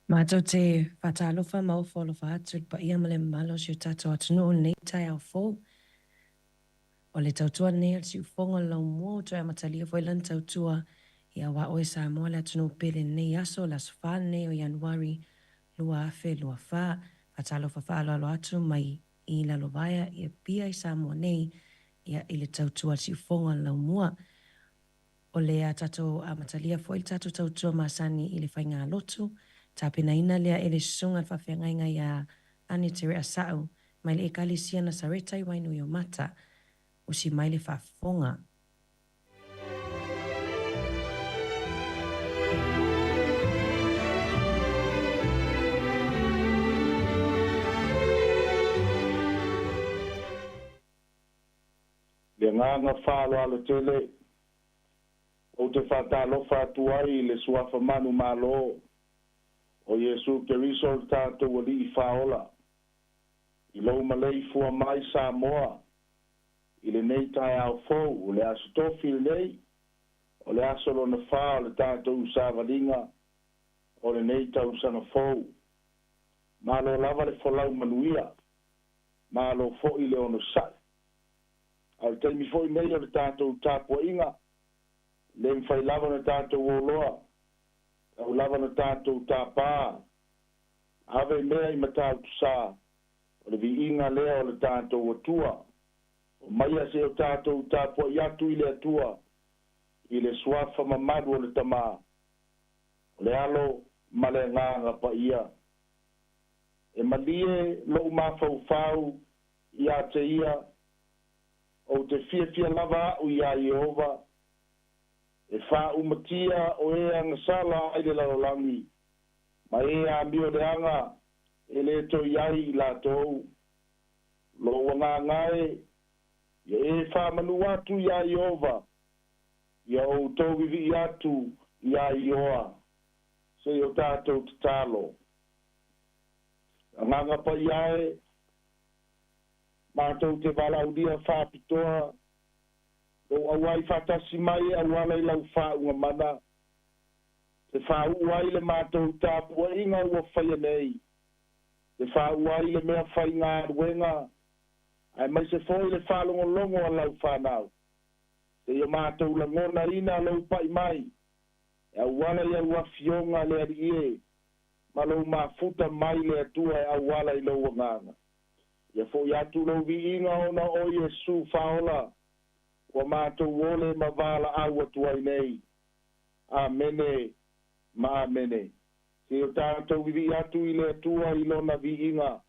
Matou te faatalofa ma ofo alofa atu i le paia ma le mamalu o si o tatou atunuu i lenei taeao fou. O le tautua lenei a le siufofoga o le laumua ua toe amatalia foi lana tautua ia aua oe Samoa le atunuu pele i lenei aso, le aso 4 lenei o Ianuari 2024. Faatalofa faaaloalo atu mai i Lalovaea i Apia i Samoa nei ia i le tautua a le siufofoga o le laumua. O le a tatou amatalia foi le tatou tautua masani i le faigalotu, tapenaina lea e le Susuga i le Faafeagaiga ia Ane Tereasau mai le Ekalesia Nasareta i Wainuiomata. Usi mai le faafofoga. Le agaga faaaloalo tele ou te faatalofa atu ai i le Suafa manumalo o Iesu Keriso le tatou Alii Faaola, i lou maleifua mai Samoa i lenei taeao fou, o le Aso Tofi lenei, o le aso lona fa o le tatou savaliga o lenei tausaga fou. Malo lava le folau manuia, malo foi le onosai. A o le taimi foi nei o le tatou tapuaiga, le mafai lava ona tatou oloa, tau lava ona tatou tāpā, ave mea i Matautusa, o le viiga lea o le tatou Atua. O maia se o tatou tapuai atu i le Atua, i le suafa mamalu o le Tama, o le Alo ma le Agaga Paia. E malie lou mafaufau ia te ia, ou te fiafia lava au iā Ieova, e faaumatia o e agasala ai le lalolagi, ma e amio leaga e le toe i ai i latou. Lou agaga e, ia e faamanu atu iā Ieova, ia outou vivii atu iā Ioa, se i o tatou tatalo. Agaga Paia e, matou te valaaulia faapitoa, lou auai faatasi mai e auala i lau faauuga mana, te faauu ai le matou tapuaiga ua faia nei, te faauu ai le mea faigaluega, aemaise foi le faalogologo a lau fanau, seia matou lagonaina lou pai mai, e auala i au afioga le Alii e, ma lou mafuta mai le Atua e auala i lou agaga. Ia foi atu lou viiga ona o Iesu Faaola, ua matou ole ma valaau atu ai nei. Amene ma amene. Se o tatou vivii atu i le Atua i lona viiga.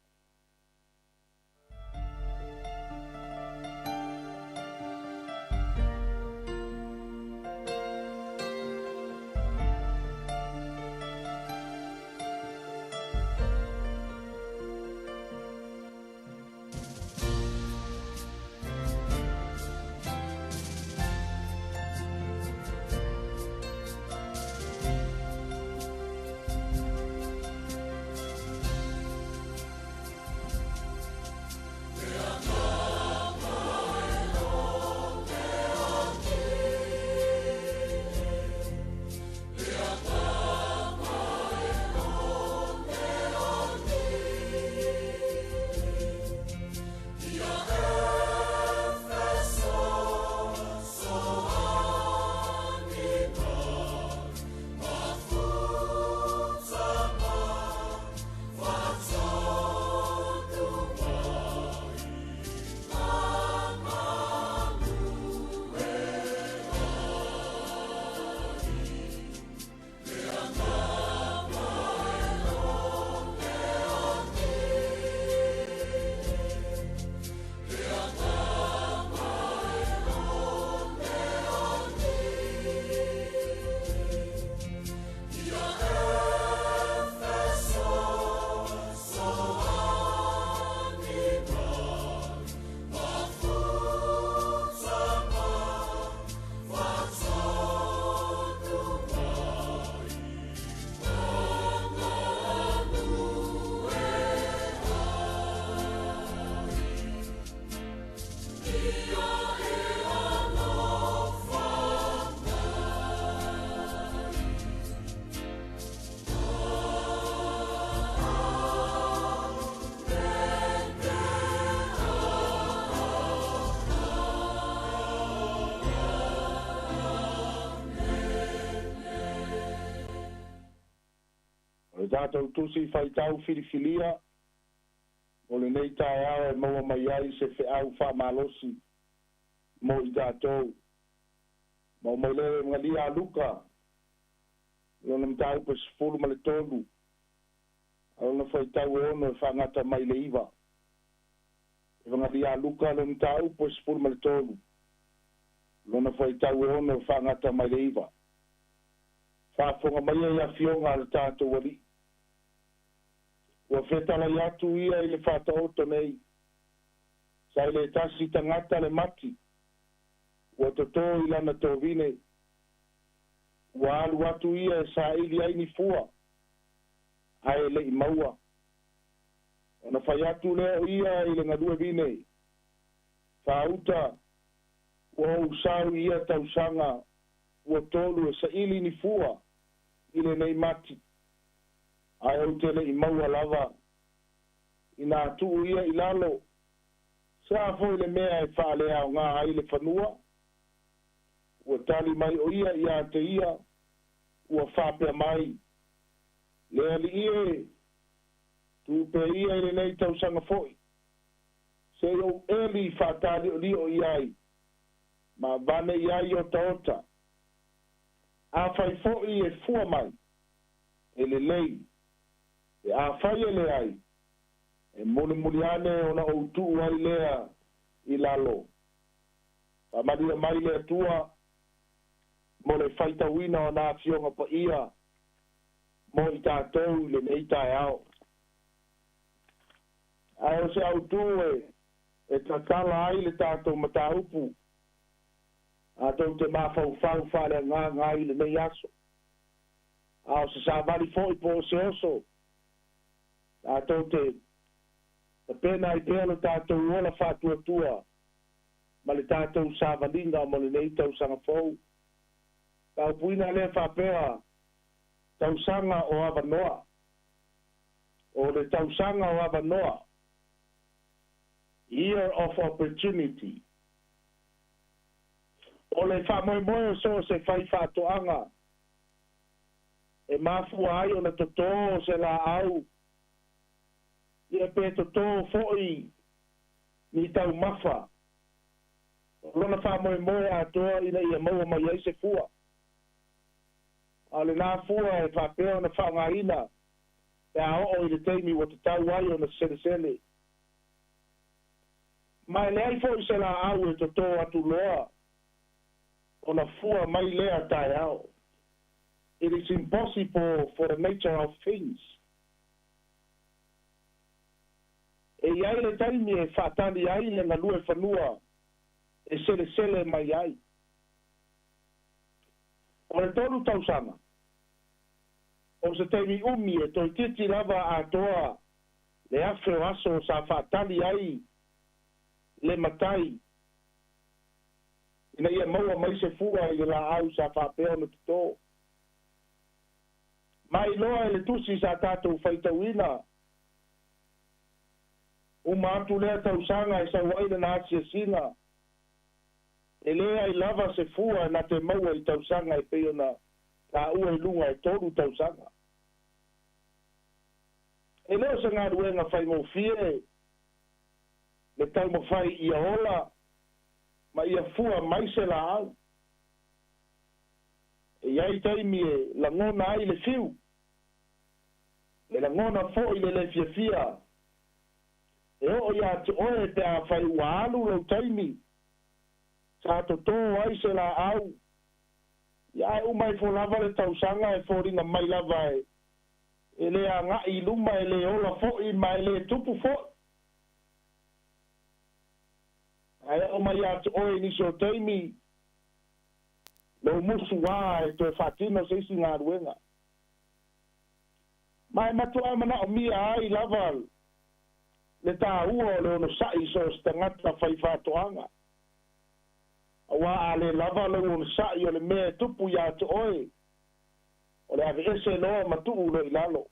Tatou tusi faitau filifilia o lenei taeao e maua mai ai se feau faamalosi mo i tatou. Ma mai le Egalia a Luka, lona mataupu 13, a lona faitau e 6 e faagata mai le 9. Egalia a Luka, lona mataupu 13, lona faitau e 6 e faagata mai le 9. Faafofoga mai ai afioga a le tatou Alii. Ua fetalai atu ia i le faataoto nei, sa i le tasi tagata le mati, ua totō i lana tovine, ua alu atu ia e saili ai ni fua, ae le'i maua. Ona fai atu lea o ia i le galue vine, faauta, ua ou sau i ia tausaga, ua tolu e saili ni fua i lenei mati, ae ou te le'i maua lava, ina tuu ia i lalo, sa foi le mea e faaleaoga ai le fanua. Ua tali mai o ia ia te ia, ua faapea mai, le alii e, tupe ia i lenei tausaga foi, se i ou eli faataliolio i ai, ma vane i ai otaota. Afai foi e fua mai, e lelei, e afai e leai, e mulimuli ane ona ou tuu ai lea i lalo. Faamanuia mai le Atua mo le faitauina o nā afioga paia mo i tatou i lenei taeao. Ae o se autū e tatala ai le tatou mataupu, a tou te mafaufau faaleagaga ai lenei aso. A o se savali foi po o se oso, tatou te tapena ai pea lo tatou ola faatuatua ma le tatou savaliga mo lenei tausaga fou. Taupuina lea faapea, tausaga o avanoa. O le tausaga o avanoa. Year of opportunity. O le faamoemoe o so o se fai faatoaga e mafua ai ona totō se laau, ia pe totō foi ni taumafa. O lona faamoemoe atoa ina ia maua mai ai se fua. A o lenā fua e faapea ona faaaogaina pe a oo i le taimi ua tatau ai ona selesele. Ma e leai foi se laau e totō atu loa ona fua mai lea taeao. It is impossible for the nature of things. E i ai le taimi e faatali ai le galue fanua e selesele mai ai. O le 3 tausaga, o se taimi umi e toeitiiti lava atoa le afe o aso sa faatali ai le matai ina ia maua mai se fua i le laau sa faapea ona totō. Ma iloa e le tusi sa tatou faitauina, uma atu lea tausaga e sau ai lana asiasiga, e leai lava se fua na te maua i tausaga e pei ona taua i luga e 3 tausaga. E le o se galuega faigofie le taumafai ia ola ma ia fua mai se laau. E i ai taimi e lagona ai le fiu, e lagona foi le le fiafia, e oo ia te oe pe afai ua alu lou taimi, sa totō ai se laau, ia e uma ifo lava le tausaga e foliga mai lava e le agai i luma, e le ola foi ma e le tupu foi. Ae oo mai ia te oe nisi o taimi, lou musu ā e toe faatino se isi galuega. Ma e matuā manaomia ai lava le tāua o le onosa'i so o se tagata fai faatoaga. Auā a le lava lou onosa'i o le mea e tupu iā te oe, o le aveese loa ma tuu loa i lalo.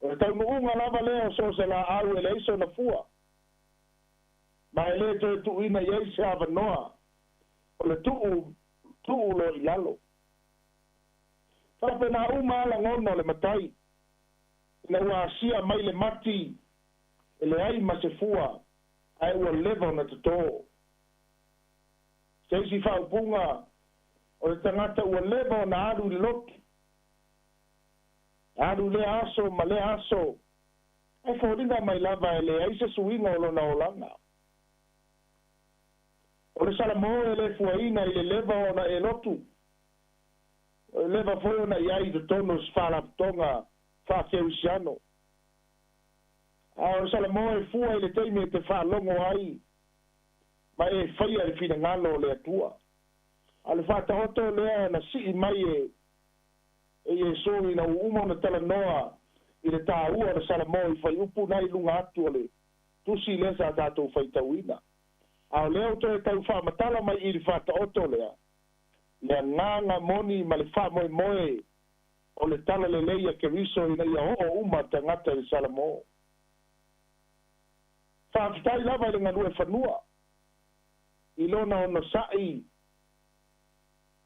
O le taunuuga lava lea o so o se laau e leai sona fua, ma e le toe tuuina i ai se avanoa o le tuu loa i lalo. Faapena uma a lagona o le matai ina ua asia mai le mati e leai ma se fua ae ua leva ona totō. Se isi faaupuga o le tagata ua leva ona alu i le lotu, alu lea aso ma lea aso, ae foliga mai lava e leai se suiga o lona olaga. O le Salamo e le fuaina i le leva ona e lotu, o le leva foi ona i ai i totonu o se faalapotopotoga faakerisiano. A o le Salamo e fua i le taimi e te faalogo ai ma e faia le finagalo o le Atua. A o le faataoto lea na sii mai e Iesu ina ua uma ona talanoa i le taua o le Salamo i fuaiupu na i luga atu o le tusi lea sa tatou faitauina. A o lea ua toe tau faamatala mai i le faataoto lea, le agaga moni ma le faamoemoe o le talalelei a Keriso ina ia oo uma tagata i le Salamo. Faafetai lava i le galue fanua i lona onosai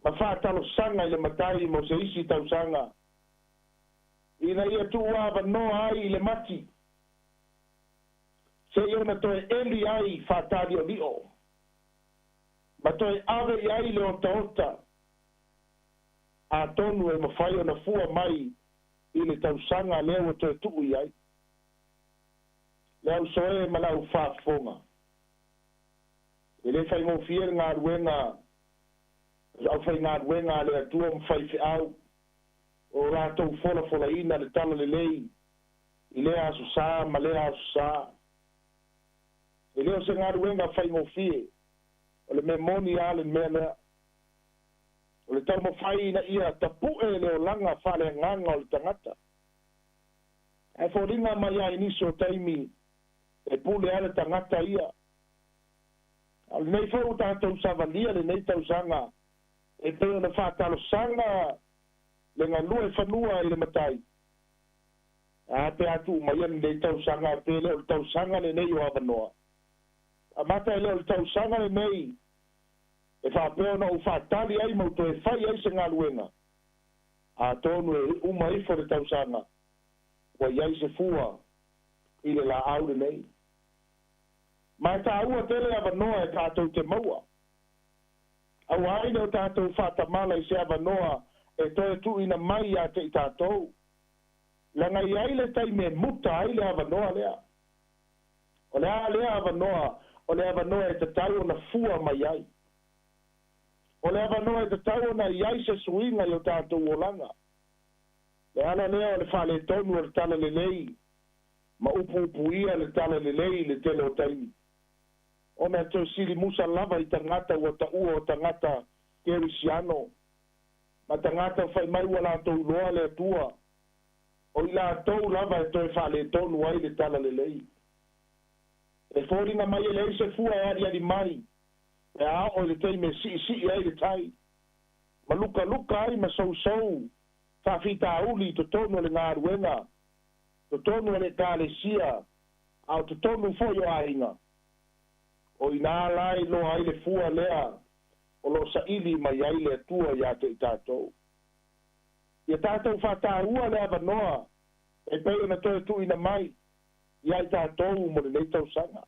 ma faatalosaga i le matai mo se isi tausaga ina ia tuuavanoa ai i le mati seia ona toe eli ai faataliolio ma toe ave i ai le otaota atonu e mafai ona fua mai i le tausaga lea ua toe tuu i ai. Le auso e ma lau faafofoga, e le faigofie le galuega aufaigaluega a le Atua ma faifeau o latou folafolaina le talalelei i lea aso sa ma lea aso sa. E le o se galuega faigofie, o le mea moni lava le mea lea. O le taumafai ina ia tapu'e le olaga faaleagaga o le tagata. Ae foliga mai lava i nisi o taimi e pule lava le tagata ia. A o lenei foi ua tatou savalia lenei tausaga e pei ona faatalosaga le galue fanua i le matai. A pe a tuu maia lenei tausaga pe le o le tausaga lenei o avanoa. Amata e le o le tausaga lenei e faapea ona ou faatali ai ma ou toe fai ai se galuega. Atonu e uma ifo le tausaga ua i ai se fua i le laau lenei. Ma e taua tele avanoa e tatou te maua. Aua ai le o tatou faatamala i se avanoa e toe tuuina mai ia te i tatou. Leaga e i ai le taimi e muta ai le avanoa lea. O le a lea avanoa? O le avanoa e tatau ona fua mai ai. O le avanoa e tatau ona i ai se suiga i o tatou olaga. Le ala lea o le faaletonu o le talalelei ma upuupuia le talalelei i le tele o taimi. Ona e toe sili musa lava i tagata ua taua o tagata kerisiano ma tagata fai mai ua latou iloa le Atua, o i latou lava e toe faaletonu ai le talalelei. E foliga mai e leai se fua e aliali mai pe a oo i le taimi e siisii ai le tai, ma lukaluka ai ma sousou faafitauli i totonu o le galuega, totonu o le ekalesia, a o totonu foi o aiga. O i ina la e iloa ai le fua lea o lo o saili mai ai le Atua ia te i tatou. Ia tatou faataua le avanoa e pei ona toe tuuina mai ia i tatou mo lenei tausaga.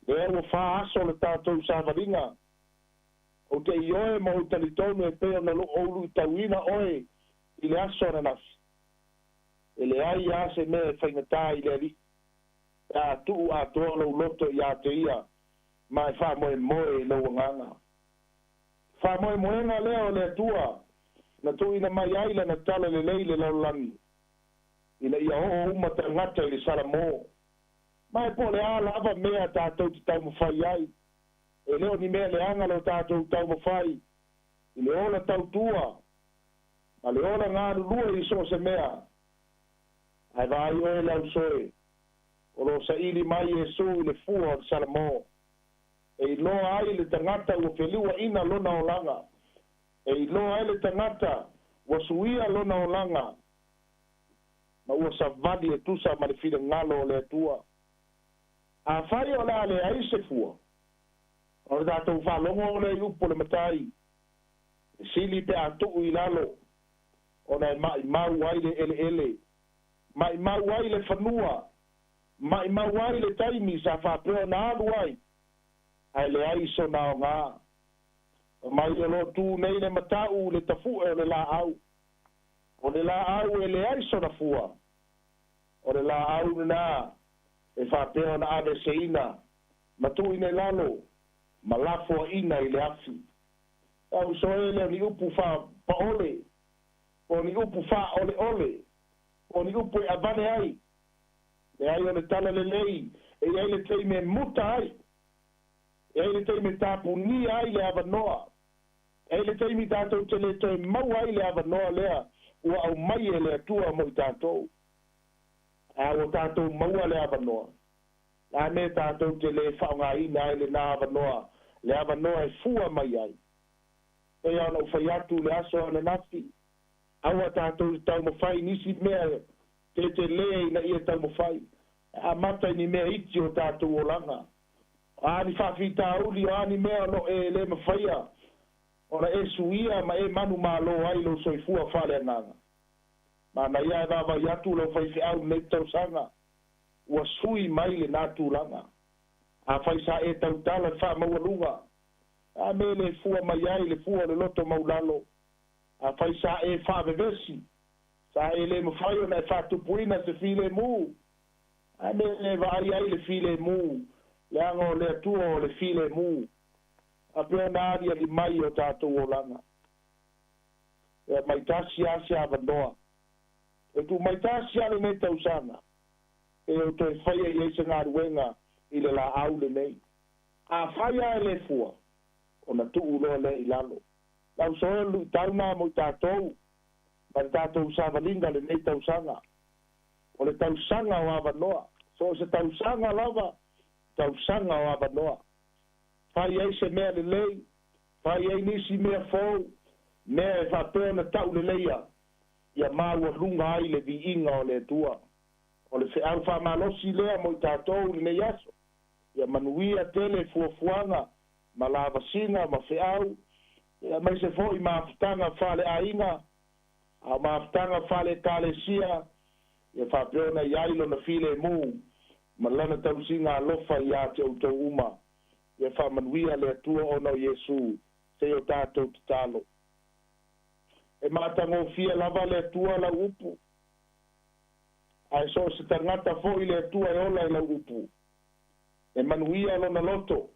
Lea ua fa aso le tatou savaliga. Ou te ioe ma ou talitonu e pei ona ou luitauina oe i le aso ananafi. E leai lava se mea e faigata i le Alii pe a tuu atoa lou loto ia te ia ma e faamoemoe i lou agaga. Faamoemoega lea o le Atua na tuuina mai ai Lana talalelei i le lalolagi ina ia oo uma tagata i le Salamo. Ma e po o le a lava mea tatou te taumafai ai, e le o ni mea leaga lo tatou taumafai i le ola tautua ma le ola galulue i so o se mea. Ae vaai oe le ausoe, o lo o saili mai Iesu i le fua o le Salamo, e iloa ai le tagata ua feliuaina lona olaga, e iloa ai le tagata ua suia lona olaga, ma ua savali e tusa ma le finagalo o le Atua. Afai o le a leai se fua, o le tatou faalogo lea i upu o le matai, e sili pe a tuu i lalo. Ona e maʻimau ai le eleele, maʻimau ai le fanua, maʻimau ai le taimi sa faapea ona alu ai, ae leai sona aogā. Mai o loo tu nei le mataʻu le tafuʻe o le laau. O le laau e leai sona fua. O le laau lenā e faapea ona aveseina ma tuuina i lalo ma lafoaʻina i le afi. Au so e le o ni upu faapaole, po o ni upu faaʻoleʻole, po o ni upu e avane ai. Leai, o le tala lelei e iai le taimi e muta ai, e ai le taimi e tapunia ai le avanoa, e ai le taimi tatou te lē toe maua ai le avanoa lea ua aumai e le Atua mo i tatou. A ua tatou maua le avanoa, la me tatou te lē faaaogāina ai lenā avanoa, le avanoa e fua mai ai. E ona ou fai atu le aso ananafi, aua tatou taumafai nisi mea tetelē ina ia taumafai amata i ni mea iti o tatou olaga. O a ni faafitauli, o a ni mea o loo e lē mafaia ona e suia ma e manumālō ai lou soifua faaleagaga. Manaia e vaavai atu lau faifeau lenei tausaga ua sui mai lenā tulaga. Afai sa e tautala le faamaualuga, a me le fua mai ai le fua o le loto maulalo. Afai sa e faavevesi, sa e lē mafai ona e faatupuina se filemu, a me le vaai ai le filemu, leaga o le Atua o le filemu a pea ona aliali mai o tatou olaga. E mai tasi a se avanoa e tu mai tasi a lenei tausaga e o toe faia i ai se galuega i le laau lenei. Afai a e lē fua, ona tuu loa lea i lalo. Lau soe luʻitauna mo i tatou ma le tatou savaliga lenei tausaga. O le tausaga o avanoa, so o se tausaga lava, tausaga o avanoa. Fai ai se mea lelei, fai ai nisi mea fou, mea e faapea ona taʻu leleia ia maualuga ai le viiga o le Atua. O le feau faamalosi lea mo i tatou lenei aso. Ia manuia tele fuafuaga ma lavasiga ma feau, ia maise foʻi mafutaga faaleaiga a o mafutaga faaleekalesia, ia faapea ona iai lona filemu ma lana tausiga alofa iā te outou uma. Ia faamanuia le Atua ona o Iesu sei o tatou tatalo. E matagofie lava le Atua lau upu, ae so o se tagata foʻi le Atua e ola i lau upu. E manuia lona loto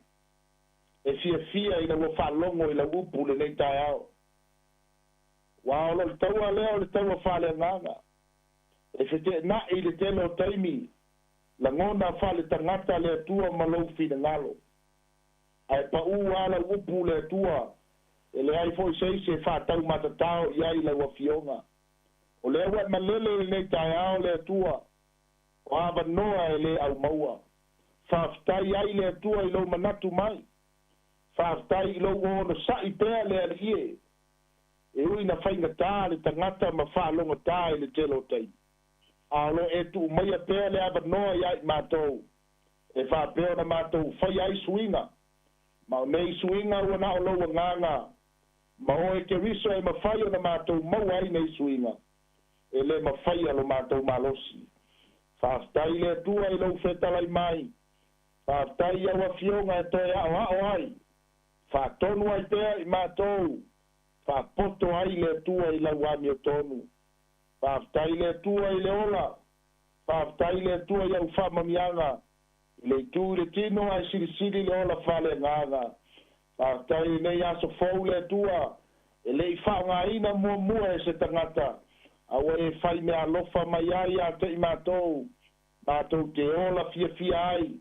e fiafia ina ua faalogo i lau upu lenei taeao. Ua o lo le taua lea o le taua faaleagaga e feteʻenaʻi le tele o taimi lagona faale tagata le Atua ma lou finagalo. Ae paʻū a lau upu le Atua, e leai foʻi se isi e faataumatatao i ai lau afioga. O lea ua e malele lenei taeao le Atua, o avanoa e lē aumaua. Faafetai ai le Atua i lou manatu mai. Faafetai i lou onosaʻi pea le Alii e. E ui na faigatā le tagata ma faalogatā i le tele o taimi, a o loo e tuu maia pea le avanoa iā i matou e faapea ona matou faia ai suiga. Ma o nei suiga ua na o lou agaga ma oe Keriso e mafai ona matou maua ai nei suiga. E lē mafaia lo matou malosi. Faafetai le Atua i lou fetalai mai. Faafetai iau afioga e toe aʻoaʻo ai, faatonu ai pea i matou, faapoto ai le Atua i lau amiotonu. Faafetai le Atua i le ola. Faafetai le Atua i au faamanuiaga i le itu i le tino ae silisili le ola faaleagaga. Faafetai lenei aso fou le Atua e lei faaaogāina muamua e se tagata, a ua e fai mea alofa mai ai ia te i matou, matou te ola fiafia ai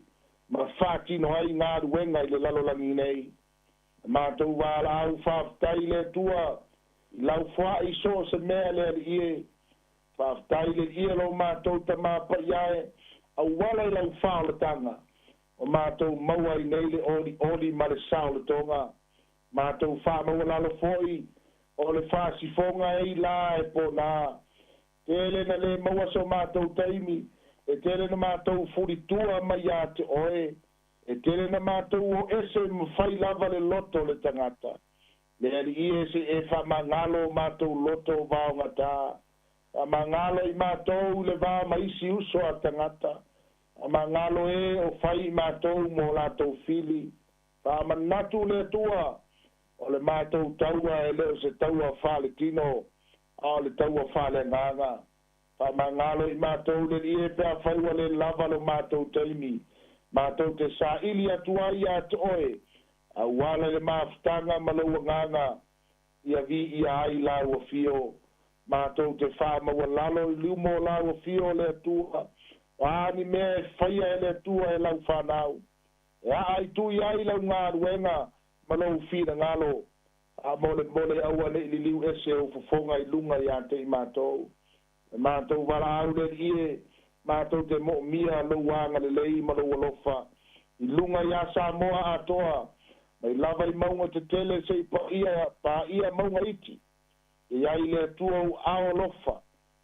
ma faatino ai galuega i le lalolagi nei matou valaau. Faafetai le Atua i lau foaʻi so o se mea le Alii e. Faafetai le ia lo matou tamapaia e auala i lau faolataga o matou maua ai nei le olioli ma le saolotoga. Matou faamaualalo foʻi o le fasifoga ei la e pona tele na lē maua so matou taimi e tele na matou fulitua mai iā te oe, e tele na matou o ese mafai lava le loto le tagata. Le Alii e seʻi e faamagalo o matou loto vaogatā, faamagalo i matou i le va ma isi uso a tagata, faamagalo e o fai i matou mo latou fili. Faamanatu le Atua, o le matou taua e le o se taua faaletino, a o le taua faaleagaga. Faamagalo i matou le Alii e pe afai ua le lava lo matou taimi, matou te saili atu ai ia te oe, auala i le mafutaga ma lou agaga, ia viia ai lau afio. Matou te faamaualalo i luma o lau afio le Atua, o a ni mea e faia e le Atua e lau fanau, e aaitui ai lau galuega ma lou finagalo, faamolemole aua neʻi liliu ese ou fofoga i luga iā te i matou. E matou valaau le Alii e, matou te moomia lou agalelei ma lou alofa i luga iā Samoa atoa, mai lava i mauga tetele seʻi paia paia mauga iti. E i ai le Atua ou ao alofa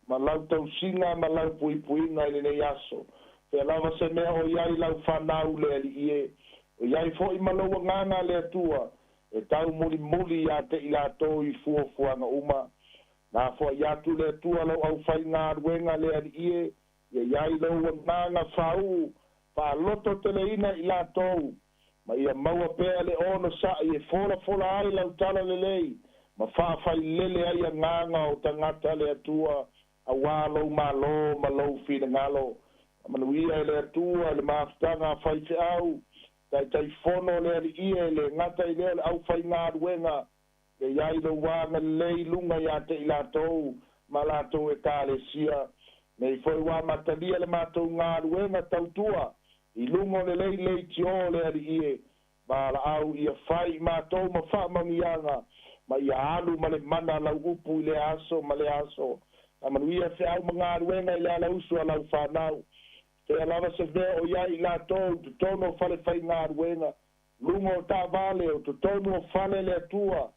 ma lau tausiga ma lau puipuiga i lenei aso. Fea lava se mea o i ai lau fanau le Alii e, o i ai foʻi ma lou agaga le Atua e taumulimuli iā te i latou i fuafuaga uma. Na foai atu le Atua lau aufaigaluega le Alii e, ia i ai lou agaga faauu faalototeleina i latou, ma ia maua pea le onosaʻi e folafola ai lau talalelei ma faafailele ai agaga o tagata le Atua auā lou malo ma lou finagalo. Faamanuia e le Atua i le mafutaga a faifeau taitaifono le Alii e, le gata i lea o le aufaigaluega, ia i ai lou agalelei i luga iā te i latou ma latou ekalesia. Nei foi ua amatalia le matou galuega tautua i luga o le leilei-tiō le Alii e, valaau ia fai i matou ma faamanuiaga, ma ia alu ma le mana lau upu i lea aso ma lea aso. Faamanuia feau ma galuega i le alausu a lau fanau. Fea lava se mea o i ai i latou i totonu o fale faigaluega, luga o taavale, o totonu o fale le Atua,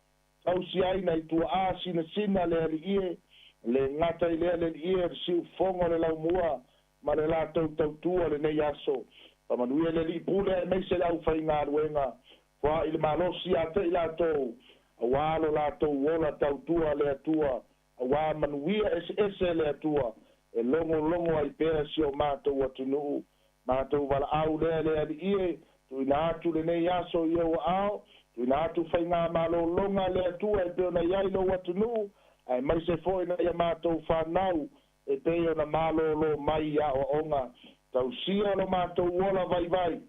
tausi ai nai tuaa sinasina le Alii e, le gata i lea le Alii e, o le siufofoga o le laumua ma le latou tautua lenei aso. Faamanuia le Alii Pule aemaise le aufaigaluega, foai le malosi iā te i latou, auā lo latou ola tautua le Atua, auā manuia eseese le Atua e logologo ai pea si o matou atunuu. Matou valaau lea le Alii e, tuuina atu lenei aso i ou aao, tuuina atu faigamalologa le Atua e pei ona i ai lou atunuu, aemaise foʻi nai a matou fanau e pei ona malōlō mai i aoaoga. Tausia lo matou ola vaivai,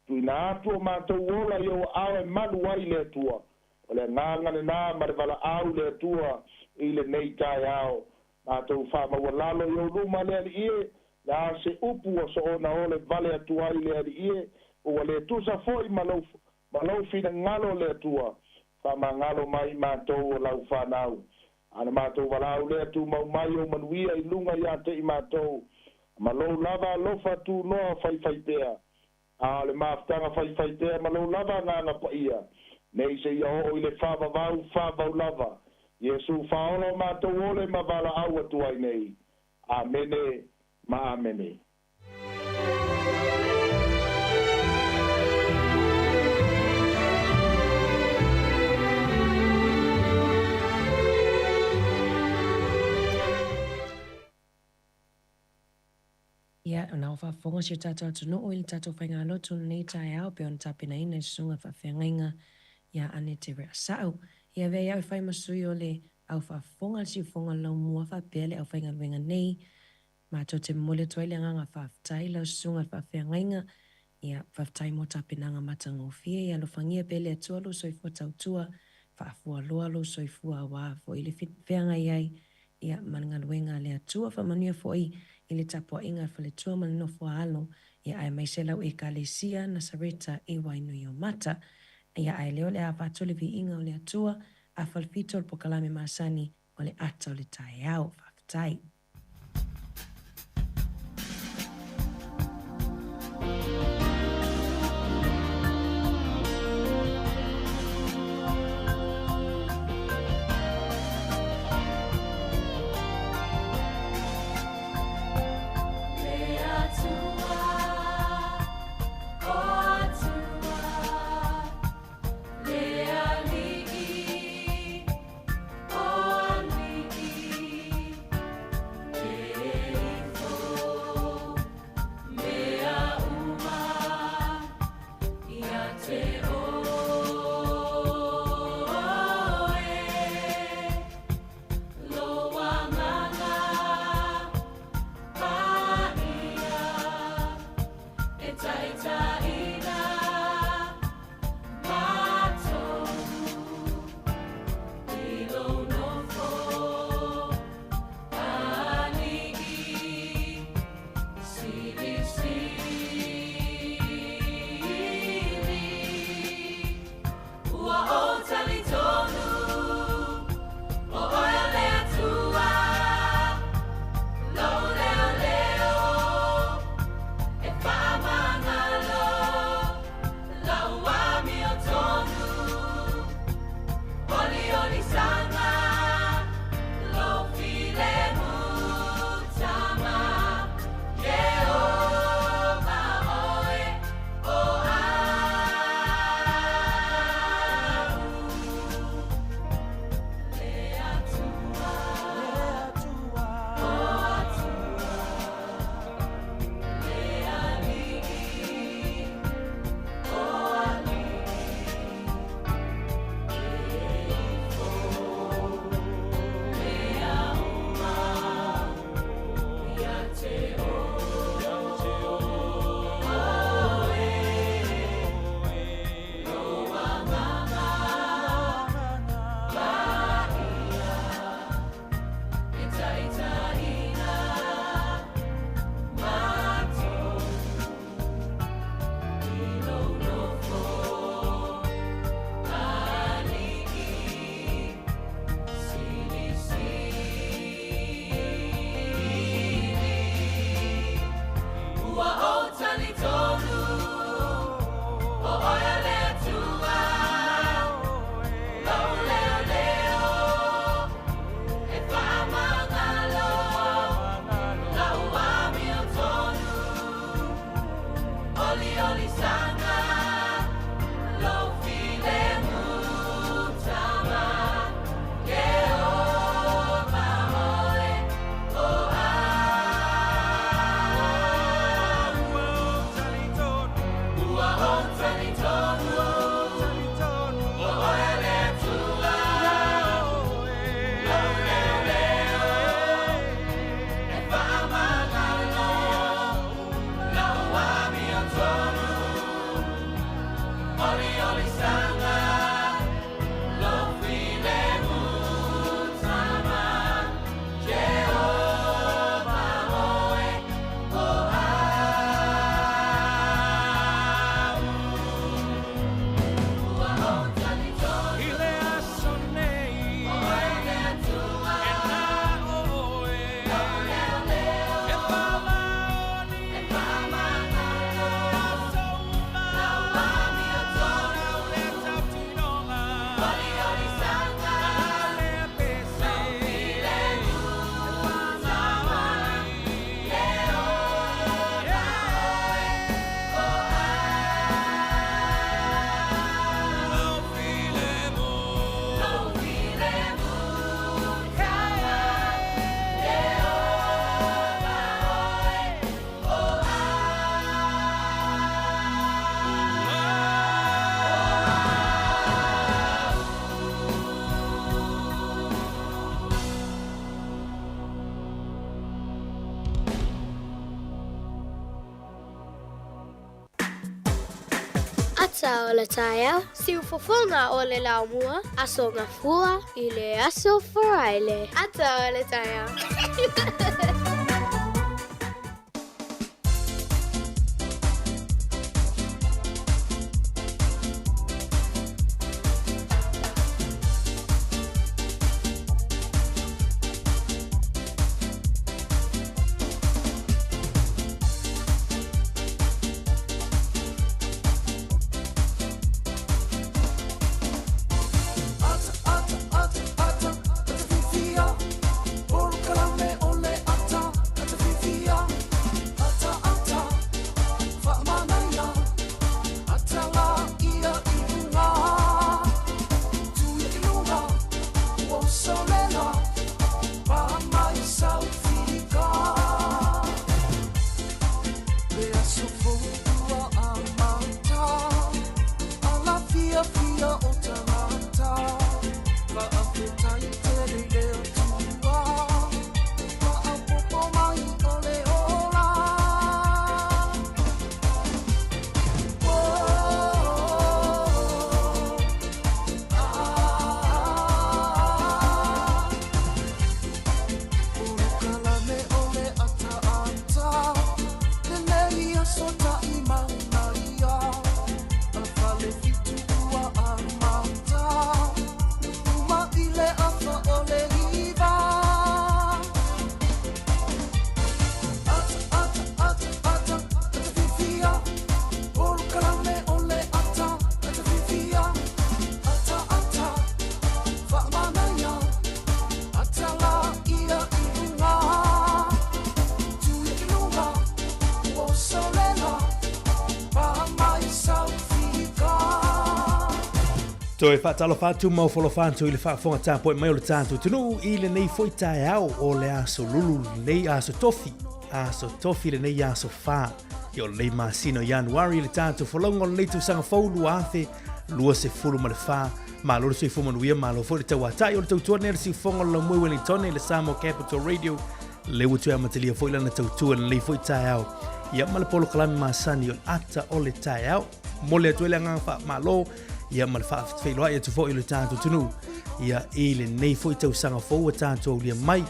tuuina atu o matou ola i ou aao e malu ai le Atua. O le agaga lenā ma le valaau le Atua i lenei taeao. Matou faamaualalo i ou luma le Alii e, le a se upu ua soona ole vale atu ai le Alii e, ua le tusa foʻi ma lou ma lou finagalo le Atua, faamagalo mai matou o lau fanau. A na matou valaau lea tumau mai ou manuia i luga iā te i matou, ma lou lava alofa tunoa faifaipea. A o le mafutaga faifaipea ma lou lava agaga paia, nei seia oo i le faavavau faavau lava. Iesu faaola o matou ole ma valaau atu ai nei. Amene ma amene. Ia, ona ua faafofoga si o tatou atunuu i le tatou faigalotu i lenei taeao pei ona tapenaina e le Susuga Faafeagaiga ia Anete Reasau. Ia avea ai au e fai ma sui o le au faafofoga le siufofoga o le laumua faapea le aufaigaluega nei. Matou te momoli atu ai le agaga faafetai i lau Susuga i le Faafeagaiga. Ia, faafetai mo tapenaga matagofie. Ia alofagia pea e le Atua lou soifua tautua, faafualoa lou soifua aua foi le feagai ai ia, ma le galuega a le Atua. Faamanuia foi i le tapuaiga a le faletua ma le nofo a alo, ia, aemaise lau Ekalesia Nasareta i Wainuiomata. Ia, ae lea o le a avatu le viiga o le Atua, afa le fito o le pokalame masani o le ata o le taeao. Faafetai. Le Atua, o Atua, le Alii. Ata o le taeao, siufofoga o le laumua, Aso Gafua i le Aso Faraile. Ata o le taeao. Toe faatalofa atu ma ofolofa atu i le faafofoga tapuai mai o le tatou atunuu i lenei foi taeao o le aso lulu lenei aso tofi, aso tofi lenei aso fa o lenei masina o Ianuari i le tatou folauga o lenei tausaga fou 2024. Malo le soifua manuia, malo foi le tauatai o le tautua nei a le siufofoga o le Laumue Wellingtone i le Samoa Capital Radio le ua toe amatalia foi lana tautua i lenei foi taeao ia ma le polokalame masani o le ata o le taeao. Momoli atu ai le agaga faamalo ia ma le faafeiloai atu foi i le tatou atunuu ia i lenei foi tausaga fou ua tatou aulia mai.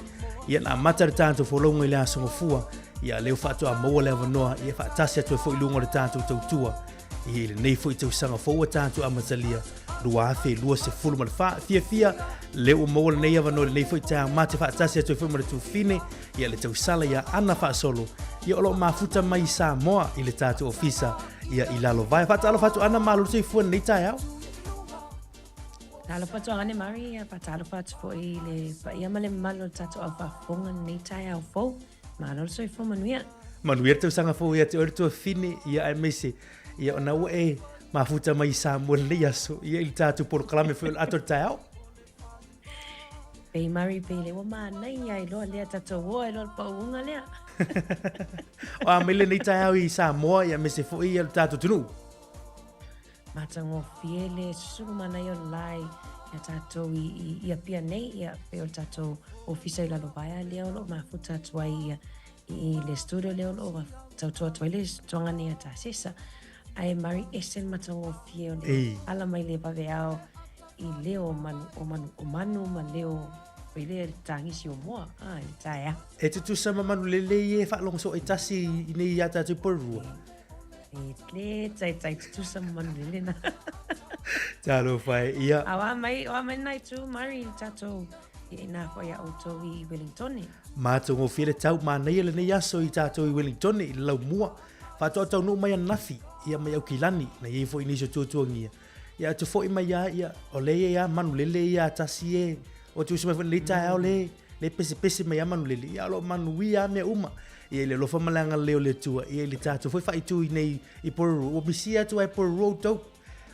Ia na amata le tatou folauga i le aso Gafua, ia lea ua faatoa maua le avanoa ia faatasi atu ai foi i luga o le tatou tautua i lenei foi tausaga fou ua tatou amatalia 2024. Fiafia lea ua maua lenei avanoa i lenei foi taeao ma te faatasi atu ai foi ma le tuafafine ia le tausala ia Ana Faasolo ia o lo o mafuta mai i Samoa i le tatou ofisa ia i Lalovaea. Faatalofa atu Ana, malo le soifua i lenei taeao. Talofa atu Ane Mari, ia faatalofa atu foi i le paia ma le mamalu o le tatou au faafofoga i lenei taeao fou. Malo le soifua manuia. Manuia le tausaga fou ia te oe le tuafafine, ia aemaise ia ona ua e mafuta mai i Samoa i lenei aso, ia i le tatou polokalame foi o le ata o le taeao. Pei Mari pei le ua manaia ai loa lea tatou o ai loa le pauga lea. O a mai lenei taeao i Samoa ia aemaise foi ia le tatou atunuu. Matagofie le susulu manaia o le lae ia tatou i, i, i Apia nei, ia, pei o le tatou ofisa i Lalovaea lea o loo mafuta atu ai ia, i le studio lea o loo tautua atu ai le tuaga nei a Tasesa. Ae mari ese le matagofie o le ala mai le vaveao i leo o manu, o manu, o manu ma leo foi lea le tagisi o moa, a, i le taeao. E tutusa ma manu lelei e faalogo soo e tasi i nei ia tatou i Porirua. E le taitai tutusa ma manu lele na. Talofa e, ia. A o a mai, o a mai nai tū, Mari, i tatou, i nā foi a outou i Wellingtone. Matagofie le tau manaia lenei aso i tatou i Wellingtone i le laumua. Faatoa taunuu mai ananafi, ia mai Aukilani, na i ai foi nisi o tuatuagia. Ia atu foi mai a, ia, o le ia manu lele ia tasi e, o te usu mai foi lenei taeao le, le pesepese mai a manu lele, ia o lo o manuia a mea uma. Ia i le alofa ma le agalelei o le Atua, ia i le tatou foi faaitu i nei i Porirua, ua misia atu ai Porirua outou.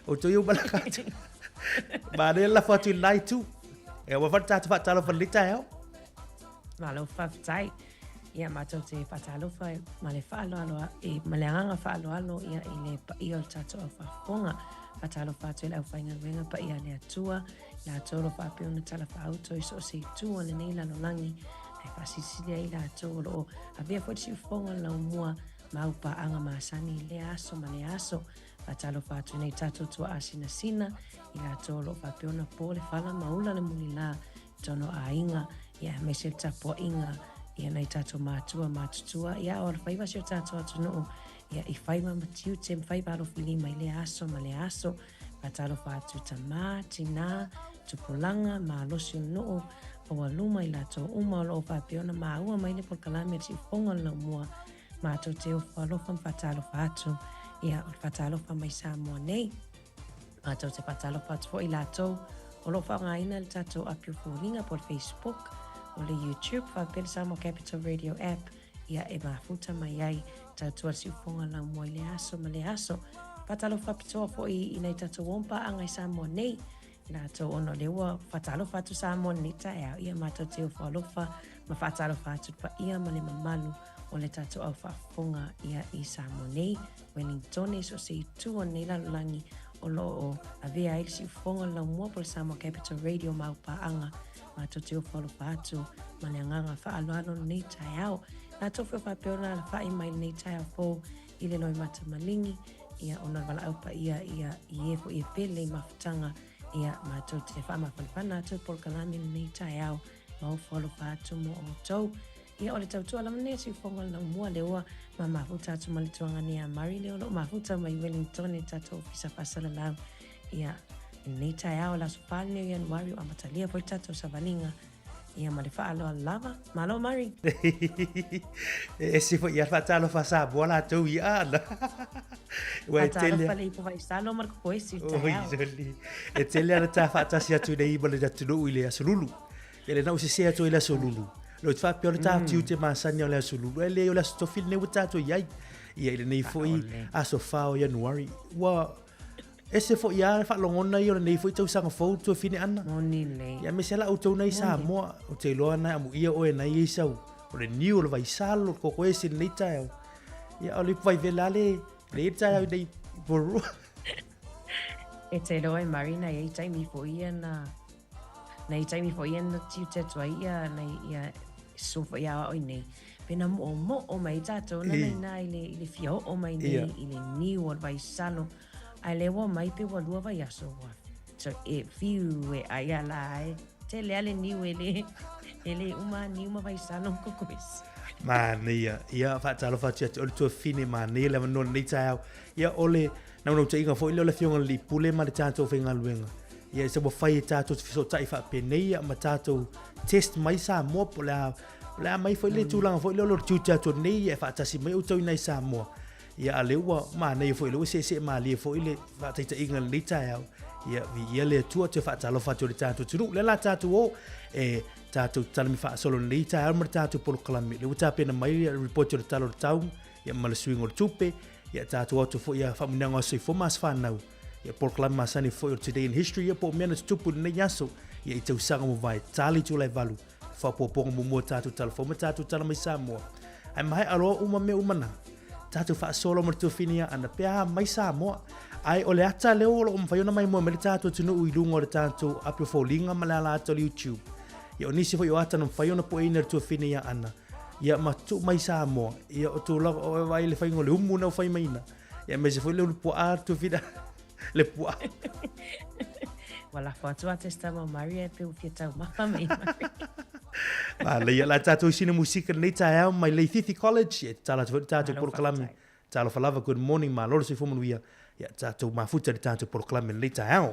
Outou ia ua malaka atu. Manaia le lafo atu i le la itu. Ia ua fai le tatou faatalofa i lenei taeao. Malo faafetai. Ia matou te faatalofa ma le faaaloalo e ma le agaga faaaloalo ia i le paia o le tatou au faafofoga. Faatalofa atu i le aufaigaluega paia a le Atua, i latou o lo o faapea ona talafaauto i so o se itu o lenei lalolagi, ae faasilisili ai i latou o lo o avea foi le siufofoga o le laumua ma au paaga masani i lea aso ma lea aso. Faatalofa atu nei tatou tuaasinasina i latou o lo o faapea ona po le fala ma ula le mulilā i tonu aiga, ia aemaise le tapuaiga ia nai tatou matua matutua, ia a o alofaiva si o tatou atunuu, ia i faiva ma tiute ma faiva alofilima i lea aso ma lea aso. Faatalofa atu tamā, tinā, tupulaga, malosi o le nuu, aualuma i latou uma o lo o faapea ona maua mai le polokalame a le Siufofoga o le Laumua, matou te ofo alofa ma faatalofa atu, ia o le faatalofa mai Samoa nei. Matou te faatalofa atu foi i latou o lo o faaaogaina le tatou api o foliga po o le Facebook, o le YouTube faapea le Samoa Capital Radio app, ia e mafuta mai ai tautua le siufofoga laumua i lea aso ma lea aso. Faatalofa faapitoa foi i nai tatou om paaga i Samoa nei, i latou ona o lea ua faatalofa atu Samoa i lenei taeao, ia matou te ofo alofa ma faatalofa atu i le paia ma le mamalu o le tatou au faafofoga ia i Samoa nei, Wellingtone, so o se itu o lenei lalolagi o lo o avea ai le siufofoga o le laumua po o le Samoa Capital Radio ma au paaga. Matou te ofo alofa atu ma le agaga faaaloalo lenei taeao. Latou foi o faapea ona alafai mai lenei taeao fou i le loimata maligi, ia ona o le valaau paia ia i e foi e pele i mafutaga, ia matou te faamafanafana atu i polokalame lenei taeao ma ofo alofa atu mo outou. Ia o le tautua lava lenei a Siufogo le laumua lea ua mamafuta atu ma le tuaga nei a Murray lea o lo o mafuta mai Wellington i le tatou ofisa faasalalau. Ia, i lenei taeao le aso 4 lenei o Ianuari ua amatalia foi le tatou savaliga ia ma le faaaloalo lava. Malo Murray! E ese foi ia le faatalofa a Samoa latou ia ana. Ua e tele. Faatalofa le ipu vaisalo ma le kokoesi i le taeao. Oi, e tele ana ta faatasi atu nei ma le atunuu i le aso Lulu. Ia lena ua sese atu ai le aso Lulu. Le te faapea o le tā tiute masani o le aso Lulu. E leai o le aso Tofi lenei ua tatou i ai. Ia i lenei foi aso 4 o Ianuari. Ua ese foi a le faalogona ia o lenei foi tausaga fou tuafine ana. Moni lelei. Ia aemaise la outou nai Samoa. Ou te iloa na amuia oe nai ei sau. O le niu, o le vaisalo, o le kokoesi i lenei taeao. Ia o le ipu vaivela a le le i le taeao i nei Porirua. E te iloa e Murray na i ai taimi foi ia na Na i taimi foi ia na tiute atu ai ia nai ia so foi ia ao i nei. Pe na mo'omo'o mai tatou na nei na i le i le fia o'o mai nei yeah. i le niu o le vaisalo. Ae le ua mai pe ua lua vaiaso ua so e fiu e ai ala e tele a le niu e le e le uma niu ma vaisalo ma kokoesi. Manaia. Ia, faatalofa atu ia te oe le tuafafine, manaia le avanoa i lenei taeao. Ia, o le naunautaiga foi lea o le Afioga i le Alii Pule ma le tatou faigaluega. Ia, se ua fai e tatou te fesootai faapenei ia ma tatou test mai Samoa po o le a, o le a mai foi le tulaga foi lea o le tiute atu nei ia e faatasi mai outou i nai Samoa. Ia, a lea ua manaia foi lea ua seesee malie foi le faataitaiga i lenei taeao. Ia, viia le Atua, toe faatalofa atu i le tatou atunuu. Lea la tatou o e tatou talami faasolo i lenei taeao ma le tatou polokalame. Lea ua tapena mai le report o le Tala o le Tau ia ma le suiga o le tupe. Ia tatou atu foi ia faamanuiaga o soifua ma aso fanau. Ia polokalame masani foi o Today in History ia po o mea na tutupu i lenei aso. Ia i tausaga ua mavae tali itula e valu. Faaopoopoga muamua tatou tala fou ma tatou tala mai Samoa. Ae maea loa uma mea uma na. Tatou faasolo ma le tuafine ia Ana pe a mai Samoa. Ae o le ata lea o lo o mafai ona maimoa mai le tatou atunuu i luga o le tatou api o foliga ma le ala ata o le YouTube. Ia o nisi foi o ata na mafai ona pueina e le tuafafine ia Ana, ia ma tuu mai i Samoa, ia o tulaga o e vaai i le faiga o le umu na ua fai maiina, ia aemaise foi le ulu puaa le tuafafine le puaa. Ua lafo atu a Testama o Maria e pei ua fia taumafa mai Maria. Manaia la tatou i sina musika lenei taeao mai Leififi College, ia e tatalo atu foi le tatou polokalame. Talofa lava, good morning, malo le soifua manuia. Ia tatou mafuta i le tatou polokalame lenei taeao.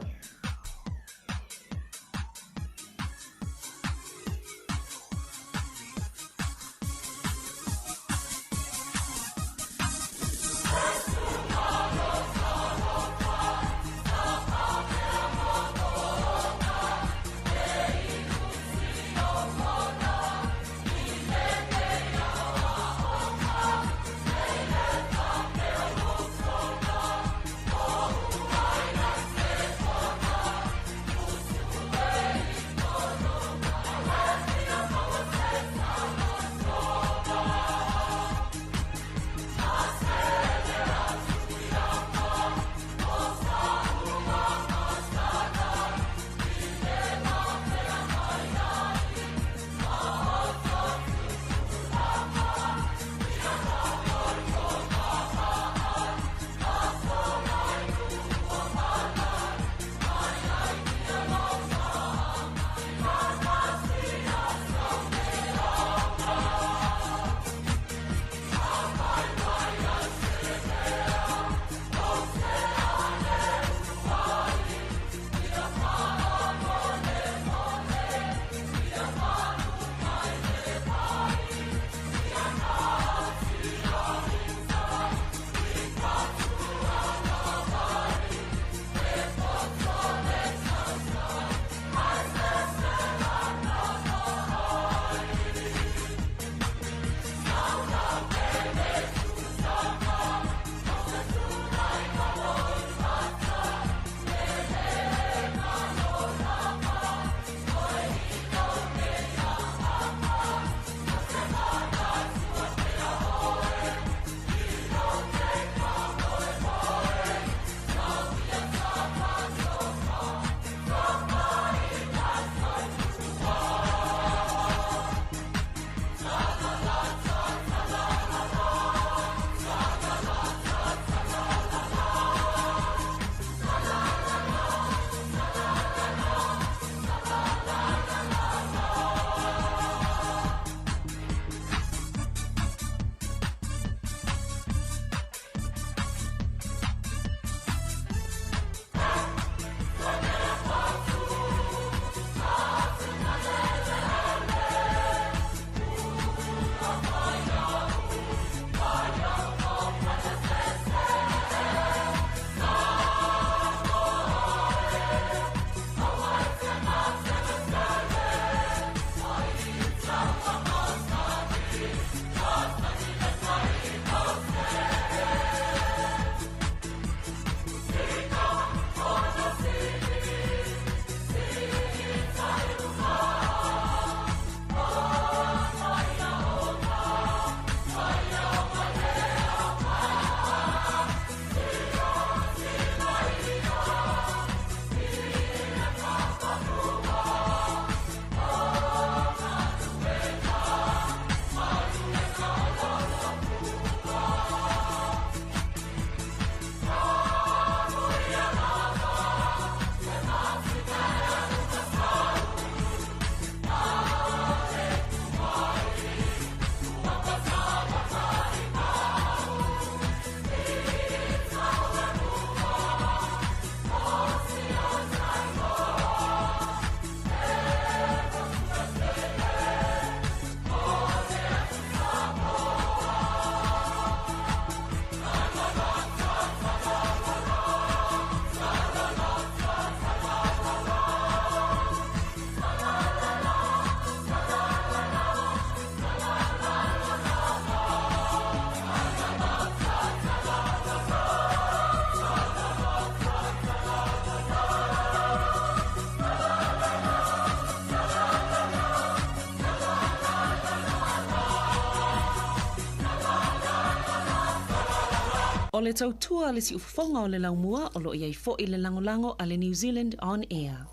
O le tautua a le siufofoga o le laumua o lo o i ai foi le lagolago a le New Zealand On Air.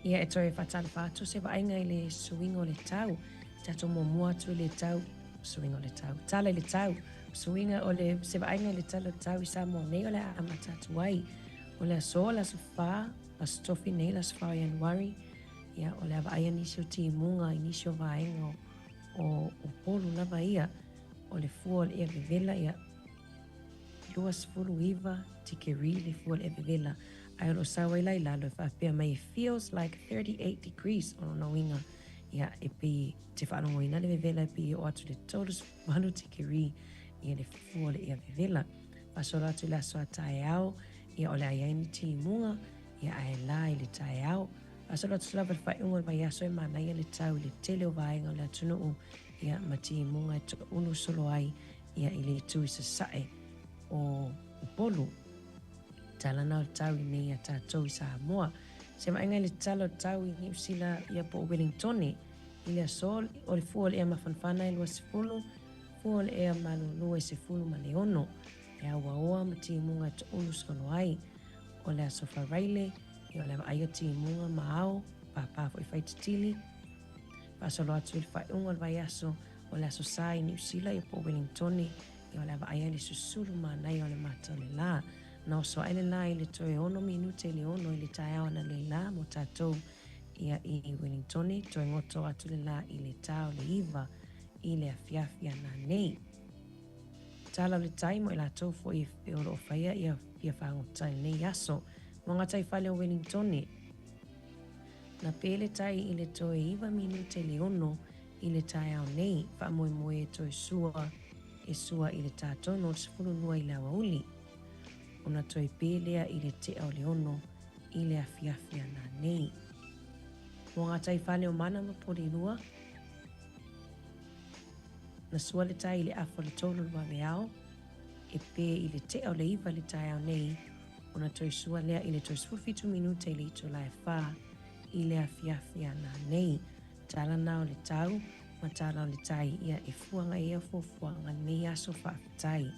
Ia e toe faatalofa atu se vaaiga i le suiga o le tau. Tatou muamua atu i le tau, suiga o le tau, tala i le tau, suiga o le, se vaaiga i le tala o le tau i Samoa nei o le a amata atu ai. O le aso, le aso 4, aso Tofi nei, le aso 4 o Ianuari, ia, o le a vaaia nisi o timuga i nisi o vaega o, o Upolu lava ia, o le fua o le ea vevela, ia, 29 tikeri le fua o le ea vevela, ae o lo o sau ai la i lalo e faapea mai e feels like 38 degrees o lona uiga, ia, e pei te faalogoina le vevela e pei e oo atu i le 38 tikeri ia le fua o le ea vevela. Faasolo atu i le aso a taeao, ia o le a i ai ni timuga, ia ae la i le taeao. Faasolo atu lava i le faaiuga o le vaiaso e manaia le tau i le tele o vaega o le atunuu, ia ma timuga e toulu solo ai ia i le itu i sasae o Upolu. Tala na o le tau i nei a tatou i Samoa. Se vaaiga i le tala o le tau i Niu Sila ia po o Wellingtone i le aso o le fua o le ea mafanafana e 20, fua o le ea malulu e 16. E auaoa ma timuga e toulu solo ai. O le aso Faraile, ia o le vaai o timuga ma ao, pāpā foi faititili. Faasolo atu i le faaiuga o le vaiaso o le aso Sa i Niu Sila ia po o Wellingtone, ia o le a vaai ai le susulu manaia o le mata o le lā. Na oso ae le lā i le toe ono minute i le ono i le taeao analeila mo tatou ia i Wellingtone, toe goto atu le lā i le tā o le iva i le afiafi ananei. Tala o le tai mo i latou foi e o lo o faia ia fia fagota i lenei aso. Mo ngā tai fale o Wellingtone, na pē le tai i le toe iva minute i le ono i le taeao nei, faamoemoe e toe sua e sua i le tā tonu o le 12 i le aoauli, ona toe pē lea i le tea o le ono i le afiafi ananei. Mo ngā tai fale o Mana ma Porirua, na sua le tai i le afa o le tolu o le vaveao, e pē i le tea o le iva i le taeao nei, ona toe sua lea i le toe 17 minute i le itula e whā i le afiafi ananei. Tala na o le tau, ma tala o le tai, ia e fuanga ia fuafuaga lenei aso faafetai.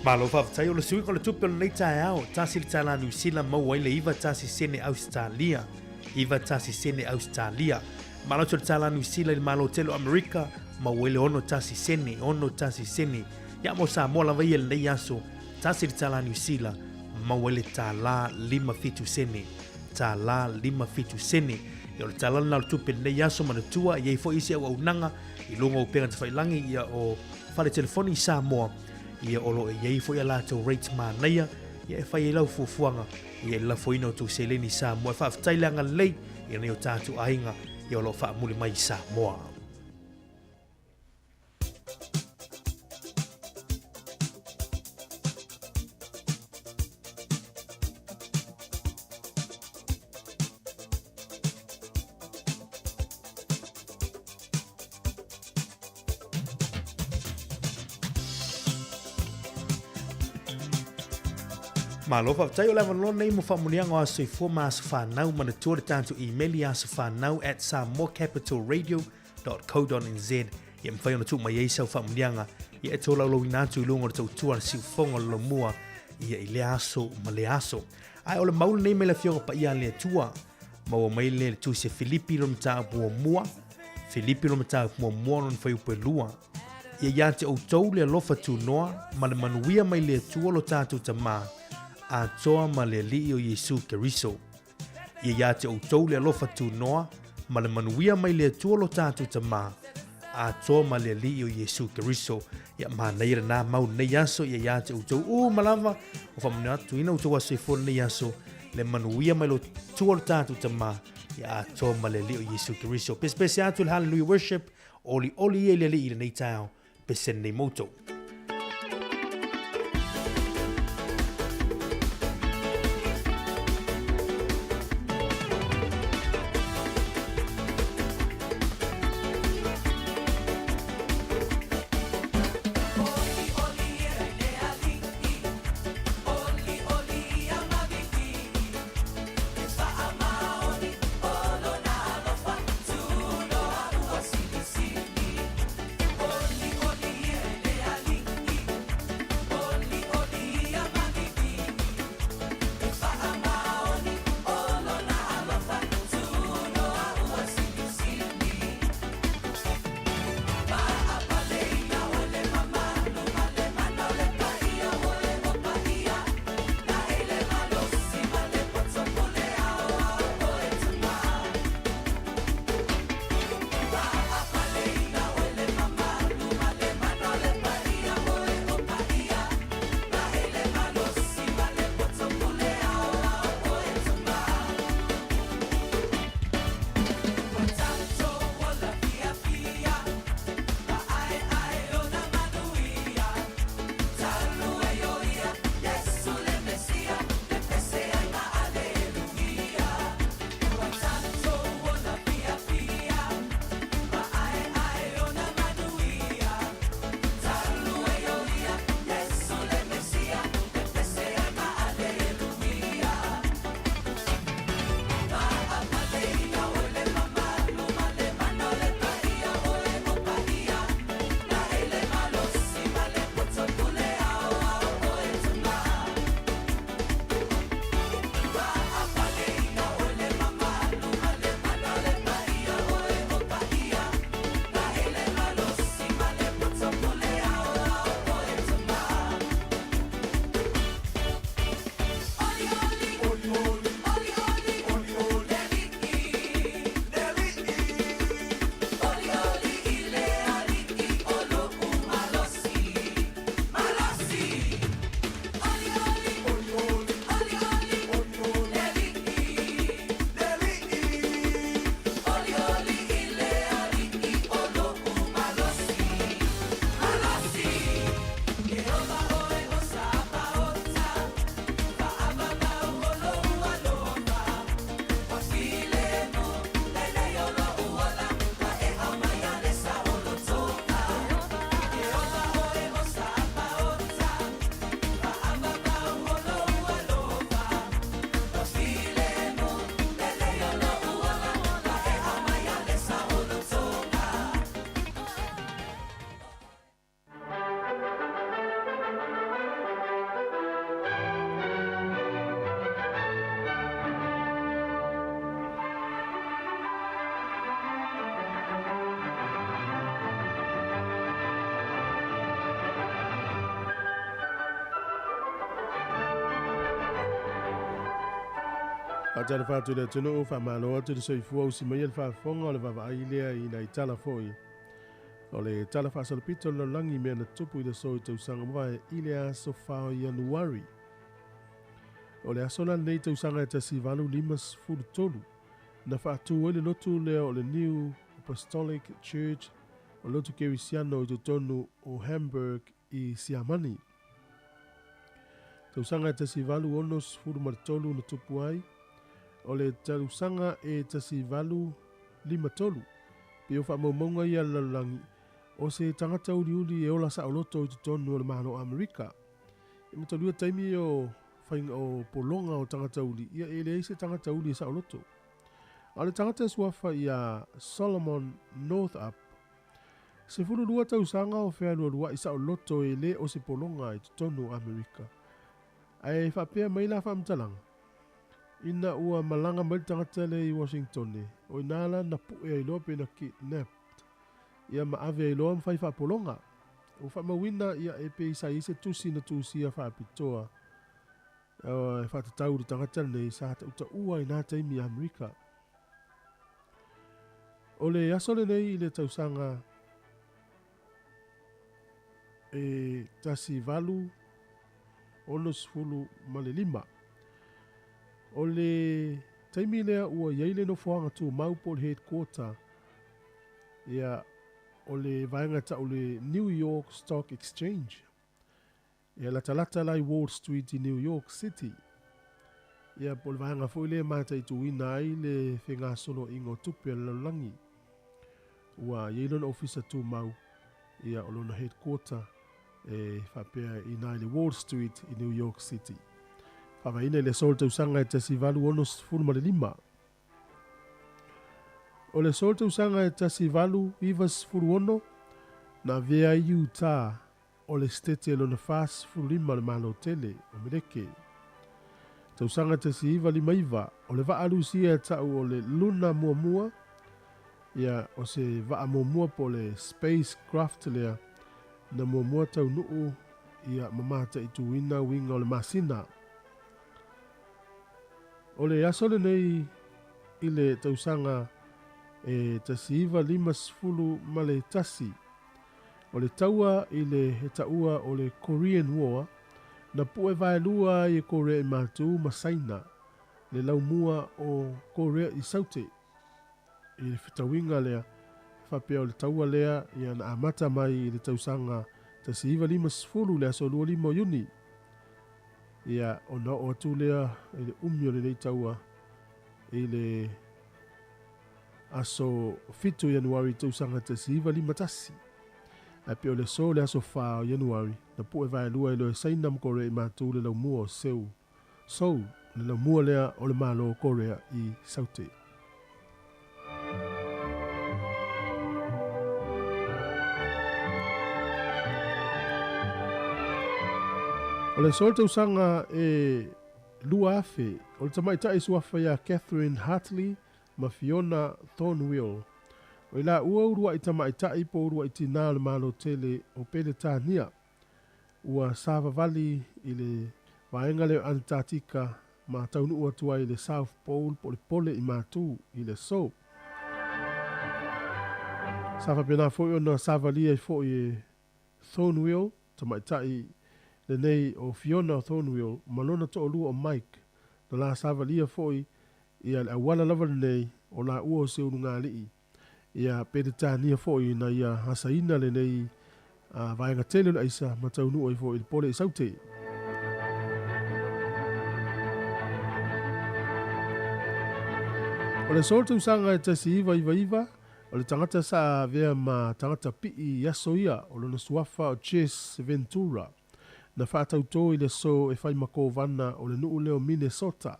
Malo faafetai o le suiga o le tupe o lenei taeao, tasi le tala Niu Sila maua ai le iva tasi sene Ausetalia, iva tasi sene Ausetalia. Malo atu le tala Niu Sila i le Malo tele o Amerika, maua ai le ono tasi sene, ono tasi sene. Ia mo Samoa lava ia i lenei aso, tasi le tala Niu Sila, maua ai le tālā lima fitu sene, tālā lima fitu sene. Ia o le tala lena o le tupe i lenei aso manatua, e i ai foi isi auaunaga i luga o upega tafailangi ia o fale telefoni i Samoa, ia o lo o i ai foi a latou rates manaia, ia e fai ai lau fuafuaga ia i le lafoina o tou seleni i Samoa. E faafetai le agalelei i nai o tatou aiga ia o lo o faamuli mai i Samoa. Malo faafetai o le avanoa nei mo faamuniaga o aso soifua ma aso whanau manatua le tatou email i asofanau@samoacapitalradio.com www.co.nz ia mafai ona tuu mai ai sau faamuniaga ia e tolaulauina atu i luga o le tautua a le siufofoga o le lomua ia i lea aso ma lea aso. Ae o le mau lenei mai le Afioga Paia a le Atua, maua mai le le tusi a Filipi lona mataupu muamua, Filipi lona mataupu muamua lona fuaiupu e lua. Ia ia te outou le alofa tunoa ma le manuia mai le Atua lo tatou Tamā, atoa ma le Alii o Iesu Keriso. Ia ia te outou le alofa tunoa ma le manuia mai le Atua lo tatou Tamā, atoa ma le Alii o Iesu Keriso. Ia manaia lenā mau lenei aso, ia ia te outou uma lava, o faamanuia atu ina outou aso soifua lenei aso, le manuia mai lo Atua lo tatou Tamā, ia atoa ma le Alii o Iesu Keriso. Pesepese atu le Hallelujah Worship, olioli ia i le Alii i lenei taeao, pese nei mo outou. Faatalofa atu i le atunuu, faamalo atu le soifua usi maia le faafofoga o le vaavaai lea i nai tala foi. O le tala faasolopito o le lalolagi i mea na tutupu i le aso i tausaga mavae i le aso 4 o Ianuari. O le aso la lenei tausaga e 1853 na faatu ai le lotu lea o le New Apostolic Church o le lotu kerisiano i totonu o Hamburg i Siamani. Tausaga e 1863 na tupu ai, o le tausaga e 1853, pei o faamaumauga ia a le lalolagi, o se tagata uliuli e ola saoloto i totonu o le Malo o Amerika. E mataluia taimi o faiga o pologa o tagata uli, ia e leai se tagata uli e saoloto. A o le tagata e suafa ia Solomon Northup, 12 tausaga o fealualuaʻi saoloto e le o se pologa i totonu o Amerika. Ae faapea mai la faamatalaga, ina ua malaga mai le tagata lea i Washingtone, o ina la na puʻe ai loa pe na kidnapped ia ma ave ai loa ma fai faapologa. Ua faamauina ia e pei sa i ai se tusi na tusia faapitoa e faatatau i le tagata lenei sa tautaua i na taimi i Amerika. O le aso lenei i le tausaga e 1865. O le taimi lea ua i ai le nofoaga tumau po o le headquarter ia o le vaega tau le New York Stock Exchange. Ia latalata la i Wall Street i New York City. Ia po o le vaega foi lea e mataituina ai le fegasoloaiga o tupe a le lalolagi. Ua i ai lona ofisa tumau, ia o lona headquarter e faapea i ina i le Wall Street i New York City. Faavaeina i le aso o le tausaga e 1865. O le aso o le tausaga e 1896, na avea ai Utah o le Setete lona 45 o le Malo Tele o Meleke. Tausaga 1959, o le vaa Lusia e ta'u o le Luna Muamua, ia o se vaa muamua po o le spacecraft lea na muamua taunuu ia ma mataituina uiga o le masina. O le aso lenei i le tausaga e 1951, O le taua i le he taua o le Korean War, na puʻe vaelua ai e Korea i Matū ma Saina le laumua o Korea i Saute. I le fetauiga lea, faapea o le taua lea ia na amata mai i le tausaga 1950 i le aso 25 o Iuni. Ia ona oo atu lea i le umi o lenei taua i le Aso 7 o Ianuari tausaga 1951. Ae pei o le aso le aso 4 o Ianuari, na puʻe vaelua ai loa e Saina ma Korea i Matou le laumua o Seoul, Seoul, le laumua lea o le Malo o Korea i Saute. O le aso o le tausaga e 2000, o le tamaitai suafa ia Catherine Hartley ma Fiona Thornwheel. O i laua uluaʻi tamaitai po o uluaʻi tinā o le Malo Tele o Peretania. Ua savavali i le vaega lea o Antarctica ma taunuu atu ai i le South Pole po o le Pole i Matū i le aso. Sa faapena foi ona savalia ai foi e Thornwheel, tamaitai lenei o Fiona Thornwheel ma lona toalua o Mike, na la savalia foi ia le auala lava lenei o laua o se ulugalii ia Peretania foi ina ia asaina lenei vaega tele o le aisa ma taunuu ai foi i le pole i Saute. O le aso o le tausaga e 1999, o le tagata sa avea ma tagata piʻi i aso ia o lona suafa o Jess Ventura, na faatautō i le aso e fai ma kovana o le nuu lea o Minnesota.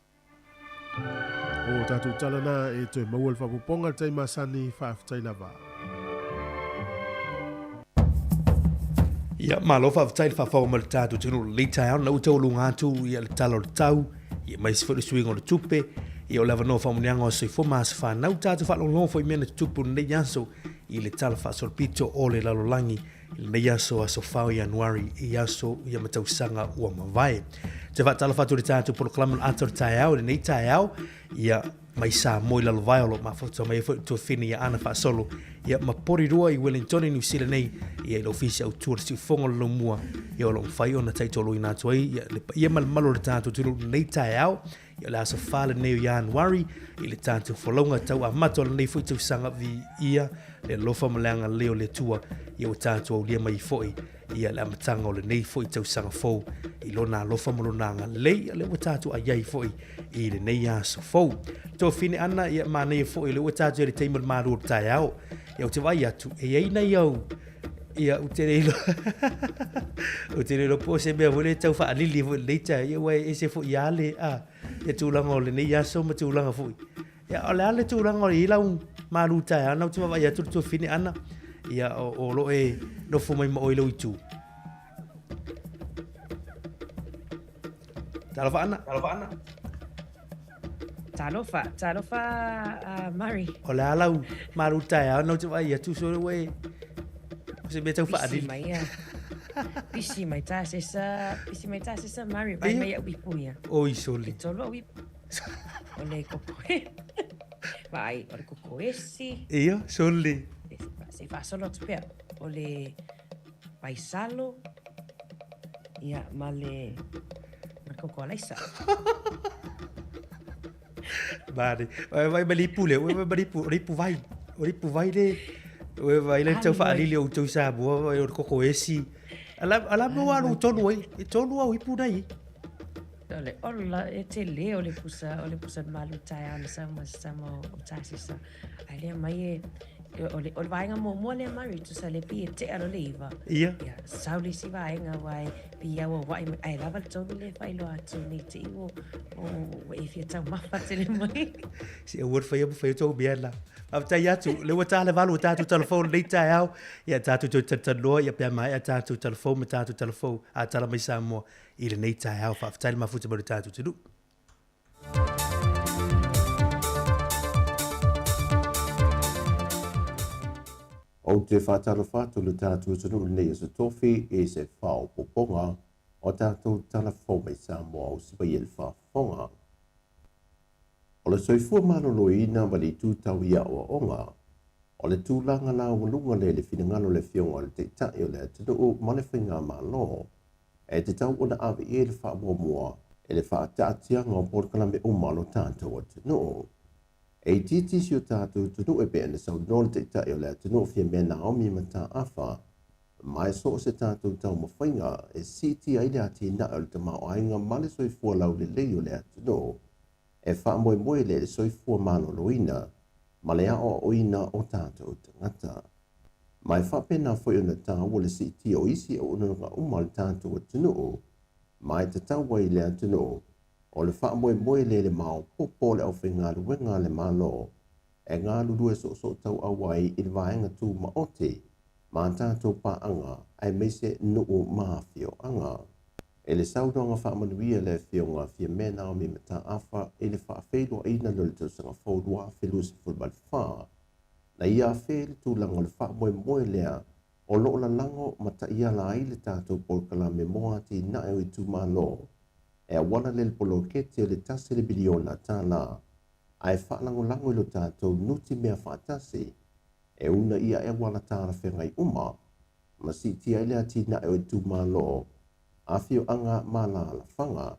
O tātou tala nā e toe maua le faaopoopoga le tai masani, faafetai lava. Ia, malo faafetai le faafofoga mai le tatou atunuu i lenei taeao, na ua taualuga atu ia le tala o le tau, ia aemaise foi le suiga o le tupe, Ia o le avanoa faamanuiaga o soifua ma aso fanau tatou faalogologo foi i mea na tutupu i lenei aso i le Tala Faasolopito o le Lalolagi i lenei aso, aso 4 o Ianuari i aso ia ma tausaga ua mavae. Te faatalofa atu i le tatou polokalame o le ata o le taeao i lenei taeao, ia mai Samoa i Lalovaea o lo o mafauta mai ai foi le tuafafine ia Ana Faasolo ia ma Porirua i Wellington i Niu Sila nei ia i le ofisa autu o le siufofoga o le Laumua ia o lo o mafai ona taitoloina atu ai ia le paia ma le mamalu o le tatou atunuu i lenei taeao. Ia o le aso 4 lenei o Ianuari i le tatou folauga tau amata o lenei foi tausaga viia le alofa ma le agalelei o le Atua ia ua tatou aulia mai foi ia le amataga o lenei foi tausaga fou i lona alofa ma lona agalelei ia lea ua tatou aiai foi i lenei aso fou. Tuafafine Ana, ia manaia foi o lea ua tatou i le taimi o le malu o le taeao. Ia ou te vaai atu, e i ai nai au ia ou te le iloa ou te le iloa po o se mea foi lea e tau faalili foi i lenei taeao, ia ua e ese foi lava le a ia tulaga o lenei aso ma tulaga foi. Ia o le a le tulaga o i lau malu taeao na ou te vaavaai atu le tuafafine Ana, ia o lo o e nofo mai ma oe i lou itu. Talofa Ana. Talofa Ana. Talofa, talofa uh, Murray. O le a lau malu taeao na ou te vaai atu so ua e o se mea tau faalili. Pisi mai ia. Pisi mai tā sesa, pisi mai tā sesa Murray, vai mai au ipu ia. Oi soli. E tolu au ipu. O le koko e. Vai, o le koko esi. Ia, soli. Se faasolo atu pea. O le Paisalo, ia, ma le, ma le koko alaisa. Mare, vai vai ma lipu le, vai ma lipu, lipu vai, o lipu vai le, vai vai le tau faalili o tau Samoa, vai o le koko esi. Ala ala mo alu tonu ai, e tonu au ipu nei. O le ola e tele o le pusa, o le pusa malu taeao na sau ma sama o tasisa. Ai lea mai e o le, o le vaega muamua lea Murray, tusa le pi e tea lo le iva. Ia. Ia, sau le isi vaega ua e pi au aua'i mai, ai lava le tolu lea e faailoa atu nei te i ua, ua e fia taumafa tele mai. Se aua le faia ma faia tou mea la. Faafetai atu, lea ua ta le valu o tatou talafou lenei taeao, ia tatou toe talatalanoa, ia pe a maea tatou talafou ma tatou talafou a tala mai Samoa i lenei taeao. Faafetai le mafuta mai o le tatou atunuu. Ou te faatalofa atu i le tatou atunuu i lenei aso tofi i se faaopoopoga o tatou tala fou mai Samoa o se mai e le faafofoga. O le soifua maloloina ma le itu tau i aoaoga, o le tulaga laualuga lea i le finagalo o le Afioga o le Taitai o le atunuu ma le Faigamalo e tatau ona ave i ai le faamuamua i le faataatiaga o polokalame uma a lo tatou atunuu. E itiiti si o tatou atunuu e pei ona saunoa le Taitai o le atunuu Fiamē Naomi Mataafa, ma e so o se tatou taumafaiga e siitia ai le atinae o le tamaoaiga ma le soifua laulelei o le atunuu, e faamoemoe lea i le soifua maloloina ma le aoaoina o tatou tagata. Ma e faapena foi ona taua le siitia o isi auaunaga uma a le tatou atunuu, ma e tatau ai le atunuu o le faamoemoe lea i le maopoopo o le aufaigaluega a le Malo e galulue soosootauau ai i le vaega tumaoti ma a tatou paaga aemaise nuu ma afioaga. I le saunoaga faamanuia a le Afioga Fiamē Naomi Mataafa i le faafeiloaiina lea o le tausaga fou 2024, na ia afea i le tulaga o le faamoemoe lea o lo o lalago ma taiala ai le tatou polokalame mo atinae o itumalo e auala lea i le poloketi o le $1 miliona ae faalagolago i lo tatou nutimea faatasi e una ia e auala talafeagai uma ma siitia ai le atinae o itumalo, afioaga ma alaalafaga.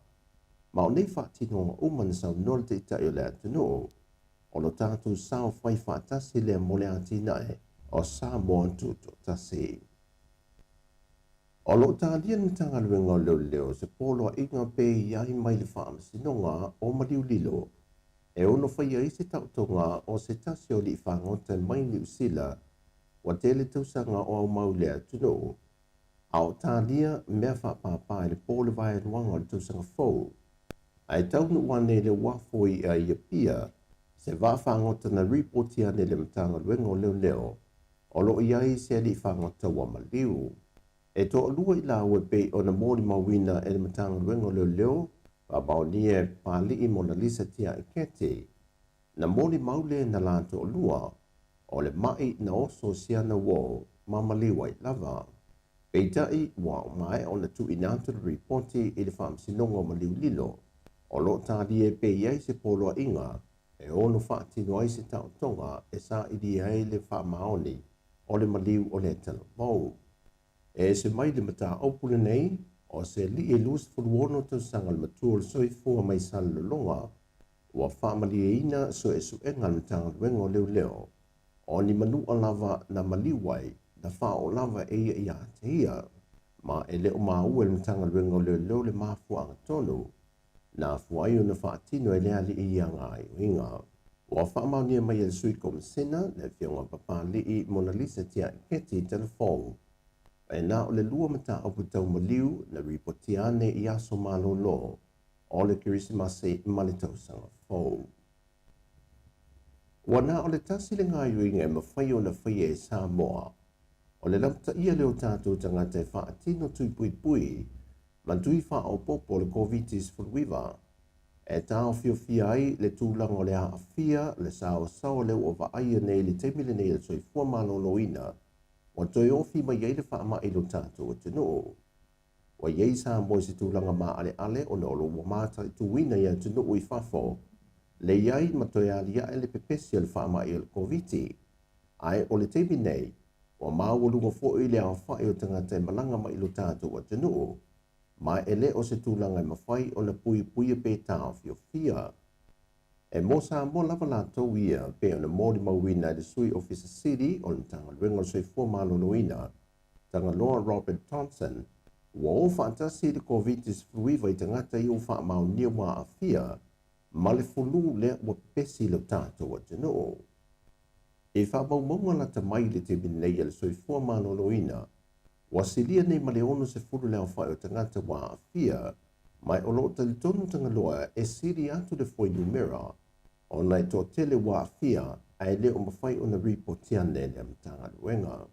Ma o nei faatinoga uma na saunoa le Taitai o le atunuu, o lo tatou sao fai faatasi lea mo le atinae o Samoa Tutoatasi. O lo o talia le Matagaluega o Leoleo se poloaiga pe i ai mai le Faamasinoga o Maliulilo e ono faia ai se taotoga o se tasi o alii fagota mai Niu Sila ua tele tausaga o aumau i le atunuu, a o talia mea faapāpā i le po o le vaeluaga o le tausaga fou. Ae taunuu ane i le uafo i'a i Apia se vaa fagota na ripoti ane i le Matagaluega o Leoleo o lo o i ai se alii fagota ua maliu. E toalua i laua e pei ona molimauina e le Matagaluega o Leoleo Faamaonia e Papali'i Monalisa Tiaiketi, na molimau lē na la to'alua o le ma'i na oso si ana uō ma maliu ai lava. Peitai, ua maea ona tuuina atu le ripoti i le Faamasinoga o Maliu Lilo, o lo o talia pea i ai se poloaiga e ono faatino ai se taotoga e sailia ai le faamaoni o le maliu o lea talavou. E ese mai le mataupu lenei, o se alii e 26 tausaga le matua o le soifua mai Salelologa, ua faamalieina suesuega a le Matagaluega o Leoleo, o ni manua lava na maliu ai, na faaoo lava e ia ia te ia. Ma e le o maua e le Matagaluega o Leoleo le mafuaaga tonu na afua ai ona faatino e le alii ia gaoioiga. Ua faamaonia mai e le Sui Komasina, le Afioga Papali'i Monalisa Tiaiketi Telefou, e na o le lua mataupu tau maliu na ripotia ane i aso malolo o le Kerisimasi ma le Tausaga Fou. Ua na o le tasi le gaoioiga e mafai ona faia e Samoa, o le lapataia lea o tatou tagata e faatino tui puipui ma tui faaopoopo o le Koviti-19, e taofiofia ai le tulaga o le aafia le saoasaoa lea ua vaaia nei i le taimi lenei o le soifua maloloina ua toe ofi mai ai le faamai i lo tatou atunuu. Ua i ai Samoa i se tulaga maaleale ona o lo o ua mataituina i atunuu i fafo le i ai ma toe aliae le pepesi o le faamai o le Koviti. Ae o le taimi nei, ua maualuga foi le aofai o tagata e malaga mai i lo tatou atunuu, ma e le o se tulaga e mafai ona puipuia pe taofiofia. E mo Samoa lava latou ia, pei ona molimauina e le Sui Ofisa Sili o le Matagaluega o le Soifua Maloloina, Tagaloa Robert Thompson, ua o faatasi le Koviti-19 i tagata ia ua faamaonia ua aafia ma le fulu lea ua pepesi i lo tatou atunuu. I faamaumauga lata mai i le taimi nei a le Soifua Maloloina, ua silia nei ma le 60 le aofai o tagata ua aafia, ma o lo o talitonu Tagaloa e sili atu le fuainumera ona e toatele ua aafia ae le o mafai ona ripotia ane e lea Matagaluega.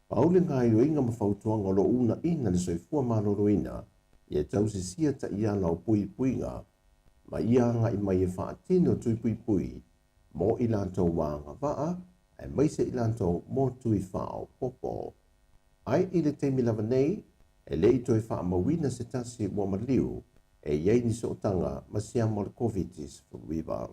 Pau le gaoioiga ma fautuaga o lo o uunaina le soifua maloloina ia tausisia taiala o puipuiga ma ia agai mai e faatino tui puipui mo i latou ua agavaa aemaise i latou mo tui faaopoopo. Ae i le taimi lava nei, e le i toe faamauina se tasi ua maliu e i ai ni sootaga ma siama o le Koviti-19.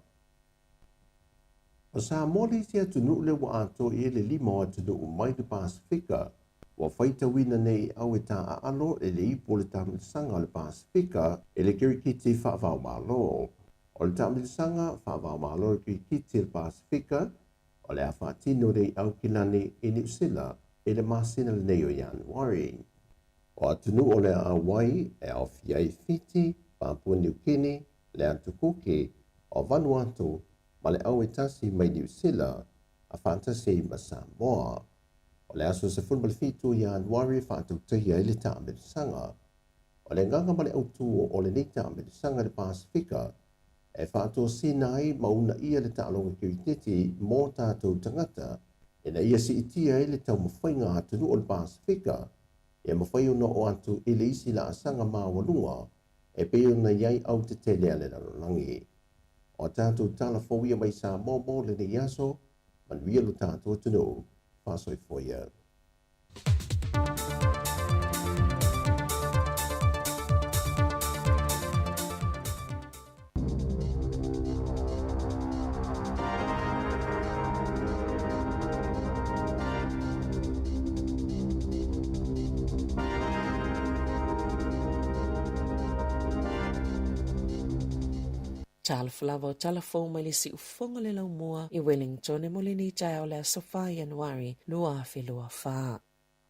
O Samoa le isi atunuu lea ua atoa i ai le lima o atunuu mai le Pasefika ua faitauina nei i au e taaalo i le ipu o le taamilosaga o le Pasefika i le kirikiti faava-o-Malo. O le taamilosaga faava-o-Malo o le kirikiti o le Pasefika o le a faatino nei i Aukilani i Niu Sila i le masina lenei o Ianuari. O atunuu o le a auai e aofia ai Fiti, Papua Niu Kini, le Atu Kuki, o Vanuatu ma le au e tasi mai Niu Sila a faatasi ai ma Samoa. O le aso 17 o Ianuari e faatautaia ai le taamilosaga. O le agaga ma le autū o lenei taamilosaga i le Pasefika e faatosina ai ma uunaia le taaloga kiriketi mō tatou tagata ina ia siitia ai le taumafaiga a atunuu o le Pasefika ia mafai ona oo atu i le isi laasaga maualuga e pei ona i ai au tetele a le lalolagi. O a tatou tala fou ia mai Samoa mo lenei aso, manuia lo tatou atunuu. Faasoifua ia. Talofa lava o tala fou mai le siufofoga o le laumua i Wellington mo lenei taeao le aso 4 Ianuari 2024.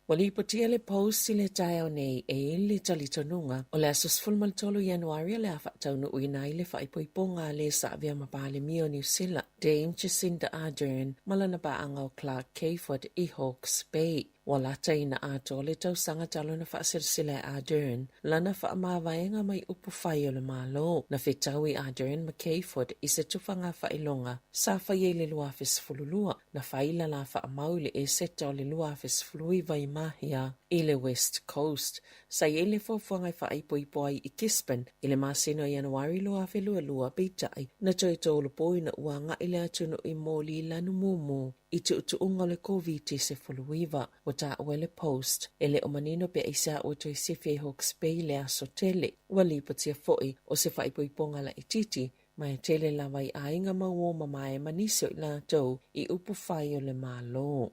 Ua lipotia le Post i le taeao nei e i ai le talitonuga o le aso 13 Ianuari o le a faataunuuina ai le faaipoipoga a le sa avea ma Palemia o Niu Sila, Dame Jacinda Ardern, ma lana paaga o Clark Cayford i Hawke's Bay. Ua lataina atoa le tausaga talu ona faaselesele e Ardern lana faamavaega mai upu fai o le Malo. Na fetaui Ardern ma Cayford i se tufaga faailoga sa faia i le 2012, na faila la faamau i le Eseta o le 2019 i Mahia i le West Coast. Sa i ai le fuafuaga e faaipoipo ai i Gisborne i le masina o Ianuari 2022, peitai, na toe tolopo ina ua agai le atunuu i moli lanu mumu i tuutuuga o le Koviti-19. Ua taua e le Post, e le o manino pe aisea ua toe sifi ai Hawke's Bay i le aso tele. Ua lipotia foi o se faaipoipoga laitiiti ma e tele lava i aiga ma uo mamae ma nisi o i latou i upu fai o le Malo.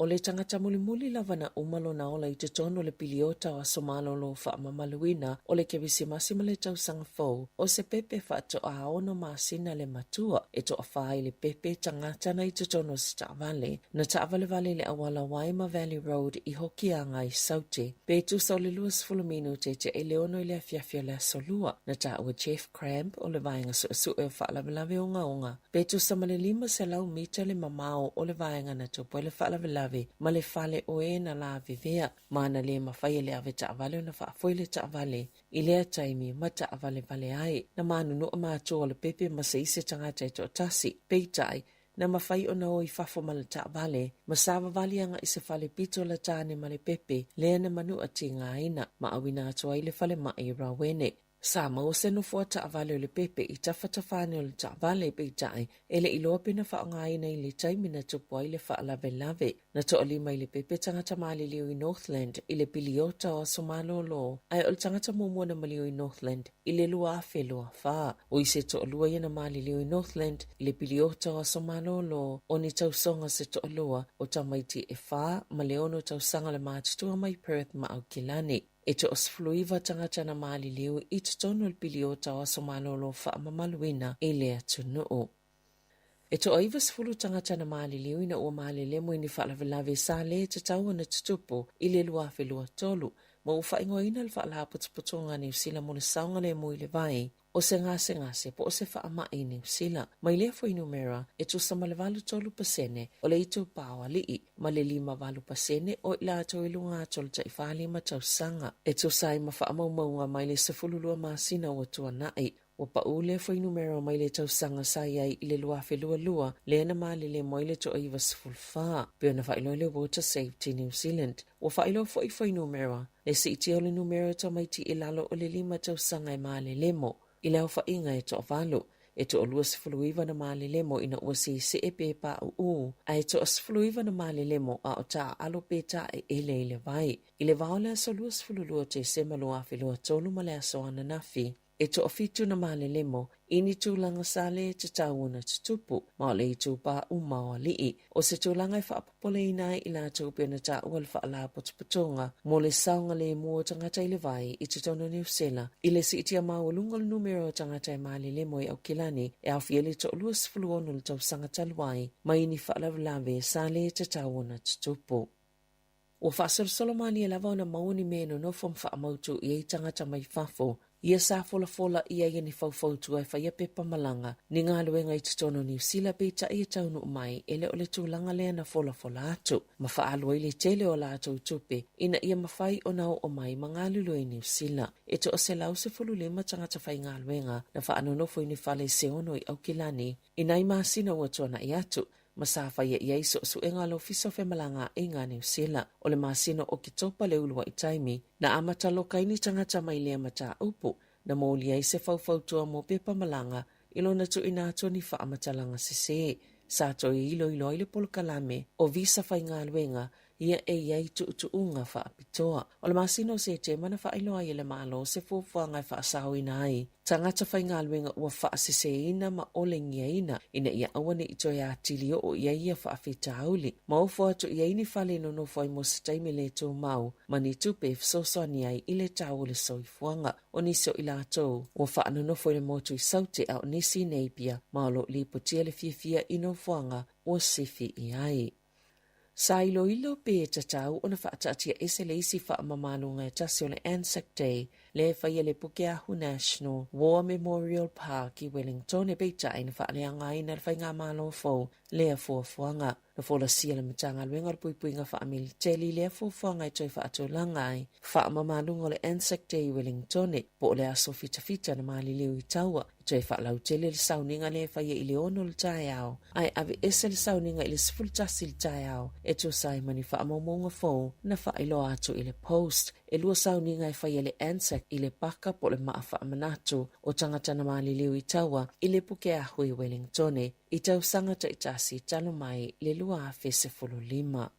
O le tagata mulimuli lava na uma lona ola i totonu o le piliota o aso malolo faamamaluina o le Kerisimasi ma le Tausaga Fou, o se pepe faatoa ono masina le matua e toafa ai le pepe tagata na i totonu o se taavale. Na taavalevale i le auala Waima Valley Road i Hokianga i Saute, pe tusa o le 20 minute tea i le ono i le afiafi o le Aso Lua. Na taua Jeff Cramp o le Vaega Suesue o Faalavelave Ogaoga, pe tusa ma le 500 mita le mamao o le vaega na tupu ai le faalavelave ma le fale o e na lavevea, ma na le mafai e le avetaavale ona faafoe le taavale i lea taimi ma taavalevale ai. Na manunua matua o le pepe ma se isi tagata e toatasi, peitai, na mafai ona o i fafo ma le taavale ma savavali agai i se fale pito la tane ma le pepe lea na manua tigaina ma auina atu ai i le falemai i Rawene. Sa maua se nofoa taavale o le pepe i tafatafa ane o le taavale, peitai, e le i loa pe na faaaogaina i le taimi na tupu ai le faalavelave. Na toalima i le pepe tagata maliliu i Northland i le piliota o aso malolo, ae o le tagata muamua na maliu i Northland i le 2024. O isi e toalua ia na maliliu i Northland i le piliota o aso malolo, o ni tausoga se toalua o tamaiti e fa ma le ono tausaga le matutua mai Perth ma Aukilani. E toasefuluiva tagata na maliliu i totonu o le piliota o aso malolo faamamaluina i le atunuu. E toaivasefulu tagata na maliliu ina ua malelemo i ni faalavelave sa lē tatau ona tutupu i le 2023 ma ua faaigoaina le Faalapotopotoga a Niu Sila mo le Saogalemu i le Vai o se gasegase po o se faamai i Niu Sila. Mai lea fuainumera, e tusa ma le 83 pasene o le itupa o alii ma le 58 pasene o i latou i luga atu o le 45 tausaga. E tusa ai ma faamaumauga mai le 12 masina ua tuanai, ua pau lea fuainumera mai le tausaga sa i ai i le 2022 lea na malelemo ai le toa-94, pei ona faailoa e le Water Safety New Zealand. Ua faailoa foi fuainumera le siitia o le numera o tamaiti i lalo o le lima tausaga e malelemo i le aofaiga e toavalu, e toa-29 na malelemo ina ua seesee pe paʻuʻū, a e toa-19 na malelemo a o taaalo pe taeele i le vai. I le va o le aso 22 o Tesema 2023 ma le aso ananafi, E toafitu na malelemo i ni tulaga sa lē tatau ona tutupu, ma o le itupa uma o alii. O se tulaga e faapopoleina ai i latou pei ona taua le faalapotopotoga mo le saogalemu o tagata i le vai i totonu o Niu Sela i le siitia maualuga o le numera o tagata e malelemo i Aukilani e aofia ai le toa-26 o le tausaga talu ai mai ni faalavelave sa lē tatau ona tutupu. Ua faasolosolo malie lava ona maua ni mea e nonofo ma faamautu i ai tagata mai fafo. Ia sa folafola ʻia ia ni faufautua e faia pepa malaga, ni galuega i totonu o Niu Sila peitai e taunuu mai e le o le tulaga lea na folafola atu, ma faaalu ai le tele o a latou tupe ina ia mafai ona oo mai ma galulue i Niu Sila. E toa-115 tagata faigaluega na faanonofo i ni fale se ono i Aukilani i nai masina ua tuanai atu, ma sa faia i ai suesuega a le Ofisa o Femalagaaiga a Niu Sila. O le masina o Oketopa le uluai taimi na amata loka ai ni tagata mai lea mataupu na moli ai se faufautua mo pepa malaga i lona tuuina atu o ni faamatalaga sesē. Sa toe iloilo ai le polokalame o visa faigaluega ia e i ai tuutuuga faapitoa. O le masina o Setema na faailoa ai e le Malo se fuafuaga e faasaoina ai tagata faigaluega ua faaseseina ma olegiaina ina ia aua ne i toe atili oo i ai ia faafitauli, ma ofo atu i ai ni fale e nonofo ai mo se taimi le tumau ma ni tupe e fesoasoani ai i le tau o le soifuaga. O nisi o i latou ua faanonofo i le motu i Saute a o nisi i Napier ma o lo o lipotia le fiafia i nofoaga ua sifi i ai. Sa iloilo pe tatau ona faataatia ese le isi faamamaluga e tasi o le Anzac Day. Lea e faia i le Pukeahu National War Memorial Park i Wellington, peitai na faaleagaina e le Faigamalo fou lea fuafuaga. Na folasia e le Matagaluega o le Puipuiga Faamiliteli lea fuafuaga e toe faatulaga ai faamamaluga o le Anzac Day i Wellingtone, po o le aso fitafita na maliliu i taua, e toe faalautele le sauniga lea e faia i le 6 o le taeao, ae aveese le sauniga i le 11 i le taeao e tusa ai ma ni faamaumauga fou na faailoa atu i le Post. E lua sauniga e faia e le Anzac i le paka po o le maa faamanatu o tagata na maliliu i taua i le Pukeahu i Wellingtone i tausaga taitasi talu mai le 2015.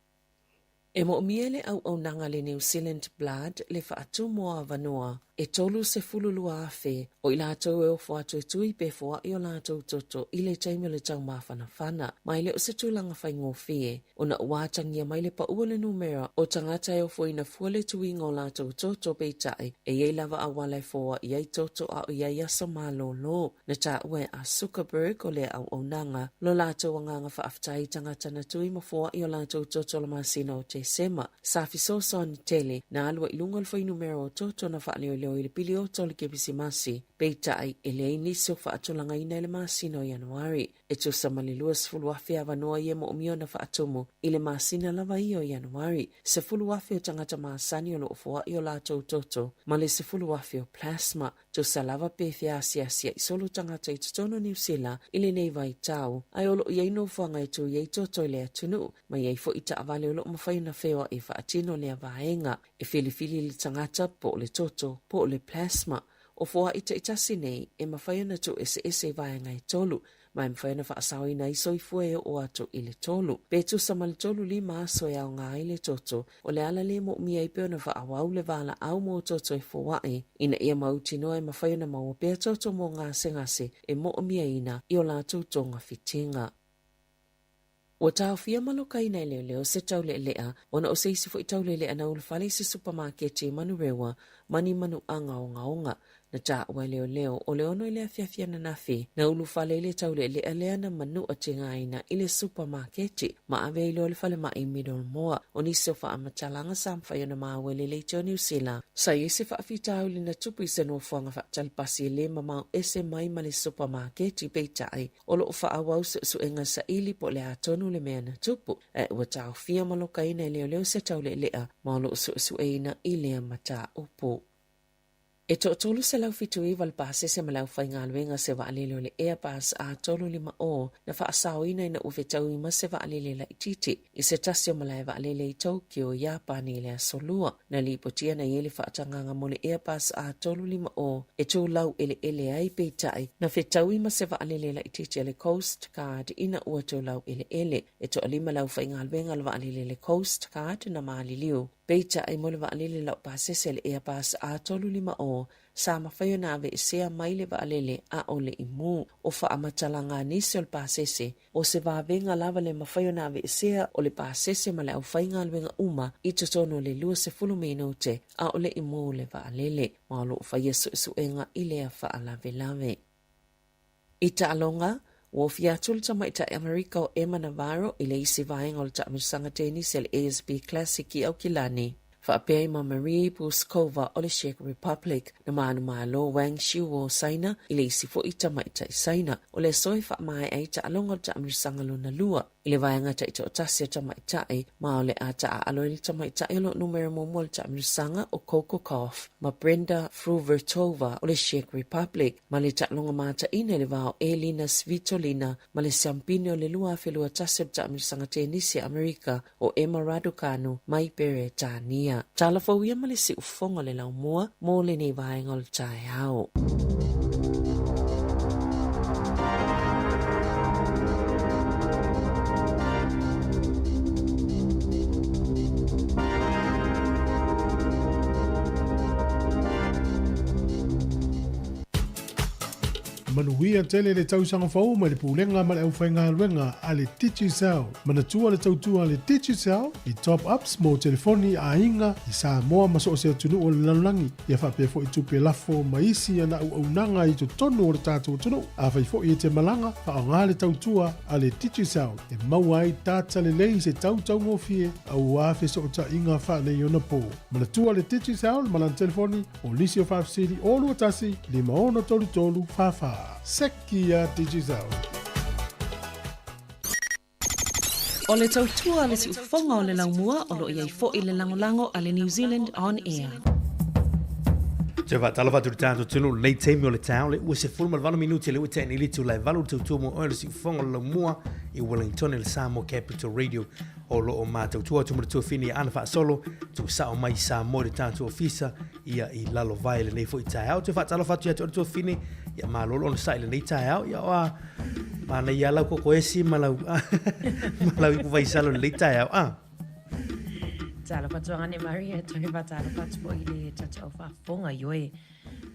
E moomia e le auaunaga a le New Zealand Blood le faatumu o avanoa e 32,000 o i latou e ofo atu e tui pe foai o latou toto i le taimi o le taumafanafana. Ma e le o se tulaga faigofie ona ua atagia mai le pau o le numera o tagata e ofoina fua le tuiga o latou toto, peitai e i ai lava auala e foai ai toto a o i ai aso malōlō. Na taua e a Zuckerberg o lea auaunaga lo latou agaga faafetai i tagata na tui ma foai o latou toto i le masina o Tesema. Sa fesoasoani tele na alu ai i luga o le fuainumera o toto na faaleoleo i le piliota o le Kerisimasi, peitai e leai nisi o faatulagaina i le masina o Ianuari. E tusa ma le 20,000 avanoa ia e moomia ona faatumu i le masina lava ia o Ianuari. 10,000 o tagata masani o lo o foai o latou toto ma le 10,000 o plasma. Tusa lava pe feasiasia'i solo tagata i totonu o Niu Sila i lenei vaitau, ae o lo o i ai nofoaga e tui ai toto i le atunuu, ma i ai foi taavale o lo o mafai ona feoa'i e faatino lea vaega. E filifili le tagata po o le toto, po o le plasma. O foa'i taitasi nei e mafai ona tuueseese i vaega e tolu, ma e mafai ona faasaoina ai soifua e oo atu i le tolu. Pe tusa ma le 35 aso e aoga ai le toto, o le ala lea e moomia ai pea ona faaauau le valaau mo toto e foai, ina ia mautinoa e mafai ona maua pea toto mo gasegase e moomiaina i o latou togafitiga. Ua taofia ma lokaina e leoleo se taulealea ona o se isi foi taulealea na ulufale i se supamaketi i Manurewa ma ni manuaga ogaoga. Na taua e leoleo o le 6 i le afiafi ananafi na ulufale ai le taulealea lea na manua tigaina i le supamaketi ma ave ai loa i le falemai i Middlemore. O nisi o faamatalaga sa mafai ona maua e le Leitio Niu Sila, sa i ai se faafitauli na tupu i se nofoaga faatalipasi e le mamao ese mai ma le supamaketi, peitai O lo o faaauau suesuega saili po o le a tonu le mea na tupu, ae ua taofia ma lokaina e leoleo se taulealea ma o lo o suesueina i lea mataupu. E toa-379 le pasese ma le aufaigaluega se vaalele o le Airbus A350 na faasaoina ina ua fetaui ma se vaalele laitiiti i se tasi o malae vaalele i Tokyo, Iapani i le Aso Lua. Na lipotia na i ai le faatagaga mo le Airbus A350 e tu laueleele ai, peitai, na fetaui ma se vaalele laitiiti a le Coast Guard ina ua tu laueleele. E toalima le aufaigaluega o le vaalele a le Coast Guard na maliliu. Peitai, mo le vaalele laupasese a le Airbus A350, sa mafai ona aveesea mai le vaalele ʻaʻole i mū. O faamatalaga a nisi o le pasese, ʻO se vavega lava le mafai ona aveesea o le pasese ma le aufaigaluega uma i totonu o le 20 minute ʻaʻole i mū le vaalele, ma o lo o faia suesuega i lea faalavelave. I taaloga, ua ofia atu le tamaitai Amerika o Emma Navarro i le isi vaega o le taamilosaga tenisi a le ASB Classic i Aukilani. Faapea ai ma Marie Bouzkova o le Czech Republic, na manumalo Wang Xiu o Saina i le isi foi tamaitai Saina. O le aso e faamaea ai taaloga o le taamilosaga lona lua i le vaega taitoatasi a tamaitai, ma o le a taaalo ai le tamaitai o lo o numera muamua o le taamilosaga o Coco Gauff ma Brenda Fruhvirtova o le Czech Republic, ma le taaloga mataina i le va o Elina Svitolina ma le siampine o le 2021 o le taamilosaga tenisi a Amerika o Emma Raducanu mai Peretania. Tala fou ia ma le siufofoga o le laumua mo lenei vaega o le taeao. Manuia tele le tausaga fou mai le Pulega ma le aufaigaluega a le Digicel. Manatua le tautua a le Digicel i top ups mo telefoni a aiga i Samoa ma so o se atunuu o le lalolagi, ia faapea foi tupe lafo ma isi ana auaunaga i totonu o le tatou atunuu. Afai foi e te malaga, faaaoga le tautua a le Digicel e maua ai data lelei i se tau taugofie aua fesootaiga faaneionapo. Manatua le Digicel ma lana telefoni o nisi o faafesili 021 5633 44. Seki ia Digicel. O le tautua a le siufofoga o le laumua o lo o i ai foi le lagolago a le New Zealand On Air. Te whaatalofa atu le tātou tunu lei taimi o le tau le ua 18 minuti le ua tani le tū lai valu le tautua mo oe le siufofoga o le laumua i Wellington i le Samoa Capital Radio o lo o matautua atu ma le tuafine ia ana faasolo tuusao mai i Samoa i le tatou ofisa ia i lalo vae lenei foi taeao. Toe faatalofa atu ia te oe le tuafine ia malolo ona sa'i lenei taeao ia oa mana ia lau koko esi ma lau ma lau ipu vaisalo lenei taeao. Ah. Talofa atu agane Maria, toe faatalofa atu foi i le tatou au faafofoga i oe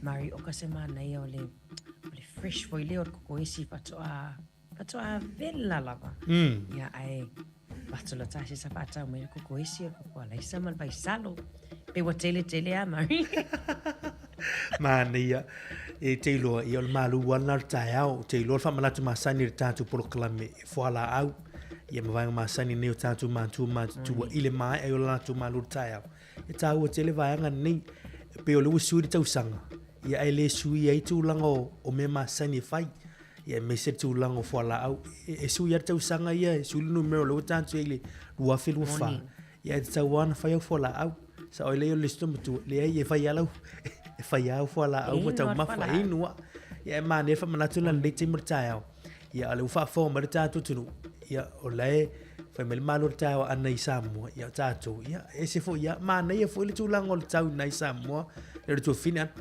Mari o ka se manaia o le o le fresh foi lea o le koko esi faatoa Faatoa vela lava. Ia ae vato la tasi sa faatau mai le koko esi o le koko alaisa ma le vaisalo. Pe ua tele tele a Mari. Manaia. E te iloa, ia o le malu ana o le taeao, te iloa le faamanatu masani i le tatou polokalame e fualaau, ia ma vaega masani nei o tatou matua matutua i le maea ai o le latou malu o le taeao. E taua tele vaega nei, e pei o lea ua sui le tausaga, ia ae le sui ai tulaga o mea masani e fai. Ia aemaise le tulaga o fualaau. E sui lava le tausaga ia, e sui le numera o lea ua tatou i ai i le 2024. Ia ae tatau lava ona fai au fualaau. Sao ai lea o le isi matua, leai e fai lava lau, e fai lava au fualaau ma taumafa, e inu lava. Ia e manaia le faamanatu lena i lenei taimi o le taeao. Ia a o lea ua faafofoga mai le tatou atunuu, ia o la e fai mai le Malo o le taeao a Ana i Samoa, ia o tatou, ia e ese foi lava, manaia foi le tulaga o le tau i ina i Samoa, le tuafine Ana.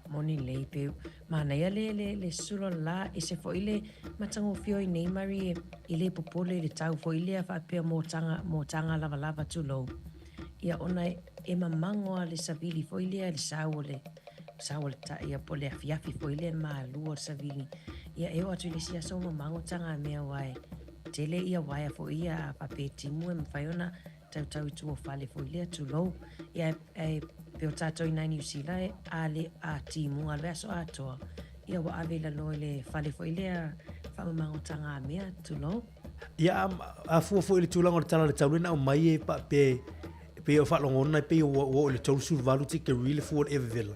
Moni lelei pe manaia le le le sula la ese foi le matagofie o inei Marie e le popole i le tau foi lea faapea mo taga mo taga lavalava tulou ia ona e mamago a le savili foi lea le sau o le sau o le ta ia po le afiafi foi lea malu o le savili ia e oo atu i le isi aso ua mamago taga mea aua e tele ia uaea foi ia a faapea e timu e mafai ona tautau i tua o fale foi lea, tulou. Ia e pei o tatou i nai Niu Sila e a le a timuga le aso atoa, ia ua ave i lalo i le fale foi lea faamamagotaga mea, tulou. Ia a fua foi i le tulaga o le tala o le tau lea na aumai e pe e pei o faalogona e pei ua oo i le 38 tikeri le fua o le ea vevela.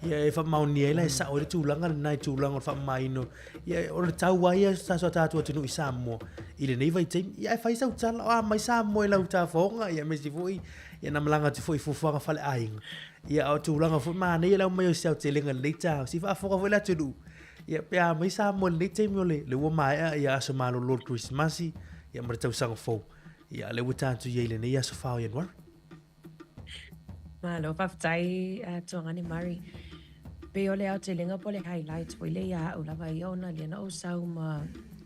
Ia e faamaonia ai la e sao ai le tulaga lena i tulaga o le faamamaina Ia, o le tau lava ia sa tatou atunuu i Samoa i lenei vaitaimi. Ia, ae fai sau tala, o a mai Samoa i lau tafaoga, ia aemaise foi, ia na malaga atu foi i fuafuaga faleaiga. Ia, a o tulaga foi manaia le aumai o se aotelega i lenei taeao, se i faafofoga foi le atunuu. Ia, pe a mai Samoa i lenei taimi o le, le ua maea ia aso malolo o le Kerisimasi, ia ma le tausaga fou. Ia, a o lea ua tatou i ai i lenei aso 4 o Ianuari. Malo faafetai uh, Tuagane Murray. Pei o le aotelega po o le highlight foi lea ia au lava ia ona lea na ou sau ma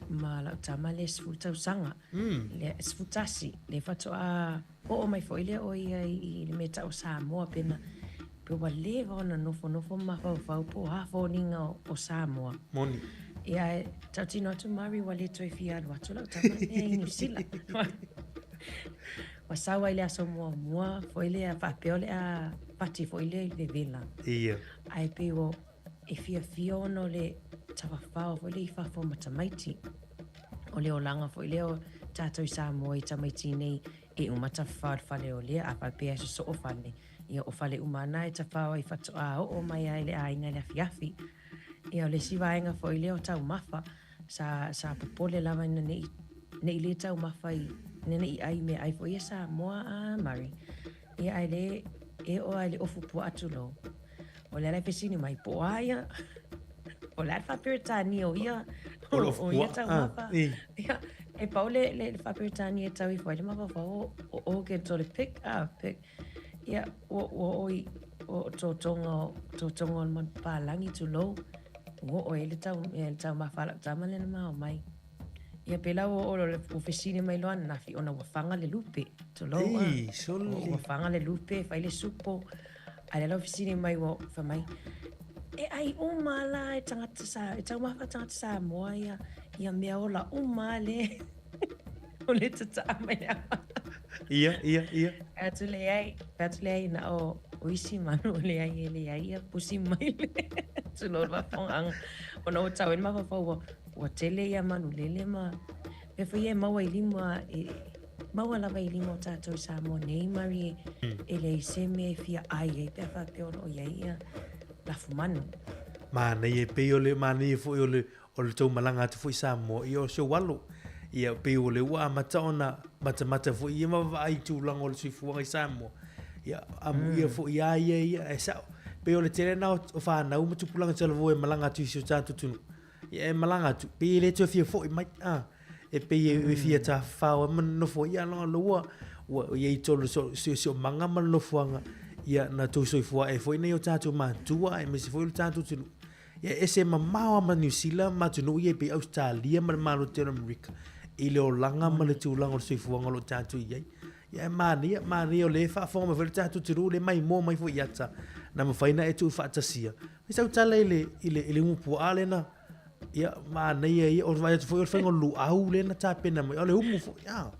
ma lau tama le 10 tausaga. Le 11 le faatoa oo mai foi lea o ia i, i le mea tau Samoa pena pe ua leva ona nofonofo ma mafaufau po o a foliga o, o Samoa. Moni. Ia, e tautino atu Murray ua le toe fia alu atu lau tama lea i Niu Sila. Ua sau ai le aso muamua foi lea faapea o le a pati foi lea i le vevela. Ia. Ae pei ua e fiafia ona o le tafafao foi lea i fafo ma tamaiti. O le olaga foi lea o tatou i Samoa i tamaiti nei e uma tafafao i le fale o lea a faapea e sosoo fale. Ia o fale uma na e tafao ai faatoa oo mai ai le aiga i le afiafi. Ia o le isi vaega foi lea o taumafa. Sa, sa popole lava ina ne i, ne i lē taumafa i, ina ne i ʻai meaʻai foi ia Samoa a Murray. Ia ae lē, e oo lava i le ofu puaʻa tulou. O le ala e fesili mai, po o a ia, po o le a le faa-Peretania o ia, O le ofu o ia puaʻa, taumafa. i. Ia, e pau le, le, le faa-Peretania e tau ifo ai le mafaufau o, o organs o le pig, a, pig. Ia, ua, ua oo i, o totoga o, totoga o le manupapalagi, tulou, ua oo ai le tau, ia, le taumafa a lau tama lea na mao mai. Ia, pēlā ua oo loa, ua fesili mai loa ananafi ona ua faga le lupe, tulou a. Ei, sole. Ua faga le lupe, fai le supo. A o lea la ua fesili mai ua fai mai, E ai uma la e tagata sa, e taumafa tagata Samoa ia, ia mea ola uma le o le tataa mai le awa. Ia, ia, ia. Fai atu leai, fai atu leai na o, o isi manu leai e leai ia pusi mai le tulou le faafofogaaga. Ona ua tau ai le mafaufau ua, ua tele ia manu lele ma mea foi ia e maua i lima e, maua lava i lima o tatou i Samoa nei Marie e leai se mea e fia ai ai pe a faapea o lo o i ai ia lafumanu. Manaia e pei o le manaia foi o le o le tou malaga atu foi i Samoa ia o si ou alo. Ia pei o lea ua amata ona matamata foi ia ma vaavaai i tulaga o le soifuaga i Samoa. Ia amuia foi ia ia ia e sao. Pei o le tele na o fanau ma tupulaga talavou e malaga atu i si o tatou atunuu. Ia e malaga atu, pei e le toe fia foi mai, a, e pei e fia tafafao ai ma nonofo ai, ia leaga o lea ua, ua i ai i totonu o le siosiomaga ma le nofoaga, ia na tou soifua ae foi nai o tatou matua aemaise foi o le tatou atunuu. Ia e ese mamao lava ma Niu Sila ma atunuu ia e pei Ausetalia ma le Malo tele o Amerika i le olaga ma le tulaga o le soifuaga o lo o tatou i ai. Ia e manaia, manaia o lea e faafofoga mai foi le tatou atunuu, o lea e maimoa mai foi i ata na mafai ona e tuufaatasia. Fai sau tala i le, i le, i le umupuaa lea na, ia, manaia ia, o le vaai atu foi o le faiga o le luau lea na tapena mai, o le umu foi, a.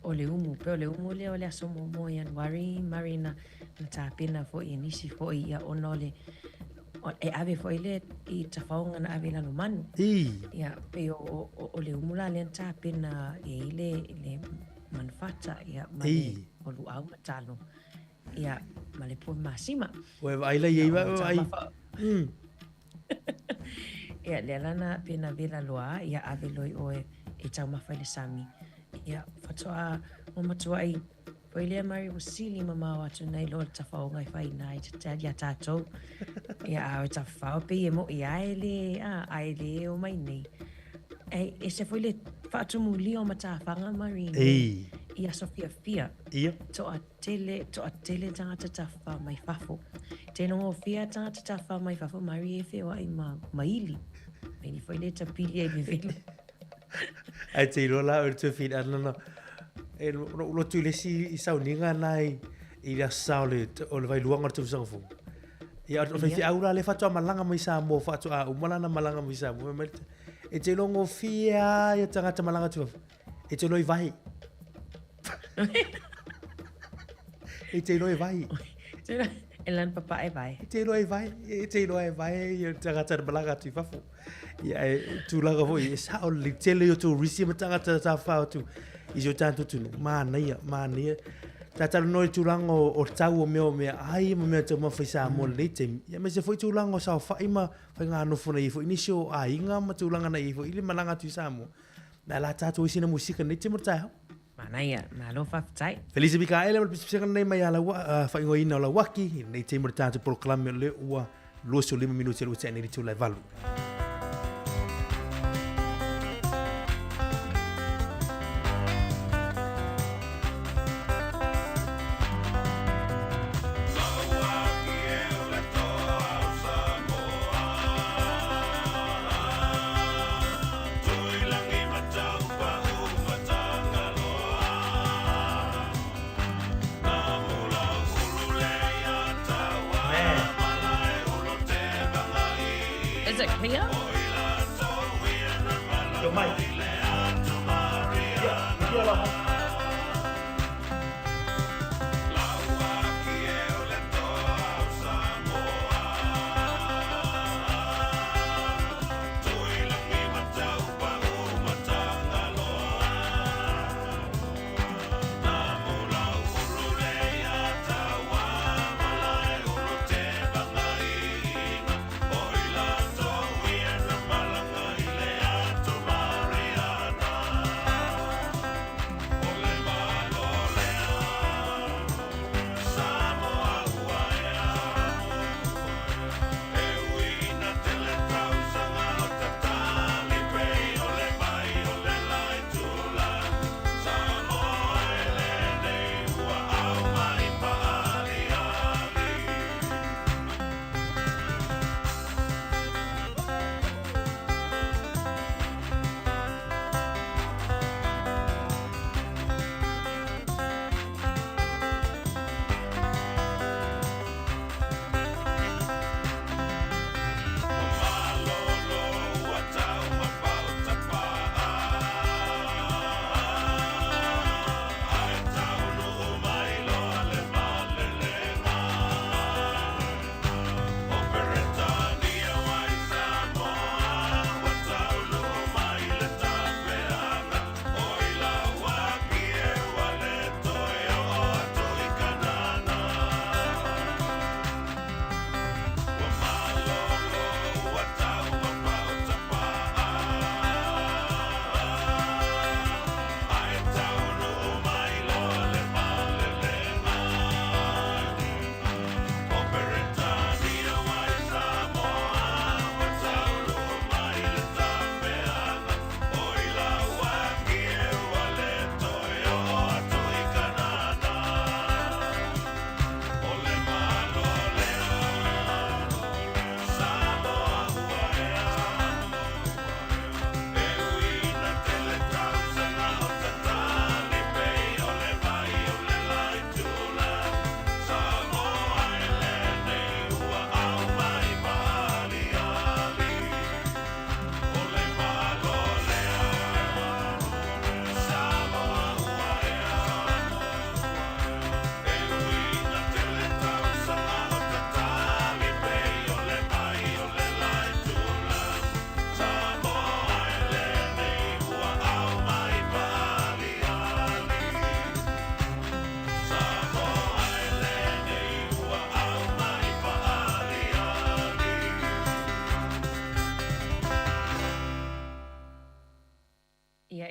O le umu, pei o le umu lea o le aso muamua o Ianuari, Mari na, na tapena foi e nisi foi, ia, ona o le, e ave foi le i tafaoga na ave i Lalomanu. I. Ia, pei o, o, o le umu la lea na tapena e i le, le manufata, ia, ma le, o luau ma talo. Ia, ma le poi masima. Ua e vaai la i ai, vaai. Ia, lea la na pena vela loa, ia ave loa i oe e taumafa i le sami. Ia, faatoa ua matuai foi lea Mari ua sili mamao atu nai lo le tafaoga e fai ina ai iā tatou. Ia, a o e tafafao pei e moʻi lava e le, a, a e le o mai nei. E ese foi le faatumulia o matafaga Mari i aso fiafia. Ia. Toa Tele, toatele tagata tafafao mai fafo. Tele gofie a tagata tafafao mai fafo Marie e feoai ma, ma ili. Ma ili foi lea e tapili ai i le velo. Ae te iloa la o le toe feel ana na, e lou lotu i le isi i sauniga na i, i le aso sa o le, o le vailuaga o le tausaga fou. Ia, o le faifeau la lea faatoa malaga mai Samoa, faatoa uma lana malaga mai Samoa, fai mai le, e te iloa gofie lava ia tagata malaga atu i fafo. E te iloa i vae. E te iloa e vae. E lana papa e vae. E te iloa e vae. E te iloa e vae ia tagata na malaga atu i fafo. Ia e tulaga foi e sao le tele o tourist ma tagata tafafao atu i si o tatou atunuu. Manaia, manaia. Talanoa i tulaga o tau o mea o mea ai ma mea taumafa i Samoa i lenei taimi. Ia aemaise foi tulaga o saofai ma faiganofo na i ai foi nisi o aiga ma tulaga na i ai foi le malaga atu i Samoa. Na la tatou i sina musika nei te mo taeao. Manaia, malo faafetai. Felise Mikaele ma le pisapisiga nei mai a lau faaigoaina o Lauaki i lenei taimi o le tatou polokalame o lea ua 25 minute le ua tea nei le itula e 8. Is it clear? Your mic. Yeah, yeah, aloha.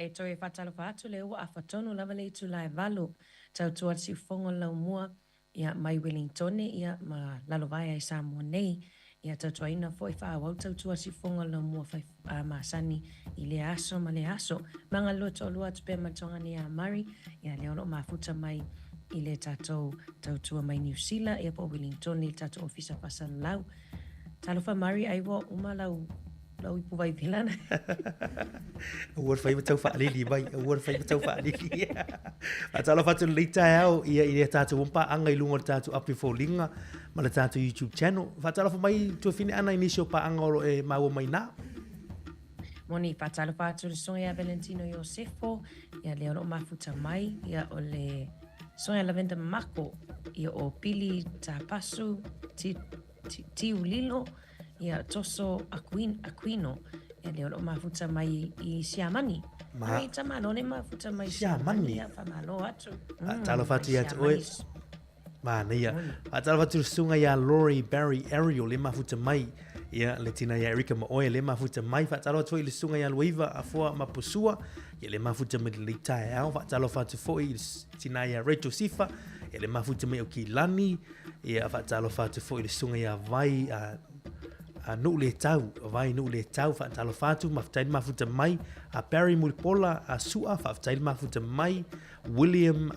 E toe faatalofa atu lea ua afa tonu lava le itula e valu. Tautua le siufofoga o le laumua ia mai Welingtone ia ma lalovaea i Samoa nei. Ia tautuaina foi faaauau tautua le siufofoga o le laumua fai a masani i lea aso ma lea aso. Ma galulue toalua atu pea ma le toagane ia Murray, ia lea o lo o mafuta mai i le tatou tautua mai Niu Sila ia po o Wellington i le tatou ofisa faasalalau. Talofa Murray ai ua uma lau lau ipu vai vela na. Aua le fai ma tau faalili mai, aua le fai ma tau faalili. Faatalofa atu i lenei taeao ia i le tatou paaga i luga o le tatou api o foliga ma le tatou YouTube channel. Faatalofa mai Tuafine Ana i nisi o paaga o lo o e maua mai na. Moni, faatalofa atu i le susuga ia Valentino Iosefo, ia lea o lo o mafuta mai, ia o le susuga ia Lavender Mako, ia o Pili Tapasu, Ti, Ti, Tiu Lilo, ia Toso Aquino, Aquino, ia lea o lo o mafuta mai i Siamani. Ma... Ai, tamalo le mafuta mai Siamani. Ia, whamalo atu. Talofa atu ia te oe. Manaia. Faatalofa atu i le susuga ia Laurie Barry Ariel le mafuta mai. Ia, le tina ia Erika ma oe le mafuta mai. Faatalofa atu foi i le susuga ia Luaiva Afoa Mapusua. Ia le mafuta mai lenei taeao. Faatalofa atu foi i le tina ia Rachel Sifa. Ia le mafuta mai o Kilani. Ia, faatalofa atu foi i le susuga ia Vai a a Nuu le tau, vai Nuu le tau, faatalofa atu, mafetai le mafuta mai, a Barry Mulipola, a Sua, faafetai le mafuta mai, William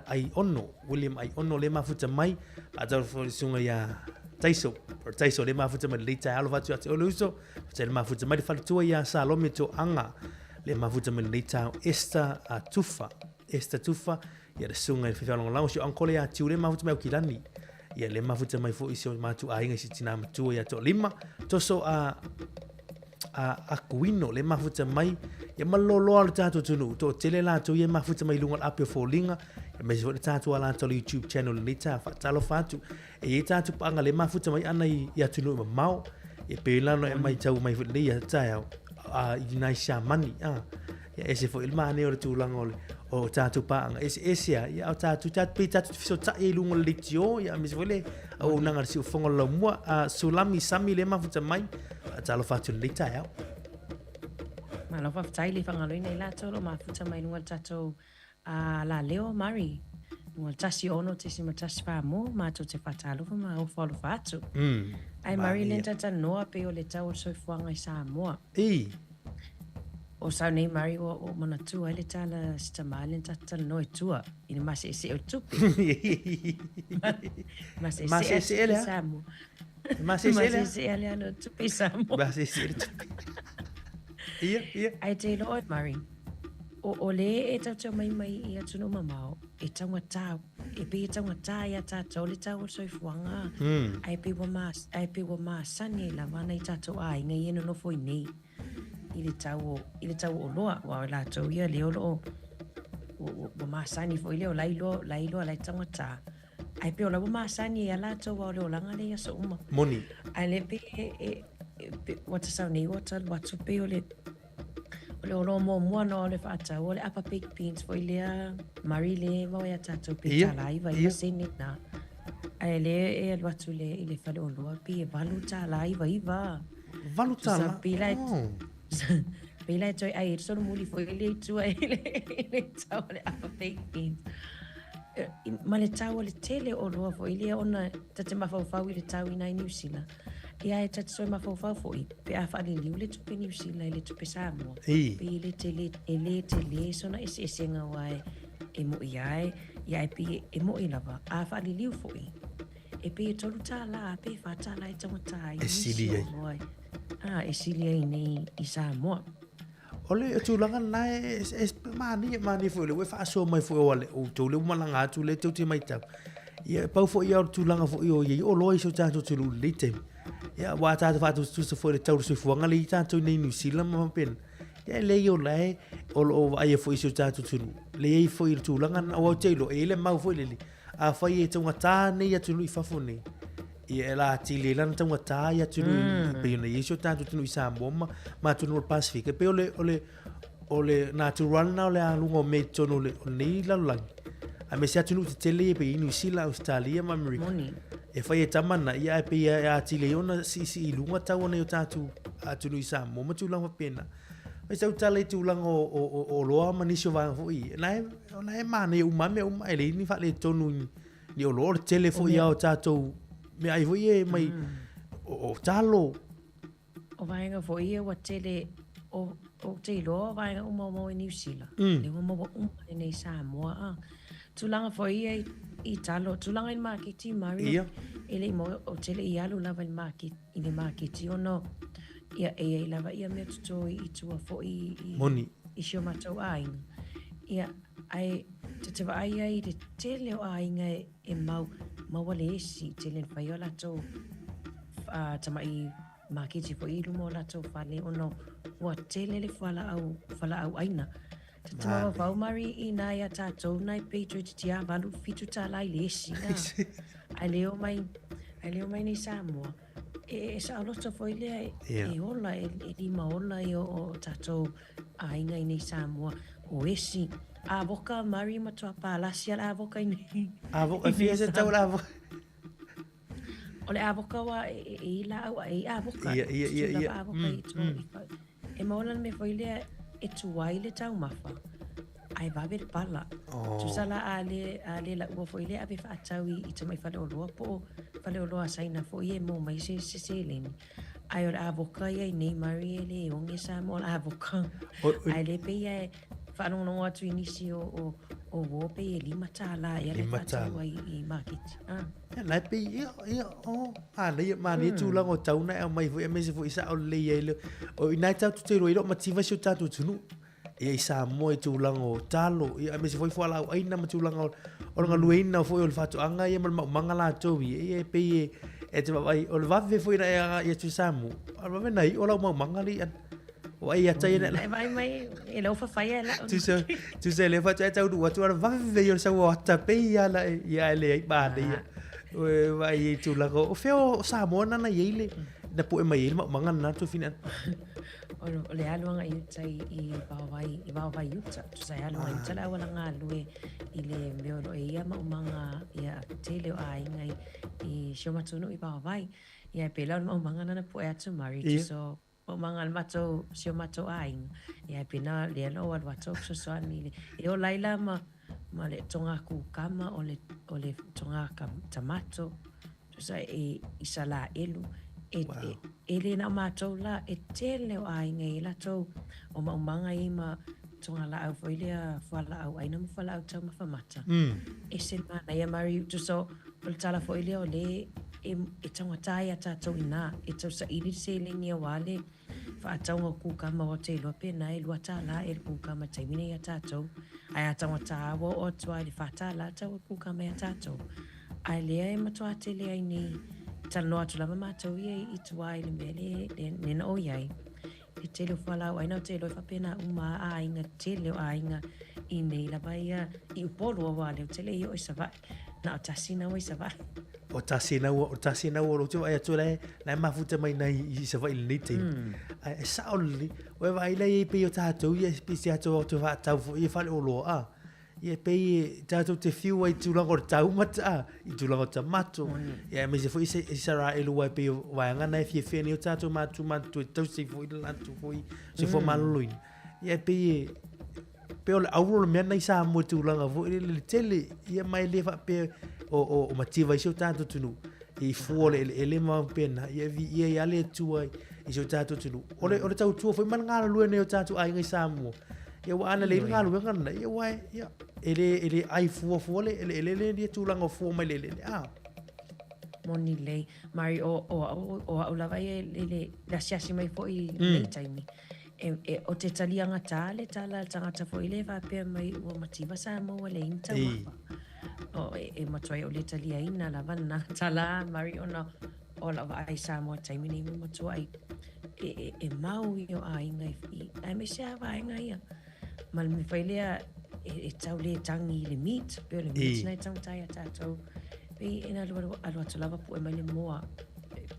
Aiono, William Aiono le mafuta mai, faatalofa foi i le susuga ia Taiso, or Taiso le mafuta mai lenei taeao, alofa atu ia te oe le uso, faafetai le mafuta mai le faletua ia Salome Toaga, le mafuta mai lenei taeao, Esther Tufa, Esther Tufa, ia le susuga i le faifeau lagolago, si o uncle ia Tiu le mafuta mai Aukilani, ia le mafuta mai foi i si o matou aiga i si tina matua ia Toalima, Toso a a Akuino le mafuta mai ia ma loloa o le tatou atunuu toatele latou ia e mafuta mai i luga o le api o foliga aemaise foi le tatou alata o le YouTube channel lenei taeao faatalofa atu e i ai tatou paaga le mafuta mai ana i, i atunuu mamao e pei la ona e matau mai foi lenei taeao a i nai Siamani a ia ese foi le manaia o le tulaga o le o tatou paaga eseese a ia o tatou tatou pei tatou te fesootai ai i luga o le leitio ia aemaise foi le auaunaga a le siufofoga o le laumua a Sulami Sami le mafuta mai faatalofa atu i lenei taeao. Malo faafetai le faagaloina i latou o lo o mafuta mai luga o le tatou laleo Murray. Luga o le 16.14 mo matou te faatalofa ma ofo alofa atu. Ae Murray lea na talatalanoa pei o le tau o le soifuaga i Samoa. I. O sau nei Murray ua ou manatua ai le tala a si tama lea na tatou talanoa i tua i le maseesee o le tupe. Maseesee le a? Samoa. Maseesee le a? Maseesee le alu o le tupe i Samoa. Maseesee le tupe. Ia, ia. Ae te iloa oe Murray, o, o le e tatou omai mai i atunuu mamao, e taugatā, e pei e taugatā iā tātou le tau o le soifuaga, ae pei ua mas, ae pei ua masani ai lava nai tātou aiga ia e nonofo i nei i le tau o, i le tau o oloa, aua o latou ia lea o lo o, ua, ua, ua masani foi lea o la e iloa, la e iloa la e taugata. Ae pei o la ua masani ai a latou aua o le olaga lea i aso uma. Moni. Ae le pei e, e, e, pe, ua ta sau nei ua talu atu pei o le, o le oloa muamua na o le faatau o le apa baked beans foi lea Murray le maua ia tatou pe $1 99 sene na. Ae lea e alu atu le, i le fale oloa pei e $8.99. $8? Pei la e, pei la e toe ai e solomuli foi lea i tua i le, i le tau o le apa baked beans. Ma le tau o le tele o oloa foi lea ona ta te mafaufau i le tau i nai Niu Sila. Ia e ta te toe mafaufau foi pe a faaliliu le tupe Niu Sila i le tupe Samoa. Pei e le tele, e le tele sona eseesega aua e, e mo'i lava e, ia e pei e mo'i lava. A faaliliu foi, e pei e $3 pe $4 e taugata ai nisi o oloa e, e sili ai nei i Samoa. O le tulaga lena e, e, e manaia, manaia foi o lea ua e faasoa mai foi o le outou lea ua malaga atu lea tou te matau. Ia e pau foi ia o le tulaga foi o i ai oloa i si o tatou atunuu i lenei taimi. Ia aua a tatou faatusatusa foi i le tau o le soifuaga lea i tatou nei i Niu Sila ma faapena. Ia e leai o la e o lo o vaaia foi i si o tatou atunuu. Leai foi i le tulaga lena, aua ou te iloa e i ai le mau foi lele, afai e taugata nei atunuu i fafo nei, ia e la atili ai lana taugata i atunuu mm. pei ona i ai si o tatou atunuu i Samoa ma, ma atunuu o le Pasifika. E pei o le, o le, o le natural na o le aluga o mea i totonu o le, o lenei lalolagi. Aemaise atunuu tetele ia pei i Niu Sila, Australia ma Amerika. Moni. E fai e tama na, ia ae pei e atili ai ona siisii i luga tau o nai o tatou atunuu i Samoa ma tulaga faapena. Mai sau tala i tulaga o, o, o, o oloa ma nisi o vaega foi. Na e, na e manaia uma mea uma, e leai ni faaletonu i ni oloa, o le tele foi lava o tatou meaai foi ia e mai o, o talo. O vaega foi ia ua tele, o, ou te iloa o vaega uma ua maua i Niu Sila, lea ua maua uma i nei Samoa. A tulaga foi ia i, i talo, tulaga i le maketi, Mario, Ia. e le i maua, ou te le i alu lava i le maketi, i le maketi ona ia e i ai lava ia mea toto i tua foi i, Moni. i si o matou aiga. Ia, ae ta te vaai ai i le tele o aiga e, e mau, maua le esi, tele na fai o latou uh, tamai maketi foi i luma o latou fale ona ua tele le fualaau, fualaau aina. Ta te mafaufau Mari i nā iā tātou nai pei toeitiiti lava 8, 7 tālā i le esi la. Ae le omai, ae le omai nei Samoa. E, e saoloto foi lea e, Ia. e ola, e, e lima ola ia o, o tātou aiga i nei Samoa. O esi, avoka Mari matua palasi a le avoka i nei. Avoka, i e fia nei se tau le Samoa. avoka. O le avoka ua e, e, e i laau a e i avoka. Ia, ia, ia, Tutū ia. lava avoka i tua i fa- E maua la le mea foi lea e tuai le taumafa, ae vave le pala. Oh. Tusa la a le, a le laua foi lea ave faatau i, i tamai faleoloa po o faleoloa a Saina foi e maua mai se, se seleni. Ae o le avoka ia i nei Mari e le oge Samoa o le avoka. O, o, Ae le pei e faalogologo atu i nisi o, o, o uo pei e $5 ea le Lima faatau tālā. ai i maketi. Ah. Ia, la e pei, ia, ia, o, manaia, manaia tulaga o tau na e aumai foi, aemaise foi sao lelei ai le, o inā e tatou te iloa i loo mativa si o tatou atunuu. Ia i Samoa i tulaga o talo, ia aemaise foi fualaau aina ma tulaga o, o le galueina foi o le faatoaga ia ma le maumaga latou ia, ia e pei e, e te vaavaai, o le vave foi na e agai atu i Samoa, a o le vave na iʻo lau maumaga le iʻa. O ai ia tai na E vaai mai e lau fafaia e lau. Tusa, tusa le faatoa e taunuu atu a o le vave ia o le sau o ata pei lava la ia ae leai manaia. E vaai ai i tulaga o fea o Samoa na na i ai le na poe mai ai le maumaga lena Tofina. O le alu agai i uta i, i Vaovai, i Vaovai uta. Tusa e alu agai i uta le auala galue i le mea o lo o i ai ia maumaga ia tele o aiga i, i si o matou nuu i Vaovai. Ia e pei la o le maumaga lena na poe atu Mari, Ia. tusa o maumaga a le matou, si o matou aiga. Ia e pei na lea na ou alu atu au fesoasoani i le, e ola ai la ma, ma le toga kukama o le, o le toga tamato, tusa e i Salaelu. E, Wow. e, e le na o matou la, e tele o aiga i latou o maumaga ia ma toga laau foi lea fualaau aina ma fualaau taumafa mata. E se manaia Mari, tusa o le tala foi lea o le e, e taugata ai a tātou inā, e tausaili le seleni auā le faatauga o kukama aua ou te iloa pe na e $2 ea le kukama i le taimi nei iā tātou. Ae a taugata ua oo atu lava i le $4 le tau o le kukama iā tātou. Ae lea e matuā tele ai nei, talanoa atu lava matou ia i tua i le mea le, le, le na o i ai. Le tele o fualaau aina ou te iloa e faapena uma a aiga, tele o aiga i nei lava ia i Upolu auā lea ou te le i oo i Savaii. Na o tasi na ua i Savaii. O tasi na ua, o tasi na ua o lou te vaai atu la e, la e mafuta mai nai i Savaii i lenei taimi. Ae e sao lelei, ua e vaai la i ai pei o tatou ia pei se atu o faatau foi ia faleoloa a. Ia pei e tatou te fiu ai i tulaga o le taumata a, i tulaga o tamato. Ia aemaise foi se Isaraelu aua e pei o vaega na e fiafia nei o tatou matua matutua e tausi ai foi le latou foi soifua maloloina. Ia e pei e pei o le auro o le mea na i Samoa i tulaga foi lele le tele, ia ma e le faapea o, o, o mativa ai si o tatou atunuu i fua o le eleele ma faapena, ia e viia ai lava le Atua i si o tatou atunuu. O le, o le tautua foi ma le galulue nei o tatou aiga i Samoa, ia aua ana lelei le galuega lena, ia aua e, ia, e le, e le ai fua fua le eleele le ia tulaga o fua mai le eleele, a. Moni lelei. Mari, o, o au, o au lava ia i le, le asiasi mai foi i lenei taimi. E, e, o te taliagatā le tala a le tagata foi lea e faapea mai ua mativa Samoa ua leai ni taumafa. O, e, e matua ai o le taliaina lava lena tala a Mari ona o lau vaai i Samoa i le taimi nei ua matua ai e, e, e mau ia o aiga i, i, aemaise lava vaega ia. Ma le mea foi lea e, e tau le tagi i le meat, pei o le meat na e taugata ai ia tatou. Pei e na alu, alu, alu atu lava pue mai le moa,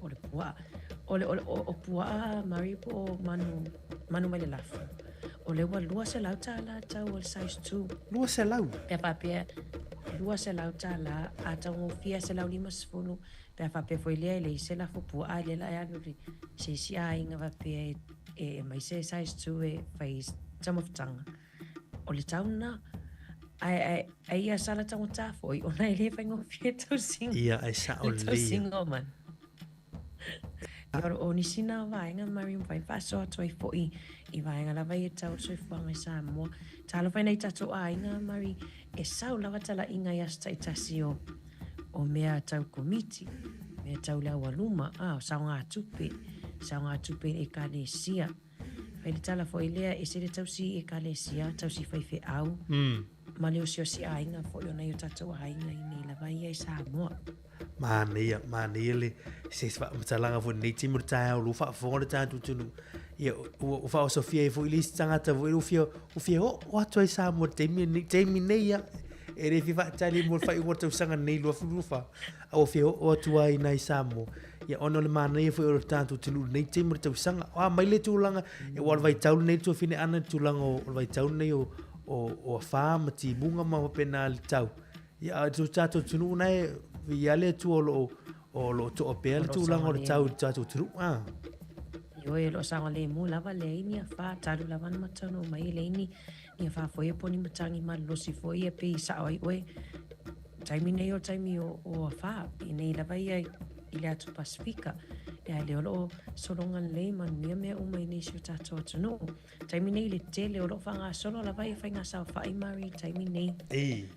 o le puaa. O le, o, o, o puaa, Mari, po o manu, manu mai le lafo. O lea ua $200 tau o le size 2. 200? Pe a faapea $200, a taugofie lava 150, pe a faapea foi lea e leai se lafo puaa, lea la e alu i se isi aiga faapea e e aumai se size two e fai ai taumafataga. O le tau lena, ae, ae, ae ia sala taugata foi ona e le faigofie tausiga. Ia, e sao Le lelei ia. tausiga o manu. Ia, o nisi na vaega mari ua mafai ona faasoa atu ai foi i vaega lava ia tau le soifuaga i Samoa. Talofa i nai tatou aiga mari e sau lava talaiga i aso taitasi o o mea tau komiti, mea tau le aualuma, a, o saogatupe, saogatupe i le Ekalesia. Fai le tala foi lea, ese le tausi i Ekalesia, tausi faifeau, ma le osiosi aiga foi o nai o tatou aiga i nei lava ia i Samoa. Manaia, manaia le se faamatalaga foi lenei taimi o le taeao o lo o faafofoga le tatou atunuu. Ia, ua faaosofia ai foi le isi tagata foi ua fia, ua fia oo atu ai Samoa i le taimi lenei, taimi nei ia. E le fia faatali mo le faaiuga o le tausaga nei 2024, a ua fia oo atu ai i Samoa. Ia, ona o le manaia foi o le tatou atunuu i lenei taimi o le tausaga. O a mai le tulaga, aua o le vaitau lenei le tuafine Ana i le tulaga o le vaitau lenei o, o, o afa ma timuga ma faapena le tau. Ia, a o le tatou atunuu na e viia le Atua o lo o, o lo o toa pea le tulaga o le tau i le tatou atunuu. Ah. Ioe, o lo o saogalemu lava, leai ni afa, talu lava ona mataunuu mai, e leai ni, ni afa foi ia po o ni matagi malolosi foi ia pei e sao ai oe. Taimi nei o le taimi o, o afa, i nei lava ia i le atu Pasifika. Ia, a lea o lo o sologa lelei manuia mea uma i nei si o tatou atunuu. Taimi nei le tele o lo o faagasolo lava ia faiga saofai Mari i le taimi nei. Ei.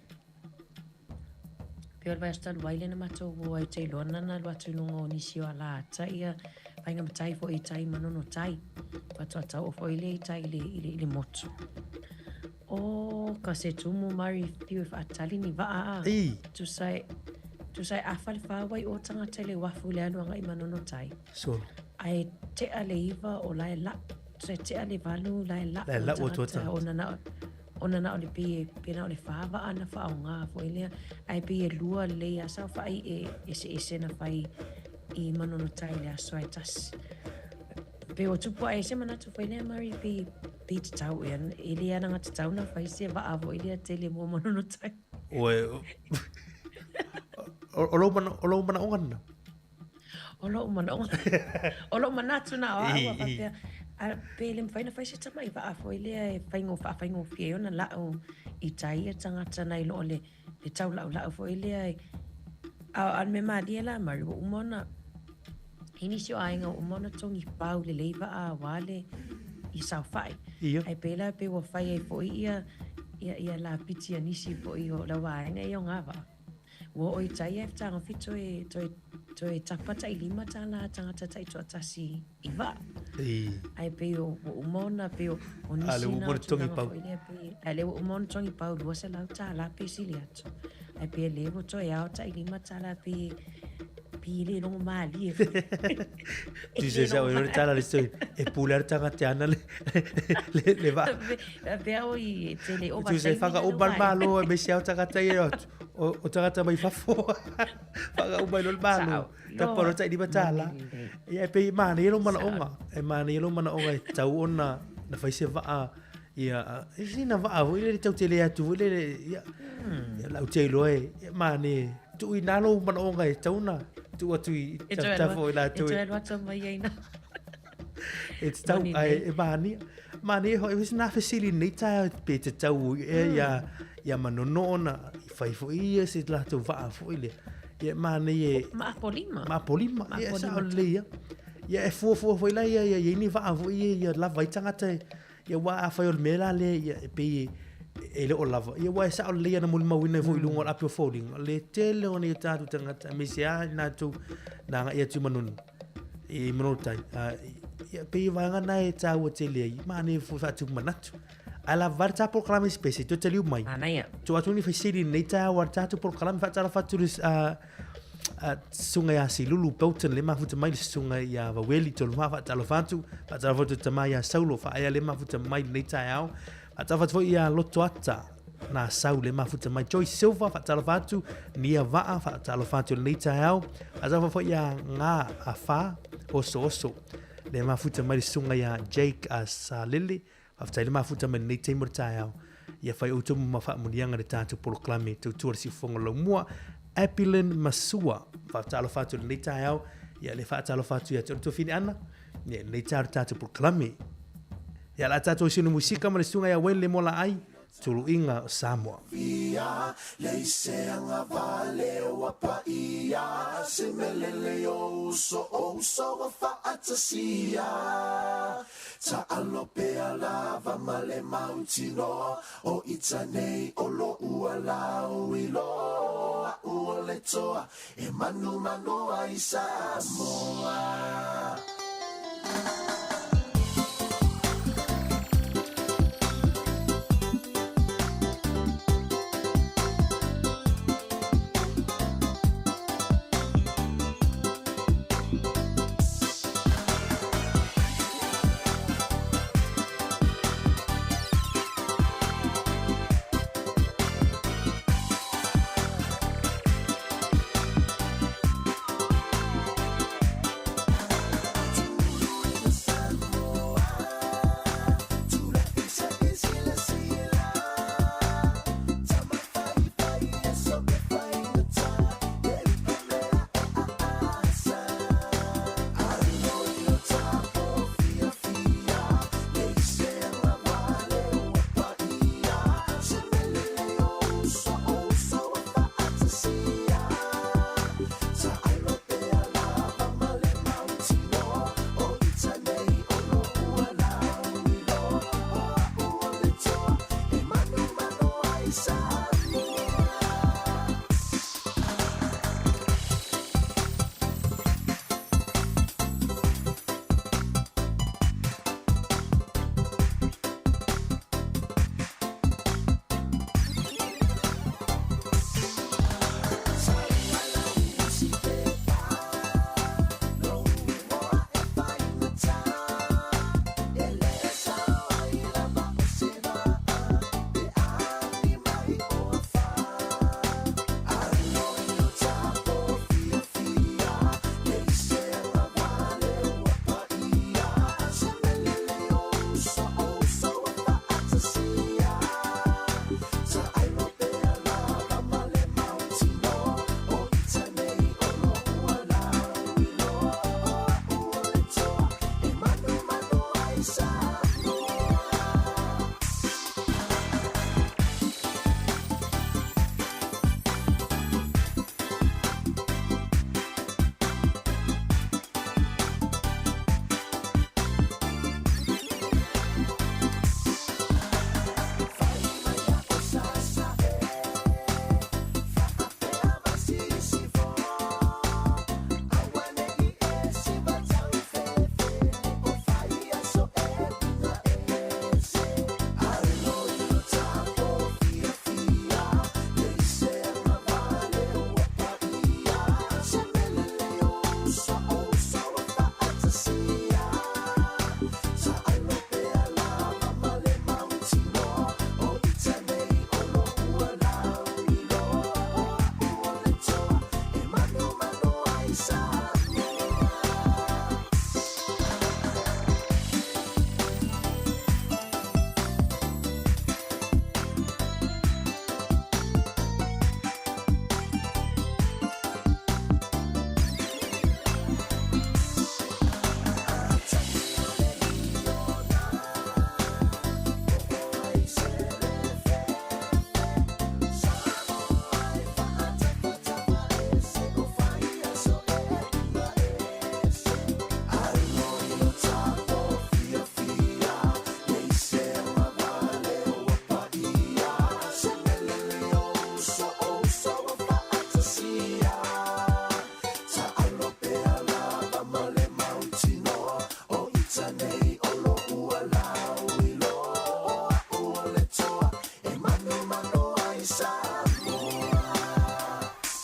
Pei o le vaiaso talu ai lea na matou o ai ou te iloa na na alu atu i luga o nisi o alaata ia faiga matai foi i tai Manono tai. Faatoa tau oo foi lea i tai i le, i le, i le motu. O ka se tumu Mari fiu e faatali ni vaa a. Ei. Tusa e, tusa e afa le whāwai o tangata i le uafu le alu agai i Manono tai. Solo. Ae tea le iva o la e la Se tea le valu la e la'u La e la'u atu tagata ona na ona na o le pei e pei na o le fa vaa na faaoga foi lea ae pei e lua lelei a saofai e eseese na fai i Manono Tai i le aso ae tasi. Pei ua tupu ae se manatu foi lea Mari pei pei tatau ea e le alagatatau na fai se vaa foi lea tele mo Manono Tai. Oe o lou mana o lou manaoga lena. O lou manaoga, o lou manatu na o au a faapea, a pe le mafai ona fai se tamai vaa foi lea e faigo, faafaigofie ai ona lau i tai ia tagata nai lo le, le taulaulau foi lea e, a, a o le mea malie la Mari, ua uma ona, i nisi o aiga ua uma ona togi pau lelei vaa aua le, i saofai. Ia. Ae pei la, pei ua fai ai foi ia, ia, ia lapiti a nisi foi o lau vaega ia o ngā vaa. Ua oo i tai e fetagofi toe, toe, toe tapa tai lima tala tagata taitoatasi i vaa. I. Ae pei o, ua uma ona, pei o, o A nisi lea ua na uma ona togi tulaga pau. foi lea pei, a lea ua uma ona togi pau $200 pe sili atu. Ae pei o lea ua toe ao tai lima tala pei, pei e le logo malie foi. E Tu le se sa logo o le tala le story. E pule ara tagata ana le, le, le vaa. Faapea oi, e tele ova Tu se taimi whaka na uma le lau malo e me se ao tagata ia atu. O, o tagata mai fafo. Whaka uma i lo le malo. Sao. Tapa ro tai lima tala. Moni lelei. Ia e pei e manaia lou manaoga. Sao. E manaia lou manaoga e tatau ona na fai se vaa ia e sina vaa foi lele tau tele atu foi lele ia ia lau te iloa e e manaia tuu i nā lou manaoga e tatau ona tuu atu i E toe alu tafatafa o i e latou toe alu atu mai ai nā. E tatau Moni ae lelei. e manaia. Manaia hoi e sina fesili i lenei taeao pe tatau ea ia ia Manono ona i fai foi ia se latou vaa foi lea. Ia e manaia e Ma Apolima. Ma Apolima, Ma ia e Apolima sao lelei ia. Ia e fuafua foi la ia ia i ai ni vaa foi ia ia lava ai tagata e ia aua afai o le mea la lea ia e pei e e le o lava. Ia aua e sao lelei ana molimauina foi i luga o le api o foliga, le tele o nei o tatou tagata aemaise lava i latou na agai atu i Manono, i Manono Tai. Ia pei o vaega na e taua tele ai, manaia foi faatupu manatu. Ae lava le tā polokalame spese, toe taliu mai. Manaia. Tuu atu ni fesili i lenei taeao a le tatou polokalame, faatalofa atu i le susuga ia Silulu Belton le mafuta mai, le susuga ia Vaweli Toluma, faatalofa atu, faatalofa atu i le tama ia Saulo Faaea le mafuta mai i lenei taeao. Faatalofa atu foi ia Lotoata na Sau le mafuta mai, Joyce Silva, faatalofa atu, Nia Vaa, faatalofa atu i lenei taeao. Faatalofa foi ia Nga Afa Oso Oso le mafuta mai, le susuga ia Jake Salele. Faafetai le mafuta mai lenei taimi o le taeao. Ia fai outou ma faamuniaga le tatou polokalame tautua le siufofoga o laumua. Epilin Masua, faatalofa atu i lenei taeao. Ia le faatalofa atu ia te oe le tuafine Ana. Ia lenei taeao le tatou polokalame. Ia, o le a tatou sinu musika ma le susuga ia Wayne Lemolaai, Tuluiga o Samoa.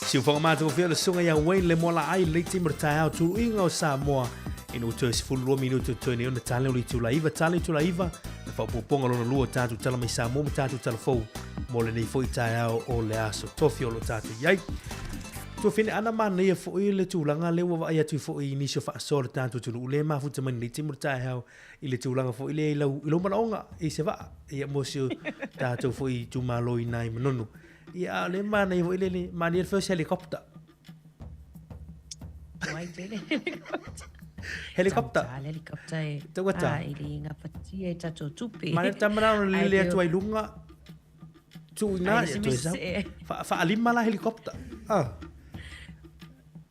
Siufoga matagofie le susuga ia Wayne Lemolaai lenei taimi o le taeao tuluiga o Samoa ina ua toe 12 minute o toe nei ona tala o le itula 9 tala itula 9 le faaopoopoga lona lua o tatou tala mai Samoa ma tatou tala fou mo lenei foi taeao o le aso tofi o lo tatou i ai. Tuafine ana manaia foi le tulaga lea ua vaai atu foi i nisi o faasoa o le tatou atunuu lea e mafuta mai lenei taimi o le taeao i le tulaga foi lea i lau, i lou manaoga i se vaa, ia mo si o tatou foi itumalo i nai Manono. Ia, a o lea manaia foi le, manaia le first helicopter. Tuai tele helicopter. Helicopter. Taugata le helicopter e. Taugata. Ah, e le gafatia e tatou tupe. Ma le tama la ona Ai lele pei atu ai luga, tuu i Ai ina, le ia se toe mea sau. se. Wha, whaalima la helicopter. Ah.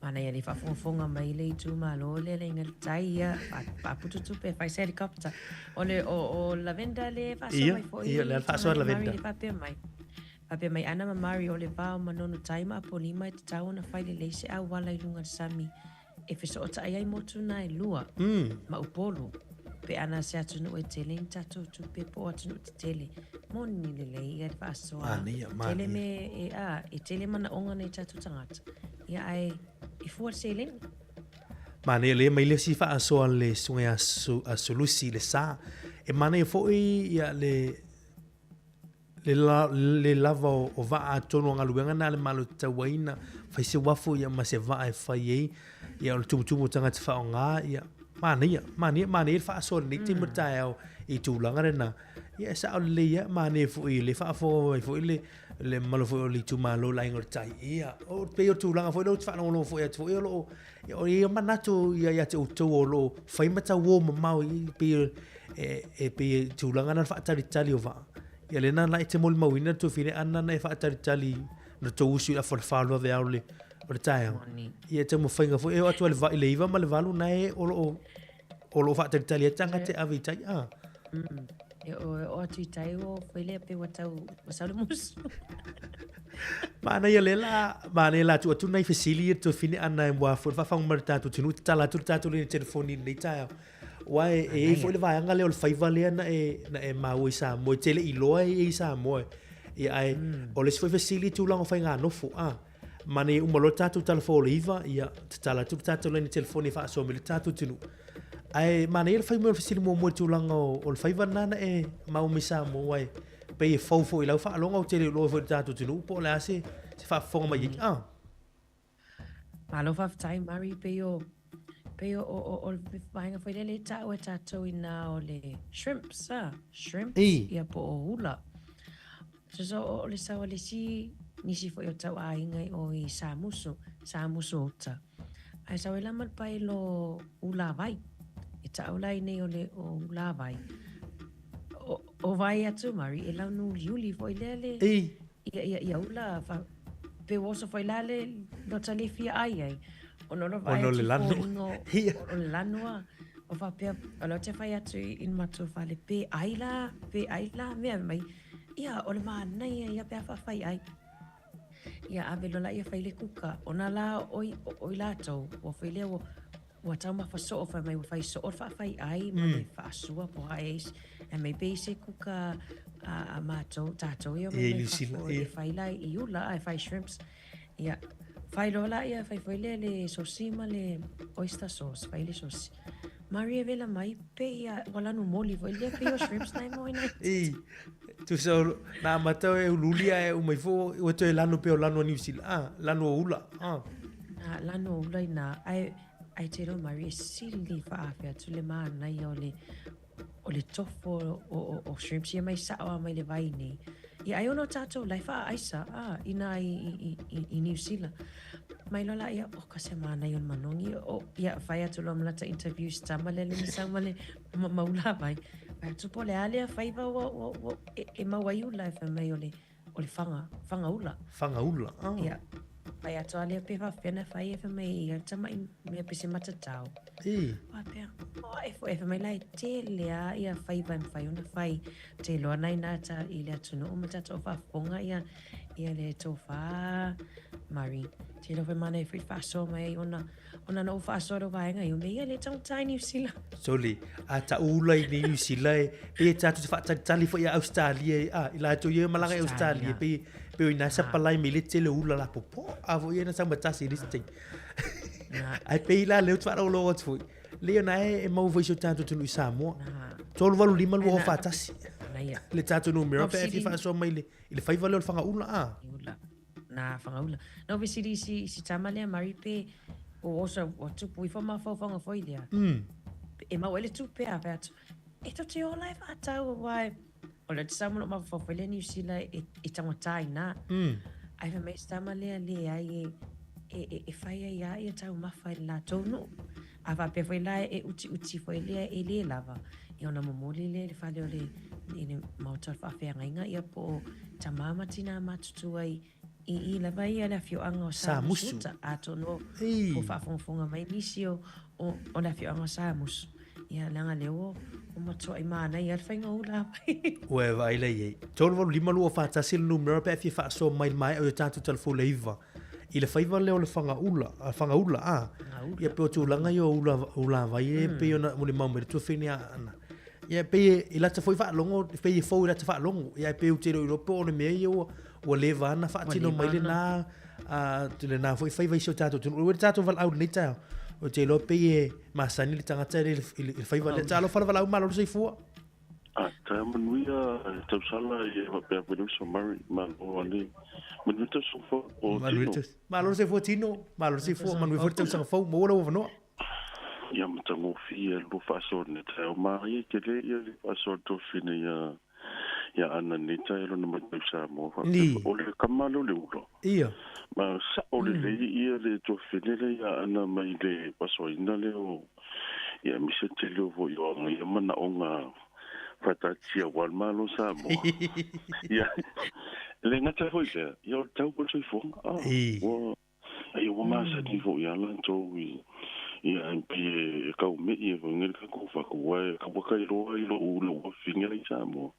Manaia le faafogafoga mai le itumalo lea le aiga i le tai ia faaputu tupe e fai se helicopter. O le o o Lavender le faasoa Ia, mai foi ia, le i faasoa Tamalima Lavender. le faapea mai. Faapea mai Ana ma Mari o le va o Manono Tai ma Apolima e tatau ona fai lelei se auala i luga o le sami e fesootai ai motu na e lua ma Upolu pe ana se atunuu e tele ni tatou tupe po o atunuu tetele. Moni lelei ia le faasoa. Manaia, Tele manaia. mea e, a, e tele manaoga nai tatou tagata. Ia ae e fua le seleni. Manaia lea mai le si faasoa le susuga ia a Sulusi le sa. E manaia foi ia le le, la, le lava o, o vaa atonu o galuega na a le Malo tatauaina, fai se uafu ia ma se vaa e fai ai, ia o le tumutumu o tagata faaaoga, ia, manaia, manaia, manaia le faasoa i lenei taimi o le taeao i tulaga lena. Ia e sao lelei lava, manaia foi le faafofoga mai foi le, le mamalu foi o le itumalo o le Aiga o le Tai. Ia, o, pei o le tulaga foi lea ou te faalogologo foi atu foi o lo o, ia, o ia manatu ia ia te outou o lo o fai ma tauo mamao i, pei, e, e pei e tulaga na le faatalitali o vaa. Ia lena la e te molimauina le tuafine ana na e faatalitali na tou usu i le afa o le 4 o le vaveao o le, o le taeao. Ia e taumafaiga foi e oo atu ai le i le 9 ma le 8 na e o lo o o lo o faatalitali ai tagata e ave i tai. Ah. E o, e o atu i tai o foi lea pe ua tau, ua sau le musu. Manaia le la, manaia la tuu atu nai fesili ia tuafine ana e mua foi le faafagu mai le tatou atunuu, tatala atu le tatou laina telefoni i lenei taeao. Aua e, e i ai foi le vaega lea o le faiva lea na e, na e maua i Samoa, e te le i iloa e i ai i Samoa. Ia ae, o le isi foi fesili i tulaga o faiganofo, a, manaia uma loa le tatou talafou o le 9, ia, tatala atu le tatou laina telefoni e faasoa mai le tatou atunuu. Ae manaia le fai mai o le fesili muamua i le tulaga o, o le faiva lena na e maua mai Samoa, aua e pei e fou foi i lau faaloga, ou te le iloa foi i le tatou atunuu po o le a se, se faafofoga mai i ai. A. Malo faafetai Mari, pei o pei o o o le vaega foi lele e taua e tatou inā o le shrimps a, shrimps Ei. ia po o ula. So so o le sau a le isi nisi foi o tau aiga i o i Samusu, Samusu uta. Ae sau ai la ma le pae lo ulavai. E taʻu la i nei o le o ulavai. O, o vai atu Mari e launu uliuli foi lea le Ei. Ia, ia, ia ula, fa, pe ua oso foi la le lota le fia ai ai. Ona o le vaai Ona o le atu lanu. foliga o, Ia. o le lanu a. O faapea, o lea ou te fai atu i le matou fale, pe ai la, pe ai la mea mai. Ia, o le manaia ia pe a faafai ai. Ia, ave loa laia fai le kuka. Ona la o i, o i latou, ua foi lea ua, Ua taumafa soo fai mai ua fai soo le faafai ai ma le faasua po o ae ai ae mai pe i se kuka a, a matou tatou ia Ia i mai New Zealand, fafo e ia. fai la i ula ae fai shrimps. Ia fai loa la ia fai foi lea le sosi ma le oyster sauce, fai le sosi. Marie vela mai pe ia ua lanu moli foi lea pei o shrimps na e moe nei. I, tusa o, na amata e uliuli ae uma ifo ua toe lanu pea o lanu a New Zealand, ah, lanu o ula, ah. Na lanu o ula ina ae Ae te iloa Marie, e sili faafe atu le manaia o le o le tofo o, o, o shrimps ia mai sao lava mai le vai nei. Ia ai ona o tatou la e faaaisa a ina i, i, i, i New Zealand. Mai loa la ia, o ka se manaia o le manogi. O, ia fai atu loa ma lata interview si tama lea le na sau ma le ma, maula mai. Fai atu po o le a lea faiva ua, ua, ua, e, e mau ai ula e fai mai o le o le whanga, whanga ula. Whanga ula, ah. Ia. Whai atu a lea pe whawhea na whai e whai mai i au tama i mea pese matatau. I. Whapea, o e fo e whai mai lai te lea ia whai vai mwhai ona whai te loa nei nā ta i le atu no ma tato o whafonga ia ia le tō whā Mari. Te loa whai mana e whai whasoa mai ai ona Ona na ou faasoa le vaega i o mea ia le taugata i Niu Sila. Sole, a ta'u ula i Niu Sila e, pei e tatou te faatalitali foi ia Ausetalia e, a, i latou ia e malaga i Ausetalia, pei, pei o ina sapalai mai le tele o ula lapopoa a foi ia na taumatasi i le isi taimi. Ae pei la lea ou te faalogologo atu foi, leai ona e, e maua foi i si o tatou atunuu i Samoa. 385 241 le tatou numera pe a e fia faasoa mai i le, i le faiva lea o le fagaula, a. Na whangaula. Na o fesili i si, i si tama lea Mari pe o oso ua tupu ifo mafaufauga foi lea. E mau ai le tupe a fai atu, e to te ola e whaatau aua e, o le te sama lo mafaufau foi lea Niu Sila e, e tangata i nā. Ai fai mai si tama lea leai e, e, e, e whai ai a ia taumafa i le latou nuu. A faapea foi la e utiuti foi lea e le lava, ia ona momoli lea i le fale o le, i le maota o le faafeagaiga, ia po o tama ma tinā matutua i i lava ia le afioaga o Samusu uta, atonu o o faafogafoga mai nisi o o le afioaga o Samusu, ia leaga lea ua ua matuai manaia lava le faiga o ula vai. Ua e vaai la i ai. 385 241 le numera pe a e fia faasoa mai i le maea o tatou tala fou le 9. I le faiva lea o le fagaula, a fagaula, a. Ia pei o tulaga ia o ula, ula vai e pei ona molimau mai le tuafine a Aana. Ia pei e, i lata foi faalogo, pei e fou i lata faalogo. Ia pei ou te le o iloa po o le mea ia ua, ua leva lava ona faatino mai lena, a, lena foi faiva i si o tatou atunuu. Ua le tatou valaau i lenei taeao. Ou te iloa pei e masani le tagata i le faiva lea. Talofa le valaau malo le soifua. A taeao manuia tausala ia faapea foi le uso Murray malo ale manuia tausaga fou o Tino. Malo le soifua Tino, malo le soifua, manuia foi le tausaga fou, maua lou avanoa. Ia matagofie le lua faasoa i lenei taeao. Manaia tele ia le faasoa a le tuafafine ia ia Ana i lenei taeao lona matau Samoa faapea o le kama lea o le ula. Ia. Ma sao lelei ia le tuafafine lea ia Ana mai le faasoaina lea o Ia aemaise le tele o foi o aga ia manaoga faataatia aua le Malo o Samoa. Ia, e le gata foi i lea, ia o le tau o le soifuaga. Ah, ua, ia ua masani foi lava latou i, ia e pei e kau me'i e foi le tatou fatu, aua e kaua ka iloa i lou, lou afine la i Samoa.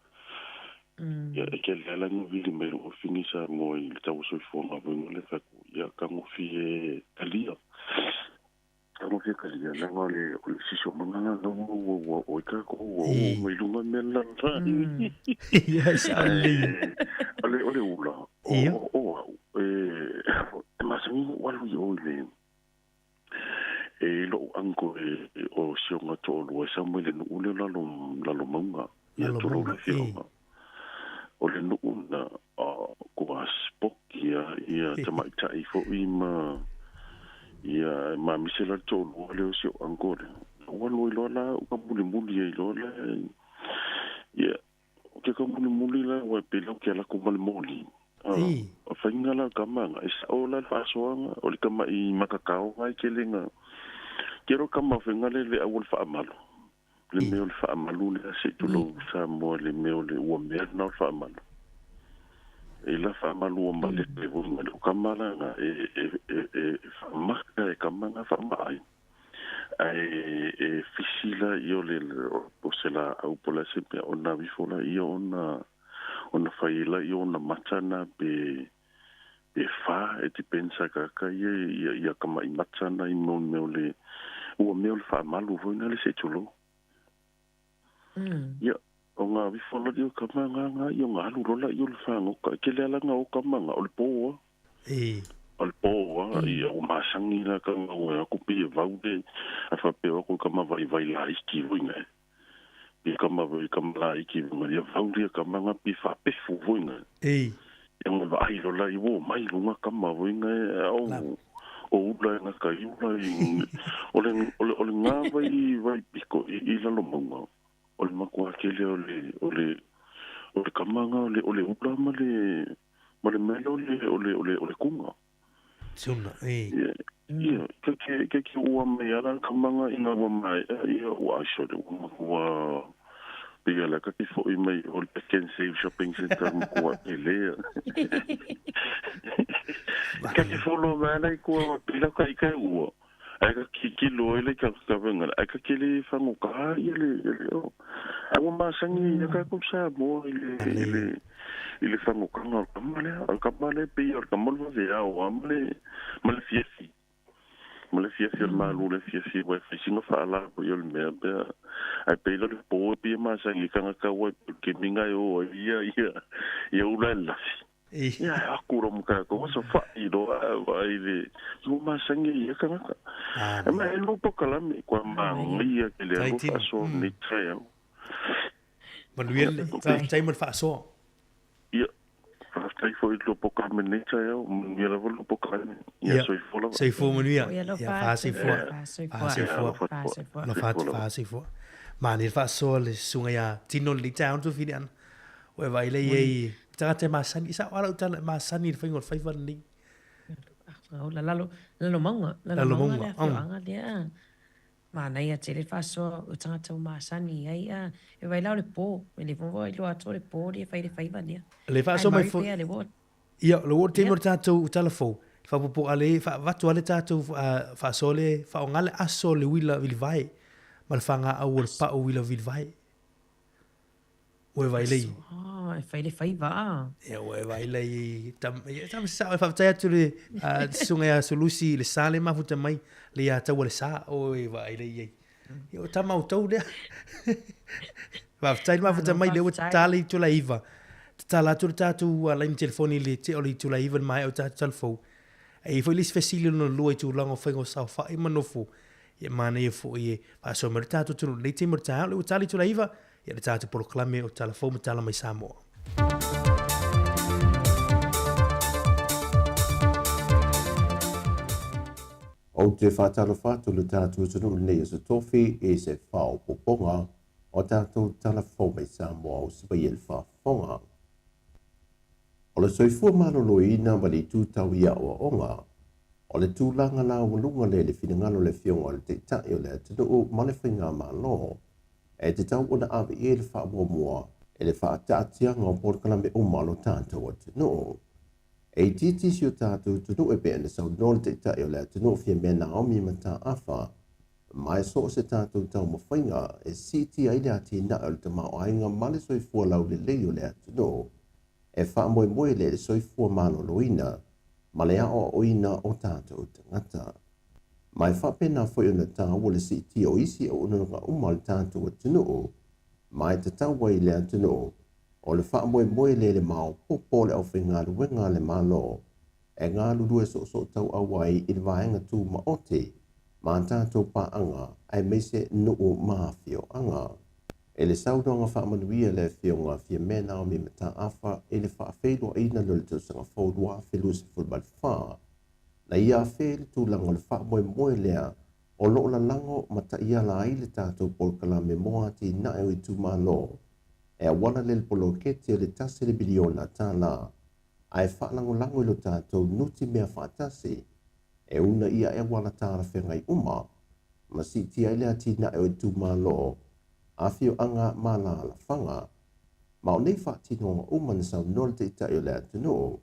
Ia e tele lava la na vili mai lou afine i Samoa i le tau o soifuaga foi le fatu, ia tagofie talia. Talofa ka ia leaga o le o le siosiomaga la la ua ua ua oi tatou ua oo mai luga mea la la. Ia e sao lelei. O le o le ula o o au e e masani ona ou alu i o i le e i lou uncle e o si ona toalua e sau mai le nuu lea o lalo Lalomauga ia tulou le afioaga. O le nuu lena kua sipoki a ia tamaitai foi ma ia ma mise la le toalua lea o si ou uncle lea. Ou alu ai loa la ou taumulimuli ai loa la ia ou te taumulimuli la aua e pei la ou te alu atu ma le moli. O faiga la o tama na e sao la le faasoaga o le tama'i matatao na e tele na tele o tama faiga lea le au o le faamalu. Le mea o le faamalu lea se i tulou Samoa i le mea o le ua mea lena o le faamalu. E la faamalu ua malele foi ma le o kama la na e e e e faamaka e kama na faamaai. Ae e fisi la ia o le o se laau po o le a se mea ona ifo la ia ona ona fai ai la ia ona mata na pe pe fa e depends a kaka ia ia ia kama'i mata na i mo mea o le ua mea o le faamalu foi na le se i tulou. Ia o nga vifo la ia kama nga nga ia nga alu loa la ia o le fagoka e tele a la nga o kama nga o le po a. O le po a ia ua masani la kama ua aku pei e vau le a faapea o aku kama vaivai laiti foi na e. Pi kama vai kama laiti foi na ia vau lia kama nga pi faapefu foi na. Ia nga vaai loa la i ua mai luga kama foi na e au o ula e nga kai ula i o le o le o le nga vai vai piko i i lalo mauga o le makuā tele o le o le o le kama nga o le o le ula ma le ma le mea lea o le o le o le o le kuga. Tuna, e. Ia, ia, ka ke ka ke ua mai ala kama nga ina ua maea ia ua ai sole ua matua pei ala ka ke foi mai o le Pick and Save Shopping Centre matua ele. Ka ke follow mai ala i kua pila ka i ka ua. Ai ka kikilo ai le ka ka venga ai ka kele fango ka ia le ia le o. Ai ua masangi ia ka ko sa mo i le i le i le fagokanga o le kama lea. O le kama lea e pei o le kama o le vaveao lava ma le ma le fiafi. Ma le fiafi o le malu le fiafi aua e fai sina faalā foi o le mea pea. Ae pei la o le po e pei e masani i tagata aua e pei o le kemiga e o ai ia ia ia ula e lafi. Ia e aku loa ma tatou aso fa'i loa ae vaai le ua masani ai ia tagata. Ae ma e lua polokalame kua manaia tele alofa faasoa lenei taeao. Manuia le faafetai mo le faasoa. Ia, faafetai foi i le polokalame lenei taeao, manuia lava le polokalame. Ia, soifua lava. Soifua manuia. Ia, faasoifua. Faasoifua. Alofa atu, faasoifua. Manaia le faasoa le susuga ia Tino lenei taeao na tuafili ana. Ua e vaai lea i ai tagata e masani, sao lava lau tala e masani i le faiga o le faiva lenei. Lalo, lalo mauga. Lalo mauga le afioaga lea. Manaia tele le faasoa o tagata ua masani i ai a e vaai la o le po e le fua iloa atu o le po lea e fai le faiva lea. Le faasoa mai foi. Le ua Ia, le ua taimi o le tatou tala fou, faaopoopo a le faavatu a le tatou faasoa le faaaoga le aso le uila vilivae ma le fagaau o le pau uila vilivae. Ua e vaai lei. Ah, e fai le faiva a. Ia, ua e vaai lei. Tam, ia, tam sa, e faafetai atu le susuga ia Sulusi i le sa le mafuta mai, le ia taua le sa, o e vaai lei ai. Ia, o tama o tau lea. Faafetai le mafuta mai, lea ua tatala i itula e 9. Tatala atu le tatou laini telefoni i le tea o le itula e 9 i le maea o tatou talafou. E i ai foi le isi fesili lona lua i tulaga o faiga o saofai ma nofo. Ia manaia foi e faasoa mai le tatou atunuu i lenei taimi o le taeao, lea ua tali itula e 9, ia le tatou polokalame o Tala Fou ma Tala Mai Samoa. Ou te faatalofa atu i lo tatou atunuu i lenei aso tofi i se faaopoopoga o tatou Tala Fou mai Samoa o se paia i le faafofoga. O le soifua maloloina ma le itu tau i aoaoga, o le tulaga laualuga lea i le finagalo o le Afioga o le Taitai o le atunuu ma le Faigamalo e tatau ona ave i ai le faamuamua i le faataatiaga o polokalame uma a lo tatou atunuu. E itiiti si o tatou atunuu e pei ona saunoa le Taitai o le atunuu Fiamē Naomi Mataafa ma e so o se tatou taumafaiga e siitia ai le atinae o le tamaoaiga ma le soifua laulelei o le atunuu e faamoemoe lea i le soifua maloloina ma le aoaoina o tatou tagata. Ma e faapena foi ona taua le siitia o isi auaunaga uma a le tatou atunuu, ma e tatau ai i le atunuu o le faamoemoe lea i le maopoopo o le aufaigaluega a le Malo e galulue soosootauau ai i le vaega tumaoti ma tatou paaga aemaise nuu ma afioaga. I le saunoaga faamanuia le Afioga Fiamē Naomi Mataafa i le faafeiloaiina lea o le tausaga fou 2024, na ia afea ai le tulaga o le faamoemoe lea o lo o lalago ma taiala ai le tatou polokalame mo atinae o itumalo e auala lea i le poloketi o le $1 miliona ae faalagolago i lo tatou nutimea faatasi e una ia e auala talafeagai uma ma siitia ai le atinae o itumalo, afioaga ma alaalafaga. Ma o nei faatinoga uma na saunoa le Taitai o le atunuu,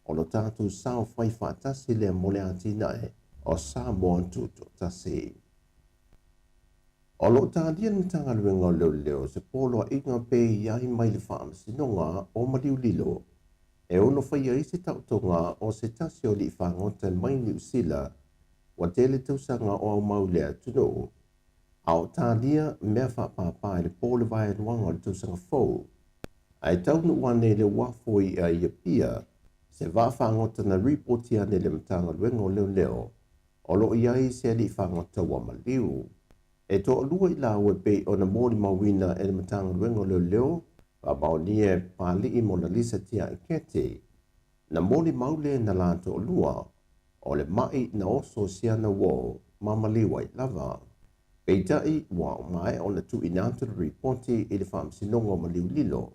o lo tatou sao fai faatasi lea mo le atinae o Samoa Tutoatasi. O lo o talia le Matagaluega o Leoleo se poloaiga pe i ai mai le Faamasinoga o Maliulilo e ono faia ai se taotoga o se tasi o alii fagota mai Niu Sila ua tele tausaga o aumau i le atunuu, a o talia mea faapāpā i le po o le vaeluaga o le tausaga fou. Ae taunuu ane i le uafo i'a i Apia se vaa fagota na ripoti ane i le Matagaluega o Leoleo o lo o i ai se alii fagota ua maliu. E toalua i laua e pei ona molimauina e le Matagaluega o Leoleo faamaonia e Papali'i Monalisa Tiaiketi, na molimau lea na la toalua o le ma'i na oso siana uo ma maliu ai lava. Peitai, ua maea ona tuuina atu le ripoti i le Faamasinoga o Maliu Lilo,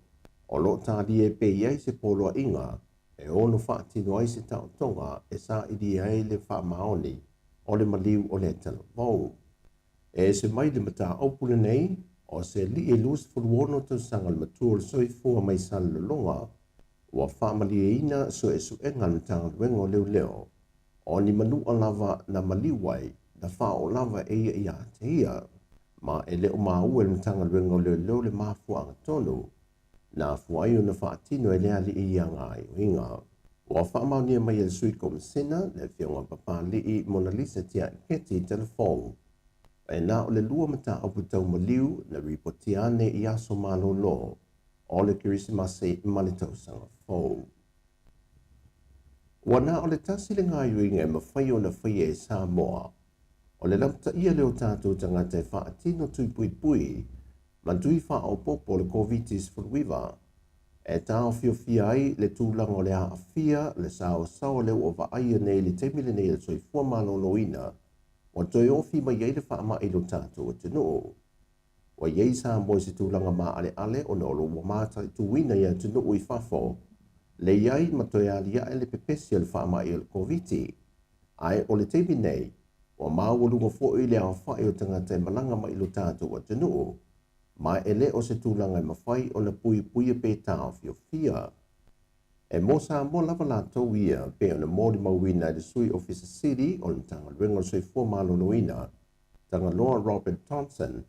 o lo o talia e pei i ai se poloaiga e ono faatino ai se taotoga e saili ai le faamaoni o le maliu o le talavou. E ese mai le mataupu lenei, o se alii e 26 tausaga le matua o le soifua mai Salelologa ua faamalieina suesuega a le Matagaluega o Leoleo o ni manua lava na maliu ai na faaoo lava e ia ia te ia. Ma e le o maua e le Matagaluega o Leoleo le mafuaaga tonu na afua ai ona faatino e le alii ia gaoioiga. Ua faamaonia mai e le Sui Komisena, le Afioga Papali'i Monalisa Tiaiketi i telefou, e na o le lua mataupu tau maliu na ripotia ane i aso malolo o le Kerisimasi ma le tausaga fou. Ua na o le tasi le gaoioiga e mafai ona faia e Samoa, o le lamataia lea o tatou tagata e faatino tui puipui ma tui faaopoopo o le Koviti-19 e taofiofia ai le tulaga o le aafia le saoasaoa lea ua vaaia nei i le taimi lenei o le soifua maloloina ua toe ofi mai ai le faamai i lo tatou atunuu. Ua i ai Samoa i se tulaga maaleale ona o lo ua mataituina i atunuu i fafo le i ai ma toe aliae le pepesi o le faamai o le Koviti. Ae o le taimi nei, Ua maualuga foi le aofa'i o tagata e malaga mai i lo tatou atunuu, ma e lē o se tulaga e mafai ona puipuia pe taofiofia. E mo Samoa lava latou ia, pei ona molimauina e le Sui Ofisa Sili o le Matagaluega o le Soifua Maloloina, Tagaloa Robert Thompson,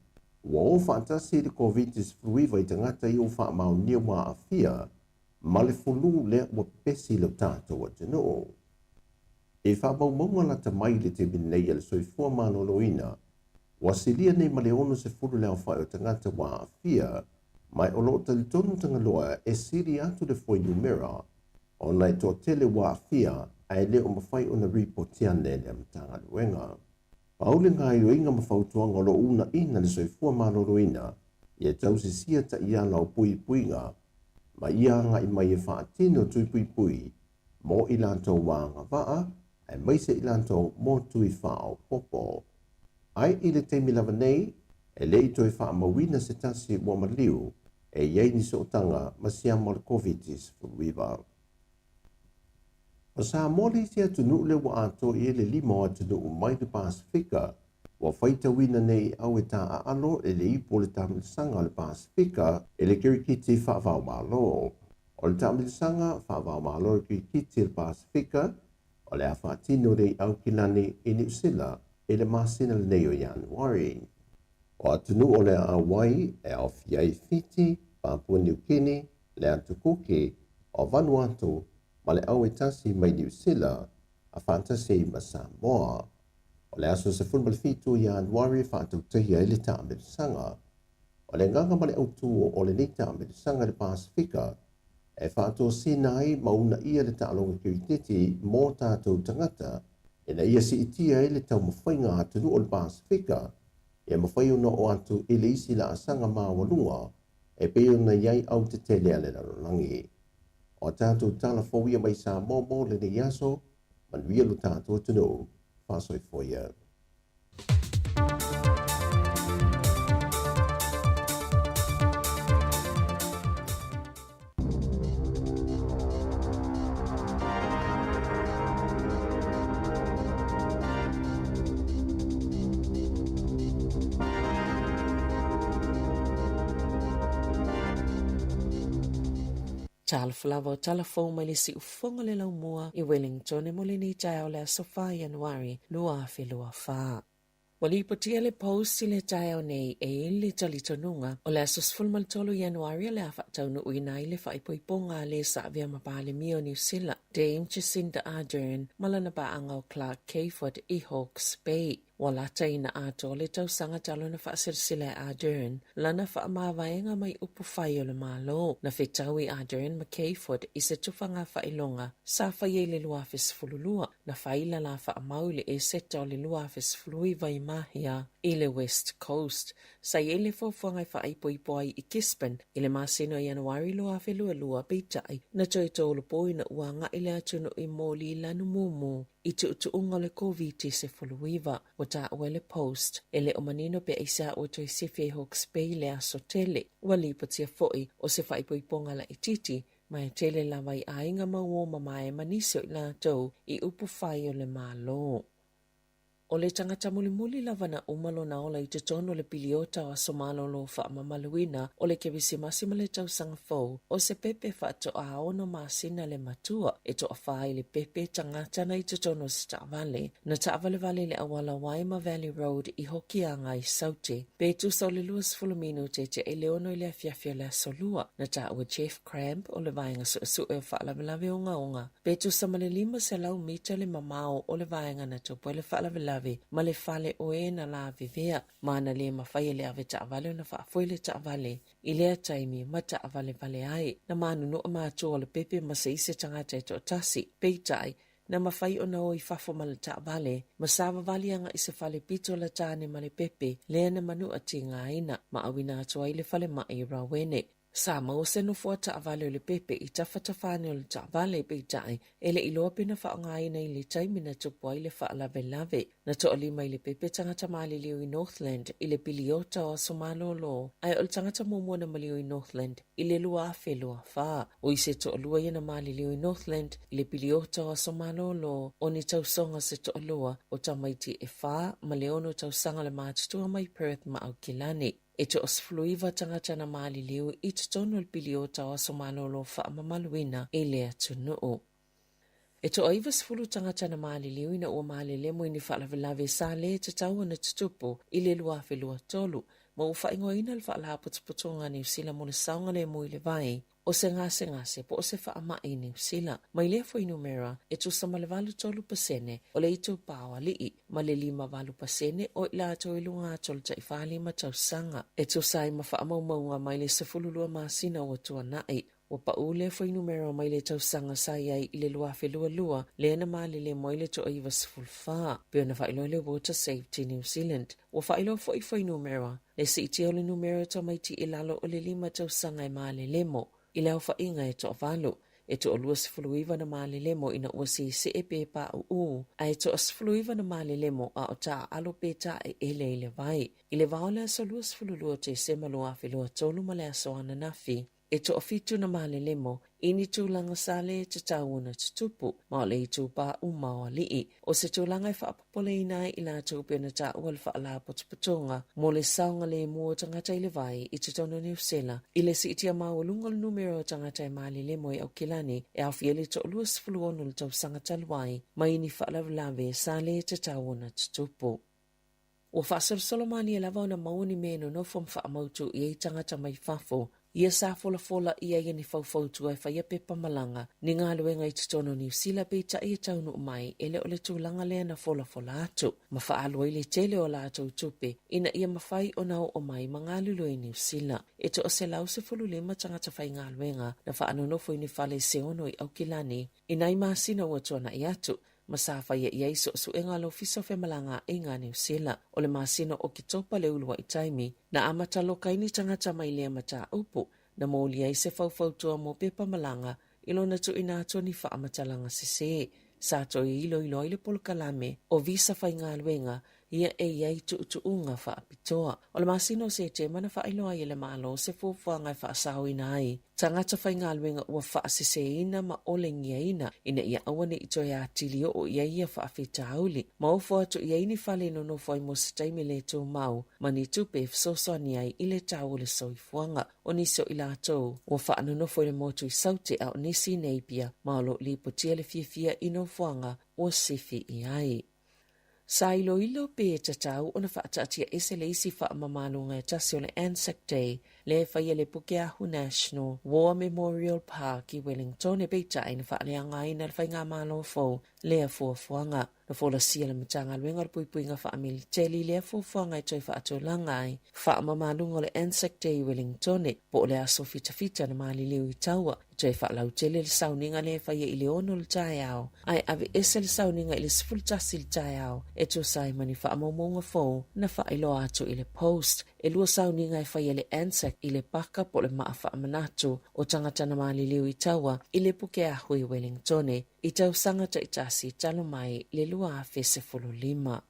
ua o faatasi le Koviti-19 i tagata ia ua faamaonia ua aafia ma le fulū lea ua pepesi i lo tatou atunuu. I faamaumauga lata mai i le taimi nei a le Soifua Maloloina, ua silia nei ma le 60 le aofa'i o tagata ua aafia, ma o lo o talitonu Tagaloa e sili atu le fuainumera ona e toatele ua aafia ae le o mafai ona ripoti ane e le Matagaluega. Pau le gaoioiga ma fautuaga o lo o uunaina le soifua maloloina ia tausisia taiala o puipuiga ma ia agai mai e faatino tui puipui mo i latou ua agavaa aemaise i latou mo tui faaopoopo. Ae i le taimi lava nei, e le i toe faamauina se tasi ua maliu e i ai ni sootaga ma siama o le Koviti-19. O Samoa le isi atunuu lea ua atoa i ai le lima o atunuu mai le Pasefika ua faitauina nei au e taaalo i le ipu o le taamilosaga o le Pasefika i le kirikiti faava-o-Malo. O le taamilosaga faava-o-Malo o le kirikiti o le Pasefika o le a faatino nei i Aukilani i Niu Sila i le masina lenei o Ianuari. O atunuu o le a auai e aofia ai Fiti, Papua Niu Kini, le Atu Kuki, o Vanuatu ma le au e tasi mai Niu Sila a faatasi ai ma Samoa. O le aso 17 o Ianuari e faatautaia ai le taamilosaga. O le agaga ma le autū o lenei taamilosaga i le Pasefika e faatosina ai ma uunaia le taaloga kiriketi mō tatou tagata ina ia siitia ai le taumafaiga a atunuu o le Pasefika ia mafai ona oo atu i le isi laasaga maualuga e pei ona i ai au tetele a le lalolagi. O a tatou tala fou ia mai Samoa mo lenei aso, manuia lo tatou atunuu. Faasoifua ia. Talofa lava o tala fou mai le siufofoga le laumua i Wellington mo lenei taeao le aso 4 Ianuari 2024. Ua lipotia le Post i le taeao nei e i ai le talitonuga o le aso 13 Ianuari o le a faataunuuina ai le faaipoipoga a le sa avea ma Palemia o Niu Sila, Dame Jacinda Ardern, ma lana paaga o Clark Cayford i Hawke's Bay. Ua lata ina atoa le tausaga talu ona faaselesela e Ardern lana faamavaega mai upu fai o le Malo. Na fetaui Ardern ma Cayford i se tufaga faailoga sa faia i le 2012, Na fai la la faamau i le Eseta o le 2019 i Mahia i le West Coast. Sa i ai le fuafuaga e faaipoipo ai i Gisborne i le masina o Ianuari 2022, peitai, na toe tolopo ina ua agai le atunuu i moli lanu mumu i tuutuuga o le Koviti-19. Ua taua e le Post, e le o manino pe aisea ua toe sifi ai Hawke's Bay i le aso tele. Ua lipotia foi o se faaipoipoga laitiiti Ma e tele lava i aiga ma uo mamae ma nisi o i latou i upu fai o le Malo. O le tagata mulimuli lava na uma lona ola i totonu o le piliota o aso malolo faamamaluina o le Kerisimasi ma le Tausaga Fou, o se pepe faatoa ono masina le matua, e toafa i le pepe tagata na i totonu o se taavale. Na taavalevale i le auala Waima Valley Road i Hokianga i Saute. Pe tusa o le 20 minute te i le ono i le afiafi o le aso Lua, na taua Jeff Cramp o le Vaega Suesue o Faalavelave Ogaoga, pe tusa ma le 500 mita le mamao o le vaega na tupu ai le faalavelave ma le fale o e na lavevea, ma na le mafai e le ave taavale ona faafoe le taavale i lea taimi ma taavalevale ai. Na manunua matua o le pepe ma se isi tagata e toatasi, peitai, Na mafai ona o i fafo ma le taavale, ma savavali agai se fale pito la tane ma le pepe, lea na manua tigaina, ma auina atu ai le falemai i Rawene. Sa maua se nofoa taavale o le pepe i tafatafane o le taavale, peitai, e le i iloa pe na faaaogaina i le taimi na tupu ai le faalavelave. Na toalima i le pepe tagata maliliu i Northland i le piliota o aso malolo, ae o le tagata muamua na maliu i Northland i le 2024. O isi e toalua ia na maliliu i Northland i le piliota o aso malolo, o ni tausoga se toalua o tamaiti e fa ma le ono tausaga le matutua mai Perth ma Aukilani. E toasefuluiva tagata na maliliu i totonu o le piliota o aso malolo faamamaluina i le atunuu. E toa-90 tagata na maliliu ina ua malelemo i ni faalavelave sa lē tatau ona tutupu i le 2023 ma ua faaigoaina le Faalapotopotoga a Niu Sila mo le Saogalemu i le Vai o se gasegase po o se faamai i Niu Sila. Mai lea fuainumera, e tusa ma le 83% o le itupa o alii ma le 58% o i latou i luga atu o le taifalima tausaga. E tusa ai ma faamaumauga mai le 12 masina ua tuanai, Ua pau lea fuainumera mai le tausaga sa i ai i le 2022, lea na malelemo ai le toa-94, pei ona faailoa e le Water Safety New Zealand. Ua faailoa foi fuainumera, le siitia o le numera o tamaiti i lalo o le lima tausaga e malelemo i le aofaiga e toavalu, e toa-29 na malelemo ina ua seesee pe paʻuʻū, a e toa-19 na malelemo a o taaalo pe taeele i le vai. I le va o le aso 22 o Tesema 2023 ma le aso ananafi, E toafitu na malelemo i ni tulaga sa lē tatau ona tutupu, ma o le itupa uma o alii. O se tulaga e faapopoleina ai i latou pei ona taua le faalapotopotoga mo le saogalemu o tagata i le vai i totonu o Niu Sela i le siitia maualuga o le numera o tagata e malelemo i Aukilani e aofia ai le toa-26 o le tausaga talu ai mai ni faalavelave sa lē tatau ona tutupu. Ua faasolosolo malie lava ona maua ni mea e nonofo ma faamautu i ai tagata mai fafo. Ia sa folafola ʻia ia ni faufautua e faia pepa malaga, ni galuega i totonu o Niu Sila peitai e taunuu mai e le o le tulaga lea na folafola atu, ma faaalu ai le tele o a latou tupe ina ia mafai ona oo mai ma galulue i Niu Sila. E toa-115 tagata faigaluega na faanonofo i ni fale se ono i Aukilani i nai masina ua tuanai atu, ma sa faia i ai suesuega a le Ofisa o Femalagaaiga a Niu Sila. O le masina o Oketopa le uluai taimi na amata loka ai ni tagata mai lea mataupu na molia ai se faufautua mo pepa malaga i lona tuuina atu o ni faamatalaga sesē. Sa toe iloilo ai le polokalame o visa faigaluega ia e i ai tuutuuga faapitoa. O le masina o Setema na faailoa ai e le Malo se fuafuaga e faasaoina ai tagata faigaluega ua faaseseina ma olegiaina ina ia aua ne i toe atili oo i ai ia faafitauli, ma ofo atu i ai ni fale e nonofo ai mo se taimi le tumau ma ni tupe e fesoasoani ai i le tau o le soifuaga. O nisi o i latou ua faanonofo i le motu i Saute a o nisi i Napier ma o lo o lipotia le fiafia i nofoaga ua sifi i ai. Sa iloilo pe tatau ona faataatia ese le isi faamamaluga e tasi o le Anzac Day lea e faia i le Pukeahu National War Memorial Park i Wellingtone peitai na faaleagaina e le faigamalo fou lea fuafuaga. Na folasia e le Matagaluega o le Puipuiga Faamiliteli lea fuafuaga e toe faatulaga ai faamamaluga o le Anzac Day i Wellingtone po o le aso fitafita na maliliu i taua e toe faalautele le sauniga lea e faia i le 6 o le taeao ae aveese le sauniga i le 11 i le taeao e tusa ai ma ni faamaumauga fou na faailoa atu i le Post. E lua sauniga e faia e le Anzac i le paka po o le maa faamanatu o tagata na maliliu i taua i le Pukeahu i Wellingtone i tausaga taitasi talu mai le 2015.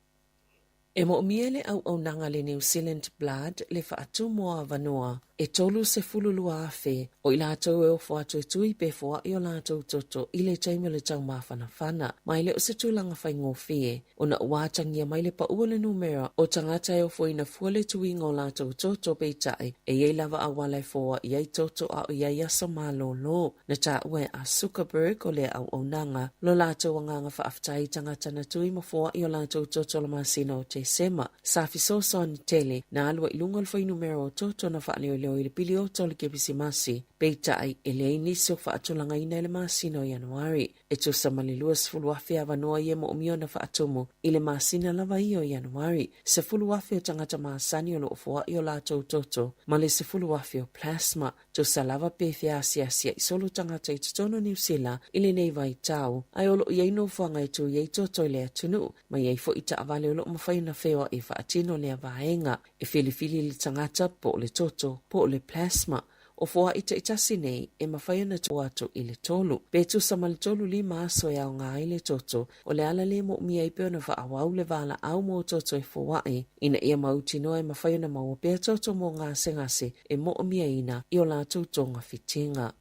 E moomia e le auaunaga a le New Zealand Blood le faatumu o avanoa e 32,000 o i latou e ofo atu e tui pe foai o latou toto i le taimi o le taumafanafana. Ma e le o se tulaga faigofie ona ua atagia mai le pau o le numera o tagata e ofoina fua le tuiga o latou toto peitai e i ai lava auala e foai ai toto a o i ai aso malolo. Na taua e A. Zuckerberg o lea auaunaga lo latou agaga faafetai i tagata na tui ma foai o latou toto le masina o Tesema. Sa fesoasoani tele na alu ai i luga o le fuainumera o toto na faaleoleo i le piliota o le Kerisimasi, peitai e leai nisi o faatulagaina i le masina o Ianuari. E tusa ma le 20,000 avanoa ia e moomia ona faatumu i le masina lava ia o Ianuari. 10,000 o tagata masani o lo o foai o latou toto ma le 10,000 o plasma. Tusa lava pe feasiasiaʻi solo tagata i totonu o Niu Sila i lenei vaitau, ae o lo o i ai nofoaga e tui ai toto i le atunuu, ma i ai foi taavale o lo o mafai ona feoaʻi e faatino lea vaega. E filifili le tagata po o le toto po o le plasma. O foaʻi taitasi nei e mafai ona tuu atu i le tolu, pe tusa ma le 35 aso e aoga ai le toto, o le ala lea e moomia ai pea ona faaauau le valaau mo toto e foaʻi, ina ia mautinoa e mafai ona maua pea toto mo gasegase e moomiaina i o latou togafitiga.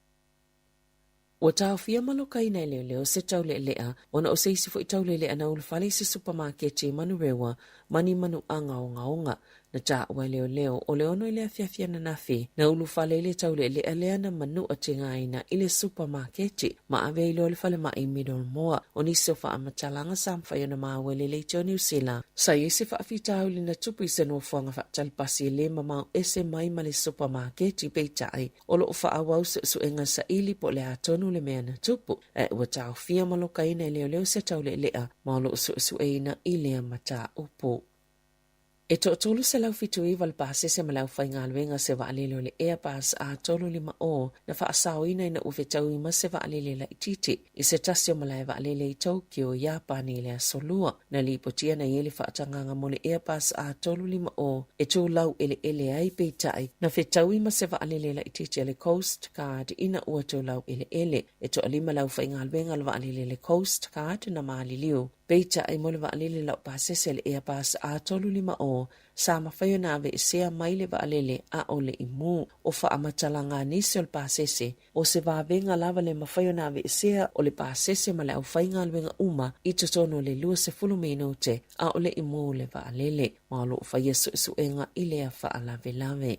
Ua taofia ma lokaina e leoleo se taulealea ona o se isi foi taulealea na ulufale i se supamaketi i Manurewa ma ni manuaga ogaoga. Na taua e leoleo o le 6 i le afiafi ananafi na ulufale ai le taulealea lea na manua tigaina i le supamaketi ma ave ai loa i le falemai i Middlemore. O nisi o faamatalaga sa mafai ona maua e le Leitio Niu Sila, sa i ai se faafitauli na tupu i se nofoaga faatalipasi e le mamao ese mai ma le supamaketi peitai O lo o faaauau suesuega saili po o le a tonu le mea na tupu, ae ua taofia ma lokaina e leoleo se taulealea ma o lo o suesueina i lea mataupu. E 379 le pasese ma le aufaigaluega se vaalele o le Airbus A350 na faasaoina ina ua fetaui ma se vaalele laitiiti i se tasi o malae vaalele i Tokyo, Iapani i le Aso Lua. Na lipotia na i ai le faatagaga mo le Airbus A350 e tu laueleele ai, peitai, na fetaui ma se vaalele laitiiti a le Coast Guard ina ua tu laueleele. E toalima le aufaigaluega o le vaalele a le Coast Guard na maliliu, peitai mo le vaalele laupasese a le Airbus A350 sa mafai ona aveesea mai le vaalele a o le i mū. O faamatalaga a nisi o le pasese, o se vavega lava le mafai ona aveesea o le pasese ma le aufaigaluega uma i totonu o le 20 minute a o le i mū le vaalele, ma o lo o faia suesuega i lea faalavelave.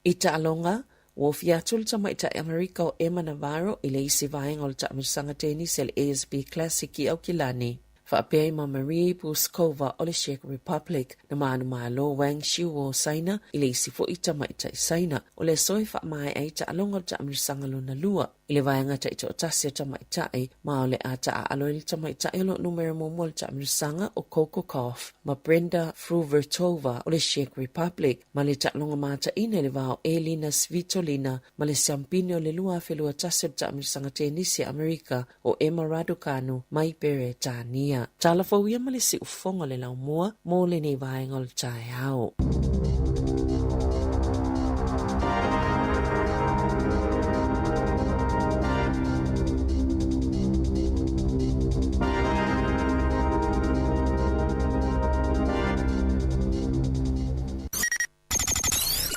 I taaloga, ua ofia atu le tamaitai Amerika o Emma Navarro i le isi vaega o le taamilosaga tenisi a le ASB Classic i Aukilani, faapea ai ma Marie Bouzkova o le Czech Republic, na manumalo Wang Xiu o Saina i le isi foi tamaitai Saina. O le aso e faamaea ai taaloga o le taamilosaga lona lua i le vaega taitoatasi a tamaitai, ma o le a taaalo ai le tamaitai o lo o numera muamua o le taamilosaga o Coco Gauff ma Brenda Fruhvirtova o le Czech Republic, ma le taaloga mataina i le va o Elina Svitolina ma le siampine o le 2021 o le taamilosaga tenisi a Amerika o Emma Raducanu mai Peretania. Tala fou ia ma le siufofoga o le laumua mo lenei vaega o le taeao.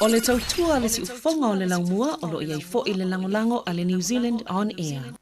O le tautua a le siufofoga o le laumua o lo o i ai foi le lagolago a le New Zealand On Air.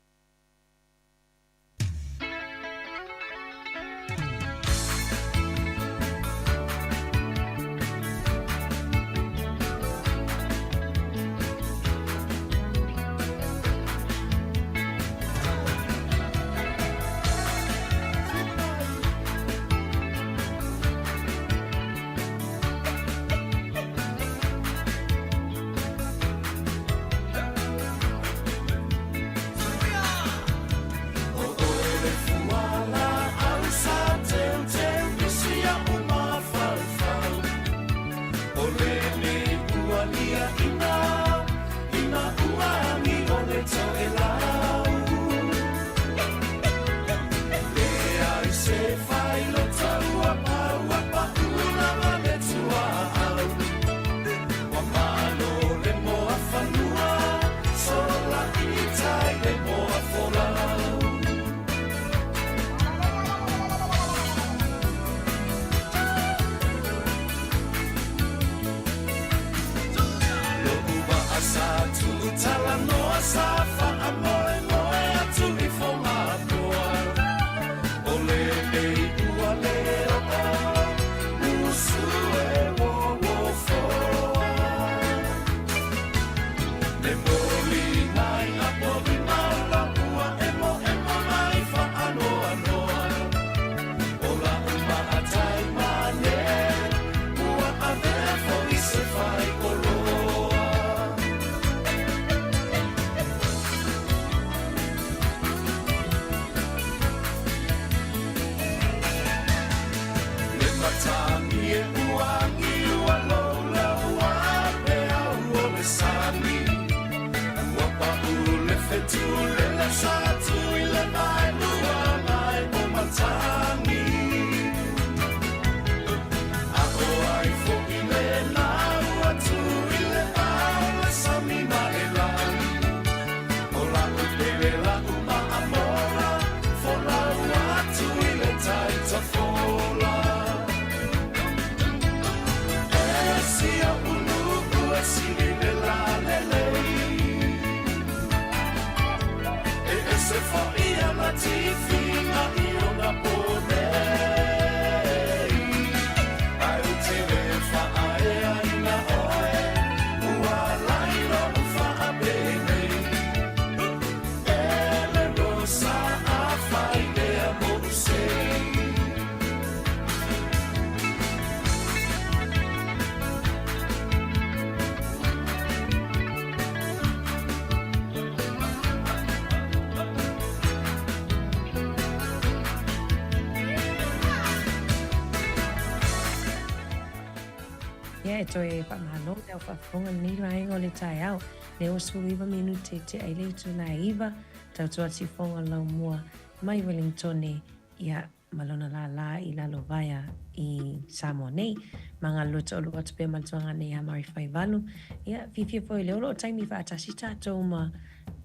Ia, e toe faamalo i lau faafofoga i lenei vaega o le taeao. Lea ua 19 minute tea i le itula e 9, tautua siufofoga o le laumua mai Wellingtone, ia, ma lona lālā i Lalovaea i Samoa nei. Ma galulue toalua atu pea ma le tuaga nei ia Mari Faivalu. Ia, fiafia foi lea o lo o taimi faatasi tatou ma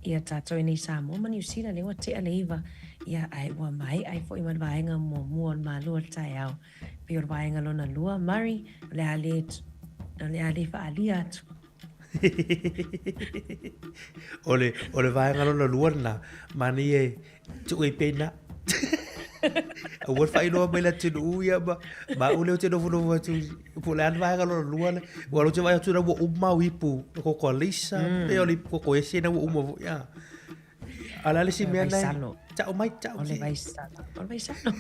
ia tatou i nei Samoa ma Niu Sila, lea ua tea le 9, ia, ae ua maea ai foi ma le vaega muamua o le Malu o le taeao. Pei o le vaega lona lua, Murray, o le a le, o le a le faaalia atu. O le, o le vaega lona lua lena, manaia e tuu ai pea i ina. Aua le faailoa mai le atunuu ia ma, ma au lea ou te nofonofo atu, po o le a le vaega lona lua lea. Aua o lea ou te vaai atu la ua uma au ipu koko a Lisa, mm. o le ipu koko ese na ua uma foi. Ah. A o le a le isi mea lena? Tau mai, tau. O le vaisalo. O le vaisalo.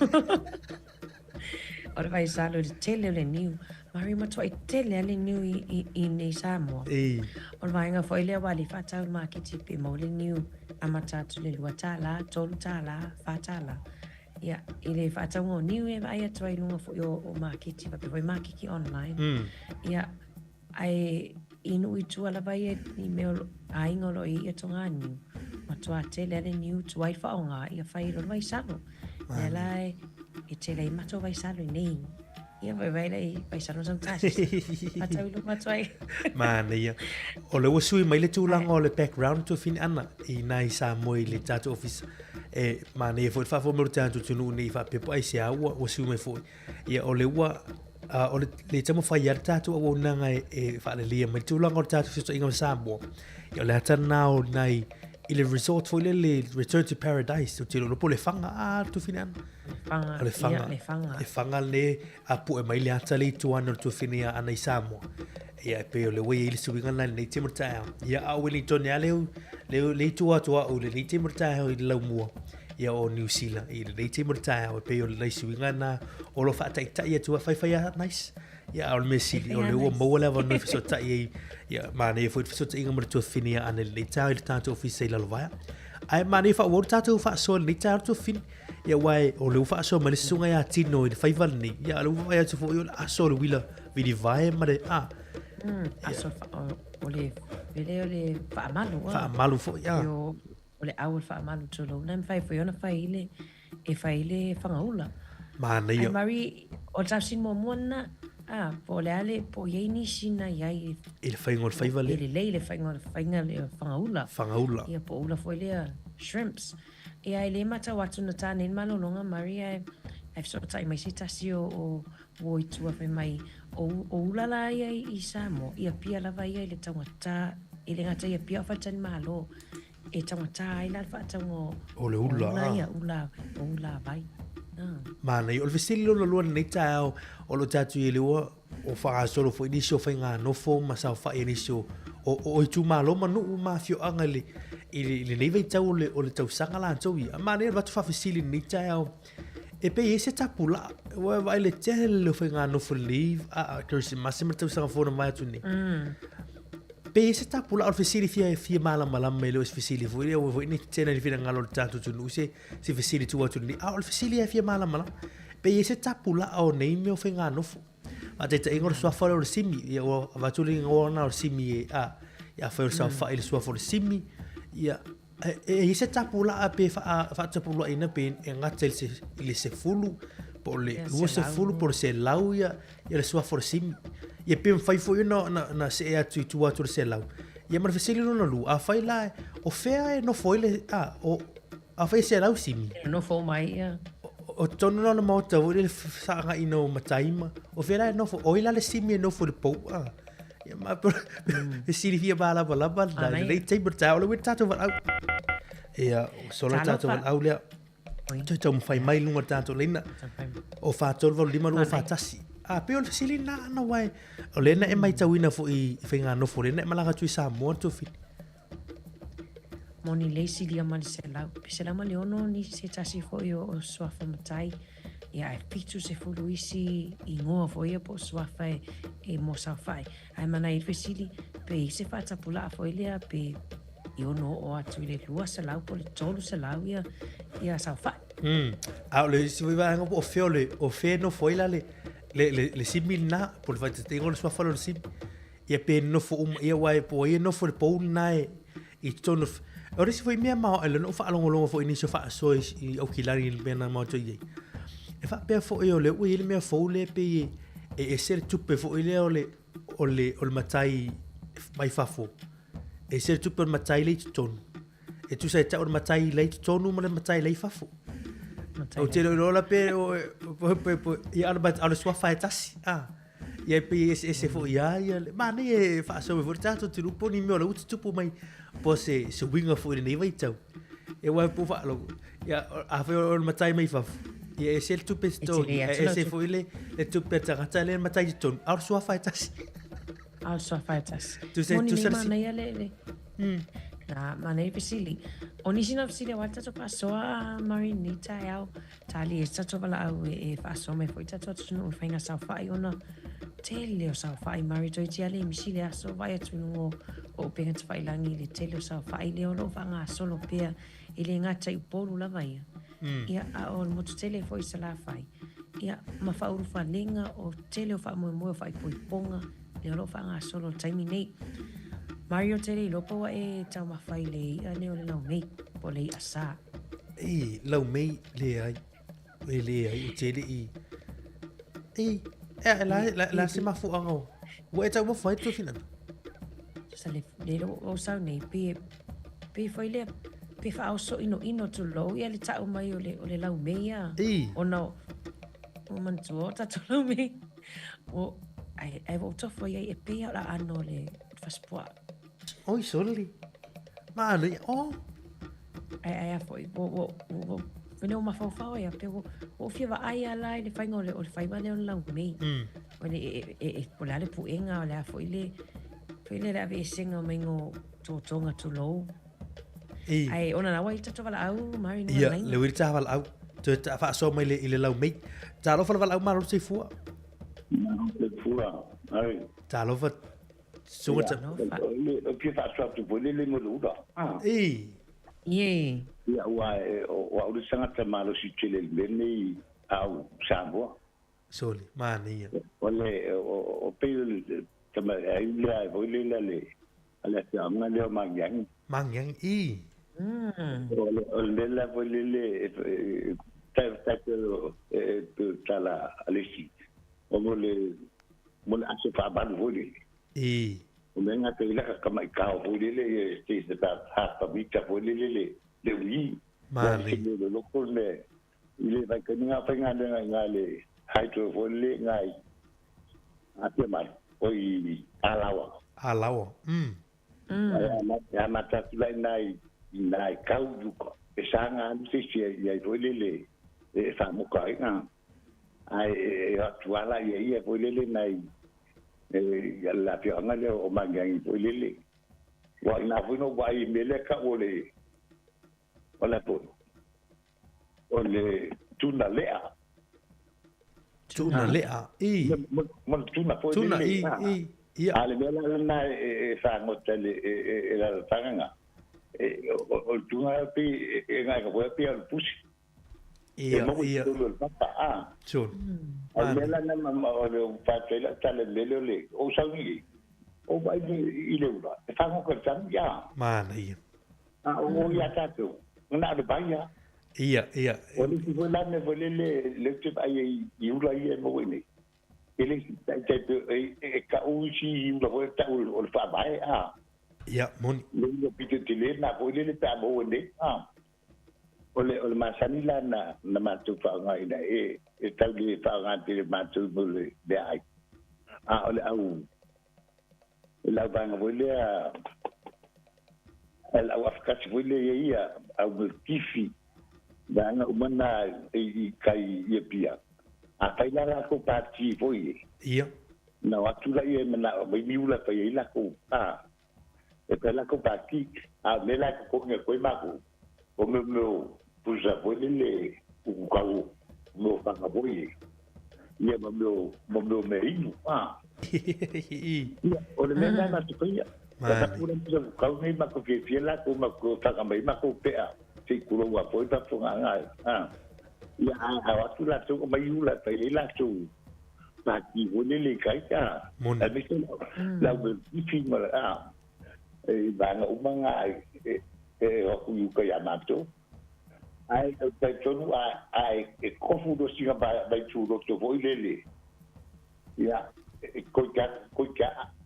O le vaisalo i le tele o le niu. Mari matuai tele a le niu i, i, i nei Samoa. Ei. O le vaega foi lea ua le faatau i le maketi pe maua le niu amata atu i le $2, $3, $4. Ia, i le faatauga o niu e vaai atu ai i luga foi o, o maketi, faapea foi maketi online. Ia, Ae i nuu i tua lava ia i mea o aiga o lo o i ai ia toga niu, matua tele a le niu tuai faaaoga ia fai loa le vaisalo. Lea la e tele ai matou vaisalo i nei. Ia vaivai la i vaisalo sometimes. Matau i luma atu ai. Manaia. O le ua sui mai le tulaga o le background tuafine ana i nai Samoa i le tatou ofisa. E manaia foi le faafofoga mai o le tatou atunuu nei faapea po o aisea ua, ua sui mai foi. Ia, o le ua, uh, o le, le taumafai lava le tatou auaunaga e, e faaleleia mai le tulaga o le tatou fesootaiga ma Samoa. Ia, o le ata lena o nai, i le resort foi lele, Return to Paradise, ou te iloa po o Lefaga, a, Tuafine Ana. Lefaga, O Lefaga. ia, Lefaga. Lefaga le a pue mai le ata le i tua ane o le tuafine ia Ana i Samoa. Ia, e pei o le ua i ai le suiga lena i lenei taimi o le taeao. Ia, a o Wellington lava lea, lea, lea i tua atu o au i lenei taimi o le taeao i le laumua. Ia o Niu Sila i lenei taimi o le taeao e pei o le suiga lena o lo o faataitai atu ai, faifai lava nice. Ia a o le mea sili o lea ua maua le avanoa e fesootai ai, ia manaia foi le fesootaiga ma le tuafafine ia Ana i lenei taeao i le tatou ofisa i Lalovaea. Ae manaia faaauau le tatou faasoa i lenei taeao le tuafafine. Ia aua o lea ua faasoa mai le susuga ia Tino i le faiva lenei. Ia a o lea ua vaai atu foi o le aso o le uila vilivae ma le a. Aso o le vele o le faamalu. Faamalu foi a. O le au o le faamalu tulou na e mafai foi ona fai i le e fai i le fagaula. Manaia. Ai Mari, o le tausini muamua lena, a, po o le a le, po o i ai nisi na i ai i le faiga o le faiva lea. E lelei le faiga o le faiga le fagaula. Fagaula. Ia po o ula foi lea shrimps. Ia e le matau atu na tā nei le malologa Mari ae ae fesootai mai se tasi o o uo i tua fai mai o o ula la ia i Samoa i Apia lava ia i le taugata e le gata i Apia o faletalimalo E taugata ai la le faatauga o, o le ula, ula ia, ula, o ula vai. Ah. Manaia. O le fesili lona lua lenei taeao, o lo o tatou i ai ua o faagasolo foi nisi o faiganofo ma saofai a nisi o, o, o itumalo ma nuu ma afioaga i le, i le, i lenei vaitau o le, o le tausaga latou ia. Manaia le avatu faafesili i lenei taeao, e pei e i ai se tapulaa, ua e vaai i le tele o faiganofo i lenei Kerisimasi ma le tausaga fou na mavae atu nei. Pe i ai se tapulaa o le fesili fia fia malamalama e le o se fesili foi lea ua foi nei tetena i le finagalo o le tatou atunuu se se fesili tuu atu lenei a o le fesili lava e fia malamalama pe i ai se tapulaa o nei mea o faiganofo. Faataitaiga o le suafa lea o le Simi ia ua avatu le igoa lena o le Simi e a ia afai o le saofai i le suafa o le Simi ia E i ai se tapulaa pe faatapulaaina pe e gata i le 10 po o le 20 po o le 100 ia le suafa o le Simi. Ia pe mafai foi ona na see atu i tua atu o le 100. Ia ma le fesili lona lua, afai la o fea e nofo ai le a o afai e 100 Simi. E nofo uma ai ia. O totonu la o le maota foi lele fesaagaina o matai ma o fea la e nofo, o ai la le Simi e nofo i le pou a. Ia ma e silafia malamalama lena i lenei taimi o le taeao, o le ua tatou valaau. Ia, sola le tatou valaau lea. Toe taumafai mai i luga o le tatou laina. O 4 3 8 5 2 4 1. A, pei o le fesili lena Ana aua o lea na e matauina foi i faiganofo, o lea na e malaga atu i Samoa le tuafili. Moni lei silia ma le 100, pe 106 ni se tasi foi o suafa matai, ia ae 70 isi igoa foi ia po o suafa e mo saofai. Ae mana i le fesili, pe i se faatapulaa foi lea pe i ono oo atu i le 200 po o le 300 ia, ia saofai. A o le isi foi vaega po o fea o le, o fea e nofo ai la le, Le simi lena, po o le faataitaiga o le suafa lea o le simi. Ia pe nonofo uma, ia aua po o ai e nofo i le pou lena e i totonu o le isi foi mea maoae lea na ou faalogologo foi i nisi o faasoa i Aukilani i le mea na matou i ai. E faapea foi o lea ua i ai le mea fou lea e pei e ese le tupe foi lea o le o le o le matai mai fafo. E ese le tupe o le matai lea i totonu. E tusa e tau o le matai la i totonu ma le matai la i fafo. Ou te le iloa la pe o pe pe ia a o le suafa e tasi. Ah. Ia e pei e eseese foi lava ia le manaia e faasoa mai foi le tatou atunuu po o ni mea o la ua tutupu mai po o se se uiga foi i lenei vaitau. Ia aua po o faalogo, ia afai o le matai mai fafo, ia e ese le tupe totogi, ae ese foi le le tupe a le tagata lea e matai i totonu, a o le suafa e tasi. A o le suafa e tasi. Tusa Moni nei manaia le le Na, manaia le fesili. O nisi na fesili aua le tatou faasoa a Maureen i lenei taeao. Tali e se tatou valaau e faasoa mai foi tatou atunuu i faiga saofai ona tele o saofai Mari toeitiiti lava le misi le aso vaai atu i luga o upega tafailangi i le tele o saofai lea o lo o faagasolo pea e le gata i Upolu lava ia ia a o le motu tele foi i Salafai ia ma faaulufalega o tele o faamoemoe o faaipoipoga lea o lo o faagasolo i le taimi nei. Mario tele iloa po ua e taumafa i le i'a lea o le laumei po o le i'a sa. I, laumei, leai. E leai, ou te le i... I, e, la, la, la se mafuaaga o... Ua e taumafa ai Tofinana? Sa le, le lo o sau nei, pe, pe foi lea, pe faaoso inoino tulou ia le tau mai o le, o le laumei a. I. Ona o, o manatua o tatou laumei. O, ai, ai ua ou tofu ai ai e pei lava o le aano o le fasipuaa. Oi, soli. Manaia, oh. Ai, ai a foi, ua, ua, ua, mea ua mafaufau ai a pe ua, ua ou fia vaai lava la i le faiga o le, o le faiva lea o le laumei. O le, e, e, e, po o le a le puega, o le a foi le, foi le, le aveesega mai o totoga tulou. I. Ai, ona la ua i tatou valaau, Mari, Ia, le ua i le valaau. Toe ta faasoa mai le, i le laumei. Talofa le valaau malo le soifua. Malo soifua, ai. Talofa Suga ta. O ke faasoa atu foi lele mo le ula. I. Ie. Ia, ua o au le tagata malosi tele i le mea lenei au Samoa. Soli, manaia. O le, o pei o le tama ai lea foi lele le a le afioaga lea o Magiagi. Magiagi, i. O le o le mea la foi lele e tai tai e tala a le isi. O mo le mo le aso faavalu foi lele. I. O mea gata i laka tamaikao foi lele e te se ta half a mita foi lele le le ui. Manaia. Le loko le mea i le vaitaimi nga faigaluega i ina le hydro foi lele i ina i Apia mai o i Alaoa. Alaoa. Ae amata atu la i ina i ina i kau i uka. E saga alu se isi i ai foi lele e faamoka ai na. Ae e atu lava la ia ia foi lele nai e le afioaga lea o Magiagi foi lele. Ua ina foi na ou vaai i le mea lea tau o le o le a foi o le tuna lea. Tuna lea, i. Mo le tuna foi Tuna, i, i, ia. A le mea la lena e fagota i le e lalataga na, o le tuna pei e gaega foi pei o le pusi. Ia, ia. E maua i totonu o le papa, a. Sure. A le mea la lena o le fai atu ai lau tala i le mea lea o le, o sauni i, o vaai i le ula, e fagota i le tanu, ia. Manaia. A o ia tatou, na o le vai lava. Ia, ia. O le isi foi la mea foi lele lea ou te vaai ai i ula ia e maua i nei, e le taitai pe e tau isi ula foi e tau o le faavae a. Ia, moni. Le ula pito tele lena foi lele pe a maua nei a. O le o le masani la na na matou faaaogaina e e tau le faaaoga tele matou mo le meaai. A o le au le lauvaega foi lea le au afakasi foi lea ia ia au milkifi vaega uma na i kai i Apia. Afai la latou pati foi e. Ia. Na o atu laia e manao mai miula e fai ai latou a e fai latou pati a o le mea la e totogi atu ai matou o mea mea o pusa foi lele uku kau mea o faga foi e ia ma mea o ma mea o mea inu a. Ia, o le mea lena matou faia. Manaia. Tapu la pusa kau nei matou fiafia latou matou faga mai matou pea se i tulou a foi faafofoga a. Ia a o atu latou aumai ula e fai ai latou. paki o le le kai ka. Moni. A me se la me ifi ma a. E vanga umanga e e o ku yu ka ya mato. Ai o tai tonu a ai e kofu do singa ba ba tu ro to voi le le. Ia e koi ka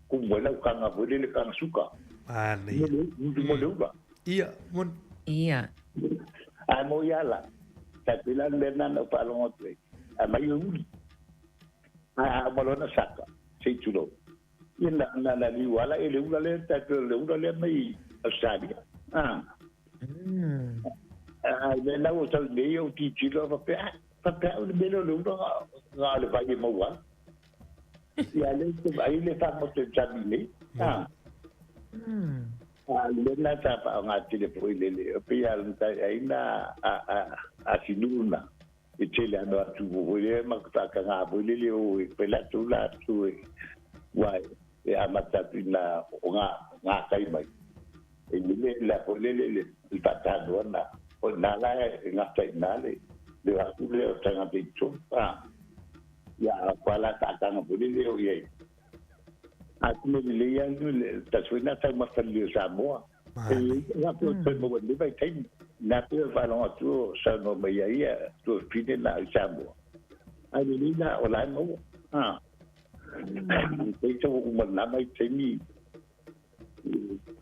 ku wela ka nga voi le le ka suka. Manaia. Mo le mo le ula. Ia, moni. Ia. A mo ia la. Ta pila le na no pa longo te. A mai uli. A mo lona saka. Sei tulo. Ia na na na li wala e le ula le ta le ula le mai Australia. Ah. A le na o tau nei o ti tilo fa pe fa pe o le melo le ula ga le vai mo wa. Ia le te vai le fa mo te tami nei. Ah. A le na ta pa nga tele po ile le pe ya le ta ai na a sinuna. E tele ano atu o le ma ta ka nga po ile le o pe la tu la tu e wai e amata tu na o nga nga kai mai. E le la po le le le pa ta no na o na la e nga tai na le le a tu le o ta nga te tu. Ah. Ya kwa la ta ka nga po le le o ye. A tu me le ya nu le ta suena ta ma fa le Samoa. E nga po te mo le vai tai na pe va lo tu sa no me ya ia tu fine na Samoa. Ai le na o la mo. Ah. Te to o ma na mai te mi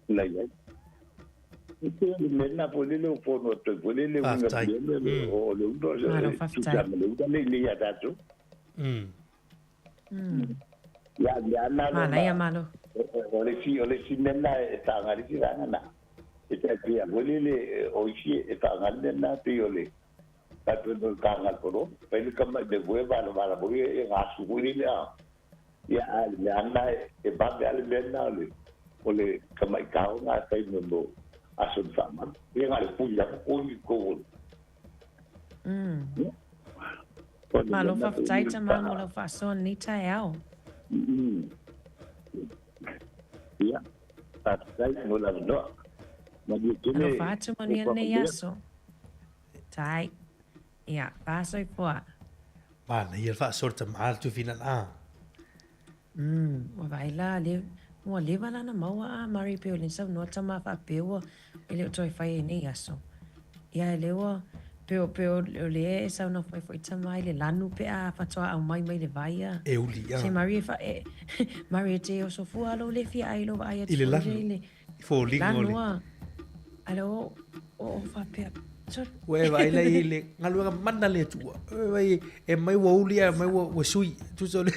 la ya. E te le na po le le po no te po le le Faafetai. le le o le udo Malo, tu faafetai. sa le udo le le ya ta tu. Ya ya na Manaia malo. O le si o le si mena e ta ngari si ranga na. E te pia o le le o si e ta ngari na te o le. Ta tu no ka ngal poro. Pe le kama de voe va la va la voe e nga su voe le a. Ia a le ana e ba be ale mena le. O le kama i ka o nga tai no no aso fa ma. E nga le pu ya ko i ko. Malo faafetai tama mo lau faasoa lenei taeao. Ia. Faafetai mo le avanoa. Manuia tele. Alofa atu manuia lenei aso. Tai. Ia, faasoifua. Manaia le faasoa le tamā le tufina la. Ua vaai la le ua leva lana maua a Mari pe o le saunoa tama faapea ua e le o toe fai e nei aso. Ia e le ua pe o pe o le e saunoa fai foi tama i le lanu pe a fatoa au mai mai le vai a. E uli a. Se Mari e fa e Mari e te oso fua lo le fia ai lo vaai atu I le foi lanu. le le I foliga o le. lanu a. Ale o o faapea. So Ua e vaai lai le galuega mana le Atua. E vai e mai ua uli a mai ua sui. Tusa o le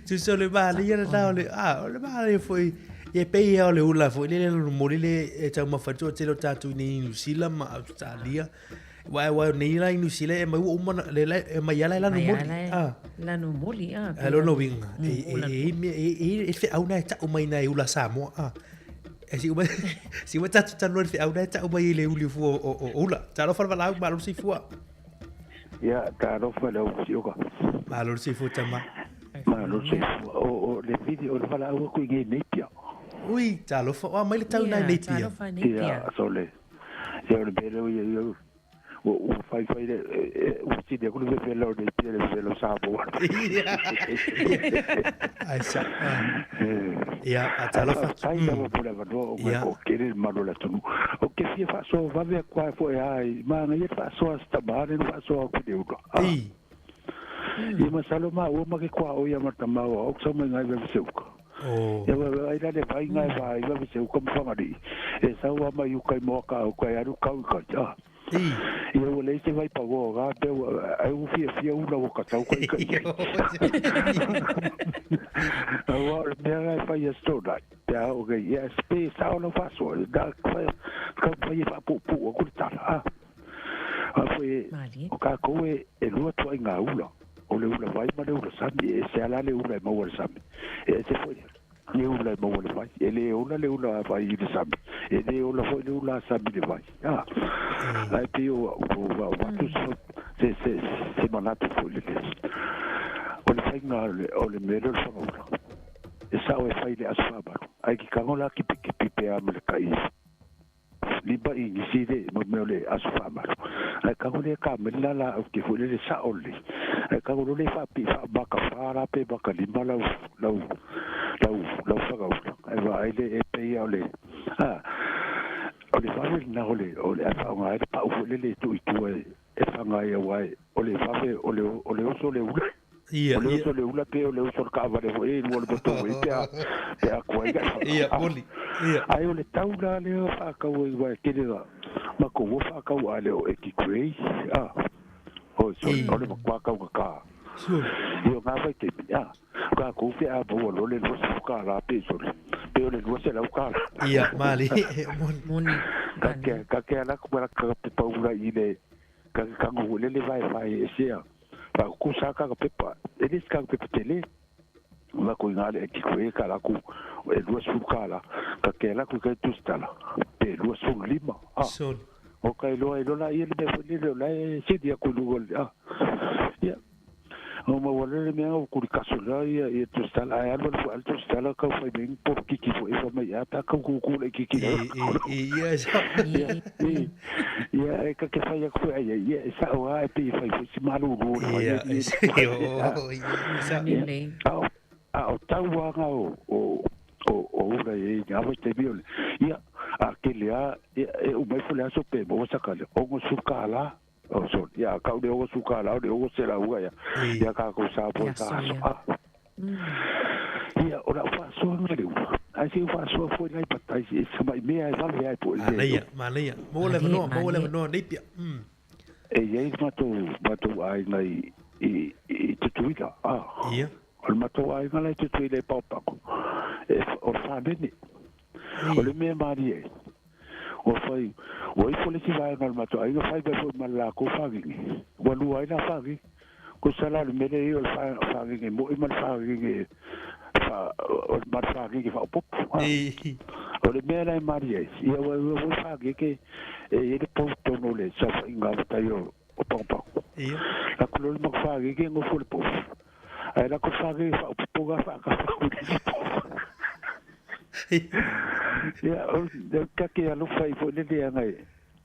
tusa o le malia le na o le a o le malia foi e pei o le ula foi le le moli le e tau mawhatua tele o tātou nei New Zealand ma Australia. Wa wa nei la New Zealand e mai ua uma le le e mai ala lanu mai moli. ala Ah. lanu moli a. A lo no winga. E Ula. e e e e fe au na e tau mai na e ula Samoa. Ah. E si uma si uma tatu tanu le fe au na e tau mai le uli fua o ula. Talofa le valau malo si fua. Ia, talofa le au sioka. Malo si fua tama. Malo si fua. O le vidi o le valaau aku i ngei Napier. Ui, talofa. O mai le tau nai Ia, Napier. talofa Napier. Ia, so le. Ia, o le mea lea ia, ia, ua fai fai le, ua sini aku le vevela o Napier le vevela o Samoa. Ai sa. Ia, a talofa. Tai lava po le avanoa o Ia. o kere le malo le atunuu. O ke fia faasoa vave aku ai foʻi ai magaia le faasoa se tamā le no faasoa aku le ula. Ei. Ia masalo maua ma ke kuaʻo ia ma tamā o au sau mai gai vave seuka. Oh. Ia vave ai la le vai gai vai vave seuka ma fagalii. E sau a mai uka i moa ka au kai alu kau i kai. Ah. Ei. Ia ua leai se vai pagoa ga pe ua ai ua fiafia ula ua katau kai kai. Aua o le mea gai fai a stonai. Pe a o kai ia spe sao lau faasoa. Da kau fai e faapuupuu aku le tala. Ah. A foi Malie. o kākou e lua tuaiga ula. O le ula vai ma le ula sami. E se ala le ula e maua le sami. E se foi le ula e maua le vai. E le ola le ula a vai i le sami. E le ola foi le ula a sami le vai. Ah. Ai pe o o atu se se se manatu foi le le. O le faiga o le mea lea o le fagaula. E sao e fai le aso faamalu. Ai ki kago la kipi kipi pe a ma le kai. Liba i nisi le mo mea o le aso faamalu. Ae tago le kameli la laau te foi lele sa'o lelei, ae tago loa le faapii faamaka-fa la pe makalima lau lau lau lau fagaula, ae vaai le e pei a o le a o le vave lena o le o le ae faaaoga ai le pa'u foi lele e tuu i tua e e faga ai auā o le vave o le o le oso o le ula. Ia, O le ia. oso o le ula pe o le oso o le kaavale foi e i luga o le motor way pe a pe a tuai le Ia, moni. Ia. Ae o le tau la lea faatau ai aua e tele na matou o faatau a le o Eddie Gray a o sorry o le matua taugata i o na vaitaimi a tatou pe a maua loa le $20 pe sole pe o le $200. Ia, mali, moni. Moni. Ka te ka te ala atu ma lata pepa ula i le ka te tago foi lele vaevae ese a faatutusa a pepa e le isi taga pepa tele lako i le tiko e ka lako e $20 ka ke lako i ka tusitala pe 25 a Sole. o ka iloa iloa la ia le mea foi lele o la e sili atu i luga o le a ia o maua loa le mea o kulikaso la ia ia tusitala ae alu alu foi le tusitala tau fai mai ni polokiki foi e fai mai a pe a tau kūkū laitiiti I, i, i, ia, e sao. ia i ia e ka te fai atu foi ai ai ia e sa'o lava e pei e fai foi si malūlū o le vai Ia, e e a o, ia, e sao. ia Lelei. a o a o tau lava o o o o ula i ai ngā vaitaimi o le ia a kele a ia e uma ifo le aso pe maua saka le $60 o sorry ia a kau le $60 o le $600 ia I, ia kākou Samoa Le i ka aso aso ia. a ia o la'u faasoaga le ula ae se u faasoa foi lai matai e sama'i mea e vave ai po o le manaia, manaia. Maua le Malie, avanoa, maua le malie. avanoa nei pia. E iai le matou matou aiga i i i Tutuila a Ia. o le matou aiga la i Tutuila e Paopago e o le fanene o le mea malie ai ua fai ua ifo le isi vaega o le matou aiga fai mai foi ma le lakou fagege ua lua ai la fagege kusa la o le mea lea i ai o le fagege mo'i ma le fagege fa o le ma le fagege faaopopo a I, o le mea la e malie ai ia ua ua ua fagege e i ai le pou tonu o le saofaiga matai o o Pagopago ia. lakou loa le matou fagege gofo le pou ae lakou fagege faaopopo ga faakafa le pou ia o le kake alofa ai foi lele aga e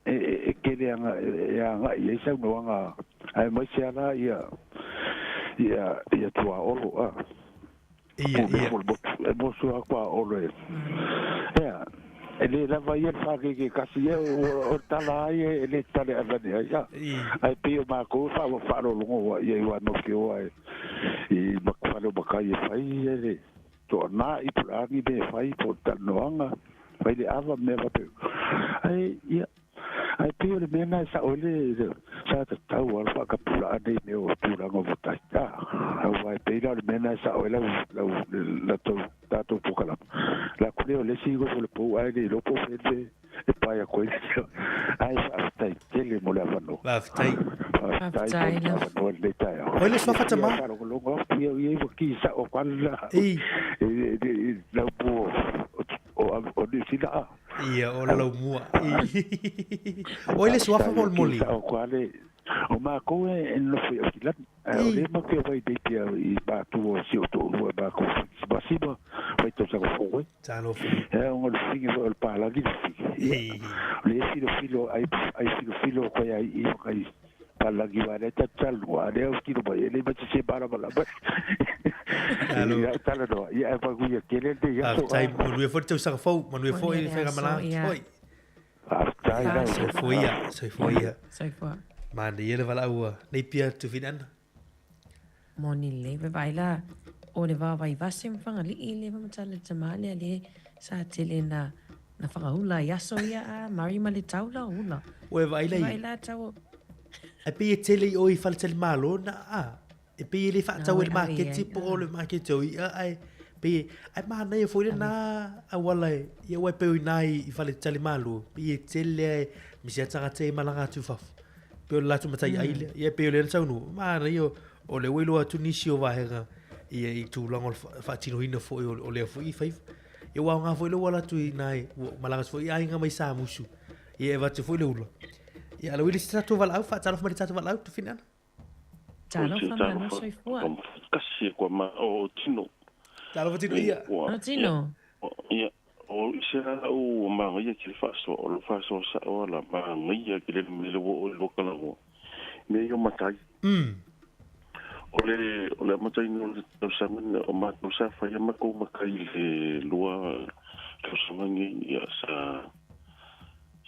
e e kele aga e aga'i ai saunoaga ae maise ala ia ia ia tuaolo a Ia, po le ia. mo le motu e mosu a tuaolo e ia e lē lava ia le fagege kasi ia o o tala ai e lē tale avane ai a I, ae pei o makou faalologo ua ia i uā maukioa e i makafale o makai e fai ia le to'anā'i po le agi me e fai po o le talanoaga fai le ava ma mea faapea ae ia ae pei o le mea na e sa'o ai le sa tatau a le faakapula'a nei mea o tulaga o matai a auā e pei la o le mea na e sa'o ai lau lau latou tatou pokalama lakou lea o le isi gofo le pou ae le iloa po o fea le e pae atu ai ae faafetai tele mo le avanoa. Faafetai. Faafetai mo Faafetai le lava. avanoa lenei taeao. Oi le suafa Ia tamā. faalogologo atu ia ia ua kisa'o atu ala I, i i lau pua o o o Niu Sila a. ia, o le laumua. I. Oi le suafa Faafetai ua molimoli. kisa'o atu ale o makou e e nonofo i Aukilani ae o I, lea matou te omai nei pia i matua o si o to'alua e makou simasima faitausaga fou ai talofa. e ona o le figi foi o le palagi le figi ia I, o le filofilo ai ai filofilo koe ai i kai palagi wa le tatalanoa a lea u tino mai e le ma se malamalama talo. ia talanoa ia e manuia tele lenei aso Faafetai, a manuia foi le tausaga fou, manuia Moni foi le le faiga aso malaga ia. foi. faafetai lau Soifua ia, soifua ia. Soifua. Manaia le valaau nei pia tufinana. Moni lelei pe vaai la o le vavaivase ma fagalii le famatala le tamā lea le sa tele na na fagaula i aso ia a mari ma le taula o ula. Ua e vaai Pe lai, vaai la tau e pei e tele i o i faletali malo na a. E pei e le na faatau oi e le ave maketi ai. po o le maketi o ia ai. Pei ai manaia foi le na awala e ia ua e pei o ina i faletali malo. Pei e tele ai misi a tagata e malaga atu i fafo. Pei o le latou matai ai lea. Ia pei o le na saunua. Manaia o le ua iloa atu nisi o vaega ia i tulaga o le faatinoina foi o lea foi i faiva. Ia ua aoga foi le ua alu atu i ina i ua malaga atu foi i aiga mai Samusu. Ia e avatu foi le ula. Ia ala ui le se tatou valaau, faatalofa mai le tatou valaau, tufinana. O se Talofa malo talofa soifua. kasi e kua ma o tino Talofa tino ia. ua Ano ia tino. ia o isi la lau magaia ki le faasoa, o lau faasoa sa'o a la magaia ki le mele ua oo i lua kalavoa, mea ia o matai. O le o le amataina o le tausaga lena, o matou sa faia matou matai i le lua tausaga nei, ia sa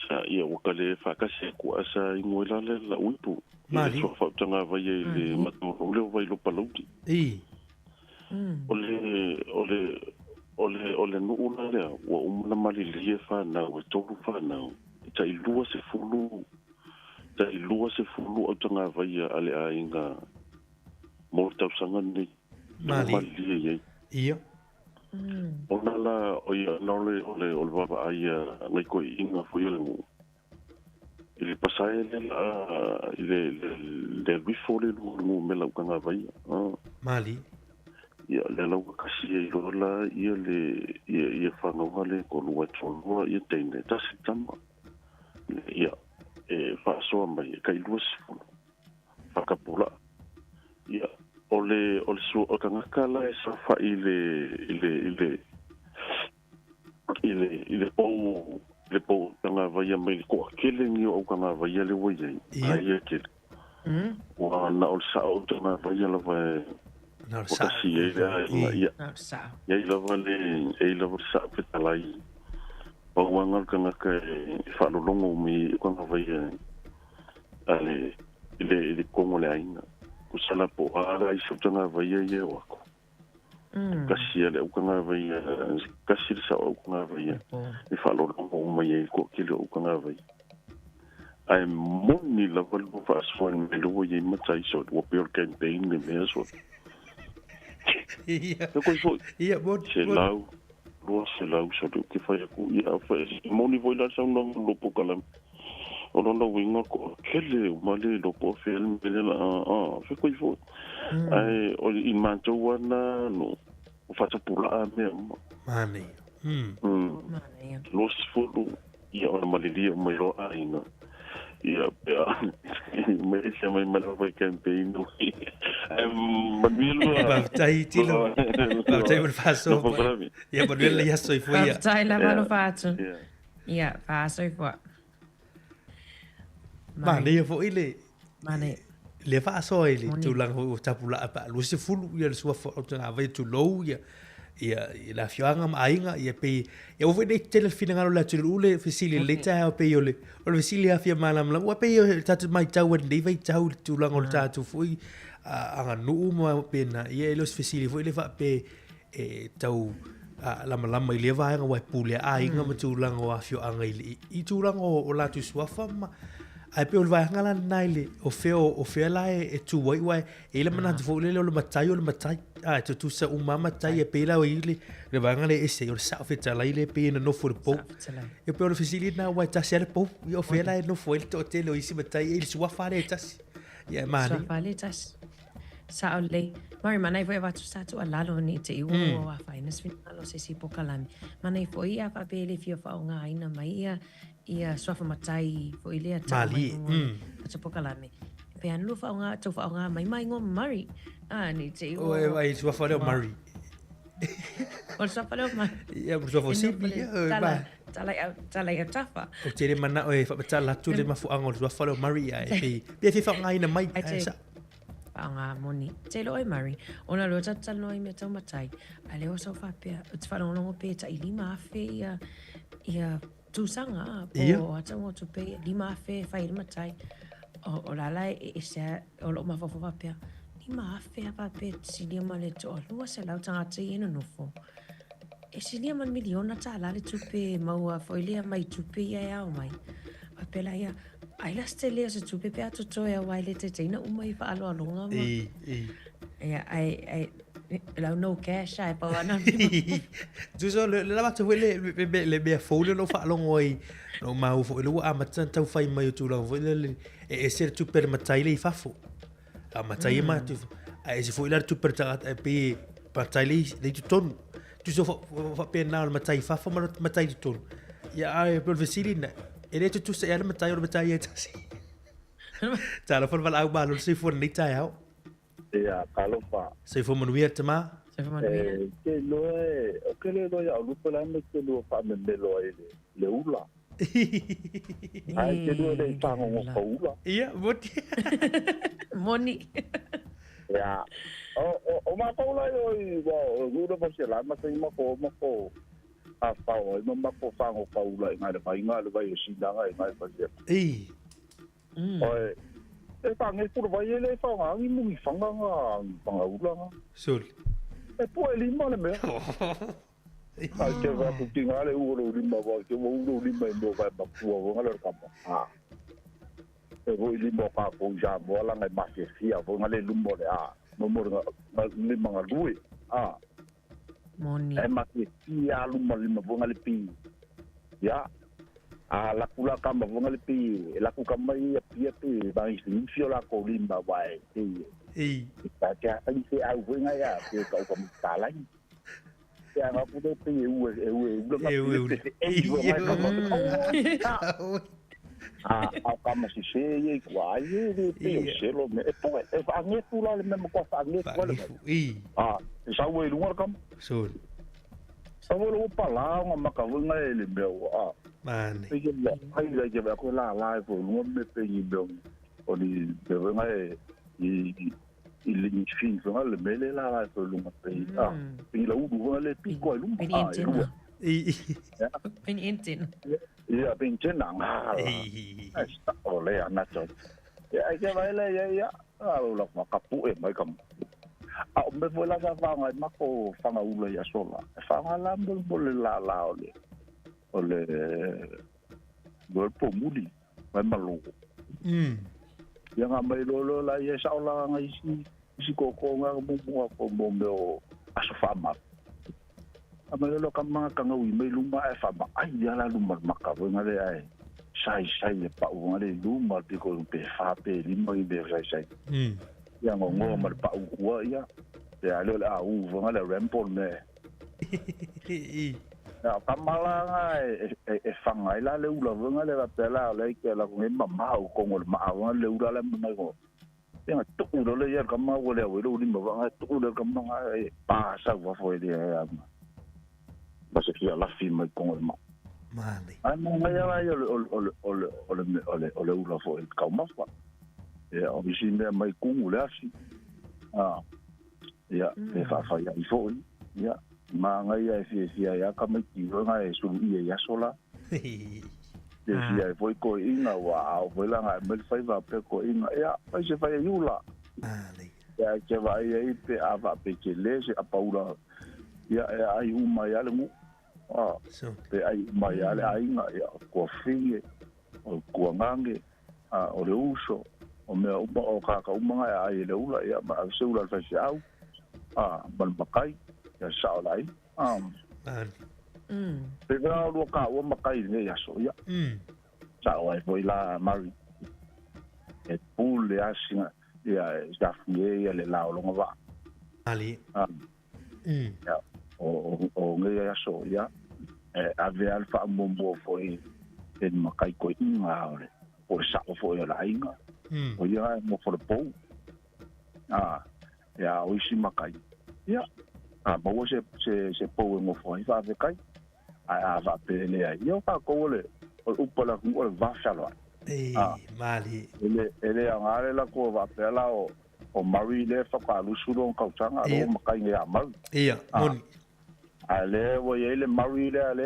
sa ia ua kale faatasi atu ae sa igoa ai la le la'u ipu i le Mali. soa faautagavaia i le matou nuu lea o Vailopalauli. I. O le o le o le o le nuu la lea ua uma ona malilie fanau e tolu fanau e tai 20 tai 20 autagavaia a le aiga mo le tausaga lenei lea ua Mali. malilie i ai. Ia. Ona la o ia ona o le o le o le vaavaai a nai toeaiina foi o le nuu i le pasae lea la i le le le alu ifo le lua o le numera utagavaia. Mali. Ia lea la ua kasi ai loa la ia le ia ia fanauga lea e toalua e toalua ia teine e tasi le tama. Ia e faasoa mai e tai 20 faatapulaa. Ia o le o le sua o le tagata la e saofai i le i le i le i le i le pou le pou tagavaia mai le toatele lenei o autagavaia lea ua i ai, Ia. ae ia tele. Ua na o le sa'o autagavaia lava e Na o le ua sa'o. kasi ai le aiga. I. Ia. Na o le sa'o. E i ai lava le e i ai lava le sa'o fetalai pau lava le tagata e faalologo mai i autagavaia a le i le i le totonu o le aiga. Tusa la po o a la isi autagavaia ia e o atu. Kasi a le autagavaia kasi le sa'o autagavaia e faalologo uma i ai i le toatele o autagavaia. Ae moni lava le lua faasoa i le mea lea ua i ai matai sole ua pei o le campaign le mea sole. Ia. Ia koe foi. Ia, moni, moni. Selau, 200 sole ou te fai atu ia a fai e moni foi la le saunoaga o lou polokalame. O lona uiga toatele uma le iloa po o fea le mea lea la a a fai koe foi. Ae o i matou lava na nuu o faatapulaa mea uma. Manaia. Manaia. 20 ia ona malilie uma i loa aiga. Ia pe a mai se mai mai lava i campaign. Ae manuia lua. Faafetai Tilo. Faafetai mo le faasoa Lua mai. polokalame. Ia manuia le aso ifo ia. Faafetai lava Ia. alofa atu. Ia. Ia, faasoifua. Mari. Manaia foi le Manaia. le faasoa i le Moni. tulaga foi ua tapulaa pe a 20 ia le suafa o tagavai tulou ia ia i le afioaga ma aiga ia pei ia aua foi nei tele le finagalo o le atunuu le fesili i lenei taeao pei o le o le fesili lava fia malamalama aua pei o le tatou matau ai i lenei vaitau i le tulaga o le tatou foi aganuu ma faapena ia e le o se fesili foi lea faapea e tau lamalama i lea vaega aua e pule a aiga ma tulaga o afioaga i le i tulaga o latou suafa ma ae pei o le vaega la lena i le o fea o fea la e tu ai aua e i ai le manatu foi lele o le matai o le matai a e tutusa uma lava matai e pei la i le le vaega lea e ese ai o le sao fetalai lea e pei e nonofo i le pou e pei o le fesili lena aua e tasi lava le pou ia o fea la e nofo ai le toatele o isi matai e i le suafa lava lea e tasi ia e manaia. Suafa lea e tasi. Sao lelei. Mari, manaia foi avatu sa tuualalo nei te i ua ua afaina se finagalo o se isi polokalame. Manaia foi a faapea e le fia faaaogaina mai ia ia suafa matai foi lea tau mai Malie. luga o le tatou polokalame. Pe ana lua faaaoga tou faaaoga mai ma igoa Murray. Ah, nei te i O ua e ai suafa lea o Murray. O le suafa lea o Murray. Ia, o le suafa o E nofo Sydney, le ia, e tala, ma. tala i au, tala i autafa. Ou te le manao e faamatala atu le mafuaaga o le suafa lea o Murray, ae pei, pei e fia faaaogaina mai, Ai ae te sao. Faaaoga moni. Te iloa oe Murray, ona lua tatou talanoa i mea tau matai, a lea ua sau faapea, ou te faalogologo pe tai 5,000 ia, ia tusaga, a, po Ia. o a tauga o tupe ia, 5,000 e fai ai le matai. O, o la la e ese a, o lou mafaufau faapea, 5,000 a faapea e silia ma le toalua selau tagata ia e nonofo. E silia ma le miliona tālā le tupe e maua foi lea mai tupe ia e ao mai. Faapea la ia, ai la se tele o se tupe pe a totoe aua e le taitaiina uma i faaaloaloga ma. I, i. Ia, ai, ai, lau no cash ae pau ana le Tusa, le le lava atu foi le le le le mea fou lea na ou faalogo ai, na ou maua foi lea ua amata ona taufai mai o tulaga foi lele, e ese le tupe a le matai lea i fafo. A matai e matou i fafo. Ae ese foi la le tupe a le tagata e pei e matai lea i lea i totonu. Tusa faapena o le matai i fafo ma le matai i totonu. Ia ae pei o le fesili lena, e le tutusa ea le matai o le matai e tasi. Talofa le valaau malo le soifua i lenei taeao. Ia, talofa. Soifua manuia le tama. Manuia. Ke loa e, o ke le loa ia o lupe la me ke lua whaamemelo ai le ula. Ai ke lua le i whangongo ka ula. Ia, moni. Moni. Ia. O mātou lai o i, wa, o ula pa se la, ma se ma ko, ma ko, a whao ai, ma ma ko whango ka ula i ngai le vai, ngai le vai o sinanga i ngai pa se. Ei. Oe, e whange pura vai e le whanga, angi mungi whanga ngā, angi whanga ula ngā. Soli. E pua e lima le mea. Ai te wā ku ki ngā le ua lo lima wā, ke wā ulo lima e mea vai makua wā ngā le kama. Ha. E voi lima o kā kou i Samoa la ngai mafia fo ngā le lumo le a. Mo mo ngā lima ngā lue. A. Moni. E mafia luma lima fo ngā le pi. Ya. A la kula kama fo ngā le pi. E la kuka mai a pia pe. Mangi si la kou lima wā e te. Ei. Ta te a se au fo ngā ya. Pe kau ka mutalai. Te anga ku te e ue e ue ula E ue ula. E ue ngai kama. A au kama si se ye kwa ye le pe o selo me e po e whangefu la le me mo kwa whangefu le. Ei. A e sa ue lunga kama. Soli. Sa ue lo pala nga makawinga e le mea a. Mane. E ke la ai la ke ba ko la la fo lunga me pe ni mea o ni pe nga e i le ni fin fo le mele la la fo lunga pe a. Pe la ulu nga le pi ko lunga. Pe ni Ei. Pe ni enten. Ia pe tena nga. Ei. Ai o le ana to. Ia ai ke vai le ia ia. A lo la makapu e mai kam. A o me fo la sa whanga ma ko whanga ula ia sola. Whanga la mo le la la o le. O le le po muli mai malo. Ia ngā mai lolo la ia sa ola nga isi isi koko nga mo mo ko mo me o aso whama. A mai lolo ka mga kanga ui mai luma e whama. Ai ia la luma maka nga le ai. Sai sai e pau nga le luma te ko pe wha pe lima i me sai sai. Ia ngongo ma le pau kua ia. Te a leo le a u nga le rempol me. Ia kamalanga e whanga i la le ula nga le wapela le ke la nge mamau kongo le maa nga le ula le mai ko. Ia tuku le ia kama o le o le lima nga tuku le kama nga e pa sa wa fo le ia. Ba se kia lafi mai kongo le maa. Mane. Ai mo ngai ala ia o le o le o le o le o le ula fo e kaumafa. Ia o isi mea mai kungu le asi. Ah. Ia e whawhai ai fo. Ia ma ngai ia e fia ia ka mai ki nga e sulu ia ia sola. E fia e foi ko inga wa au foi la ngai mai fai va pe ko inga. Ia pai se fai iula. Mane. Ia ke va ia i pe ava pe ke le se apaula. Ia e ai uma ia le ngu. Ah. Pe ai uma ia le ainga ia ko finge o ko ngange a o le uso o mea uma o kaka uma ngai ai le ula ia ma se ula le fai au. Ah, mal makai ia sa lai. Mane. Pe vea lua ka ua makai nei aso ia. Sa ai foi la mari. E pule asinga ia sa fie ia le lao longa va. Ali. Ia o ngai aso ia. E ave alfa mombo foi e makai ko inga ole. O sa o foi la inga. O ia mo fo le pou. Ah, ia o isi makai. Ia a maua se pou e ngofo ai wha kai. A wha pe le ai. Ia o ka kou le o upa la o le vawhalo ai. Ei, mali. Ele a ngare la ko wha pe la o Mari le whaka lusuro kautanga o makai nge a Mari. Ia, moni. A le wa ye le Mari le le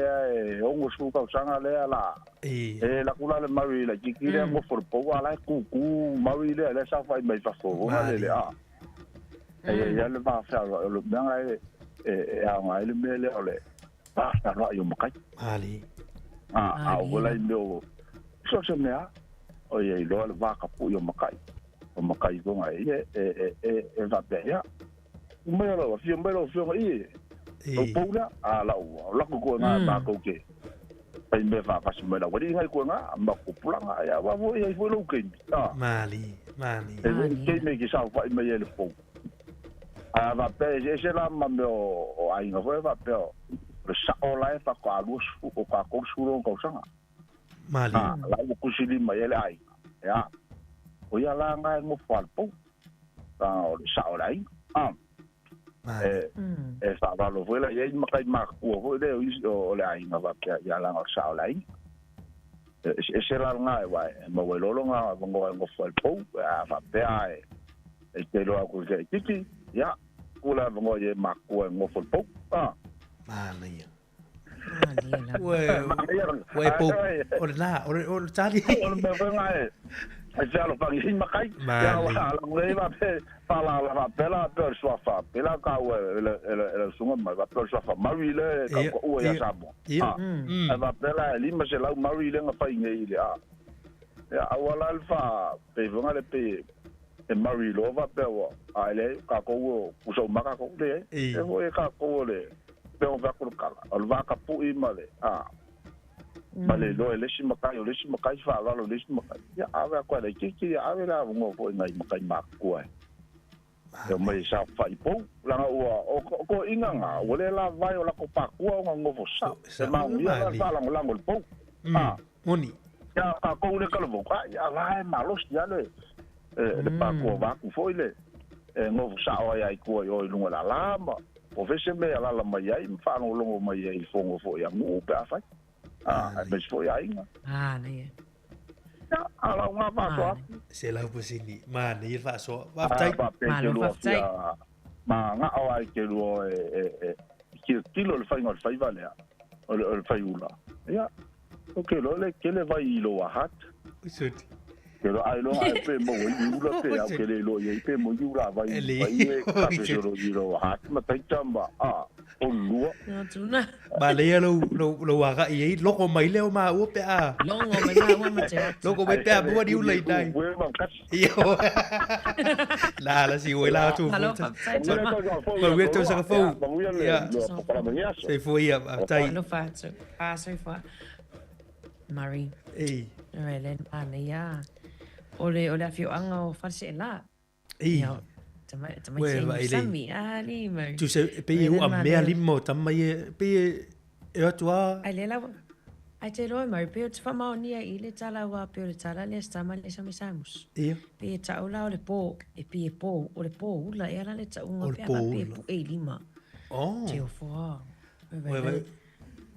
e ongo su kautanga le la. E la kula le Mari le kiki le ngofo le pou ala kuku Mari le le sa whai mai whafo. Le le a. E ia le vawhalo o le mea e a ngai le mea le o le vawhalo ai o makai. Ali. A o wala i mea o so se mea o ia i loa le wākapu i o makai. O makai konga e e wapea ia. Umea lau, fia mai lau fia i e. O paula, a lau, laku koe ngā mākou ke. Pai mea whāpasi mai lau. Wari ngai koe ngā, makupulanga, ia wā ia i fo lau keimi. Mali, mali. E keimi ki sa whai mai e le pou. A wapea, e se la ma mea o ainga foi, wapea o le sao lai whaka alua o ka kou suro o kausanga. Mali. A, la ua kusili mai ele ainga. Ia, o ia la ngai ngofo al pou. O le sao lai. E fa'avalo foi la i ai makai makua foi lea o le aiga faapea ia laga o le sa'o le aiga. E ese la lagā e uae e maua ai loa loga avanoa e gofo ai le pou a faapea e e te iloa aku i le titi ia tuu le avanoa i e makua e gofo i le pou a. Manaia. Ua e pou o lena o le o le tali. O le mea foi lena e e fealofani ai makai. Ia lagolei faapea faalala faapea la pei o le suafa pei la taua e le e le usuga mai faapea o le suafa Maui lea e tautaua ia Samoa. Ae faapea la e 500 Maui lea na fai nei i le a. Ia aua la le faa pei foi lena le pei e Maui loa faapea ua a e leai tatou o usa uma tatou. Leai. E foi e tatou o le pei ona fai atu le tala, o le vatapu'i ma le a ma le iloa e le isi matai o le isi matai faaaloalo i le isi matai. Ia ave atu lava i le laitiiti, ia ave le avanoa foi i nai matai matutua e omai e saofai i pou, leaga ua o toeaiina na ua le lava ai o latou patua ona nofo sao. E manuia la le faalagolago i le pou. A. Moni. Ia tatou le talavou, a ia la e malosi lava le le patua vaeatu foi le e nofo sao ai lava i tua i o i luga o le ala ma o fea se mea e alaala mai ai ma faalogologo mai ai i fono foi a nuu pe afai. A, aemaise foi aiga. Manaia. Ia, a lau ngā faasoa atu. 100%. Manaia le faasoa. Faafetai. A faapea i te Malo lua faafetai. fia magao lava i te lua e, e, e tilotilo i le faiga o le faiva lea, o le, o le faiula. Ia, ou te iloa le tele vai i lou hat. Soti. Te iloa ailoga ai pe maua i ula pe au ke le iloa i ai pe maua i ula vai vai e kape solo i lou hat ma taita ma a o lua. Tuna. Manaia lou lou lou agai ai loko mai lea o maua pe a. Logo mai maua ma te atu. Loko mai pe a mua ni ula i nai. La la si oi la atu. Malo faafetai Tama. Manuia tausaga fou. Ia. Soifua ia, faafetai. Alofa atu. Ah, soifua. Murray. Ei. Oi le manaia. O le o le afioaga o Faleseela. Ei. Ia, tama tamaiti Uē, vaai lei. sami. Ah, ni mau. Tusa e pei e ua mea lima o tama ia, pei e e o atu a. Ai le lava. Ai te iloa mau, pei o te whamaonia i le tala ua pei o le tala lea se tama lea sami samus. Ia. Pei e tau la o le pō, e pei e pō, o le pō ula e ala le taunga O le pea pō ka pei e ula. puʻe i lima. Oh. Te ofo a. Oi Uē, vai vai.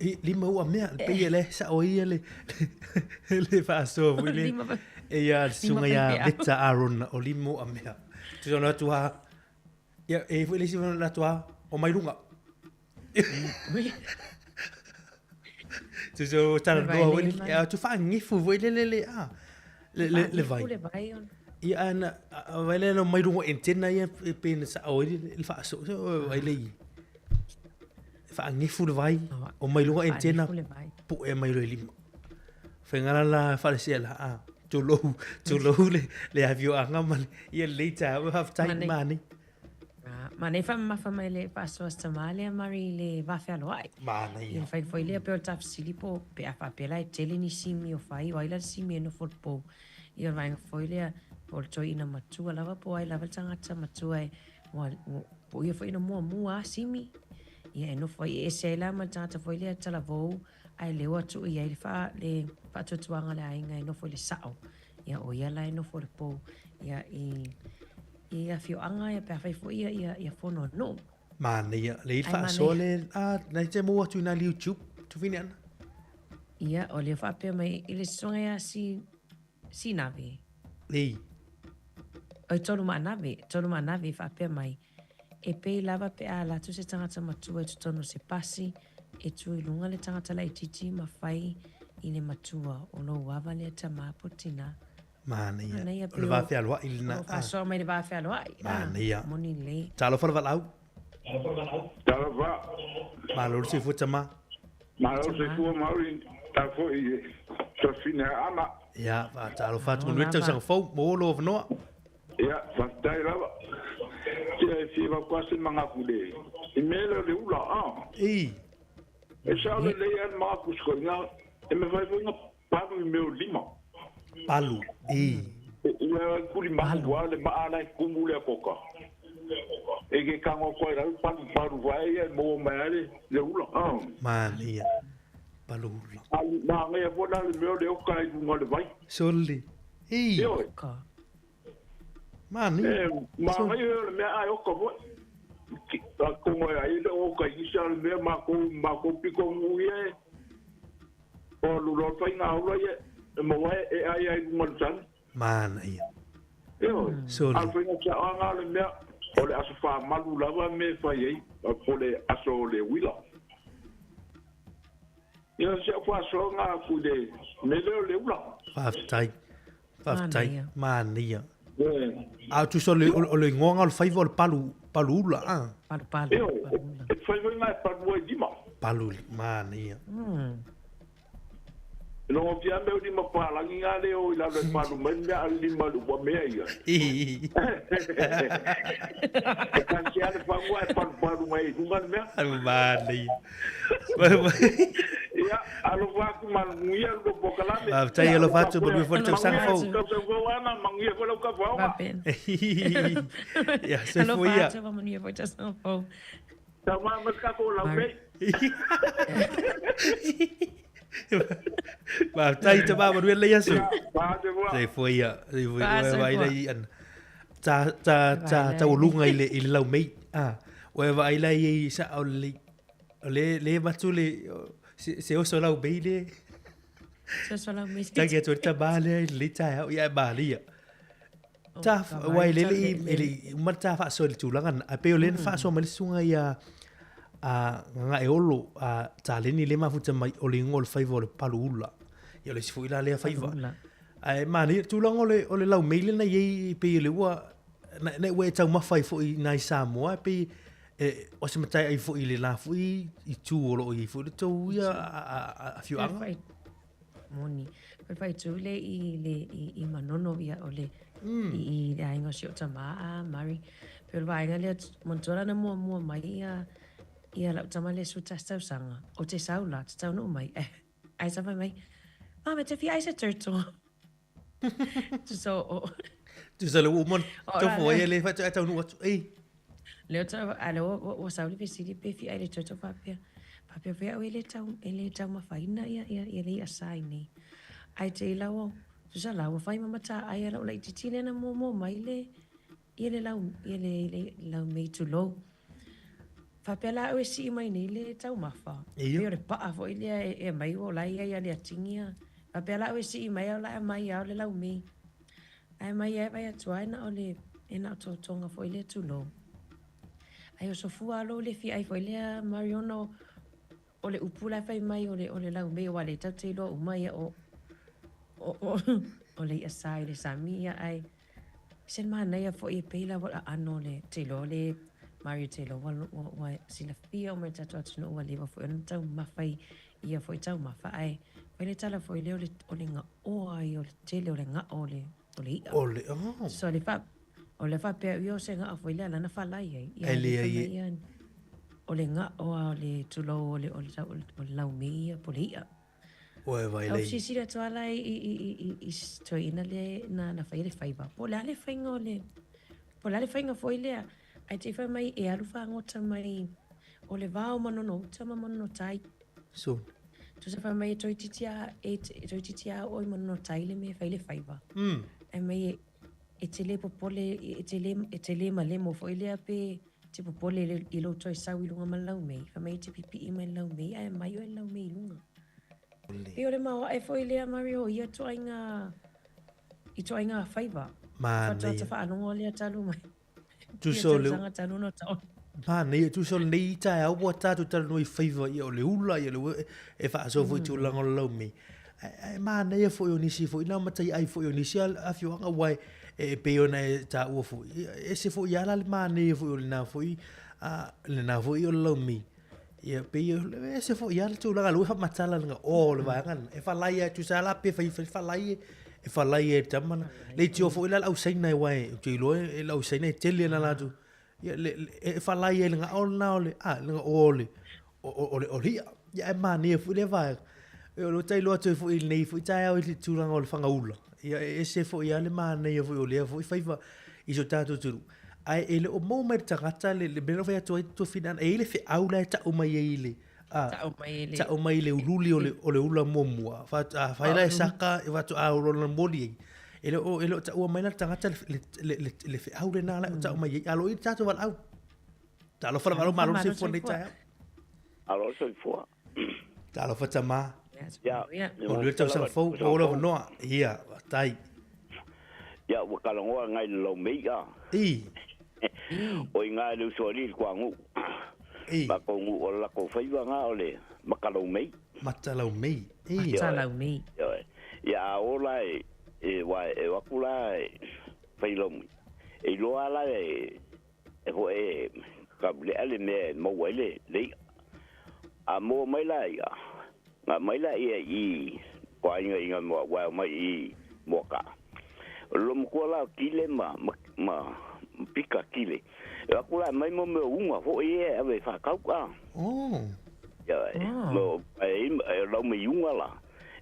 I, lima ua mea, pei e le sao ia le, le faasoa foi le. Lima pa- E ia le lima susuga ia faifeau. Veta Aaron o lima ua mea. Tusa ona atu a, ia, e foi le isi ona atu a, o mai lunga. Tusa o tala Vai noa foi le le, mai. e atu faangifu foi le le le, a, le, le, le vai. Faangifu le vai ona. Ia ana, a vai le no mai lunga antena ia e pei na sao ai le, le faasoa, so, vai le i. Faangifu le vai, o mai luga antena, Faangifu le vai. pu'e mai loa i lima. Faiga la la faalesia la, a, tulou, tulou le, le afioaga ma le, ia lelei taeao, faafetai, Mane. mani. Ah, mane faamamafa mai le faasoa se tama lea Murray i le vafealoai. Manaia. Ia fai foi lea pei o le tafesili po pe a faapea la e tele ni simi o fai, o ai la le simi e nofo i le pou. Ia o le vaega foi lea po o le toeaina matua lava po o ai lava le tagata matua e ua, ua, po o ia foi na muamua a simi. Ia e nofo ai e ese ai la ma le tagata foi lea talavou ae leo atu i ai le faa, le faatuatuaga o le aiga e nofo i le sa'o. Ia o ia la e nofo i le pou. Ia i i afioaga ia pe afai foi ia ia ia fono a nuu. Manaia, le i Ai faasoa manaia. le, a, nai te maua atu i nā le YouTube, tufine ana. Ia o lea faapea mai i le susuga ia si Sinavi. Ei. Oi tolu maanave, tolu maanave faapea mai. E pei lava pe a alu atu se tagata matua i totonu o se pasi, e tu i luga le tagata laitiiti ma fai i le matua o lou ava lea tama po tina. Manaia. Manaia O le pei o vafealoai lena. o faasoa mai le vafealoai. Ah, Manaia. moni lelei. Talofa le valaau. Talofa. Malo le soifua tama. Malo le soifua Maori, ta foi tafine ana. Ia, faatalofa atu Malo manuia le lava. tausaga fou, mo lo avanoa. Ia, faafetai lava. Tia e fia vakuase magafu le. I mea lea o le ula, a. Ei. E sao lelei a le magafu sikoiga, e mafai foi ona palu i mea o lima. Palu, ei. Ia kuli mahu wa le maa la e kumu lea koka. E ke kago atu ai lalo palu palu vae ia e maua mai ai le le ula, a. Manaia. Palu ula. Manaia foi la le mea o le oka i luga o le vai. Sole. Ei. Ioe. Manaia. E, manaia o le mea a e oka foi. Tatou e ai le o kaigisa o le mea makou makou pito nuu ia e o alu loa le faiga ula ia e maua ai e ai ai luga o le sami. Manaia. Ioe. Sole. A o le faiga saoaga o le mea o le aso faamalu lava mea e fai ai po o le aso o le uila. Ia o si au faasoaga atu i le mea lea o le ula. Faafetai. Faafetai. Manaia. Manaia. A o tusa o le, o le igoaga o le faiva o le palu, palu ula, a? Palu, palu, Ioe, palu ula. e faiva ina e palu ai lima. Palu, manaia. Logo fia mea o lima palagi ngā le o i lalo e palu mai mea a lima ua mea ia. E kasi a le fangua e palu palu mai i lunga le mea. Manaia. Ia, alofa atu manuia le polokalame. Faafetai, alofa atu, manuia foi le tausaga fou. Tausaga fou ana, manuia foi lau tafaoga. Ia, soifua Alofa ia. atu, manuia foi le tausaga fou. Tau mai mai le tatou lau nei. Faafetai tama, manuia lenei aso. Soifua. Soifua ia. Soifua ia. Fa, Ua vaai soifua. lai ana. Ta ta ta Vaai lai. taualuga i le i le laumei. Ah, ua vaai lai i sa o le o le le matu le se se oso laumei le. Se oso laumei. Tangi atu ai le tama lea i lenei taeao ia e malia. Ta aua e le le e le i uma le ta faasoa i le tulaga lena. Ae pei o lea na faasoa mai le susuga ia a Gagaeolo a Taleni lea e mafuta mai o le igoa o le faiva o le palu ula. Ia o le isi foi la lea faiva. Ae manaia le tulaga o le o le laumei lea na i ai pei o lea ua na na ua e taumafa ai foi i nai Samoa e pei e o se matai ai foi i le la foi itu o lo o i ai foi le tou ia afioaga. Moni. Ko le faaitu le i le i i Manono ia o le i i le aiga o si o tama a Murray. Pei o le vaega lea manatua lana muamua mai ia ia lau tama le 11 tausaga. O te sau la, te taunuu mai eh ai sa fai mai, Mama, te fia ai se turtle. So o Tusa le ua uma ona O la tofo ai lea. le faatoa taunuu atu ei. Lea o tau a lea ua ua sau le fesili pe fia ai le turtle faapea faapea foi au e le tau e le taumafaina ia ia ia le i'a sa i nei. Ae te i la ua tusa la ua fai ma mataai a lau laitiiti lea na muamua mai le ia le lau ia le le laumei tulou. Faapea la au e sii mai nei le taumafa. Ia. Pei o le paa foi lea e e aumai ua la e i ai a le atigi a. Faapea la au e sii mai au la e aumai lava o le laumei. Ae mai ai vai atu ai na o le e na o totoga foi lea tulou. Ai o sofua lou le fia ai foi lea Mariona o o le upu la e fai mai o le o le laumei aua lea tatou te iloa uma ia o o o o le i'a sa i le sami ia ae se manaia foi e pei lava o le aano o le te iloa le Mario te iloa ua ua ua silafia uma e le tatou atunuu ua leva foi ona taumafa i ia foi taumafa ae fai le tala foi lea o le o le gaoa ia o le tele o le gao o le o le i'a. O le oh. So le fa o le faapea ia o se gao foi lea lana falai ai ia E le leai fai mai e. ia o le gao a o le tulou o le o le o le laumei ia po o le i'a. Ua e vai Au lei. silasila atu lava la i i i i i si toeaina lea na na faia le faiva. Po o le a le faiga o le po o le a le faiga foi lea ae te i fai mai e alu fagota mai o le va o Manono uta ma Manono tai. So. Tusa fai mai e toeitiiti a e toeitiiti a oo i Manono tai le mea e fai le faiva. Ae mai e e te le popole e te le e te le malemo foi lea pe te popole i le i lou toe sau i luga ma le laumei. Fai mai e te pipii mai le laumei ae aumai oe le laumei i luga. Pei o le maoae foi lea Mario o ia ituaiga ituaiga faiva. Faatoa Manaia. faalogo lea talu mai. Ia Tusa o le tausaga talu ona taoto. Manaia, tusa o lenei taeao ua tatou talanoa i faiva ia o le ula ia le ua e faasoa foi i tulaga o le laumei. Ae ae manaia foi o nisi foi na mataiai foi o nisi afioaga aua e e pei ona e taua foi, e ese foi lava la le manaia foi o lena foi a lena foi o le laumei. Ia pei e ese foi lava le tulaga lea ua faamatala le gaoa o le vaega lena. E falai lava e tusa lava la pe fai fai falai e e falai e le tama lena. Le leitioa foi la le au Saina aua ou te iloa e le au Saina e tele ana latou ia le e falai ai i le gao lena o le a le gaoa o le o le o le i'a. Ia ae manaia foi lea vaega. O lea ua ta iloa atu ai foi i lenei foi taeao i le tulaga o le fagaula. Ia e ese foi lava le manaia foi o lea foi faiva i so tatou atunuu. Ae e le o maua mai le tagata le le mea lea na fai atu ai Tofiga e i ai le feau la e tau mai ai i le a Tau mai i le tau mai i le uliuli o le o le ula muamua. A fai la e saka e faatoa lola moli ai. E le o e le o taua mai la le tagata le le le le feau lena la e tau mai ai. A o lo o i ai le tatou valaau. Talofa lava, malo le soifua i lenei taeao. Malo le soifua. Talofa tama. Ia. Manuia le tausaga fou, maua le avanoa. Ia, faafetai. Ia, ua talanoa ngai le laumei a. I. O i ngā le uso ali le kuangu. I. Makou nuu o le lakou faiva ngā o le makalaumei. Matalaumei. I. Matalaumei. Ia, a o la e, e, wa, e o atu la e fai laumei. E iloa la e, e fo e kaulea le mea e maua ai le, le i'a. A maua mai la i'a, nga mai la ia i ko aiga i nga moa wa mai i moa ka. O le matua la o kile ma, ma, ma, ma pika kile. E aku la mai mo mea unga fo i e ave whakau ka. Oh. Ia, e, mo, e, e lau me unga la.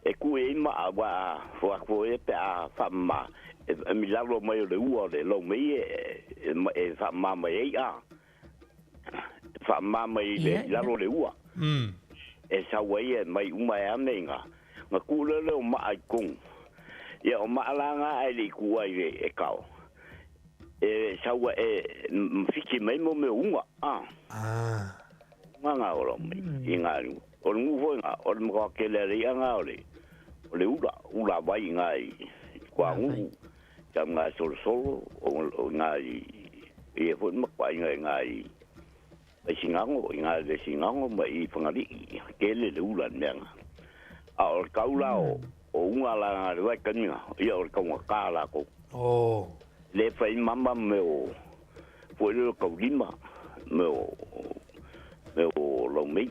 E ku e ima a wa fo aku e pe a wha e, e mi lalo mai o le ua o le lau me e, e, e wha ma mai e a. Wha ma mai le lalo le ua. E sau ai e mai uma e ame nga. Nga ku le le o maa i kong. Ia o maa la nga ai le ku ai le e kao. E sau e mfiki mai mo me unga. Ah. Ah. Nga nga o lo mai. I nga lu. O le ngu foi nga. O le mkoa ke le rea nga o le. O le ula. Ula vai nga i. Kwa ngu. Tam nga solo solo. O nga i. I e foi makwa i nga i nga i. I singango, i ngā le singango ma i whangari, ke le le ula mea ngā. A o le kaula o, o unga la ngā le wai kaninga, ia o le kaunga kā la kou. Oh. Le whai mama me o, fo le kaulima, me o, me o lau mei.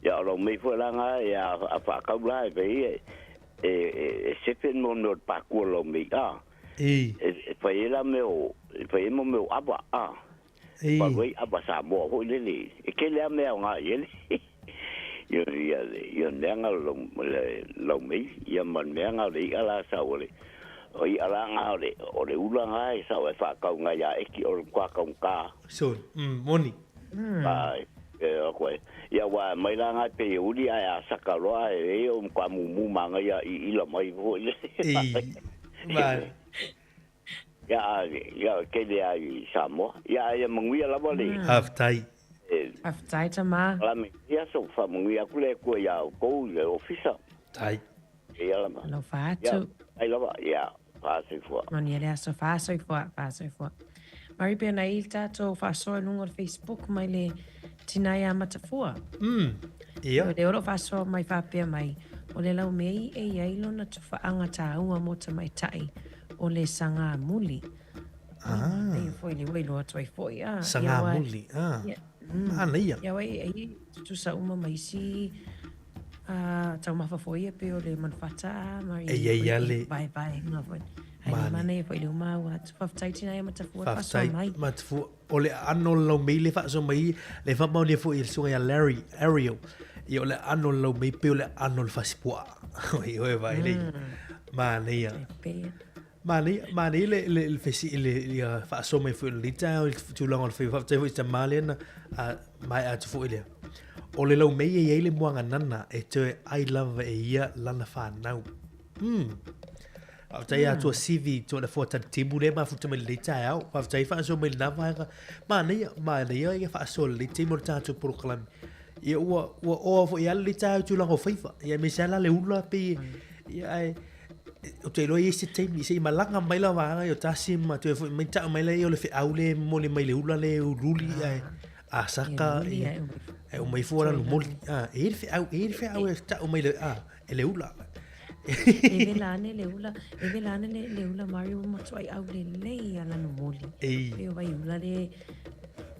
Ia o lau mei fo la ngā, ia a whakau la e whai e, e, e, e sefe no no pākua lau mei, a. I. E, e whai e la me o, e whai e mo me o awa, a. I. Pa wei apa Samoa hoi lele. E ke lea mea o ngā i ele. Ia, ia, ia mea ngā lau, le, lau mei. Ia ma mea ngā le ia la sa o le. O ia la ngā o le, o le ula ngā e sa o e whakau ngā ia eki o le kwa kau kā. So, moni. Ai, e o koe. Ia wa mai la ngā pe uri ai a saka roa e e o kwa mumu mā ngā ia i ila mai hoi le. I. Vai. Ia, ia, ke le ai Samoa. Ia, ia manguia lava le. Faafetai. Faafetai tama. La me ia so fa manguia ku le ku ia ko le ofisa. Tai. Ia lava. Alofa atu. Ia, ai lava, ia, fa soifua. Manuia le aso, fa soifua, fa soifua. Mari pea na i le tatou faasoa i luga o le Facebook mai le tina ia Matafua. Ia. O le o lo o faasoa mai faapea mai, o le laumei e i ai lona tufaaga taua mo tamaitai o le sagā muli. Ah. Ia foi le ua iloa atu ai foi, a. Sagā muli, a. Manaia. Ia wai, e tutusa uma ma isi taumafa foi ia pei o le manufata a ma i E iai a le. vaevaega foi. Ai le manaia foi le uma ua atu. Faafetai tina ia Matafua e faasoa mai. Faafetai Matafua. O le aano o le laumei le faasoa mai le faamaonia foi e le susuga ia Larry Ariel. Ia o le aano o le laumei pei o le aano o le fasipuaa. Oi oe vaai lei. Manaia. Manaia, manaia le le le fesi le ia faasoa mai foi o le taeao i le tulaga o le faiva. Faafetai foi i tama lea na maea atu foi lea. O le laumei e i ai le muaganana e toe ai lava e ia lana fanau. Faafetai ia Atua Sivi to le foa tali timu le mafuta mai lenei taeao. Faafetai faasoa mai lena vaega. Manaia, manaia ia faasoa lenei taimi o le tatou polokalame. Ia ua, ua oa foi lava lenei taeao i tulaga o faiva. Ia aemaise lava la le ula pei, ia ae, ou te iloa e i ai se taimi se i malaga mai la vaega ia o Tasi ma toe foi mai tau mai lea o le feau lea e momoli mai le ula lea e uliuli ae a saka ia e umai fua lanu moli. E i ai le feau, e i ai le feau e tau mai le, a, e le ula. E vela ane le ula, e vela ane le, le ula Mario ua matuai aulelei a lanu moli. Ei. Pei o vai ula le,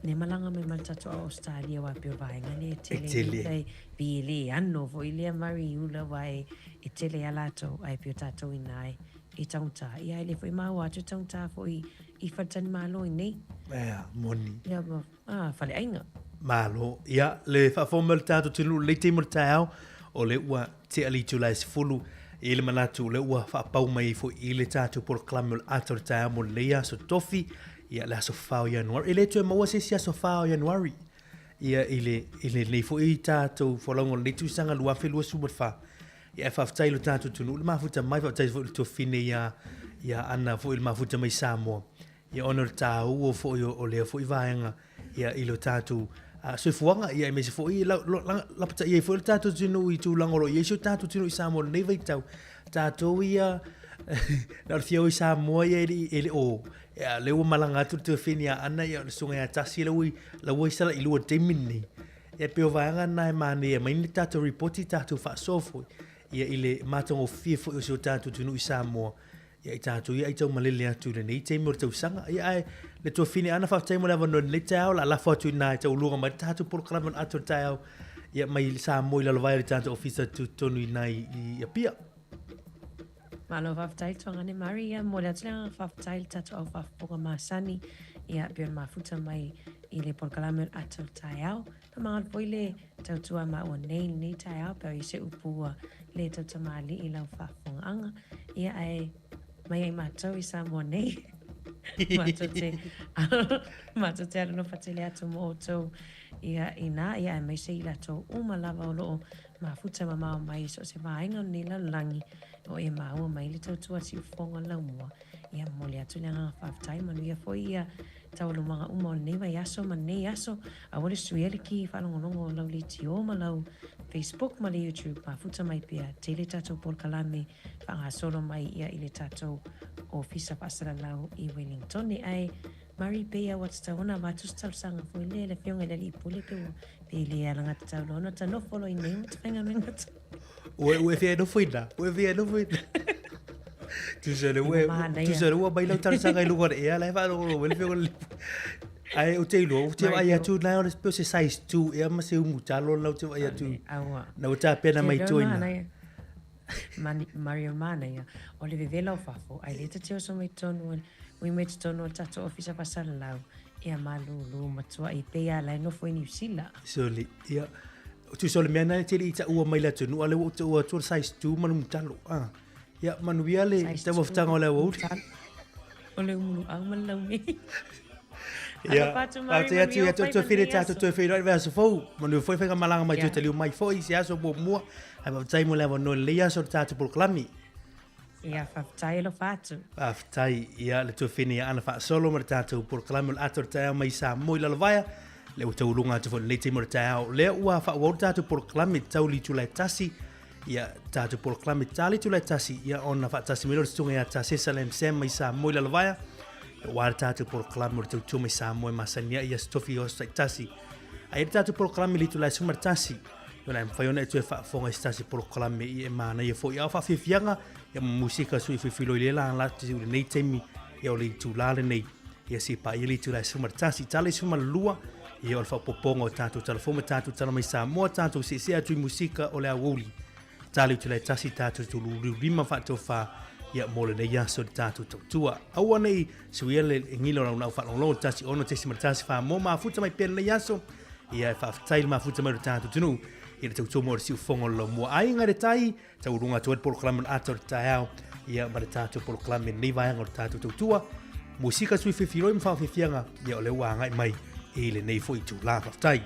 ne malaga mai ma le tatou ao Australia aua pei o vaega lea e tele. E tele. Ula e, pei e le ano foi lea Mario i ula aua e, e tele a latou ae pei o tatou ina e, e taugata. Ia e le foi maua atu e taugata foi i faletalimalo i nei. Ea, moni. Ia ma, a, faleaiga. Malo. Ia, le faafofoga mai o le tatou atunuu i lenei taimi o le taeao, o lea ua tea le itula e 10, e i ai le manatu o lea ua faapau mai ai foi i le tatou polokalame o le ata o le taeao mo lenei aso tofi, ia le aso 4 o Ianuari. E le toe maua se isi aso 4 o Ianuari ia i le, i lenei foi tatou folauga o lenei tausaga 2024. Ia e faafetai i lo tatou atunuu le mafuta mai, faafetai foi i le tuafafine ia, ia Ana foi le mafuta mai Samoa. Ia ona o le tāua foi o, o lea foi vaega ia i lo tatou soifuaga, ia aemaise foi lapataia ai foi le tatou atunuu i tulaga o lo o i ai si o tatou atunuu i Samoa i lenei vaitau. Tatou ia na o le fia o i Samoa ia e le o ia lea ua malaga atu le tuafafine ia Ana, ia o le susuga ia Tasi la ua i Salailua i le taimi lenei. Ia pei o vaega na e manaia e aumai ni tatou ripoti tatou faasoa foi ia i le matagofie foi o si o tatou atunuu i Samoa ia i tatou ia ai taumalele atu i lenei taimi o le tausaga. Ia ae le tuafafine Ana, faafetai mo le avanoa i lenei taeao, o le a lafo atu i ina e tauuluga mai le tatou polokalame o le ata o le taeao ia mai Samoa i lalovaea o le tatou ofisa tutotonu i ina i Apia. Malo faafetai Tuagane Murray, ia momoli atu le agaga faafetai i le tatou au faafofoga masani, ia pei ona mafuta mai i le polokalame o le ata o le taeao. Faamagalo foi le tautua maua nei i lenei taeao pe o i se upu ua le tautamalii i lau faafofogaaga. Ia ae mai ai matou i Samoa nei, matou te matou te alolofa tele atu mo outou ia inā, ia aemaise i latou uma lava o lo o mafuta mamao mai i so o se vaega o lenei lalolagi o e maua mai le tautua siufofoga laumua. Ia momoli atu le agaga faafetai, manuia foi ia taualumaga uma o lenei vaiaso ma lenei aso. Aua le suia le ki faalogologo o lau leitio ma lau Facebook ma le YouTube, mafuta mai pea tele tatou polokalame faagasolo mai ia i le tatou ofisa faasalalau i Wellingtone. Ae Murray, pei a ua tatau ona avatu se talosaga foi lea i le afioga i le Alii Pule pe ua pe le alagatatau loa ona ta nofo loa i nei ma te faigaluega atu. Ua ua e fia nofo i ina, ua e fia nofo i ina. Tusa le ua tusa le ua mai lau talosaga i luga o le ea la e faalogologo mai le afioga i le Alii Pule. Ae ou te iloa, ou te vaai atu na o le pe o se size 2 ea ma se umu talo la ou te vaai atu. Na ua tapena mai tua ina. Mario manaia, o le vevela o fafo, ae le ta te oso mai totonu o ui mai totonu o le tatou ofisa faasalalau, ia malūlū matuaʻi pei a la e nofo i Niu Sila. Soli, ia. Tusa o le mea na e te le i taua mai le atunuu, a lea ua ou taua atu o le size 2 ma le umutalo. Ah. Ia, manuia le tauafataga o le aoauli. O le umuluau ma le laumei. Ia, faafetai atu ia te outou fili tatou toe feiloai i le vaiaso fou. Manuia foi faigamalaga mai toe taliu mai foi i se aso muamua. Ae faafetai mo le avanoa i lenei aso o le tatou polokalame. Ia, faafetai alofa atu. Faafetai. Ia, le tuafafine ia Ana Faasolo ma le tatou polokalame o le Ata o le Taeao mai Samoa i Lalovaea. Lea ua tauluga atu foi i lenei taimi o le taeao. Lea ua faaauau le tatou polokalame tau le itula e 1. Ia, tatou polokalame ta le itula e 1, ia ona faatasi mai lea o le susuga ia Tasesa Lam Sam mai Samoa i Lalovaea. Aua le tatou polokalame o le tautua mai Samoa e masani ai i aso tofi o aso taitasi. Ae i le tatou polokalame i le itula e 11, ona e mafai ona e toe faafofoga i se tasi polokalame i e manaia foi. A o faafiafiaga, ia ma musika sui filifilo i le la la i lenei taimi, ia o le itula lenei. Ia se i paia le itula e 11, tala i 12, ia o le faaopoopoga o tatou tala fou ma tatou tala mai Samoa, tatou seesee atu i musika o le aoauli. Tala i itula e 1, tatou tululiulima faatofa, ia mo lenei aso i le tatou tautua. Aua ne i suia le gila o lau lau faalogologo 1 6.1 fa mo mafuta mai pea lenei aso. Ia e faafetai le mafuta mai o le tatou atunuu i le tautua mo le siufofoga o le laumua. Aiga i le tai, tauuluga atu ai le polokalame o le ata o le taeao, ia ma le tatou polokalame i lenei vaega o le tatou tautua. Musika sui filifiloi ma faafiafiaga, ia o lea ua agai mai i lenei foi itula. Faafetai.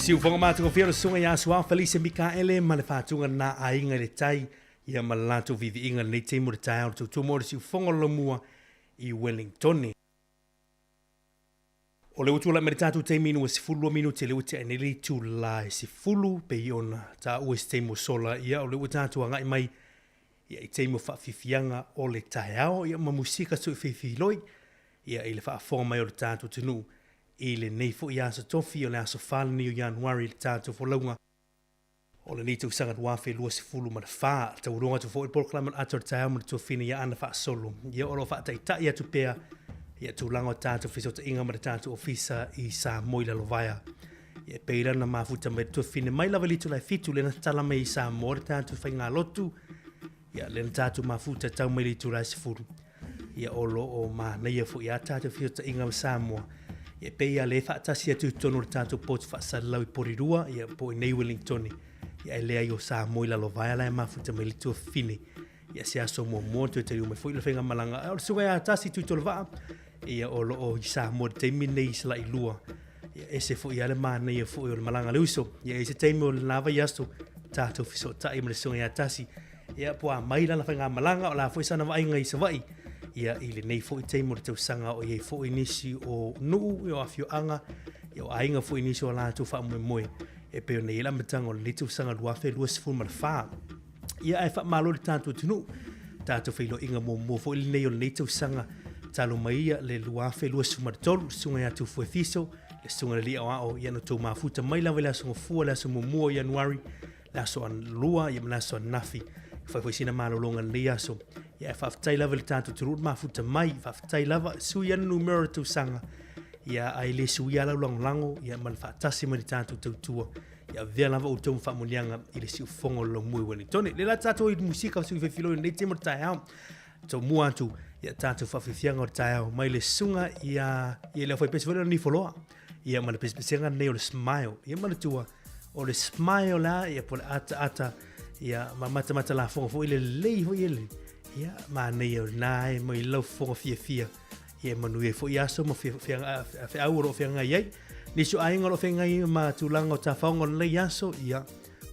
Siufoga matagofie o le susuga ia Suao Felise Mikaele ma le faatuga na aiga i le tai ia ma le latou viiviiga i lenei taimi o le taeao le tautua mo le siufoga o le Laumua i Wellingtone. O le ua tulai mai le tatou taimi ina ua 12 minute le ua tea nei le itula e 10 pei ona taua i se taimi ua sola ia o le ua tatou agai mai ia i taimi o faafiafiaga o le taeao ia ma musika suifiifiloi ia i le faafofoga mai o le tatou atunuu i lenei foi aso tofi o le aso 4 lenei o Ianuari i le tatou folauga o lenei tausaga 2024. Taualoga atu foi le polokalame o le Ata o le Taeao ma le Tuafine ia Ana Faasolo. Ia o lo o faataitai atu pea ia tulaga o tatou fesootaiga ma le tatou ofisa i Samoa i Lalovaea. Ia e pei lana mafuta mai le tuafine mai lava i le itula e 7 lea na tatala mai i Samoa le tatou faigalotu. Ia lea na tatou mafuta tau mai le itula e 10. Ia o lo o manaia foi a tatou fesootaiga ma Samoa. Ia e pei lava lea e faatasi atu i totonu o le tatou potu faasalalau i Porirua, ia po o i nei Wellingtone. Ia e leai o Samoa i Lalovaea la e mafuta mai le tuafafine. Ia se aso muamua toe taliu mai foi le faigamalaga. A o le susuga ia Tasi Tuitolovaa, ia o lo o i Samoa i le taimi lenei i Salailua. Ia ese foi lava le manaia foi o le malaga a le uso. Ia i se taimi o lena vaiaso, tatou fesootai ma le susuga ia Tasi. Ia po a mai lana faigamalaga, o le a foi sana vaaiga i Savaii. Ia i lenei foi taimi o le tausaga o i ai foi nisi o nuu, o afioaga, ia o aiga foi nisi o latou faamoemoe e pei ona i ai le amataga o lenei tausaga 2024. Ia ae faamalo i le tatou atunuu, tatou feiloaiga muamua foi lenei o lenei tausaga talu mai ia le 2023, le susuga ia Tufue Fiso, le susuga i le Alii Aoao, ia na outou mafuta mai lava i le aso Gafua, le aso muamua o Ianuari, le aso Lua, ia ma le aso Anafi. E fai foi sina malologa i lenei aso. Ia ae faafetai lava i le tatou atunuu le mafuta mai, faafetai lava, sui ane numera o le tausaga, ia ae le suia lau lagolago, ia ma le faatasi mai le tatou tautua. Ia avea lava outou ma faamanuiaga i le siufofoga o le laumua i Wellingtone. Le la tatou i musika o sui faifiloi i lenei taimi o le taeao. Tomua atu ia tatou faafiafiaga o le taeao mai le susuga ia ia le aufaipese foi lea o Nifoloa. Ia ma le pesepesega lenei o le smile. Ia manatua o le smile la ia po o le ataata ia ma matamata lafoga foi le lelei foi ele. Ia manaia o lena e mai lau fofoga fiafia. Ia e manuia ai foi aso ma feau o lo o feagai ai. Nisi o aiga o lo o feagai ma tulaga o tafaoga o lenei aso, ia,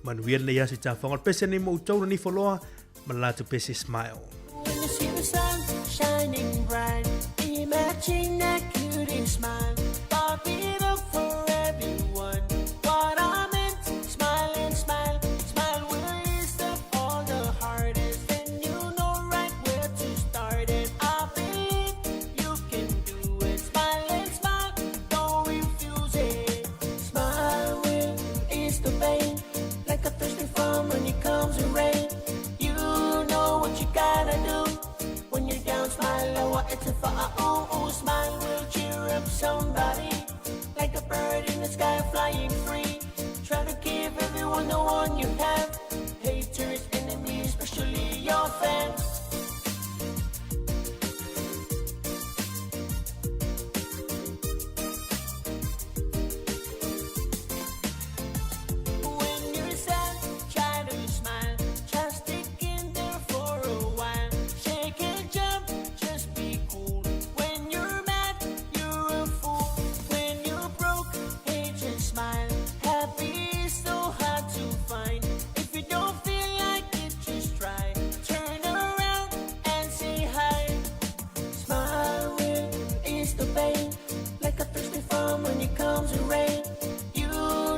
Manuia lenei aso i tafaga. O le pese lenei mo outou lenei foloa ma le latou pese Smile. When you see the sun shining bright, imagine that cutie smile. Pop it up for everyone. What I meant, smile and smile. Smile will ease up all the hardest. And you know right where to start it. I believe you can do it. Smile and smile, don't refuse it. Smile will ease the pain. Like a thirsty farm when it comes to rain. You know what you gotta do. When you're down, smile, oh, it's a ooh, ooh, smile will cheer up somebody. Like a bird in the sky flying free. Try to give everyone the one you have. Haters, enemies, especially your fans. When you're sad, try to smile. Just stick in there for a while. Shake and jump, just be cool. When you're mad, you're a fool. When you're broke, hey, just smile. Happy is so hard to find. If you don't feel like it, just try. Turn around and say hi. Smile will ease the pain. Like a thirsty farm when it comes to rain. You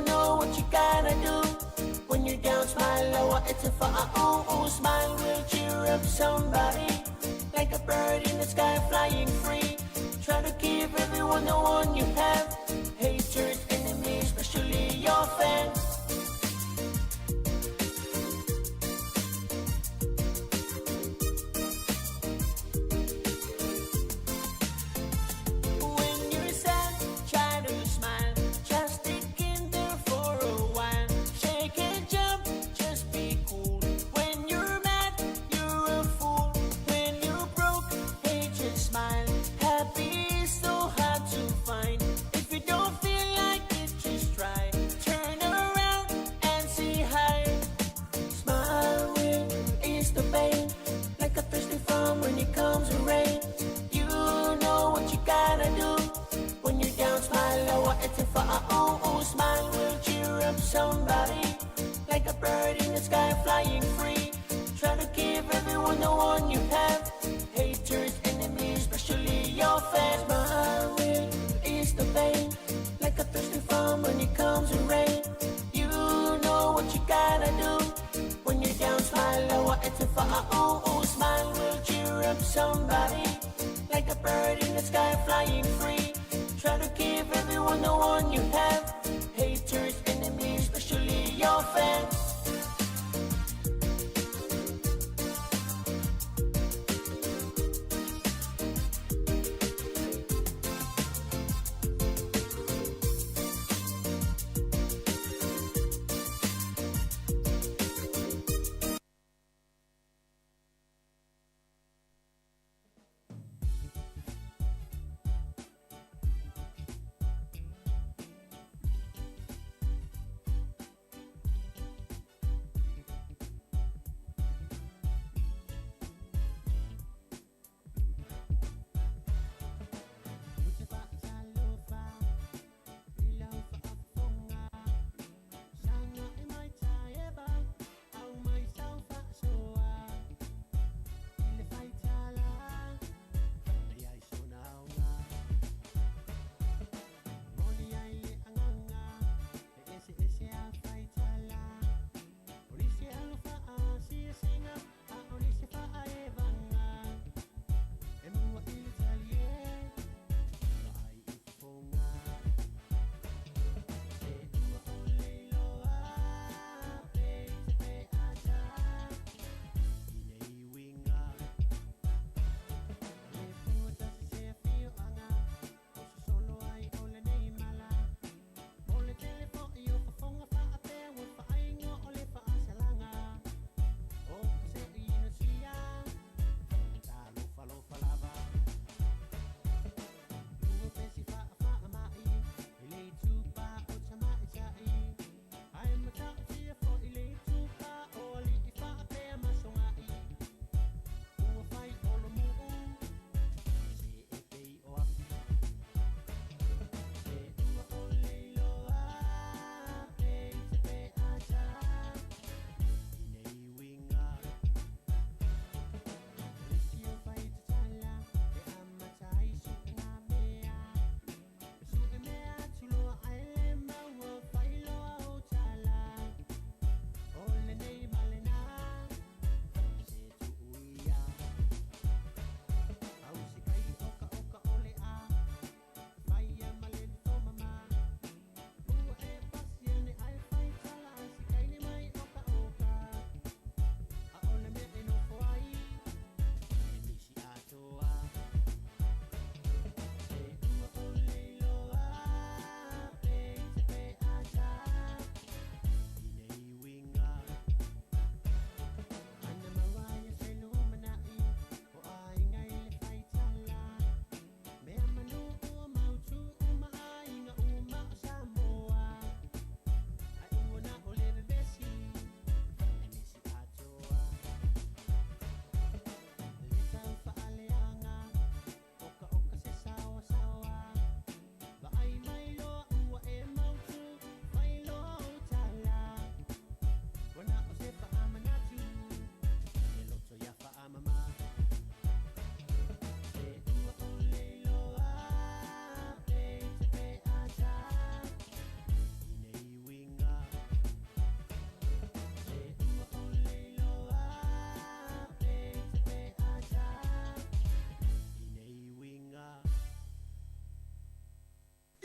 know what you gotta do. When you're down, smile, oh, it's a ooh, ooh, smile will cheer up somebody. Like a bird in the sky flying free. Try to give everyone the one you have. Haters, enemies, especially your fans. When you're sad, try to smile. Just stick in there for a while. Shake and jump, just be cool. When you're mad, you're a fool. When you're broke, hey, just smile. Happy is so hard to find. If you don't feel like it, just try. Turn around and say hi. Smile will ease the pain. Like a thirsty farm when it comes to rain. You know what you gotta do. When you're down, smile, oh, it's a ooh, ooh, smile will cheer up somebody. Like a bird in the sky flying free. Try to give everyone the one you have. Haters, enemies, especially your fans. Smile will ease the pain. Like a thirsty farm when it comes to rain. You know what you gotta do. When you're down, smile, oh, it's a ooh, ooh, smile will cheer up somebody. Like a bird in the sky flying free. Try to give everyone the one you have. Haters, enemies, especially your fans.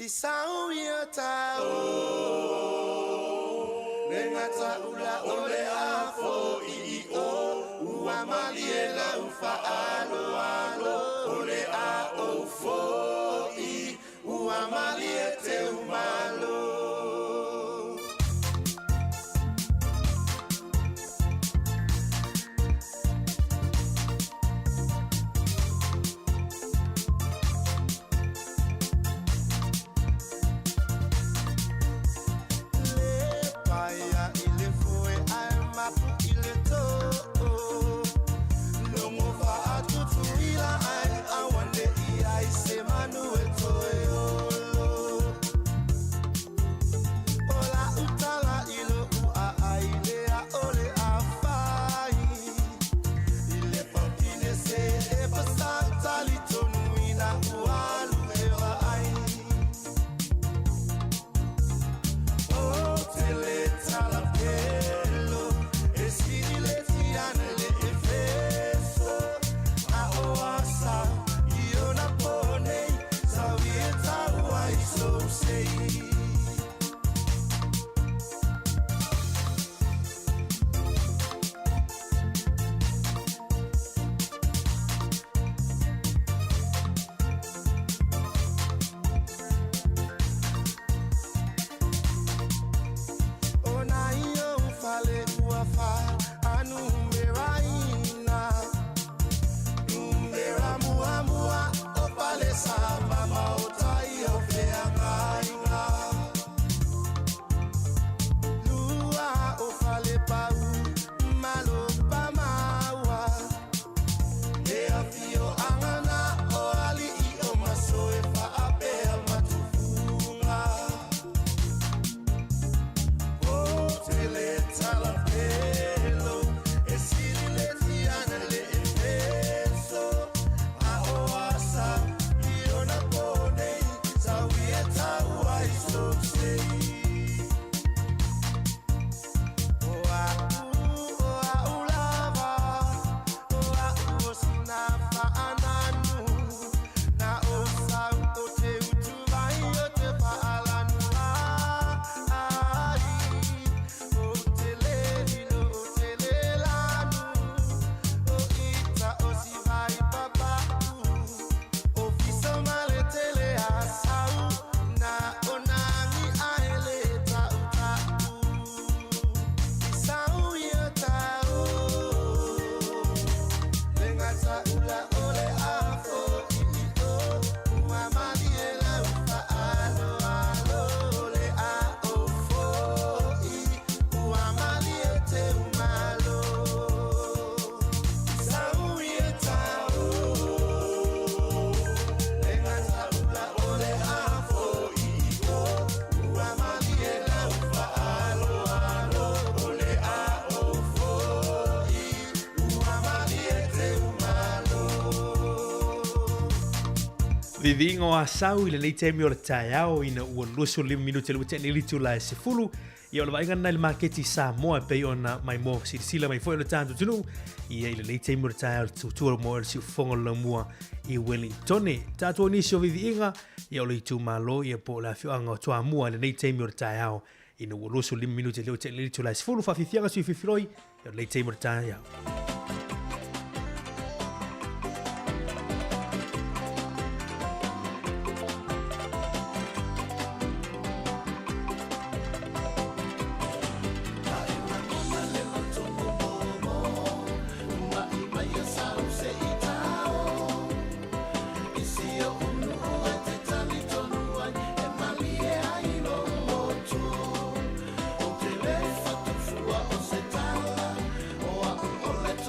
Isau ia tau Le ngata ula o le afo i i o Ua malie lau faalo alo O le a o fo i Ua malie te umalo. Le paia i le foe ai mapu i le tō. Longo whaatutuila ai awane i ai se manu e toe olo. O la utala i lo ua ai le a ole a whai. I le paukine se e pasatali tonu ina ualu e wa ai. O tele talapelo, e sili le tiana le efeso. A o asa, i ona pone, sa wie tau ai so sei. O na io fale ua fa anu meraina. Numera mua mua o pale sa mama o tai o fea ngainga. Lua o fale pau malo pa maua. E a fio angana o ali i o maso e fa apea matufunga. O tele talapelo, e sili le tiana le efeso. A o asa, i ona pone, sa wie tau ai so sei. O a u, o a ulava, o a u o sina whaananu. Na o sau o te utu vai o te whaalanu ai. O te le lilo o te le lanu, o ita o si vai papau. O fiso male tele a sau, na o nangi aele tau tau. Isau ia tau, le ngata ula o le afo i i o. Ua malie lau whaalo alo le a o fo i. Ua malie te umalo. Isau ia tau, le ngata ula o le afo i i o. Ua malie lau whaalo alo o le a o fo i. Ua malie te umalo. Viviga o asau i lenei taimi o le taeao ina ua 25 minute le ua tea nei le itula e 10. Ia o le vaaiga lena i le maketi i Samoa e pei ona maimoa silasila mai foi o le tatou atunuu ia i lenei taimi o le taeao i le tautua mo le siufofoga o le laumua i Wellingtone. Tatou nisi o viviiga ia o le itumalo ia po o le afioaga o Toamua i lenei taimi o le taeao ina ua 25 minute le ua tea nei le itula e 10. Faafiafiaga sui filifiloi ia o lenei taimi o le taeao. O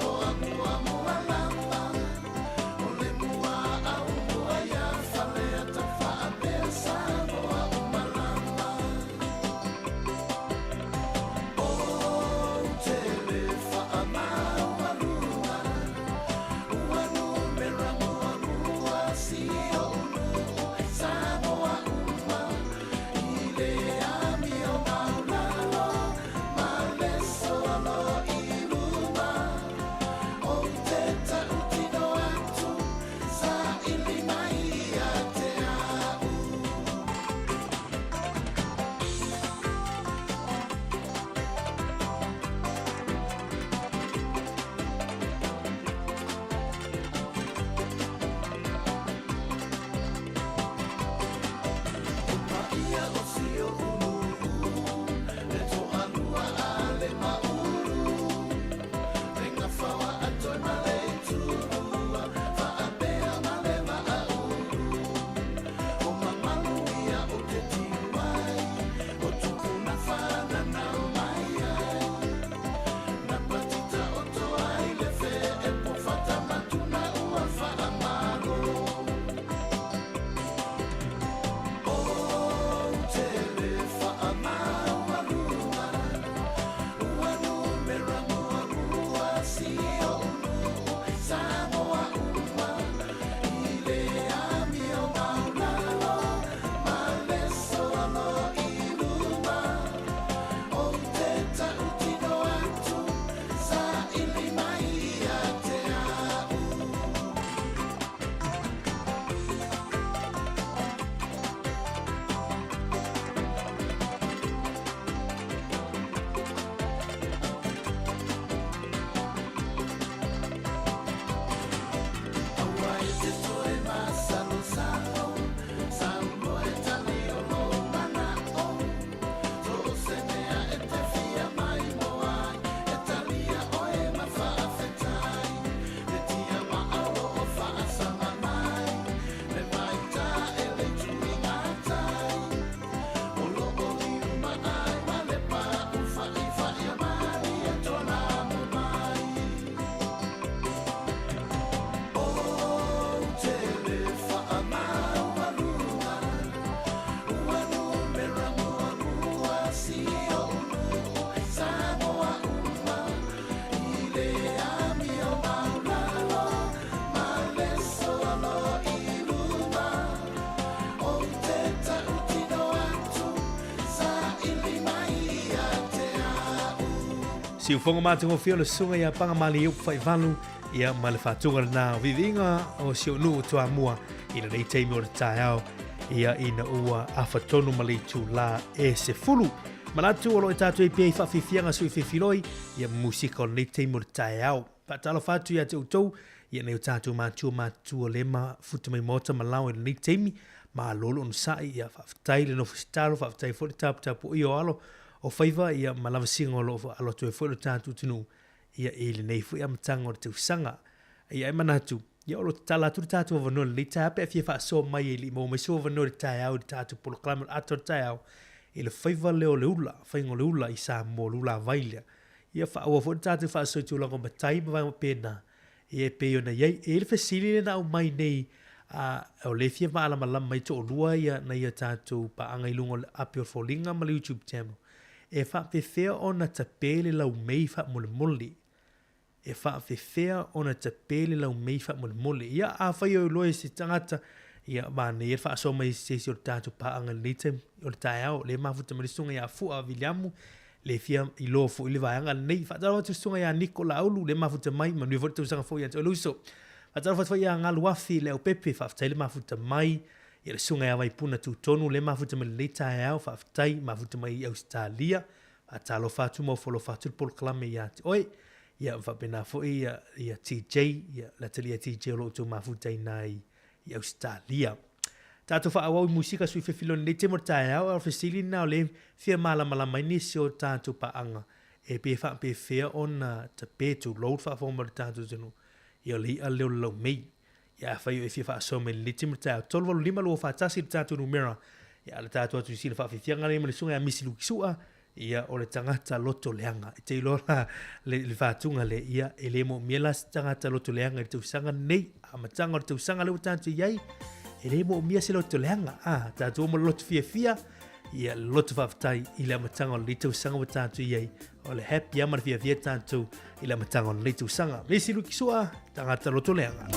Siufoga matagofie o le susuga ia Pagamaliu Faivalu, ia ma le faatuga lena o viviiga o si ou nuu o Toamua i lenei taimi o le taeao, ia ina ua afa tonu ma le itulā e 10. Manatu o lo o tatou i pea i faafiafiaga sui fefiloi, ia musika o lenei taimi o le taeao. Faatalofa atu ia te outou, ia nei o tatou matua matua le mafuta mai maota ma lao i lenei taimi, malo le onosai, ia faafetai le nofo tatalo, faafetai foi le taputapuaia o alo o faiva, ia ma lavasiga o lo o alo atu ai foi lo tatou atunuu, ia i lenei foi amataga o le tausaga. Ia e manatu, ia o lo o tatala atu le tatou avanoa i lenei taeao pe a fia faasoa mai e le i maua mai sou avanoa i le taeao i le tatou polokalame o le ata o le taeao i le faiva lea o le ula, faiga o le ula i Samoa, le ulavai lea. Ia faaauau foi le tatou faasoa i tulaga o matai ma vaega faapena, ia e pei ona i ai. E i ai le fesili lea na aumai nei, a, o lea e fia malamalama ai toalua ia nai a tatou paaga i luga o le api o le foliga ma le YouTube channel. E faapefea ona tape le laumei faamolemole? E faapefea ona tape le laumei faamolemole? Ia, afai o iloa e se tagata, ia, manaia le faasoa mai e se isi o le tatou paaga i lenei taimi o le taeao. O lea e mafuta mai le susuga ia Fua Viliamu, le fia iloa foi le vaega lenei. Faatalofa atu i le susuga ia Niko Laulu, le mafuta mai, manuia foi le tausaga fou ia te oe le uso. Faatalofa atu foi ia Galuafi Leaupepe, faafetai le mafuta mai. Ia le susuga ia Vaipuna Tutonu, le mafuta mai lenei taeao, faafetai, mafuta mai i Ausetalia. Faatalofa atu ma ofo alofa atu le polokalame ia te oe. Ia faapena foi ia, ia TJ, ia le atalii ia TJ o lo o outou mafutaina i i Ausetalia. Tatou faaauau i musika sui fefiloni lenei taimi o le taeao, a o le fesili lena o lea e fia malamalama ai nisi o tatou paaga e pe faapefea ona tape tulou le faafofoga mai o le tatou atunuu ia o le i'a lea o le laumei. Ia afai o e fia faasoa mai lenei taimi o le taeao, 385 241 le tatou numera, ia a le tatou atu i sila faafiafiaga nei ma le susuga ia Misi Luki Su'a, Ia, o le tagata loto leaga. E te iloa la le, le faatuga lea, ia, e le moomia la se tagata loto leaga i le tausaga lenei. Amataga o le tausaga lea ua tatou i ai, e le moomia se loto leaga. Ah, tatou o ma le loto fiafia, ia, le loto faafetai i le amataga o lenei tausaga ua tatou i ai. O le happy lava ma le fiafia tatou i le amataga o lenei tausaga. Misi Luki Sua, tagata loto leaga.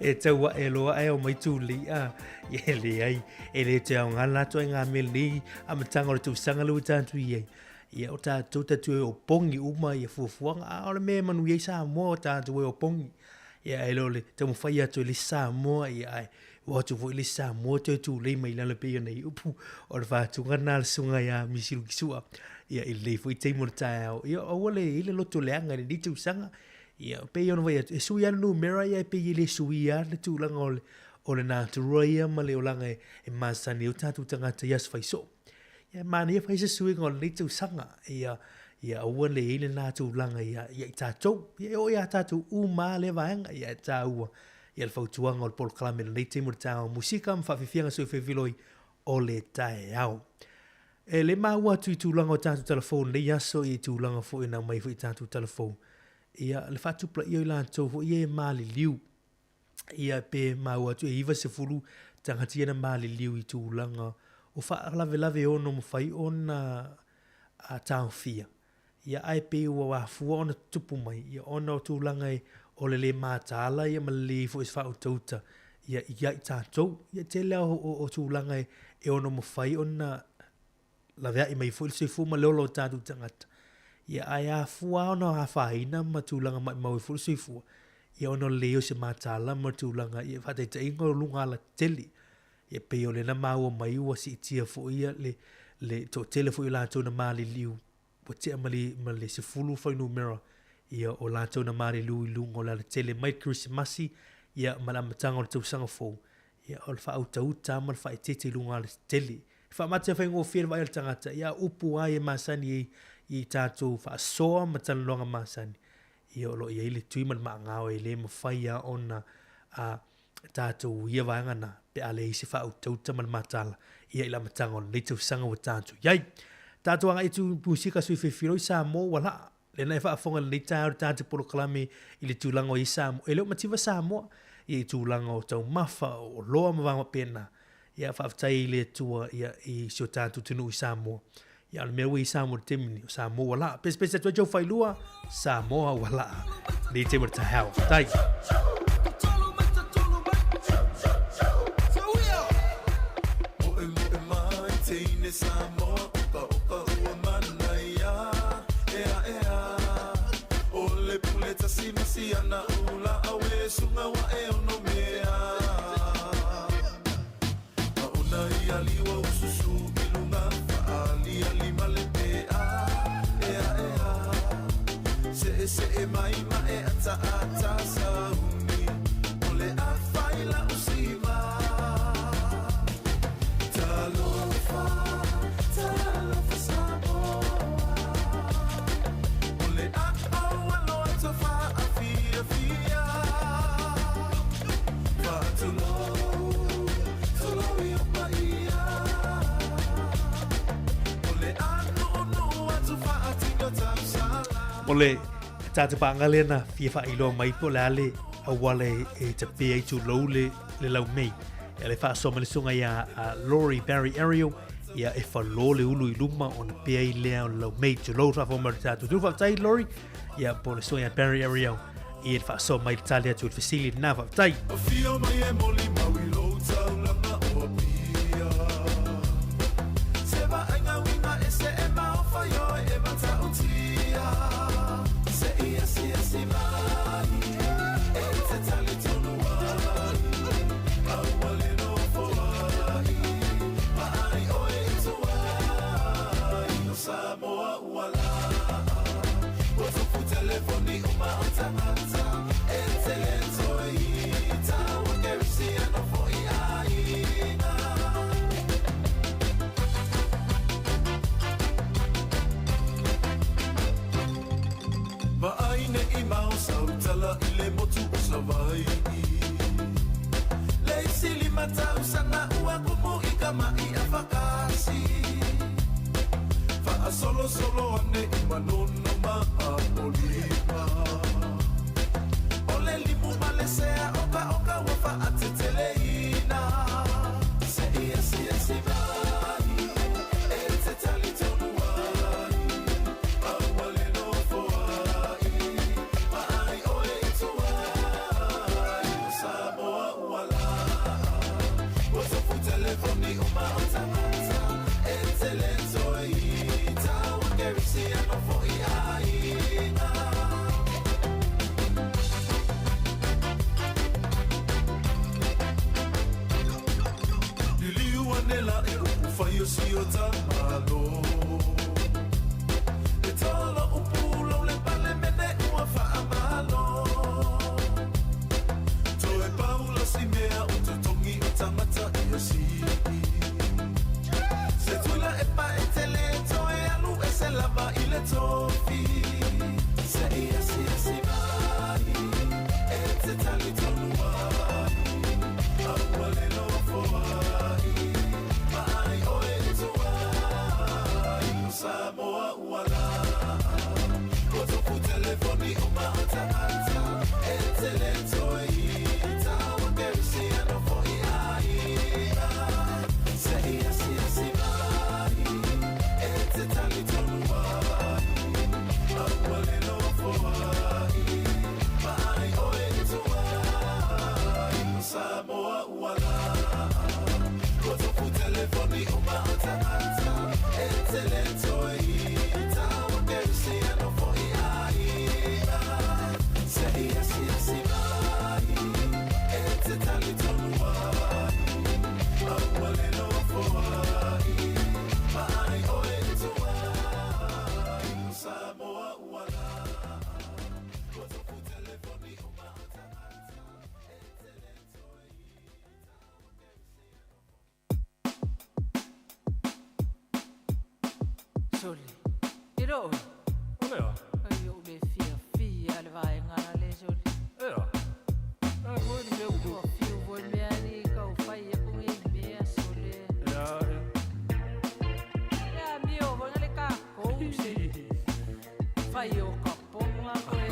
E tau aʻe loa ae o mai tūlei a e leai e le te aoga la atu ai ngā mea nei amataga o le tausaga lea ua tatou i ai. Ia o tatou tatou e opongi uma ia fuafuaga a o le mea e manuia ai Samoa o tatou e opongi. Ia e le o le taumafai atu e le isi Samoa ia ae o atu foi le isi Samoa toe tulei mai lalo pei ona i upu o le faatuga lena a le susuga ia Misi Lukisua. Ia i lenei foi taimi o le taeao ia aua le i ai le loto leaga i lenei tausaga. Ia pei ona fai atu e sui lava le numera ia e pei e le suia lava le tulaga o le o le natura ia ma le olaga e, e masani ai o tatou tagata i aso fai soo. Ia e manaia fai se suiga o lenei tausaga ia ia aua le i ai lena tulaga ia ia i tatou. Ia e oo ia tatou uma lava lea vaega ia e taua ia le fautuaga o le polokalame i lenei taimi o le taeao musika ma faafiafiaga soifefiloi o le taeao. E le maua atu i tulaga o tatou talafou i lenei aso i tulaga foi na aumai foi i tatou talafou. Ia le faatupulaia o i latou foi ia e maliliu. Ia pe maua atu e 90 tagata ia na maliliu i tulaga o faalavelave e ono mafai ona taofia. Ia ae pei ua afua ona tutupu mai, ia ona o tulaga e o le lē mataala ia ma le lē i ai foi o se faautauta ia ia i tatou. Ia tele lava o tulaga e ono mafai ona laveai mai foi le soifua ma le ola o tatou tagata, ia ae afua lava ona afaina ma tulaga maimau ai foi le soifua, ia ona o le leai o se mataala ma tulaga ia faataitaiga o luga alatetele. Ia pei o lea na maua mai ua siitia foi ia le le toatele foi o latou na maliliu ua tea ma le ma le 10 fuainumera ia o latou na maliliu i luga o le alatele mai le Kerisimasi ia ma le amataga o le tausaga fou ia o le faautauta lava ma le faaeteete i luga alatele. E faamate faigofie le vaai a le tagata ia a o upu lava ia e masani ai i tatou faasoa ma talanoaga masani ia o lo o i ai le tui ma le maagao e le mafai lava ona a tatou ia vaega na pe a leai se faautauta ma le mataala ia i le amataga o lenei tausaga ua tatou i ai. Tatou agai atu i musika sui filifiloi Samoa ua laa. Lea na e faafofoga i lenei taeao i le tatou polokalame i le tulaga o i ai Samoa. E le o mativa Samoa ia i tulaga o taumafa, o oloa ma vaega faapena. Ia faafetai i le Atua ia i si o tatou atunuu i Samoa. Ia o le mea ua i Samoa i le taimi nei, o Samoa ua laa. Pesepese atu ai Joe Failua, Samoa ua laa. Nei taimi o le taeao. Faafetai. O le tatou paaga lea na fia faailoa mai po o le a le auala e tapē ai tulou le, le laumei. Ia le faasoa mai le susuga ia Laurie Barry Ariel, ia e falō le ulu i luma ona pē ai lea o le laumei. Tulou le faafofoga mai o le tatou atunuu. Faafetai Laurie, ia po o le susuga ia Barry Ariel i le faasoa mai le tali atu i le fesili lena. Faafetai. Afio mai e molimau i lou taulaga o Apia. Se vaaiga uiga ese e maofa ioe e matautia. Se i asiasi mai e te talitonu ai. Aua le nofo ai, vaai oe i tua i o Samoa ua laa. Ua tofu telefoni uma o tagata e tele toe i taua kerisiano foi aiga. Vaai nei mao sau tala i le motu o Savaii. Le isi 5 tausaga ua kumu i ka ma'i a fakasi. Faasolosolo ane i Manono ma Apolima. O le limu ma le sea okaoka ua faateteleina. Se i asiasi mai e te talitonu ai. Aua le nofo ai, vaai oe i tua Kerisiano foi aiga. Liliu ane la e upu fai o si o tamalo. E tolo upu lau le pale mene ua whaamalo. Toe paula si mea o tutongi o tangata i o si. Se tuila e pa e tele toe alu e se lava i le tofi. Se ia si e si mai, e te tali tonu ai. Aua le nofo ai, ma ai oe e tuai. O Samoa ua la, ko toku telefoni o maata ata. E te le toe i taua Kerisiano foi aiga. Se ia si e si mai, e te tali tonu ai. Aua le nofo ai, ma ai oe e tuai. O Samoa ua la, ko toku telefoni o maata ata. E te le toe i taua Kerisiano foi aiga. Se ia si e si mai, e te tali tonu ai. Aua le nofo ai, ma ai oe e tuai. O Samoa ua la, ko toku telefoni o maata ata. E te le toe i taua Kerisiano. Sole. E ro. O lea. Ai o le fia fia le vaenga le sole. Ea. A koe ni mea utu. Ua fiu voi mea ni kau fai e kungi mea sole. Ea, ea. Ea mio voi ngale ka kou se. Fai o ka ponga koe.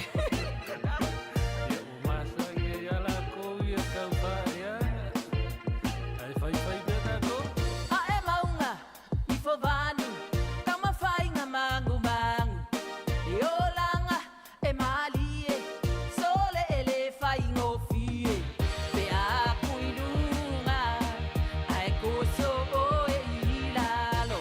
Ia o masangi ia la kou ia kau whae ia. Ai fai fai pea tātou. A e maunga, i fo vanu, tama whainga mangu mangu. E olanga, e malie, sole e le whaingo fie. Pe a kuilunga, ai koso o e ilalo.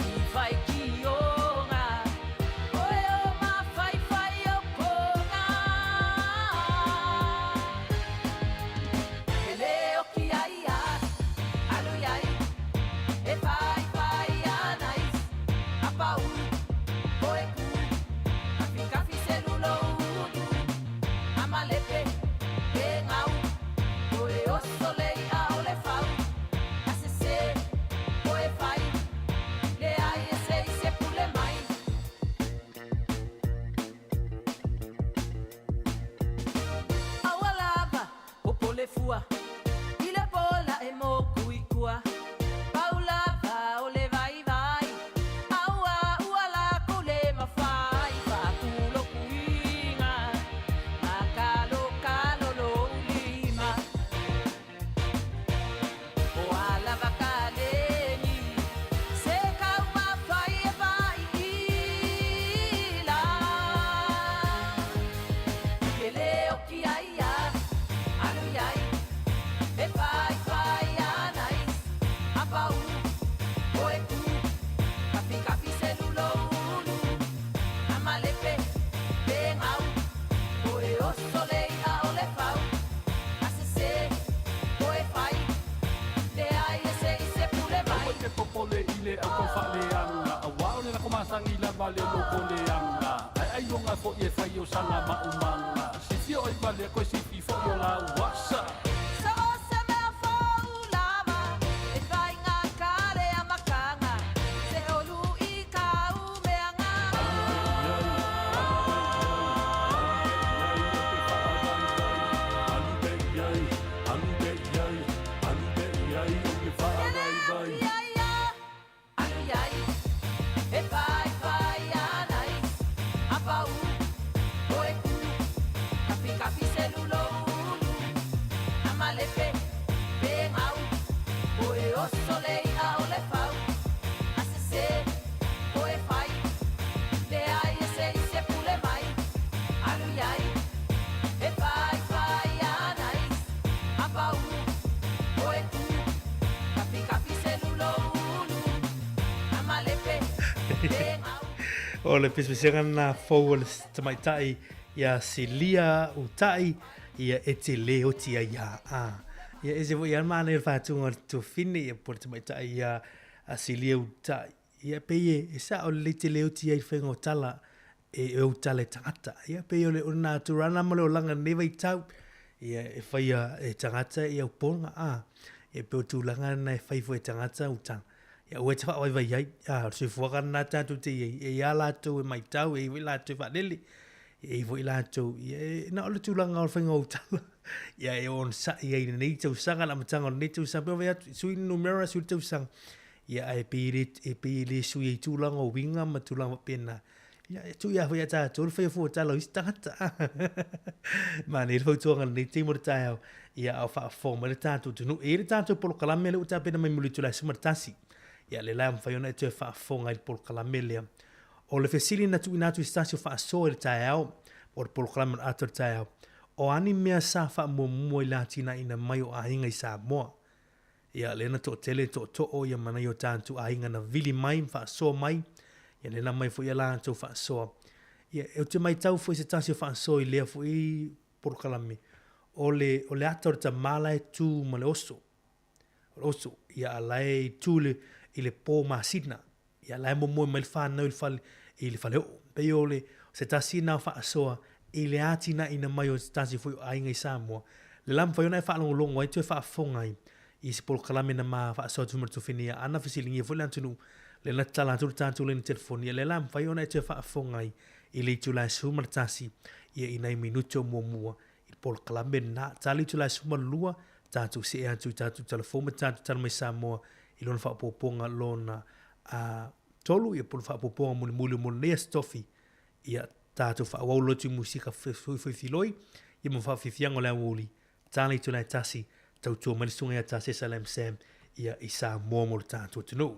I whai ki onga, oe o ma whai whai o ponga. E leo ki ai a, alu iai, e whai whai anais, a pau, oe ku, kafi kafi selulo ulu, a malepe, e ngau, oe oso lei a ole fau, a sese, oe whai, le ai e se i se pule mai. Aua lava, o pole fua, i le pola e moku i kua. Pau lava o le vai vai, aua ua la kule mawhai. Whākulo kuinga, makalo kalo lo ulima. O ala wakaleni, se kau mawhai e vai ila. Ke leo ki ai a, alu iai, e whai whai anais, a pau, oe ku, kafi kafi selulo ulu, a malepe, pe ngau, oe oso lei a ole fau, a sese, oe whai, le ai e se i se pule mai. Aua te popole i le au kau whaale anga, a wao le lako masangi la vale loko le anga. Ai ai longa fo i e whai o sanga ma umanga. Sifi o i vale koe sifi fo i o la wasa. So o se mea fou lava, e whai ngā kare a makanga, se olu i ka umeanga. Alu te iai, alu te iai, alu te iai, o ke whaawai vai. Ke leo ki ai a, alu iai, e whai whai anais, a pau, oe ku, kafi kafi selulo ulu, a malepe, pe ngau, oe oso lei a ole fau, a sese, oe whai, le ai e se i se pule mai, alu iai, e whai whai anais, a pau, oe ku, kafi kafi O le pesepesega na fou o le tamaitai ia Silia Utai ia e te le oti ai ia a. Ia e se foi ia manaia o le faatuga o le tuafine ia po o le tamaitai ia a Silia Utai. Ia pei e, e sao lelei te le oti ai i le faiga o tala e, e ou tala e tagata. Ia pei o le o le natura ma le olaga i lenei vaitau. Ia e faia e tagata ia upona a. Ia pei o tulaga na e fai foi e tagata utala. Ia aua e te faavaivai ai. A, o le soifuaga lena tatou te i ai. E i ai lava latou e matau, e i ai foi latou e faalele, e i ai foi latou, ia e na o le tulaga o le faiga o utala. Ia e onosai ai i lenei tausaga, le amataga o lenei tausaga, pei ona fai atu, sui le numera, sui le tausaga. Ia ae pei e le, e pei e le sui ai tulaga o uiga ma tulaga faapena. Ia, e tuu ia foi ia tatou le faia fua o tala o isi tagata. Manaia le fautuaga i lenei taimi o le taeao, ia a o faafofoga mai le tatou atunuu. E i ai le tatou polokalame lea ua tapena mai mo le itula e 11. Ia, lea la e mafai ona e toe faafofoga i le polokalame lea. O le fesili na tuuina atu i se tasi o faasoa i le taeao, po o le polokalame o le ata o le taeao, o a ni mea sa faamuamua i le atinaeina mai o aiga i Samoa? Ia, lea na toatele tootoo ia ma nai o tatou aiga na vili mai ma faasoa mai, ia lea na aumai foi a latou faasoa. Ia, ou te matau foi i se tasi o faasoa i lea foi polokalame, o le, o le ata o le tama la e tu ma le oso, o le oso, ia a la e tu i le, i le po masina, Ia la e momoe mai le whanau i le fale, i le faleoo. Pei o le, se tasi na o faasoa i le atinaeina mai o se tasi foi o aiga i Samoa, le la mafai ona e faalogologo ai toe faafofoga ai i se polokalame na ma faasoa atu ma le tuafine ia ana fesiligia foi le atunuu lea na tatala atu le tatou laina telefoni ia lea la mafai ona e toe faafofoga ai i le itula e 11 ia i nai minute o muamua i le polokalame lena. Tali itula e 12, tatou see atu i tatou tala fou ma tatou tala mai Samoa i lona faaopoopoga lona tolu, ia po o le faaopoopoga mulimuli mo lenei Aso Tofi, ia tatou faaauau loa atu i musika fefuifiloi, ia ma faafiafiaga o le aoauli, tala itula e 1, tautua mai le susuga ia Tasesa Lam Sam, ia i Samoa mo le tatou atunuu.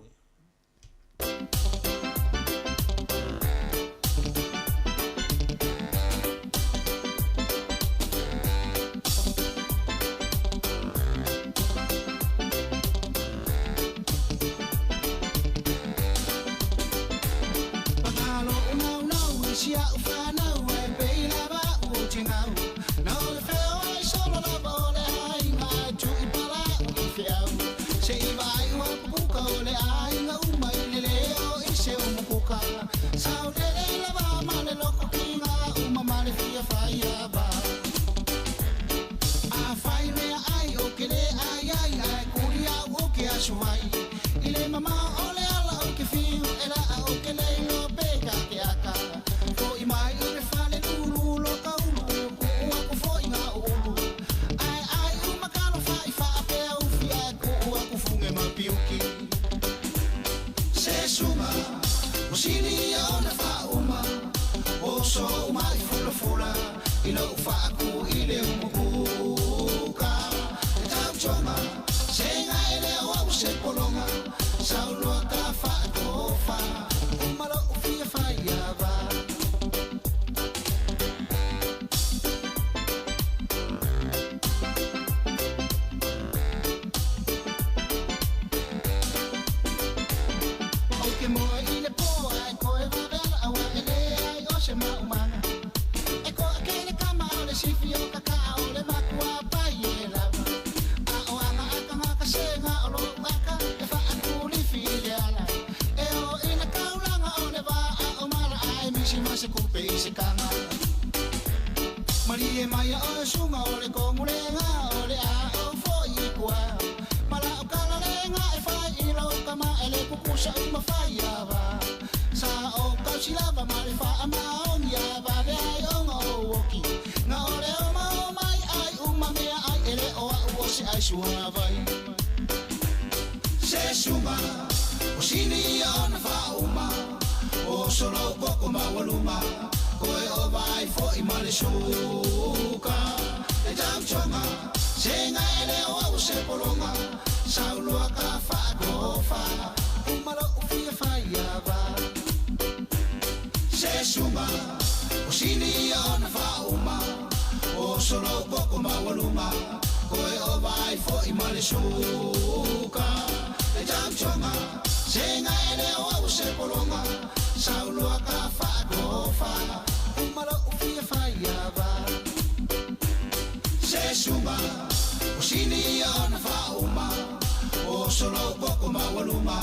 Oso lou poto maualuga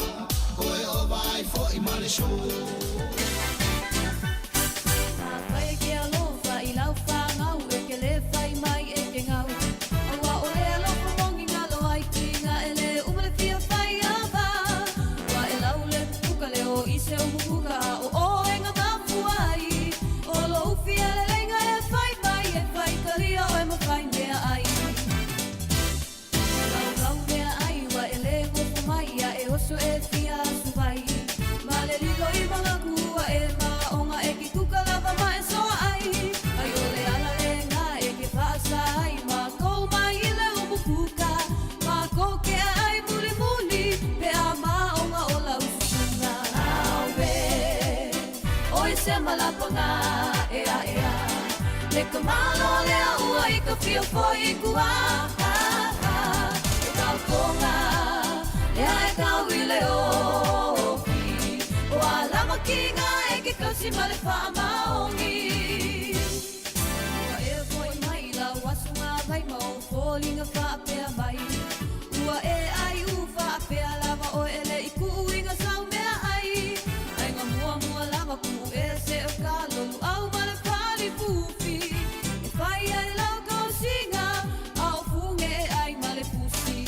Toe ova ai fo'i ma le sō. Afai e ke alofa i lau whāngau e ke le whai mai e ke ngau. Aua o le alofa mongi ngalo ai ki ngā ele uma le fia whai ava. Ua e lau le puka le o i se umukuka a o o e ngā mafu ai. O lo ufi e le leinga e whai mai e whai karia o e mawhai mea ai. Lau lau mea ai ua e le ngofo mai a e oso e fia asu vai. Ma le lilo i mangaku ua e maonga e ki kuka lava ma e soa ai. Ai o le ala le ngā e ke whaasa ai ma kou mai i le umukuka. Ma kou ke ai muli muli pe a maonga o lau susunga. Auwe, oi se malapanga e a e a. Le ka malo le a ua i ka fia foi i kua. E kau konga, le a e kau i le oki. O a lama ki ngā e ke kausi ma le whaamaongi. Ua e foi mai lau aso ngā vai ma o fōlinga whaapea mai. Ua e ai u whaapea lava o ele i kuu i ngā sau mea ai. Ai ngā mua mua lava ku e se o ka lolu au ma le pali pufi. E whai ai lau kausinga, a o funge e ai ma le pusi.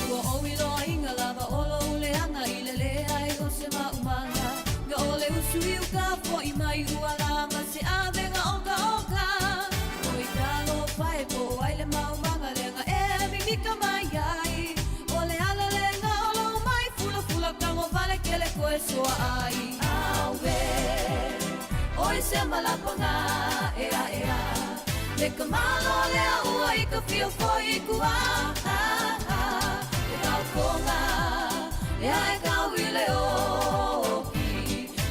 Ua o i loa inga lava o lo ule anga i le le ai o se maumanga. Nga o le usu i uka foi mai ua la ma se avenga oka oka. O i ka lo pae po ai le maumanga le nga e mimika mai ai. O le ala le nga o lo mai fula fula kango vale ke le koe soa ai. Auwe, oi se malapanga e a e a. Le ka malo le a ua i ka fia foi i kua. E kau konga, le a e kau i le oki.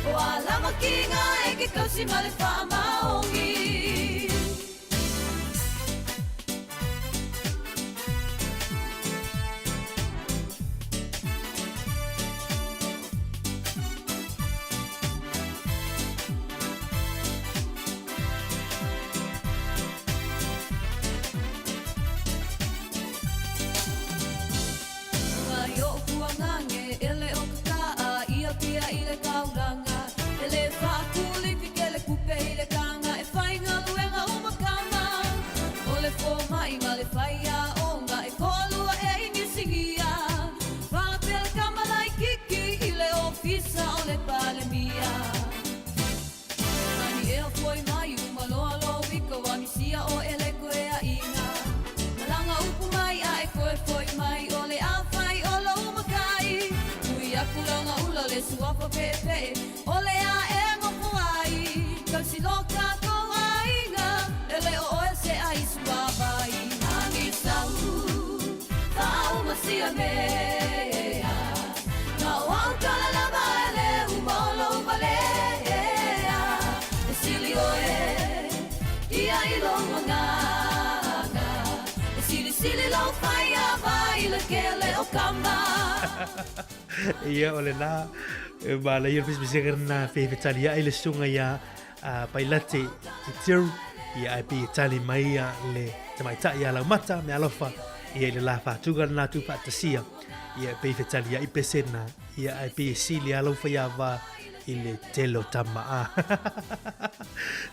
O a lama ki ngā e ke kausi ma le whaamaongi. Mai o kua ngange ele o ka a ia pia i le kaulanga. Ele whaakuli ke le kupe i le kanga e whai ngā luenga o makama. O le fō mai ma le whai a onga e kōlua e ingisingia. Whakapele kamala i kiki i le ofisa o le palemia. Mani ea foi mai umaloa lo wika wa misia o ele koe a inga. Malanga upu mai a e koe foi mai o le a whai o lo umakai. Ui aku langa ula le suafa pe pe o le a e ngofo ai. Kausi lo ka ko ainga ele o oe se ai suabai. Angi sau, whau masia mea. Nga o au kala lava ele uma o lo umalea. E sili oe, ia i lo manganga. E sili sili lo whai a vai le kele o kama. Ia o le la e ma la ia pesepesega na fe fetalia ai le sunga ia a pailate i tiru ia ai pe tali mai ia le tamaitai ia lau mata me alofa ia i le la whātuga na tu whaatasia ia pe fetalia i pesena ia ai pe sili alofa ia va i le tele o tama a.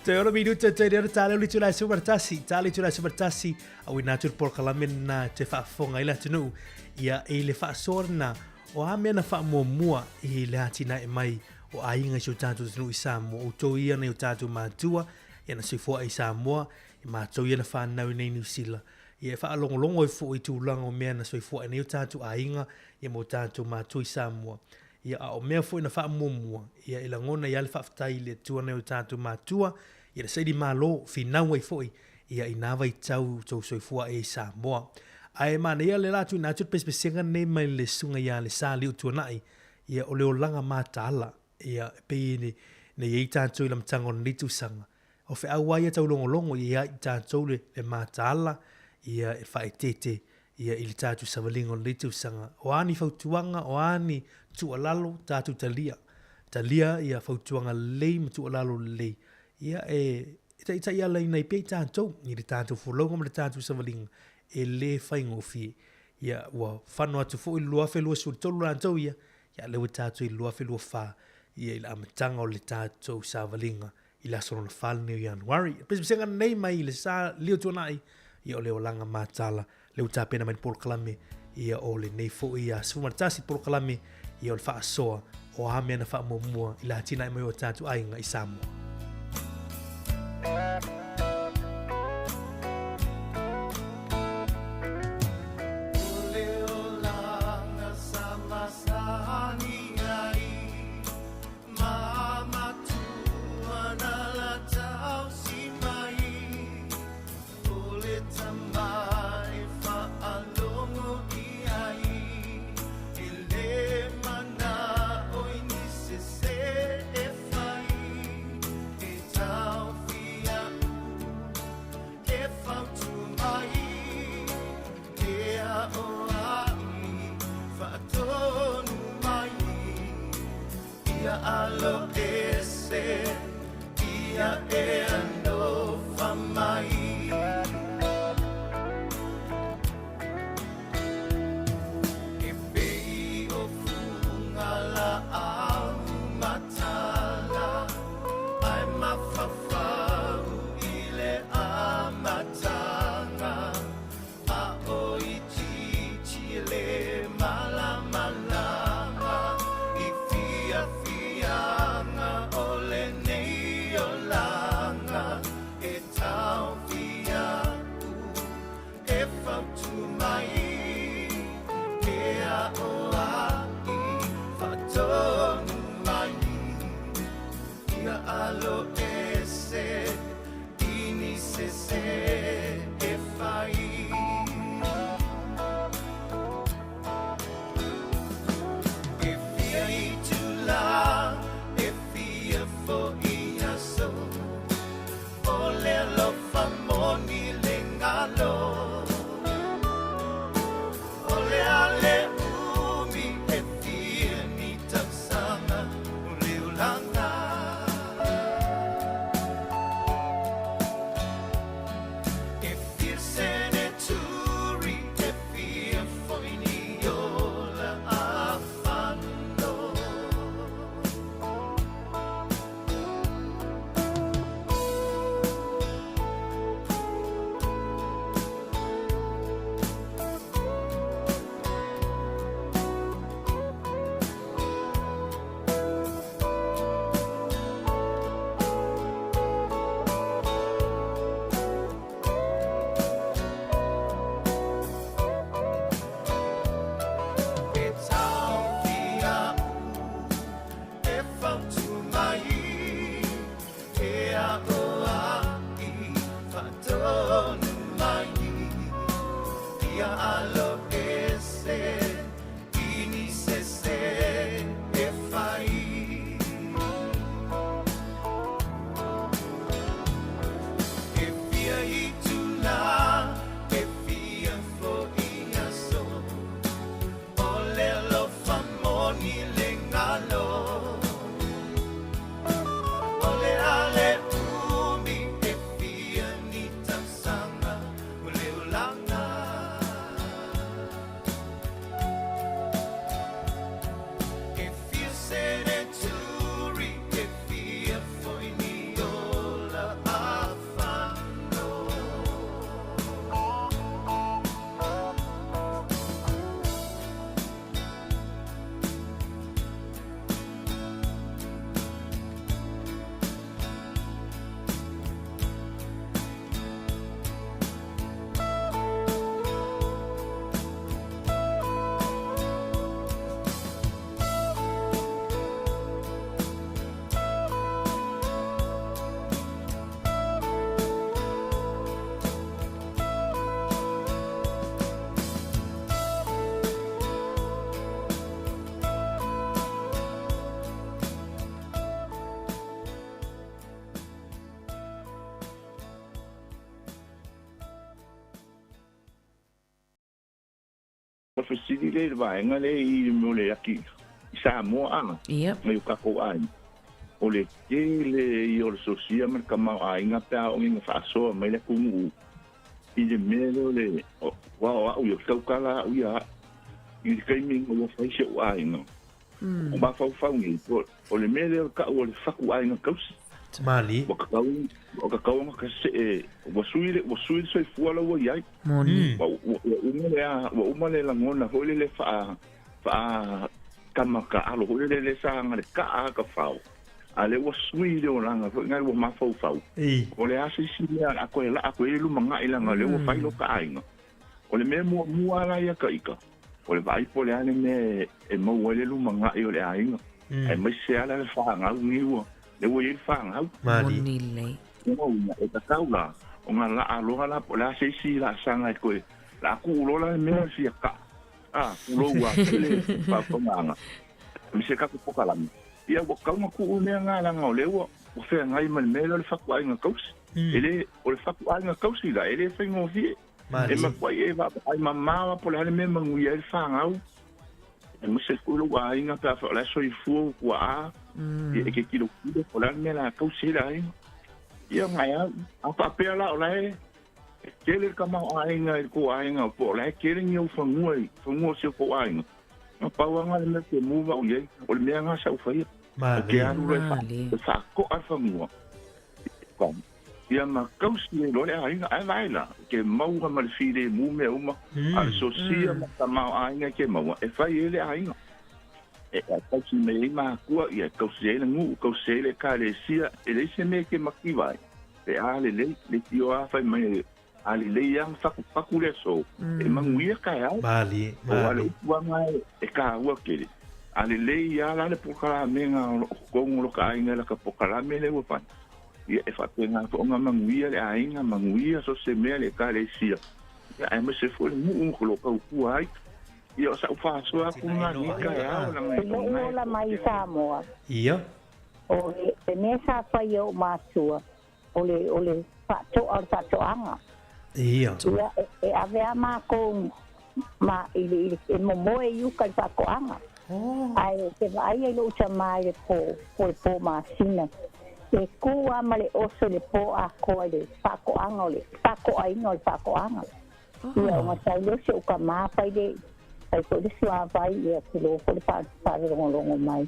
Te ora minuta te reo tale uli tula sumartasi, tale tula sumartasi, a ui nā tūr porokalame na te whaafonga i la tunu, ia e le whaasorna o a mea na whaamuamua i le atina e mai o aiga i si o tātou atunuu i Samoa, o outou ia nei o tātou mātua, ia na soifua ai i Samoa, e mātou ia na whānau i nei Niu Sila. Ia e whaalongolongo ai foʻi i tulaga o mea na soifua ai nei o tātou aiga, ia ma o tātou mātua i Samoa. Ia a o mea foʻi na faamuamua, ia e lagona ai lava le faafetai i le Atua nai o tātou mātua, ia le saili malo, finau ai foʻi, ia i nā vaitau tou soifua ai i Samoa. Ae manaia le la tuuina atu le pesepesega lenei mai le susuga ia le Sa Liu Tuanai, ia o le olaga mataala, ia e pei na i ai tātou i le amataga o lenei tausaga. O feau lava ia taulogologo ia i tātou le mataala, ia e faaeteete ia i le tātou savaliga o lenei tausaga. O a ni fautuaga, o a ni tuualalo, tātou talia. Talia ia fautuaga lelei ma tuualalo lelei. Ia e e taitaialaina ai pea i tātou i le tātou folauga ma le tātou savaliga e lē faigofie. Ia, ua fano atu foi le 2023 latou ia, ia lea ua tatou i le 2024, ia i le amataga o le tatou savaliga i le aso lona 4 lenei o Ianuari. Pesepesega nei mai i le sa lio tuanai, ia o le olaga matala, lea ua tapena mai le polokalame, ia o lenei foi ia 11 polokalame, ia o le faasoa o a mea na faamuamua i le atinae mai o tatou aiga i Samoa. O le fesili lea i le vaega lea i le mea o le aki i Samoa a? Yep. Mai o tatou aiga. O le tele ia o le sosia ma le tamaoaiga pe a oo ina faasoa mai le atunuu. I le mea lea o le aua o a'u ia, ou te tautala a'u ia a'u i le taimi ina ua fai si o'u aiga. O mafaufau nei, o le mea lea o le ta'u o le fatu aiga tausi. Malie. Ua tatau, ua tatau ona ta se'e, ua sui le, ua sui le soifua la ua i ai. Moni. Ua, ua, ua uma le a, ua uma le lagona foi lele fa'a, fa'a tama taalo foi lele lea sa aga le ta'a a ka fao. A lea ua sui le olaga foi lena ua mafaufau. O le a se isi mea o le a toe la'a atu ai le lumana'i leaga o lea ua fai lota aiga. O le mea muamua lava la ia ta ita, o le vaai po o le a le mea e maua ai le lumana'i o le aiga, aemaise lava la le fanau lenei ua, lea ua i ai le fanau. Moni lelei. Lona uiga, e tatau la ona la'a loa la po o le a se isi laasaga e toe la'a tuu loa la le mea o le fia ta'a, a, tulou lava foi le faafofogaaga, aemaise tatou pokalame. Ia ua tatau ona tuu le mea lena leaga o lea ua feagai ma le mea lea o le fatuaiga tausi. E le, o le fatuaiga tausi la, e le faigofie. E matuai e vaavaai mamao lava po o le a le mea e manuia ai le fanau, aemaise foi lou aiga pe afai o la e soifua ou tuaa, ia e te tilotilo po o le a le mea o le a tausi ai le aiga. Ia na e au. A faapea la o la e tele le tamaoaiga i le tou aiga po o la e tele ni ou fanua i fanua o si o tou aiga, Na pau lava le mea ou te move au i ai, o le mea lena sa ou faia. Ou te alu loa e faakoa le fanua, ia ma tausi ai loa le aiga. Ae vaai la, ou te maua ma le filemu mea uma, a o le sosia ma le tamaoaiga e te maua, e fai ai le aiga. E tausi mai ai matua, ia e tausi ai le nuu, tausi ai le ekalesia, e leai se mea e te mativa ai, pe a lelei, leitioa lava fai mai A lelei lava ona fatufatu le aso, e manuia taeao. Malie, O a le malie. upu lava lena e taua tele. A lelei lava la le polokalame o lo o totonu o lota aiga i lata polokalame lea ua fai, ia e faapena foi ona manuia le aiga, manuia so o se mea le ekalesia, ia aemaise foi le nuu o lo o tautua ai. Ia o sa'u faasoa atu lena i lenei taeao leaga I lou o lena e ola mai i toatele. Samoa. Ia. O le mea sa fai e o'u matua, o le, o le faatoa o le faatoaga. Ia. Ia, e, e ave a mākou ma, i le, i le, e momoe i uka i le faatoaga. Oh. Ae te vaai ai lou tamā i le pō, po le pō masina, e kū a ma le oso i le pō atoa i le faatoaga o le faatoaina o le faatoaga. Ia, ona sau lea o si ou tamā fai le, fai foi le suavai, ia, tulou foi le faalogologo mai.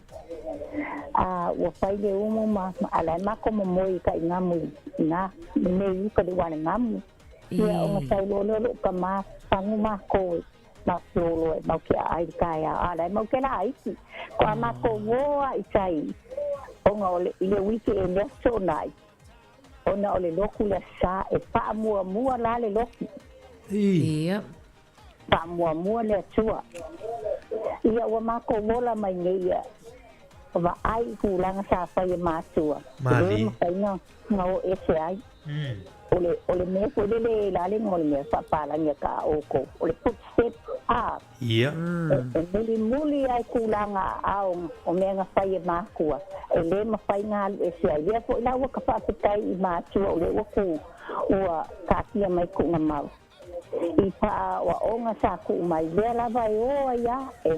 A ua fai le umu ma, a la e matou momoe i taʻigamu i ina, i mea i uka i le ualegamu. Ia, ona sau loa lea o lou tamā, fagu makou e matou loa e mau ke aai i le taeao, a o la e mau ke laiti. Faatoa matou ō lava i tai, ona o le, i le weekend le Aso Toonai, ona o le lotu le Aso Sa, e faamuamua la le lotu. Ia. Faamuamua le Atua. Ia ua matou ola mai nei ia vaai i tulaga sa fai e matua, e le Malie. mafai na o ese ai. O le, o le mea foi lele e la le igoa o le mea faapalagi a ka oukou, o le footstep a. Ia. E mulimuli lava i tulaga aao o mea na fai e matua, e le mafai na alu ese ai. Lea foi la ua ka faafetai i matua o lea ua ku, ua taatia mai kuʻuga mau. I faaoaoga sa tuu mai, lea lava e ō ai a, e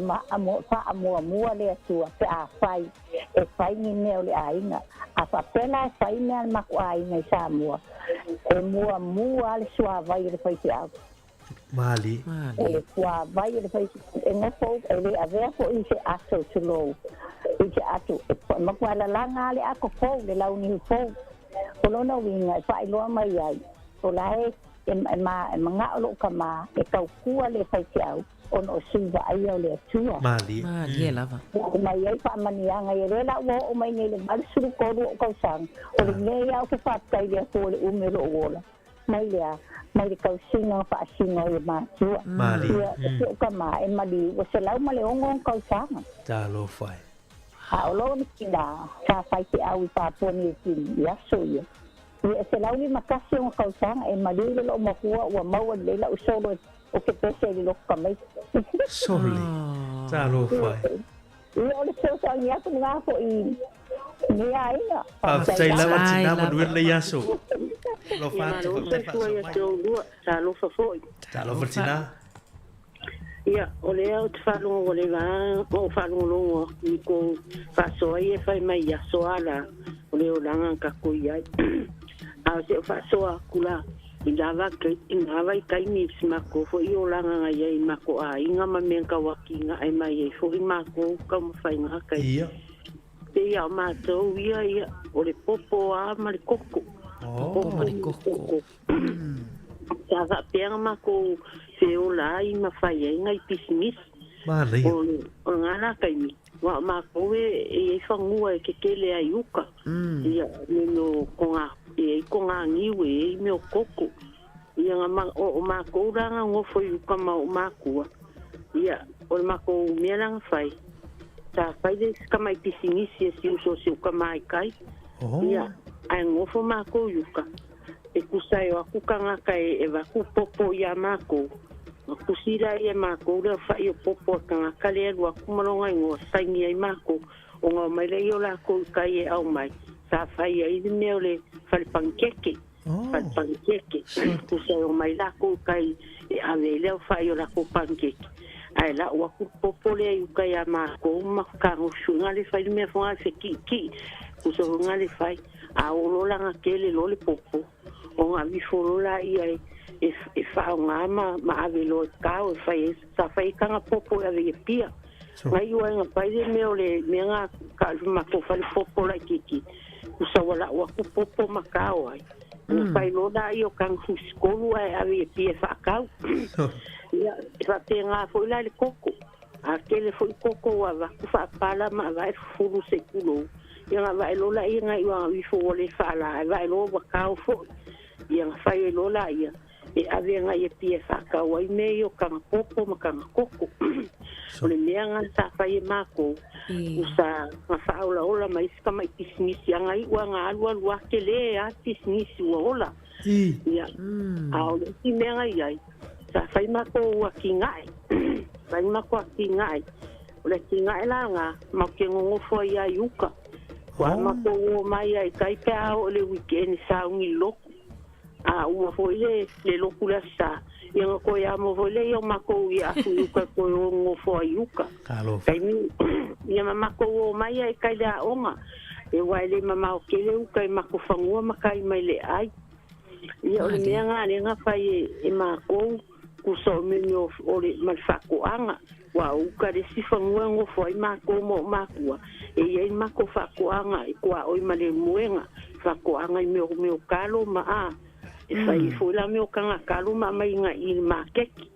faamuamua le Atua pe a fai e fai ni mea o le aiga. A faapea la e fai mea a le matou aiga i Samoa, e muamua lava le suavai o le faifeau. Malie. O le suavai o le faifeau, e nofo, e le avea foi i se ato, tulou, i se ato, e matua lalaga lava le ato fou, le launiu fou. O lona uiga e faailoa mai ai, o la e e manao lou tamā e tautua le faifeau ona o sui vaaia o le Atua. Malie. Malie lava. Oo mai ai faamanuiaga ia lea la ua oo mai nei i le 83 ou tausaga, o le mea ia ou te faafetai i le Atua o le umi o lou ola, mai le a, mai le tausiga na faasino ai e matua. Malie. Ia, o si ou tamā e maliu ua 106 ona tausaga. Talofa e. A o lona tinā, sa faifeau i Papua Niu Kini i aso ia. Ia e 151 ona tausaga e maliu le loo matua ua maua lelei lau solo o ke pese i le lotu tamaiti. Sole. Talofa e. Ia o le fesoasoani atu lena foi i lenei aiga. Faafetai lava Faafetai tinā lava. manuia lenei aso. Alofa Ia atu, malo faafetai soifua faasoa ia mai. te oulua, talofa foi. Talofa Talofa. tinā. Ia, o lea ou te faalogo ua leva lava ou faalogologo atu i kou faasoa ia e fai mai i aso a la o le olaga na tatou i ai. A o seʻo faasoa aku la, I lava i ngā vaitaimi i si mākou fo'i olaga agai ai i mako aiga ma mea tauakigaʻe mai ai fo'i mākou taumafaiga kai. Ia. Pei a o mātou ia ia o le popo a ma le koko. Oh. Popo ma le koko. Sa faapea na makou feola ai ma fai ai nai pisinisi. Manaia. O le o le ngā la taimi, wa o mākou e e i ai fagua e kekele ai i uka. Ia me mea o ko ngā e ai ko ngā niu e ai mea o koko. Ia nga ma o o mākou la nga ngofo i uka ma o mākua. Ia o le makou mea la nga fai. Sa fai le isi tamai pisinisi e si uso o si uka mai kai. Ia ae ngofo mākou i uka. E kusa e o aku kangaka e e vaku popo iā mākou. Na kusi la ia e mākou le aofaʻi o popo a kangaka le alu aku ma lona igoa, saini ai mākou. O ga omai lea ia o lākou i kai e ʻau mai. Sa fai ai le mea o le fale panikeke. Fale panikeke. Kusa e omai lākou i kai e ʻawe ai le aofaʻi o lākou panikeke. Ae laʻu aku le popo lea i uka iā mākou ma kagosuʻiga le fai le mea foga le fekiʻikiʻi. Kusa foga le fai. A oo loa la ga kele loa le popo, o ga vifo loa laia e e e faaoga ma ma ave loa e kao e fai ai sa fai ai taga popo e ave i Apia. Ga iu ai ga fai le mea o le mea ga ka matou fale popo laitiiti, usa ua la'u atu popo ma kao ai. Ua fai loa laia o taga fusikolu ae ave i Apia e faatau. Ia, e faapegā foi la i le koko. A tele fo'i koko ua avatu faapala ma avae fufulu se i tulou. Ia ga vae loa laia ga iu aga ifo ua le faalā ae vae loa ua kao fo'i. Ia ga fai ai loa laia e ave agai e pia e faatau ai mea ia o taga popo ma taga koko. O le mea ga sa fai e makou usa ga faaolaola ma isi tamaʻi pisinisi aga iʻu aga alualu a kelē a pisinisi ua ola. Ia a o le isi mea ga iai sa fai makou atigaʻe fai makou atigaʻe. O le atigaʻe la ga matou te nonofo ai a i uka. Ua matou o mai ai kai pe a oo i le weekend sauni i le lotu. A uma foi le le lotu le Aso Sa, ia na toe amo foi lea o matou i afu i uka e toe o nonofo ai i uka. Talofa. Taimi ia ma matou o mai ai kai le aoga, e ua e le mamao tele uka i matou fanua ma kai mai le ai. Ia o le mea ga lea na fai e e makou kusa o mea o o le ma le faatoaga, ua o uka le isi fanua e nofo ai makou ma o'u makua, e i ai le matou faatoaga i tuaoi ma le moega, faatoaga i mea o mea o kalo ma a, e fai ai foi la mea o taga kalo ma aumai agai i le makeki.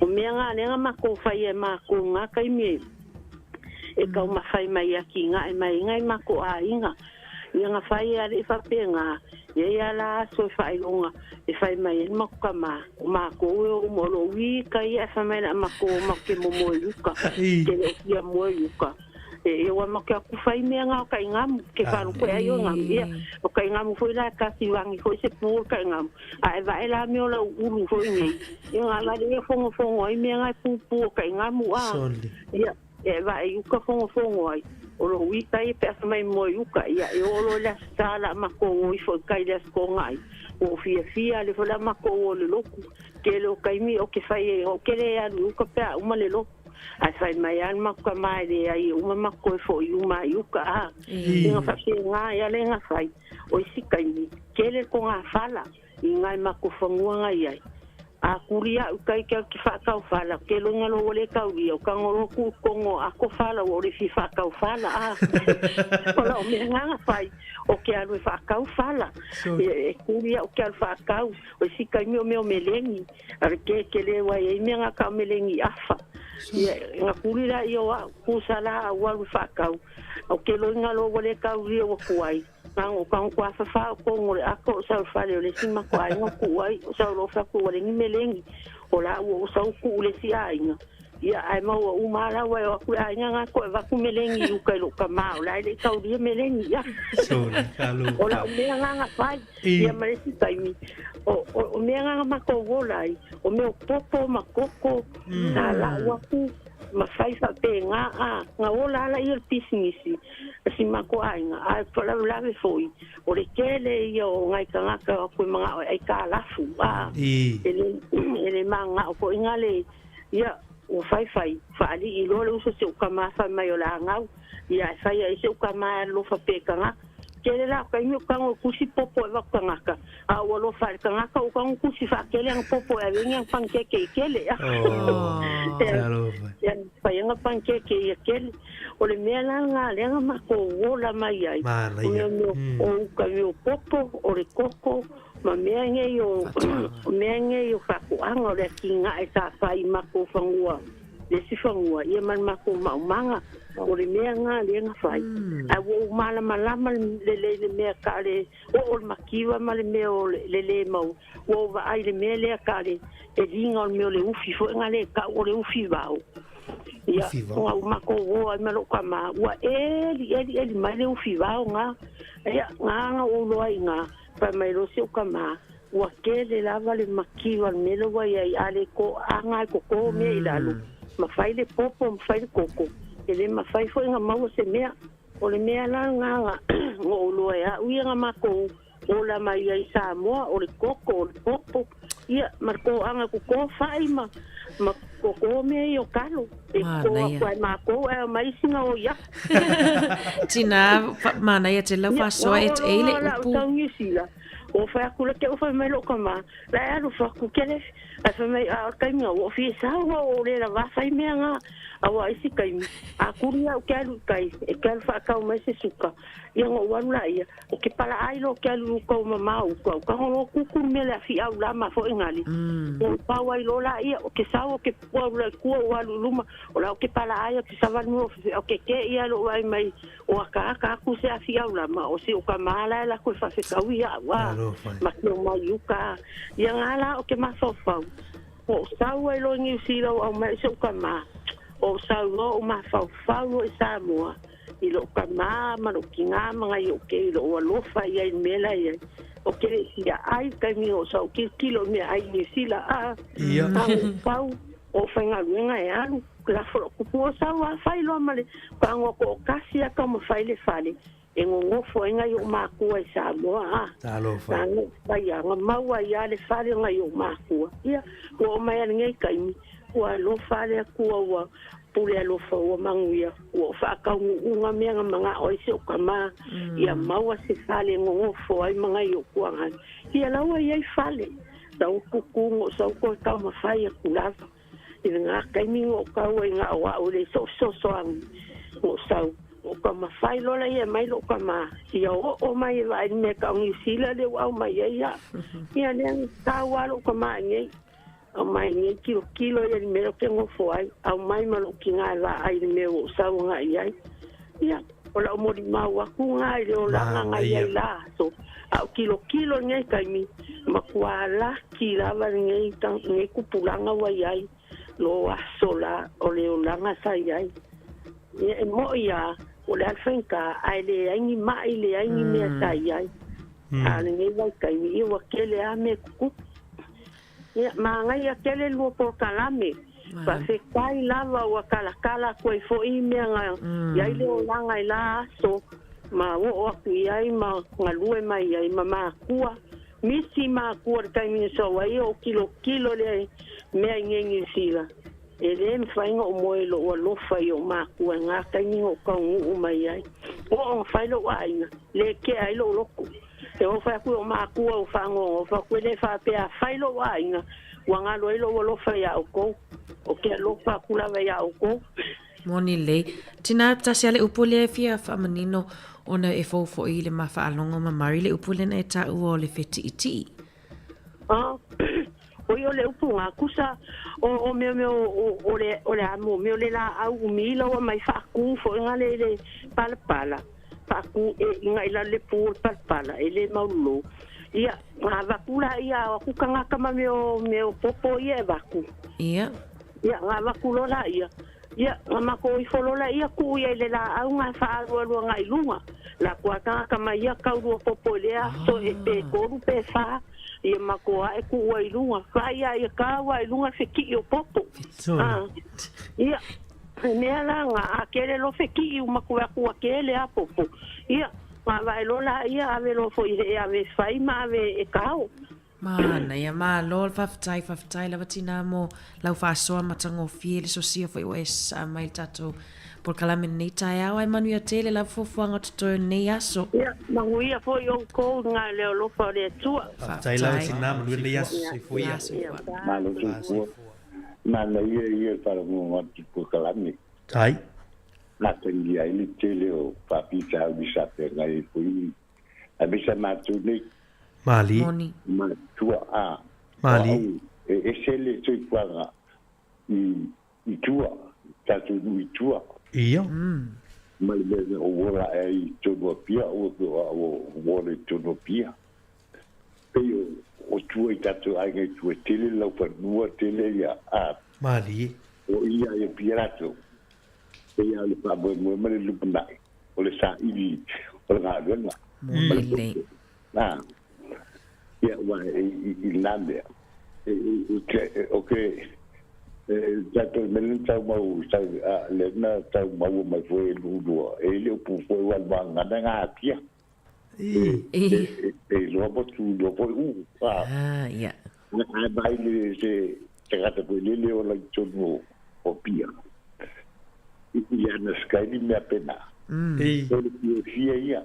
O mea ga lea na makou faia e makou i ga taimi e e taumafai mai e atigae mai ai nai makou aiga. Ia na fai e alii faapegā, e i ai a la aso e faailoga e fai mai ai le matou tamā, o makou e o uma o lou ī ka ia ae fai mai le a matou o matou te momoe i uka, te le o fia moe i uka. E e ua matou atu fai mea ga o taigamu, ke faalogo e ai o gamu. Ia, o taigamu foi la e tasivagi foi se pu o le taigamu, ae vae la mea o lau ulu foi nei, ia ga vale ia fogofogo ai mea ga e pupu o taigamu a. Ia, e vae i uka fogofogo ai. O lou ī ka ia pe a fai mai moe i uka, ia e oo loa i le Aso Sa le a matou o ifo i kai i le Aso Togaʻi. Ua ou fiafia ale foi le a matou o i le lotu. Tele o taimi ou te fai ai, ou te le alu i uka pe a uma le lotu. Ae fai mai lava le matou tama e leai e uma matou toe foʻi uma ai i uka a. Ia na faapegā ai a le na fai. O isi taimi, tele le togafala i nai matou fanua na i ai. A kuli a'u i kai ke alu ke faatau fala, ke loga loa ua le taulia, o tago loa tuu i totonu o ato fala ua ole fia faatau fala a. O la'u mea lena na fai, o ke alu e faatau fala. E e kuli a'u ke alu faatau, o isi taimi o mea o meleni, a le kekele ua i ai mea na ka o meleni afa. Ia, na kuli laia o a'u, kusa la a'u alu e faatau, o ke loga loa ua le taulia ua tuai, tago tago tuafafā o totonu o le ato o sau i le fale o le isi matou aiga tuu ai, o sau loa fai atu ua le ni meleni, o la ua ou sau tuu i le isi aiga. Ia ae maua uma lava la ua e o atu le aiga na toe avatu meleni i uka i lou tamā o la e le i taulia meleni ia. O la'u mea na na fai, ia ma le isi taimi, o o o mea na na matou ola ai, o mea o popo ma koko, sa la'u atu ma fai faapegā a, na ola lava laia o le pisinisi a si matou aiga, ae faalavelave foi, o le tele ia o nai tagata o atu e mana'o e aikalafu a, e le e le mana'o foi ga le, ia, ua faifai faalii loa le uso si o'u tamā fai mai o le a gau, ia ae fai ai si o'u tamā e alolofa pea i tagata. tele la kaimi o kango kusi popo e vaku kangaka. A ua lofa i le kangaka o kango kusi whaakele anga popo e awengi ang pankeke i kele. Oh, talofa. Ia fai anga pankeke i kele. O le mea la ngā leanga mako ola mai ai. Manaia. O mea o uka mea o popo, o le koko, ma mea ngei o, o mea ngei o whakoanga o le ki ngā e tā whai mako whangua. Le si whangua, ia man mako maumanga, o le mea ngā leanga whai. A wo o malama lama le le le mea ka le, o o le makiwa ma le mea o le le le mau. Wo wa ai le mea lea ka le, e linga o le mea o le ufi fo ngā le ka o le ufi wau. Ia, Ufi vao. o mako o ai malo ka ma, ua eli eli eli mai le ufi wau ngā. Ia, ngā ngā o loa i ngā, pa mai lo se o ka ma. Ua kele lava le makiwa le mele wa ia i ale ko anga ko ko mea i lalo. Ma fai le popo, ma fai le koko. E le ma fai fo ngā maua se mea. O le mea la ngā ngā ngō o loa e au ia ngā mako o la mai ai Samoa, o le koko, o le popo. Ia, ma ko anga ko ko whai ma, ma ko ko mea i o kalo. E ko Manaia. aku ai mā ko e o mai singa o ia. Tina, manaia te lau whasoa e te eile La upu. o tau New Zealand. O whai aku la ke o whai mai loka mā. La e alu whaku kele. A whai mai a o kaimi o whia sawa o le la wā whai mea ngā. A wa isi kaimi. A kuri au ke alu kai. E ke alu whaakau mai se suka. Ia ngō waru la ia. O ke pala ai lo ke alu kau mamau kau. Ka hono kuku mea le awhi au la ma fo ingali. O pau ai lo la ia. O ke sawa ke pua ula kua o alu luma. O la o ke pala ai o ke sawanu o ke ke ia lo ai mai. O aka aka aku se awhi au la ma. O se o ka mahala e la koe whawhekau ia wa. Ma ke o mai uka. Ia ngā la o ke mawhawhau. O sau ai lo New Zealand au mai se o ka mā. O sau lo o mawhawhau lo i Samoa. I lo ka mā, ma lo ki ngā manga i o ke i lo ua lofa ia i mela ia. O ke le sia ai kai mi o sau ki kilo mea ai New Zealand. A, Ia. a o pau o whainga luenga e alu. La fo kupu o sau a whai loa ma le pango ko o kasi a ka mo whai le fale. E ngongofo e ngai o mākua i Samoa. A. Talofa. Nā ngō whai a ngā maua i ale whare ngai o mākua. Ia, ua o mai ale ngai kaimi. Ua alofa ale akua ua pule alofa ua manguia. Ua o whaakaungu unga mea ngā manga oi se o ka mā. Ia maua se whale ngongofo ai mangai o kua ngani. Ia laua ia i whale. Sau kuku ngō sau koe kau mawhai a kulava. I ngā kaimi ngō kau ai ngā oa o le so so so angi. Ngō sau. O ka mawhai lola ia mai lo ka mā. Ia o o mai e vai me ka ngi sila le au mai ia ia. Ia le ka wa lo ka mā ngai. Au mai ngai kilo kilo ia me lo ke ngofo ai. Au mai ma lo ki ngā la ai me o sau ngā ia. Ia o la o mori mau aku ngā i le o la ngā ngā ia i la. So, au kilo kilo ngai kaimi. Ma kua la ki lava ngai tang ngai kupulanga wa iai. Lo aso la o le o langa sa iai. Ia e mo ia o le alwhenka ai le aingi mai le aingi mea sa iai. A le ngai vai kaimi ia wa kele a me kuku. Ia ma ngai a kele lua por kalame. Pa fe kai lava ua kala kala koe fo i mea ngā iai le o langa i la aso. Ma o o aku iai ma ngā lue mai iai ma mākua. Misi mākua le kaimi so wai o kilo kilo le mea i ngengi sila. E le mwhainga o moe lo ua lofa i o mākua ngā kaimi o kaungu o mai ai. O o whai lo aina, le ke ai lo loko. E o whai aku o mākua o whangongo, whakue le whapea whai lo aina. Ua ngā loe lo ua lofa ia o kou. O ke lofa kulawa ia o kou. Moni lei. Tina tasi ale upu lea e fia whaamanino ona e fōfo i le mawhaalongo ma mari le upu lena e tāua o le whetiiti. Ah, o i o le upu ngā kusa o mea mea o le amo, mea o le la au umi lau mai whaaku fo ngā le le palapala. Whaaku e ngā ila le pū o le palapala, e le maululo. Ia, ngā vakula ia, o kuka ngā kama mea o popo ia e vaku. Ia. Ia, ngā vakulola ia. Ia, ngā mako i wholola ia ku ia i le la au ngā whaaruarua ngā ilunga. La kua tanga kama ia kaurua popo i lea, so e pe koru pe wha. Ia mako a e kuua i lunga. Wha ia ia kāua i lunga whiki o popo. Ah, ia, mea la ngā a kere lo whiki u mako a kua kele a popo. Ia, ngā vai lola ia ave lo fo i he ave whai ma ave e kao. Manaia, malo le faafetai, faafetai lava tinā mo lau faasoa matagofie le sosia foi ua e sasaa mai i le tatou polokalame i lenei taeao. Ae manuia tele lava fuafuaga o totoe o lenei aso. Ia, manuia foi outou i le alofa o le Atua. Faafetai lava tinā, manuia lenei aso. Soifua ia. Malo soifua. Manaia ia le faalogologo atu i polokalame. Tai. Atagia ai le tele o faafitauli sa feagai ai foi aemaise a matou nei. Malie. Moni. Matua a. Malie. O au e ese le soifuaga i tua, tatou nuu i tua. Ia. Ma le mea na ou ola ae ai i totonu o Apia, aua pe o au o ola i totonu o Apia. Pei o tua i tatou aiga i tua, e tele le laufanua, tele ia, a. Malie. O ia i Apia latou. Pei lava o le faamoemoe ma le lumanai, o le saili o le galuega. Ma le poto. A, ia, aua i lena mea, o ke, tatou mea lea na tau mau, lea na tau maua mai foi e lua, e i le upu foi ua gagana ga Apia. E iloa motu, iloa foi u. Ah, ia. Ae mai le se tagata foi lele ola i totonu o Apia. I ana sky mea pena. O le fiafia ia.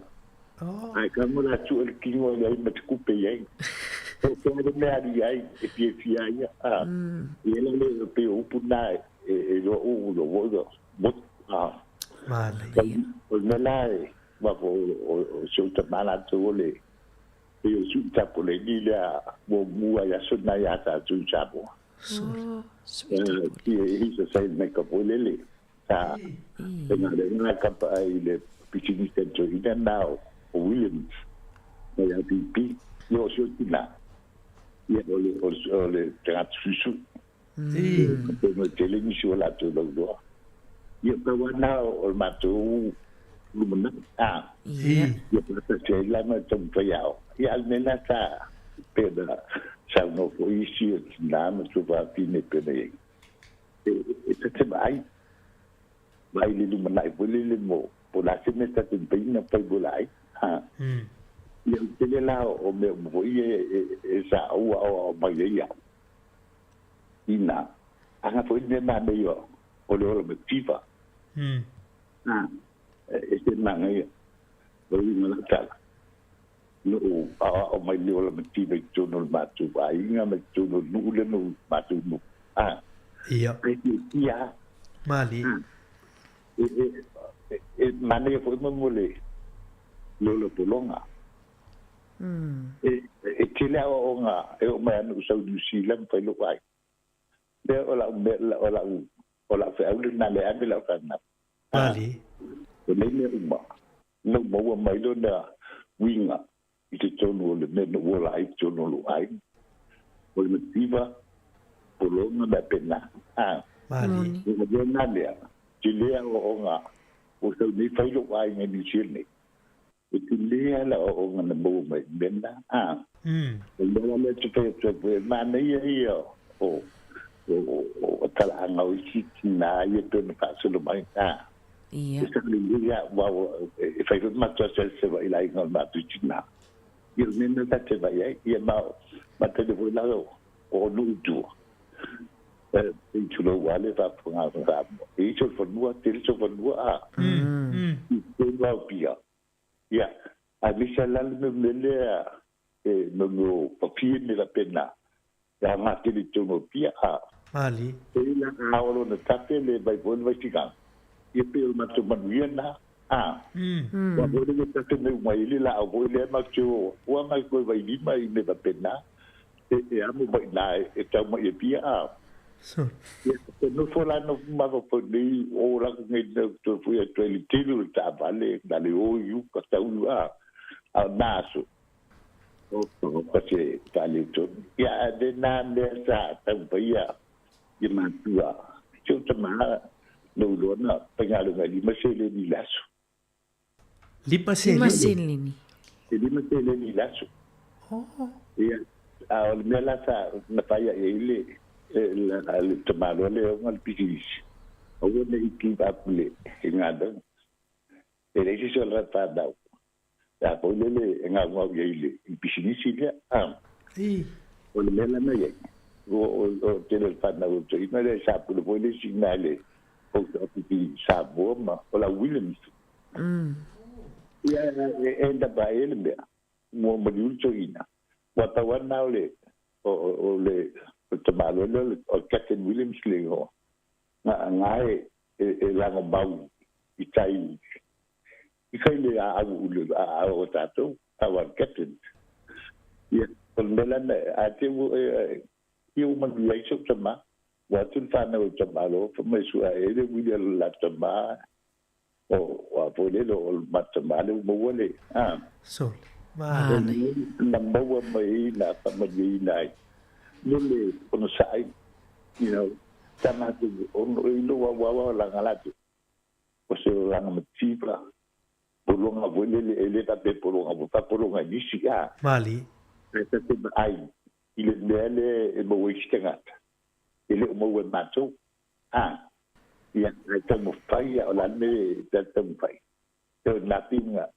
Ae kamo la tu le kino i ai ma te kupe i ai. O te ale mea ali ai e fiafia ia. Ia la le pe o upu na e loa u lo wo lo. Mo a. Manaia. O le mea la e wa fo o se uta mala tu o le e o su tapo le ni lea mo mua ia so na ia ta tu Samoa. Ia i sa sai me ka po lele. Ta e ngā le ngā kapa ai le pisinisi tō ina nā o Williams. Na ia BP, ia o sio tina. Ia o le o le tagata susu. Pe mo tele nisi o latou lau loa. Ia pa wa na o le matou lumana. A. Ia pa ta se la ma tau whaiao. Ia al mena ta pena sa no fo isi o tina ma tu whapine pena i. E te te mai. Mai le lumanai po le mo. Po la se me ta te peina pai bo lai. Ha. Ia o tele la o mea mo ia e sa ua o mai ia. Ina. Anga foi me ma me yo. O le ola me tiva. E se manga ia. O le winga la tala. No o a o mai le ola me tiva i tono le mātou aiga me tono nuu le no mātou nu. A. Ia. E ia. Mali. E manaia foi mo le lola polonga. E tele au o ngā e o mai anu sau New Zealand fai lo ai. Le o la me o la o la fe au na le ame la kana. Mali. O nei mea uma. No maua mai lo na winga i te tonu o le mea no ola ai tonu lo ai. O le mativa polonga na pena. Mali. O le na lea. Te lea o o ngā o sau nei fai lo ai ngai New Zealand nei. O te lea la o ngā na maua mai mena. O lea le te whai atu e mana ia ia o o tala anga o isi tina ia pena whaasolo mai. Ia. E sa le ia wau e whai whai matua se se wa ila inga mātu tina. Ia mena ta te vai ai ia ma te le voi lao o nu tua. E tulo wale va punga va. E iso whanua, te iso whanua a. I te wau pia. Ia, a misa lale me melea e me mo papie me la pena. Ia ngā tele tono pia a. Mali. E ila a olo na tape le vai pone vai tikanga. Ia pe o mato manuia na. A. Wa pone le tape me umai le la au le ma te o. Ua ngai koe vai lima i me la pena. E amo mai nā e tau mai e pia a. Ia, te nofo la no mawa po nei o la ko ngai nau tō fui a tō le telu le tāvale, nā le o iu ka taulu a. A nāso. O ka te tāle tonu. Ia, a de nā mea sa tau pai a i mātua. Te o te maha no loa na paingalo ngai lima se le ni laso. Lima se Lima se le ni. E lima se le ni laso. Ia, a o le mea la sa na pai a e ile le tamalo le o ngal pisinisi. O ne i ki pa pule e ngā E le isi so la whanau. A po le le e ngā ngau ia ile i pisinisi lea. O le mea lana iai, o tele o le fanau o toeaina lea sa pule foi le isi i ina i le post office i Samoa ma o lau Williams. Ia e end up ai le mea, ua maliu le toeaina. Ua pau lava lena o le o le tamaloa lea o le Captain Williams le igoa. Na e e lagomau i tai i kai le aau le aau o tatou, aua le Captain. Ia, o le mea lana, a te ua ia ua manuia ai si ou tama. Ua atu le fanau e tamaloa, fai mai sua e le uili a le la tama, o a foi lele o le ma tama le ua maua le, a. Sole, manaia. Na maua mai ai na faamanuiaina ai le le onosai, you know, sa matou ono i lou auau laga latou. O se olaga mativa, pologa foi lele, e le faapea pologa foi, faapologa i nisi, a. Malie. Ae ta te vaai i le mea lea e maua ai isi tagata, e le o maua e matou, a. Ia, ae taumafai lava, o le a le mea e ta te taumafai? E o nā pinga,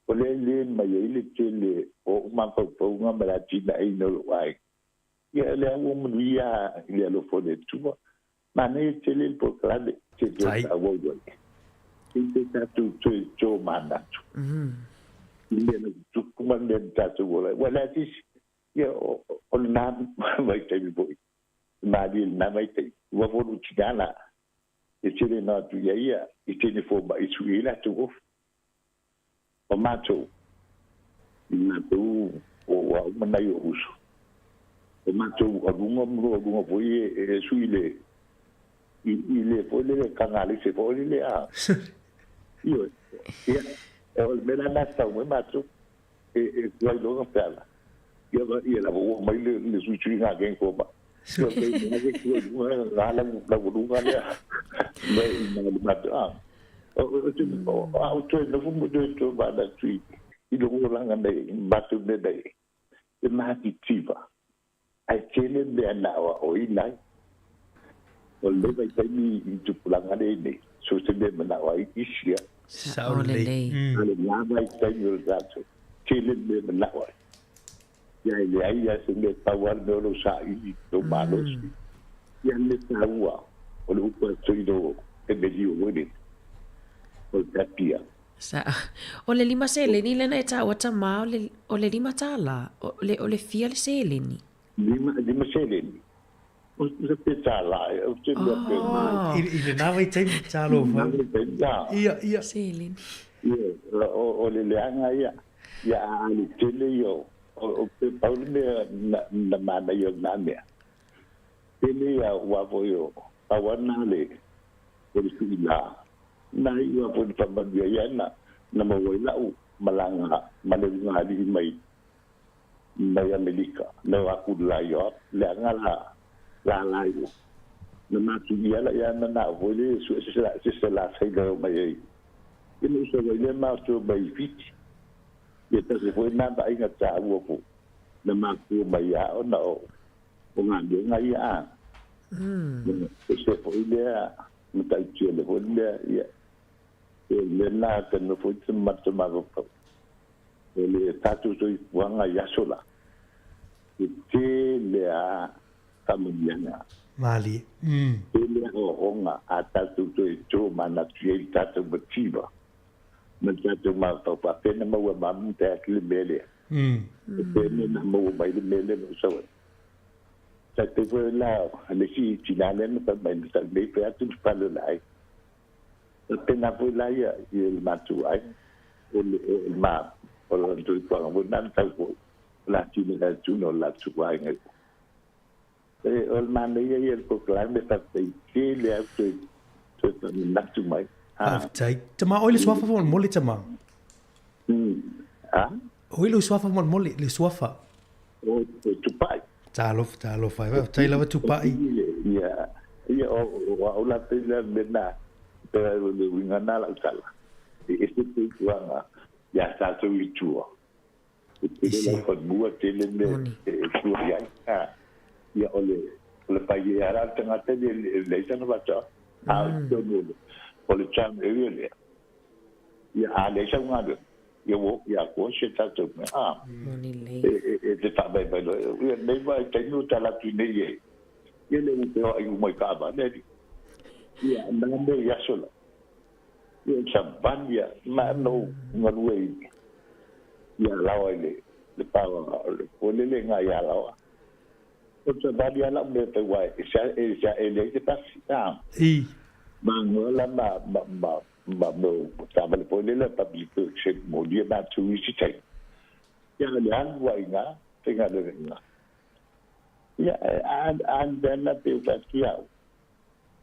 o lea e le mai ai le tele o ou mafaufauga ma le atinaeina o lou aiga. Ia, o lea ua manuia i le alofa o le Atua. Manaia tele le polokalame, te toe faaauau ai. Se i toe tatou toe tomanatu i mea na tutupu ma le mea na tatou ola ai. Ua leai se isi, ia, o lena vaitaimi foi, malie i lena vaitaimi. Ua foi lou tina la, e tele na atu ia ia i teine fomai e sui ai latou ofi. O matou, i matou o ua uma nai ou uso, o matou aluga ma lou aluga foi e sui le i le foi lele tagalese foi lele a. Ioe. Ia, o le mea la lena e tatau mai matou e tuai loa ona feala. Ia, ia la ua mai le suisuiga a keng fomai. Ia, pe ina ke tuai luga na lau aluga lea. Me i na le matou a. O te a o toe nofo mo toe toe manatu i lou olaga nei, matou mea nei, e matitiva, ae tele mea na aoaoina ai. O lenei vaitaimi i tupulaga lea nei, so se mea e manao ai isi ia. Sao lelei. A o lena vaitaimi o le tatou, tele mea e manao ai. Ia e leai lava se mea, pau lava le mea o lou saili, lou malosi. Ia le mea taua, o le upu a Toeaina e melio foi lele, o le tapia. Sa, o le lima seleni lea na e taua tama o le, o le $5, o le, o le fia le seleni? Lima, lima seleni. O se pe tālā e, o te mea pe oh. I, i lena vaitaimi, talofa. I lena vaitaimi, ia. Ia, ia. Seleni. Ia, o, o le leaga ia, ia a le tele ia o, o, pe pau le mea na, na manaia o lena mea. Tele ia ua foi o, pau ana le, o le suila. Na iu a foi na faamanuia ia na, na maua ai lau malaga ma le ulugalii mai mai Amelika, na o aku la i o leaga la la la i na matu ia la ia na na foi le su se la se se la sai le mai ai. Ia no sa le ma tu mai Fiti. Ia ta se foi na ba inga ta ua fu. Na matu mai ia o na o o ngā mea ngā ia a. E se foi lea ma tai tia le foi lea ia. E le na ka no foi te mata mavapau. O le tatou soifuaga i aso la, e tele a faamanuiaga. Malie. Tele a ohoga a tatou toe tomanatu i ai le tatou mativa ma le tatou mafaufau. Faapea na maua mamu te atu le mea lea. E pea na maua mai le mea lea na ou sau ai. Sa te foi la le isi tina lea na fai mai na sau nei fai atu le fale o le aiga. Tena foi la ia i le matou aiga, o le ma o le soifuaga foi lena na sau foi, o le atinae atu o le latou aiga i o. E, o le manaia ia o le polokalame, faafetai tele au toe toe faamanatu mai. Faafetai. Tama, oi le suafa faamolemole tama. A? Oi le suafa faamolemole, le suafa. O, o Tupai. Talofa, talofa. Faafetai lava Tupai. Ia, ia o, o au la pei le mea na, pe o le uiga na lau tala. E ese te tuaga ia tatou i tua. E tele lau fanua, tele mea e tua i ai. Ia o le, o le pai e ala le tagata le leai sana faatoaga. A o totonu o le town area lea, ia a leai sau galuega, Ia ua oki atoa si o tatou mea, a. Moni lelei. E te faavaivai loa, ia lenei vaitaimi ua tala atu iinei e, ia lea ua feoai uma i taavale alii. Ia, na mea i aso la. Ia, o le savali lava, ma na ou galue i i Alaoa i le le paoa o le puelele i ina i Alaoa. O le savali lava lau mea e fai aua e e leai se pasi, a. I. Ma la ma ma ma ma mea o taavale foi lele a Public Works e molia matou i isi taimi. Ia le alu lava i ina, faigaluega i ina. Ia, a a le mea lena pei ou fai atu ia au,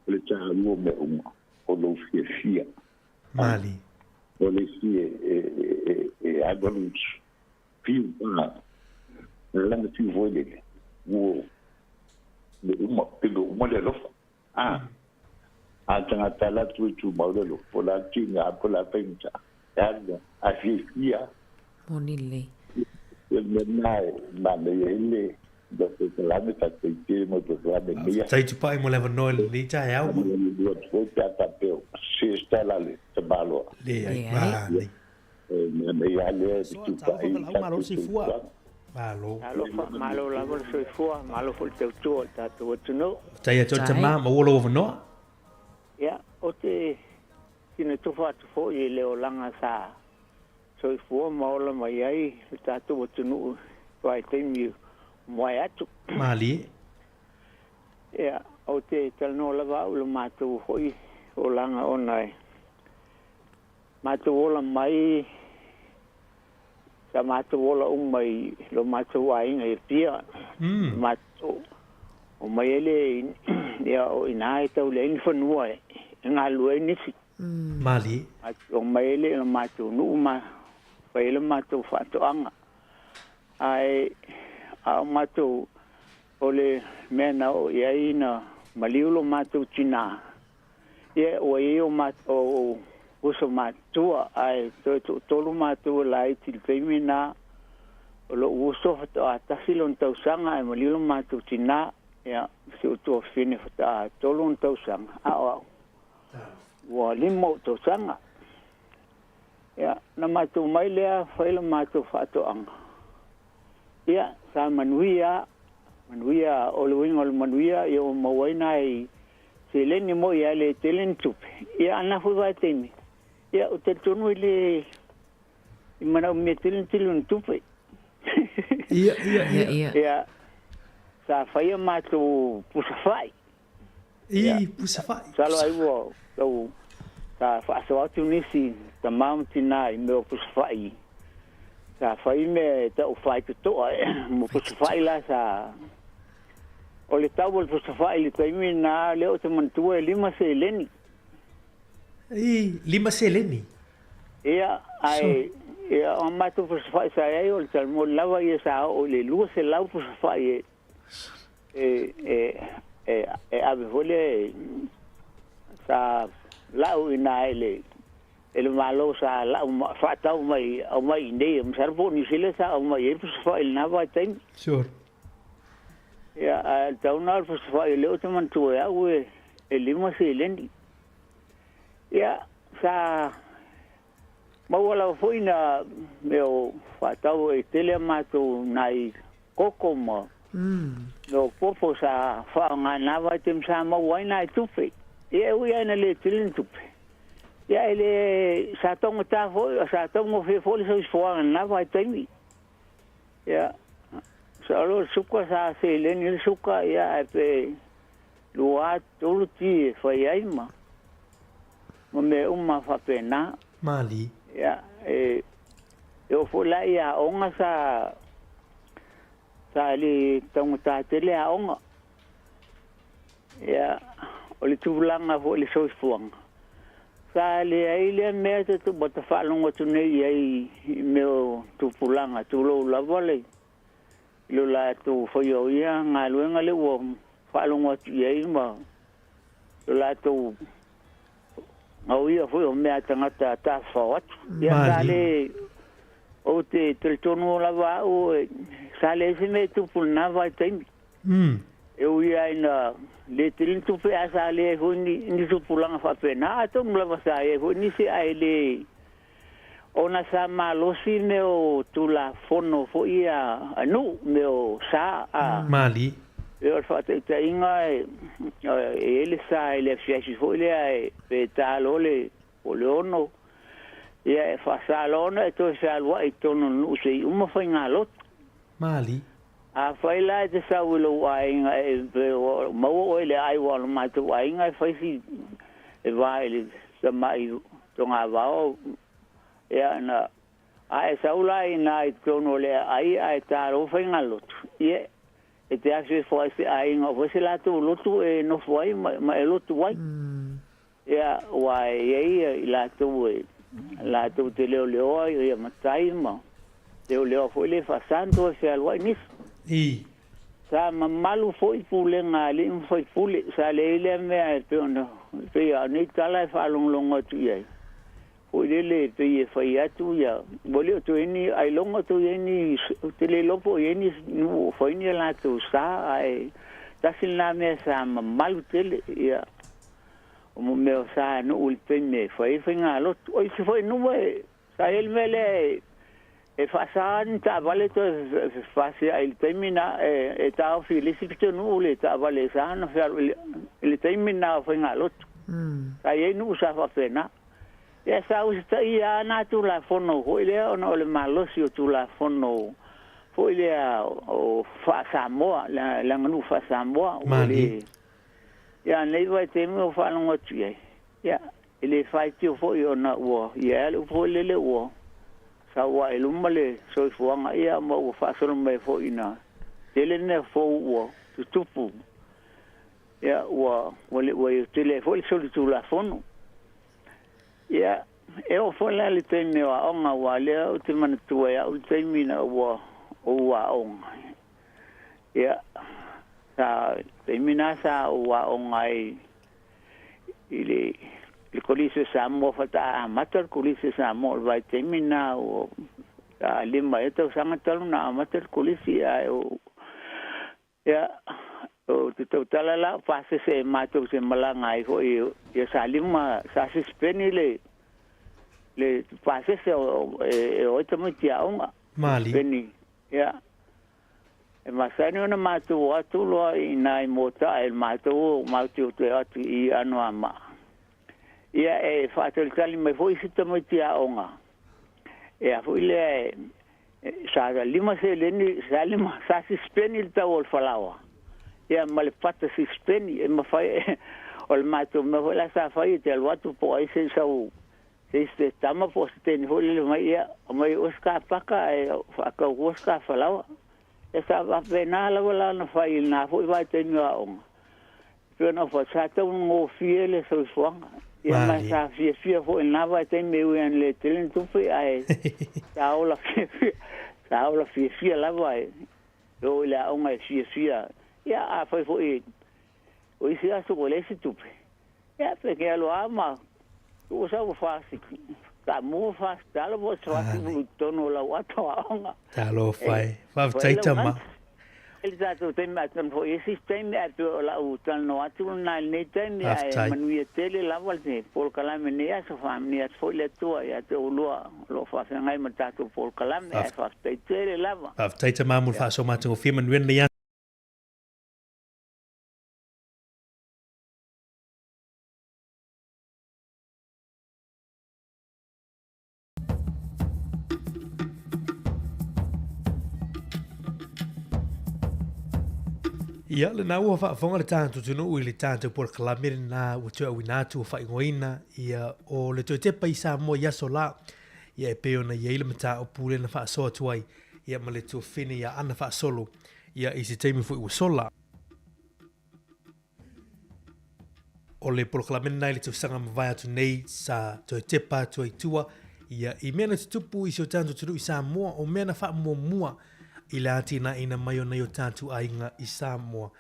o le taua o mea uma, o lou fiafia. Mali. O le isi e e e e alualu fiu, a, lana fiu foi lele, ua mea uma, pe mea uma le alofa. A, a tagata la atu e tumau le alofa, po o le a le tiga po o le a le faigata, e alu lava, ae fiafia lava. Moni lelei. Ia le mea lena e manaia ai le polokalame, faafetai tele mo le polokalame i lenei aso. Faafetai Tupai mo le avanoa i lenei taeao. Faamanuia atu foi pe a faapea o se se tala a le tamaloa. Leai, manaia. E manaia lava lea fetupaai i tatou soifuaga. Malo. Talofa, malo lava le soifua, malo foi le tautua o le tatou atunuu. Faafetai ia te oe le tama, maua lou avanoa. Ia, ou te sina tofa atu foi i le olaga sa soifua ma ola mai ai le tatou atunuu i vaitaimi ua mavae atu. Malie. Ia, ou te talanoa lava au i lo matou foi olaga ona e matou ola mai sa matou ola uma i lo matou aiga i Apia. Matou omai ai lea ia o i ina e tau leai ni fanua e galulue ai nisi. Malie. Matou omai ai lea i lo matou nuu ma fai ai le matou faatoaga. Ae a o matou o le mea na oo i ai na maliu lo matou tina, Ia, ua i ai o matou uso matutua, ae toe toatolu matou e laiti i le taimi lena. O lou uso faatoa tasi lona tausaga ae maliu lo matou tina, ia, ma si ou tuafafine faatoa tolu ona tausaga, a o au, ua lima ou tausaga. Ia, na matou mai lea fai la matou faatoaga. Ia, sa manuia, manuia, o le uiga o le manuia, ia ua maua ai nai seleni mo ia le tele ni tupe. Ia, a na foi vaitaimi, ia, ou te talitonu e le i manaomia tele ni tele o ni tupe. Ia, ia, ia. Ia, ia. Sa fai a matou pusa fai. I, pusa fai. Masalo ai ua tau sa faasoa atu nisi tama ma tina i mea o pusa fai. Sa fai mea e tau faitotoa mo pusa fai la sa o le tau o le pusa fai i le taimi na lea ou te manatua e lima seleni. I, lima seleni. Ia, ae ia o matou pusa fai sa i ai o le talamoli lava ia sa oo i le 200 pusa fai e e e e e ave foi lea sa lau i ina e le e le Malo sa lau faatau mai aumai i inei, masalo po o Niu Sila sa aumai ai le pusa fai i lena vaitaimi. Sure. Ia, ae o le tau lena o le pusa fai o lea ou te manatua e au e e lima seleni. Ia, sa maua lava foi na mea o faatau e tele a matou nai koko ma mea o popo sa faaaoga i na vaitaimi sa maua ai nai tupe. Ia e ui lava ina le tele ni tupe, ia e le sa taugata foi, sa taugofie foi le soifuaga i lena vaitaimi. Ia, masalo o le suka sa seleni ai le suka, ia ae pe lua tolu ti e fai ai ma ma mea uma faapena. Malie. Ia, e e oo foi la i aoga sa sa le taugata tele aoga. Ia, o le tulaga foi i le soifuaga, sa leai lea mea te ua ta faalogo atu nei i ai i mea o tupulaga, tulou lava le i lo latou faia o ia galuega lea ua faalogo atu i ai ma lo latou gaoia foi o mea a tagata tafafao atu. Ia sa le ou te talitonu lava au sa leai se mea e tupu i lena vaitaimi. E ui lava ina le tele ni tupe ae sa leai foi ni tupulaga faapena, atonu lava sa i ai foi nisi ae le. Ona sa malosi mea o Tulafono foi ia a nuu, mea o sa a. Mali. E o le faataitaiga e i ai le sa i le asiasi foi lea e pe ta loa le po o le 6, ia e faasa loa ona e toe fealuai i totonu o le nuu seia uma faigalotu. Mali. Afai la e te sau i lou aiga e pe ua maua oe i le aai aua o le matou aiga e fai si e va i le tamai togavao ia na a e sau la inā i totonu o le aai ae ta lou faigalotu, ia e te asu e foai se aiga o fai se latou lotu e nofo ai ma e lotu ai. Ia aua e i ai i latou e latou te leoleoa ia matai ma leoleoa foi le faasa ona toe fealuai nisi. I. Sa mamalu foi pulega a alii ma faipule, sa leai lea mea e pei ona pei a o nei tala e faalogologo atu i ai, foi lele e pei e fai atu ia, ua le o toe i ai ni ailoga o toe i ai ni, ou te le iloa po o i ai ni nuu o fai ni a latou sa, ae tasi lena mea sa mamalu tele, ia, o mo mea o sa nuu i le taimi e fai ai faigalotu. O isi foi nuu e, sa i ai le mea lea e, e faasa ni taavale toe fefasiai i le taimi na e taofi i le isi pitonuu le taavale e sa ona fealu i le taimi na o faigalotu. Sa i ai nuu sa faapena. Ia sa usitaia lava na Tulafono foi lea ona o le malosi o Tulafono foi lea o faa-Samoa, le aganuu faa-Samoa. Ua le Ia nei vaitaimi ua faalogo atu i ai, ia, e le faitio foi ona ua i ai lava le upu foi lele ua sau lava i luma le soifuaga, ia ma ua faasolo mai foi ina tele mea fou ua tutupu, ia ua ua le ua tele ai foi le solitulafono. Ia, e oo foi la i le taimi o aoga, aua o lea ou te manatua e au le taimi ina ua ou aoga. Ia, sa, taimi na sa ou aoga ai i le, le Kolisi o Samoa faatoa amata le Kolisi o Samoa o le vaitaimi na ua sa 5 ea tausaga talu na amata le Kolisi ae o ia o te tautala la o pasese e matou te malaga ai foi ia sa lima sa sisipeni le le pasese o e o ai tamaiti aoga. Mali. Peni, ia E masani ona matou o atu loa i nai mota e matou o matou toe atu i Anoamaa. Ia e faatalitali mai foi isi tamaiti aoga. E a foi lea e sa 5 seleni, sa 5, sa sisipeni le tau o le falaoa. Ia ma le pata sisipeni e mafai o le matou mea foi la sa fai e te alu atu po o ai se sau se isi te tama po o se teine foi lele mai ia aumai oe se kapaka ae faatau oe se kafalaoa. Ia sa faapena lava la ona fai i lena foi vaitaimi o aoga. E pei ona ou fai atu, sa taugofie le soifuaga. Ia ma sa fiafia foi i lena vaitaimi e ui lava ina le tele ni tupe ae sa ola fiafia, sa ola fiafia lava e o i le aoga e fiafia. Ia afai foi o isi aso ua leai se tupe, Ia, pe ke alu lava ma tuu sau fasi, taamu fasi talo po o se fasi i totonu o lau ato aoga. Talofa e. Faafetai tama. I le tatou taimi atonu foi i isi taimi ae pei o lau talanoa atu lena i lenei taimi ae manuia tele lava le polokalame i lenei aso. Faamanuia atu foi le Atua ia te oulua o lo o faafeagai ma le tatou polokalame ae faafetai tele lava. Faafetai tama mo le faasoa matagofie manuia lenei aso. Ia, lena ua faafofoga le tatou atunuu i le tatou polokalame lena ua toe auina atu ua faaigoaina ia o le toe tepa i Samoa i aso la. Ia e pei ona i ai le mataupu lea na faasoa atu ai ia ma le tuafafine ia Ana Faasolo ia i se taimi foi ua sola. O le polokalame lena i le tausaga mavae atu nei sa toe tepa atu ai tua ia i mea na tutupu i si o tatou atunuu i Samoa, o mea na faamuamua i le atinaeina mai o nai o tatou aiga i Samoa.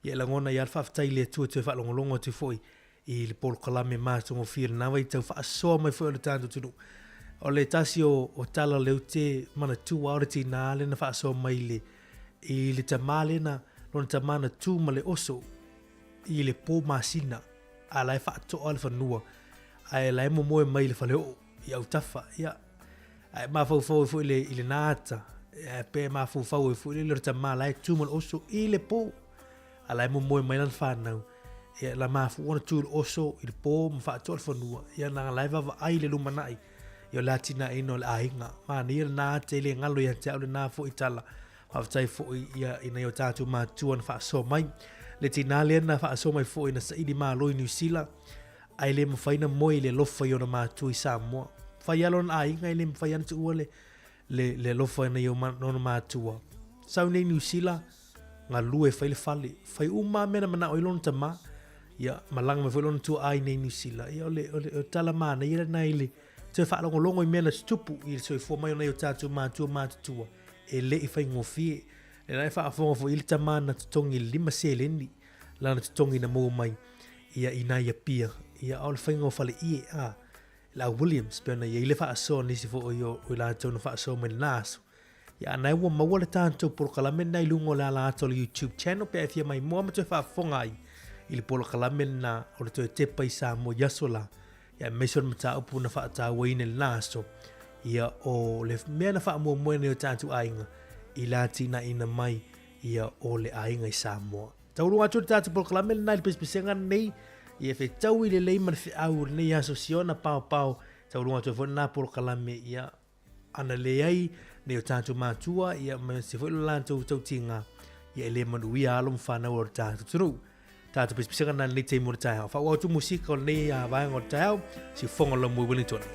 Ia e lagona ai lava le faafetai i le Atua e toe faalogologo atu foi i le polokalame matagofie lena vaitau faasoa mai foi o le tatou atunuu. O le tasi o, o tala lea ou te manatua o le tinā lea na faasoa mai i le, i le tamā lea na, lona tamā na tū ma le oso i le pō masina, a la e faatoa le fanua, ae la e momoe mai i le faleoo i autafa. Ia, Ae mafaufau ai foi le, i lena ata, ae pe mafaufau ai foi le, le tama la e tu ma le oso i le pō. A la e momoe mai lana whanau. Ia, la mafu ona tu i le oso i le pō ma whaatoa le whanua. Ia, na la e vaavaai le lumanai. Ia, o le atinaeina o le aiga. Manaia lena ata e le ngalo ia te au lena foi tala. Faafetai foi ia i nai o tātou mātua na faasoa mai. Le tinā lea na faasoa mai foi na saili malo i Niu Sila, ae le mafai na moe i le alofa i ona mātua i Samoa. Fai lava lona aiga e le mafai lava ona tuua le, le, le alofa i nai ona mātua. Sau nei Niu Sila, galue fai le fale, fai uma lava mea na manao ai lona tama. Ia, malaga mai foi lona tuaa i nei Niu Sila. Ia, o le, o le, o le tala manaia lena i le toe faalogologo i mea na tutupu i le soifua mai o nai o tātou mātua matutua. E le i faigofie. Lena e faafofoga foi i le tama na totogi i le 5 seleni lana totogi na maua mai ia i nai Apia. Ia a o le faiga o faleie a le au Williams pei ona i ai le faasoa nisi foi o i latou na faasoa mai lena aso. Ia a na ua maua le tatou polokalame lena i luga o le ala ata o le YouTube channel pe a e fia maimoa ma toe faafofoga ai i le polokalame lena o le toe tepa i Samoa i aso la. Ia aemaise o le mataupu na faatauaina i lena aso, ia o le mea na faamoemoe nei o tatou aiga i le atinaeina mai ia o le aiga i Samoa. Tauluga atu le tatou polokalame lena i le pesepesega nei, ia fetaui lelei ma le feau o lenei aso siona paopao, tauluga atu ai foi lena polokalame ia Ana leai nei o tātou mātua, ia ma se foi lo latou tautiga, ia e le manuia alo ma whanau o le tātou atunuu. Tātou pesepesega nā lenei taimi o le taeao. Whaauau atu musika o lenei a vaega o le taeao, si whonga lo mui Wellington.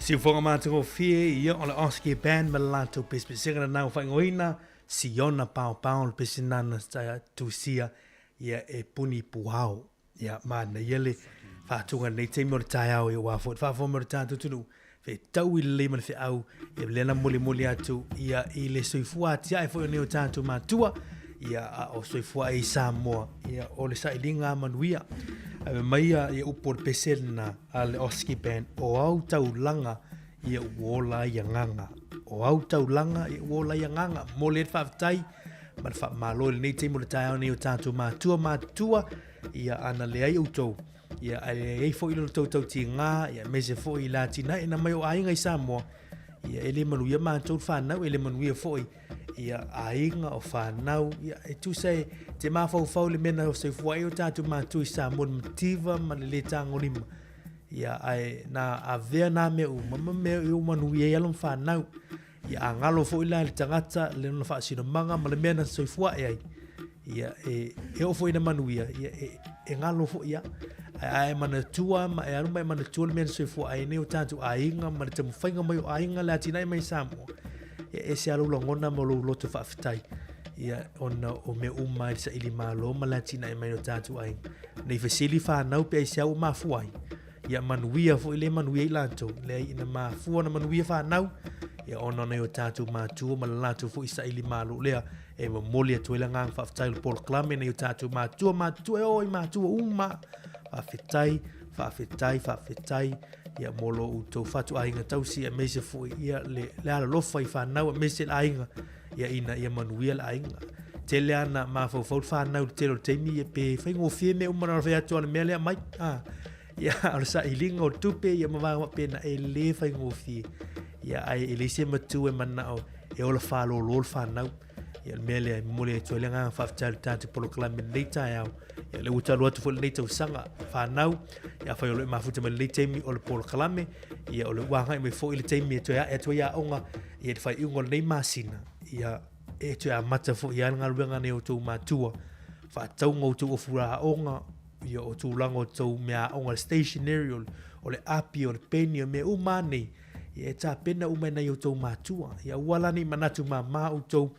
Siufoga matagofie ia o le Oscar Band ma le latou pesepesega lena ua faaigoaina Siona Paopao le pese lena na tusia ia e puni puao. Ia manaia le faatuga i lenei taimi o le taeao ia aua foi le faafofoga mai o le tatou atunuu fetaui lelei ma le feau ia lea na molimoli atu ia i le soifua atiae foi o nei o tatou matua ia a o soifua ai i Samoa ia o le sailiga manuia. Ae mai ia, ia upu o le pese lena a le Oski Band o au taulaga ia ua ola ai agaga. O au taulaga ia ua ola ai agaga. Momoli ai le faafetai ma le faamalo i lenei taimi o le taeao nei o tatou matua matutua ia ana leai outou ia ae leai foi lo tou tautiga ia aemaise foi i le atinaeina mai o aiga i Samoa ia e le manuia matou le fanau e le manuia foi ia aiga o fanau ia e tusa e te mafaufau i le mea na soifua ai o tatou matua i Samoa le mativa ma le le tagolima ia ae na avea nā mea uma ma mea i o manuia ai alo ma fanau Ia a galo foi la i le tagata le lona faasinomaga ma le mea na soifua ae ai, ia e, e oo foi ina manuia, ia e, e galo foi ia. Ae a e manatua ma e alu ma e manatua le mea na soifua ai nei o tatou aiga ma le taumafaiga mai o aiga le atinae mai i Samoa, ia e ese lava lou lagona ma lou loto faafetai, ia ona o mea uma i le saili malo ma le atinae mai o tatou aiga. Nei fesili fanau pe aisea ua mafua ai, Ia manuia foi le manuia i latou, leai ina mafua ona manuia fanau, ia ona o nai o tatou matua ma le latou foi saili malo lea e momoli atu ai le agaga faafetai o le polokalame nai o tatou matua matutua e oo i matua uma. Faafetai, faafetai, faafetai ia mo lo outou fatuaiga tausi aemaise foi ia le, le alolofa i fanau aemaise le aiga ia ina ia manuia le aiga. Tele ana mafaufau le fanau i le tele o le taimi ia pe faigofie mea uma na ona fai atu lava o le mea lea mai. Ah, ia, o le sailiga o le tupe ia ma vaega faapena e le faigofie. Ia, ae e leai se matua e manao e ola fālōlō le fanau. Ia, o le mea lea e momoli atu ai le agaga faafetai i le tatou polokalame i lenei taeao. Ia, lea ua talu atu foi lenei tausaga fanau. Ia, afai o lo o e mafuta mai lenei taimi o le polokalame, ia, o lea ua agai mai foi le taimi e toe ae atu ai aoga ia i le faaiuga o lenei masina, ia, e toe amata foi lava le galuega a nai outou matua, faatauga outou ofu aoga, ia o tulaga o tou mea aoga, le stationery, o le api, o le peni, o mea uma lava nei, ia e tapena uma e nai outou matua. Ia aua la ne i manatu mama outou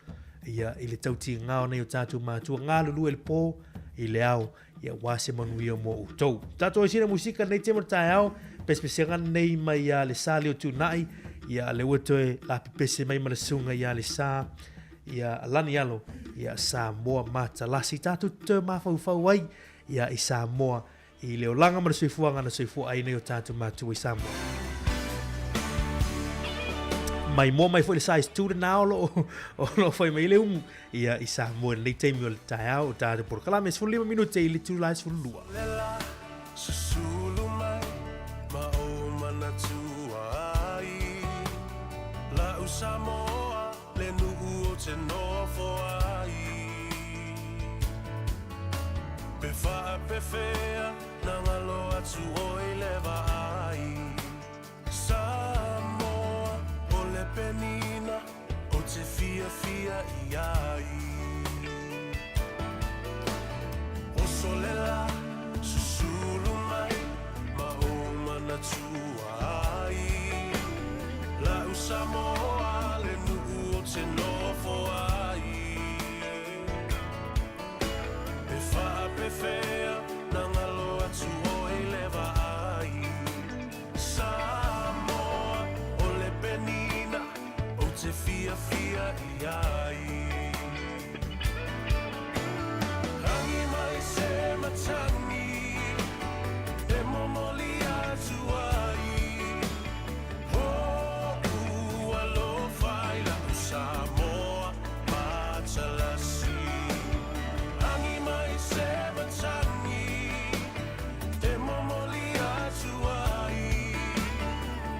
ia i le tautiga o nai o tatou matua, galulue i le po, i le ao, ia aua se manuia mo outou. Tatou ai sina musika nei taimi o le taeao, pesepesega nei mai ia le sa leo tunai, ia le ua toe lapepese mai ma le susuga ia le sa, ia Lani Alo, ia Samoa Matalasi. Tatou te toe mafaufau ai ia i Samoa i le olaga ma le soifuaga na soifua ai nei o tatou matua i Samoa. Mai moa mai foi le size 2 lena o lo o lo fai mai le umu ia i Samoa i lenei taimi o le taeao o tatou polokalame 15 minute i le itula e 12. Lela susulu mai ma ou manatua ai La'u Samoa le nuu o te nofo ai Pe faapefea na galo atu oi le vaai Samoa o le penina o te fiafia i ai Oso le la susulu mai ma ou manatua ai La'u Samoa le nuu o te nofo ai Pe faapefea na galo atu oi le vaai Samoa o le penina ou te fiafia i ai Rangi mai se matagi e momoli atu ai Hoʻu alofa i la'u Samoa matalasi Agi mai se matagi e momoli atu ai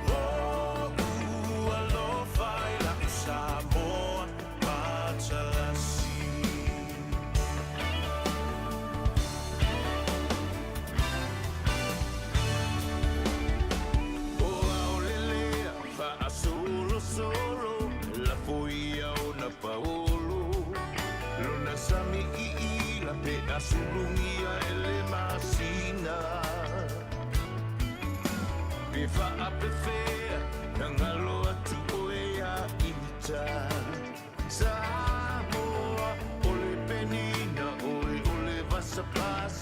Hoʻu alofa i la'u Samoa matalasi. O ʻaʻole lea faasolosolo lafo ia ona paolo lona sami iila pe a sulugia e le masina. Pe faapefea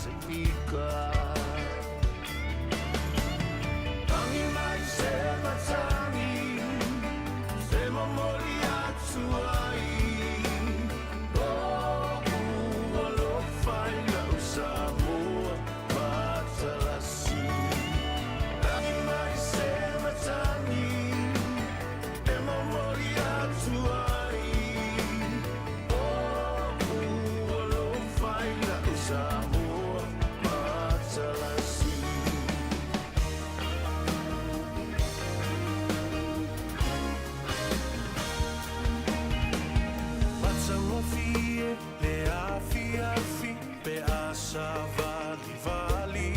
Pasifika. Tangi mai se matangi, se momoli atu ai. Lo'u alofa i lau Samoa matalasi. Tangi mai se matangi, e momoli atu ai. Lo'u alofa i lau Samoa matalasi. Matagofie le afiafi pe a savalivali.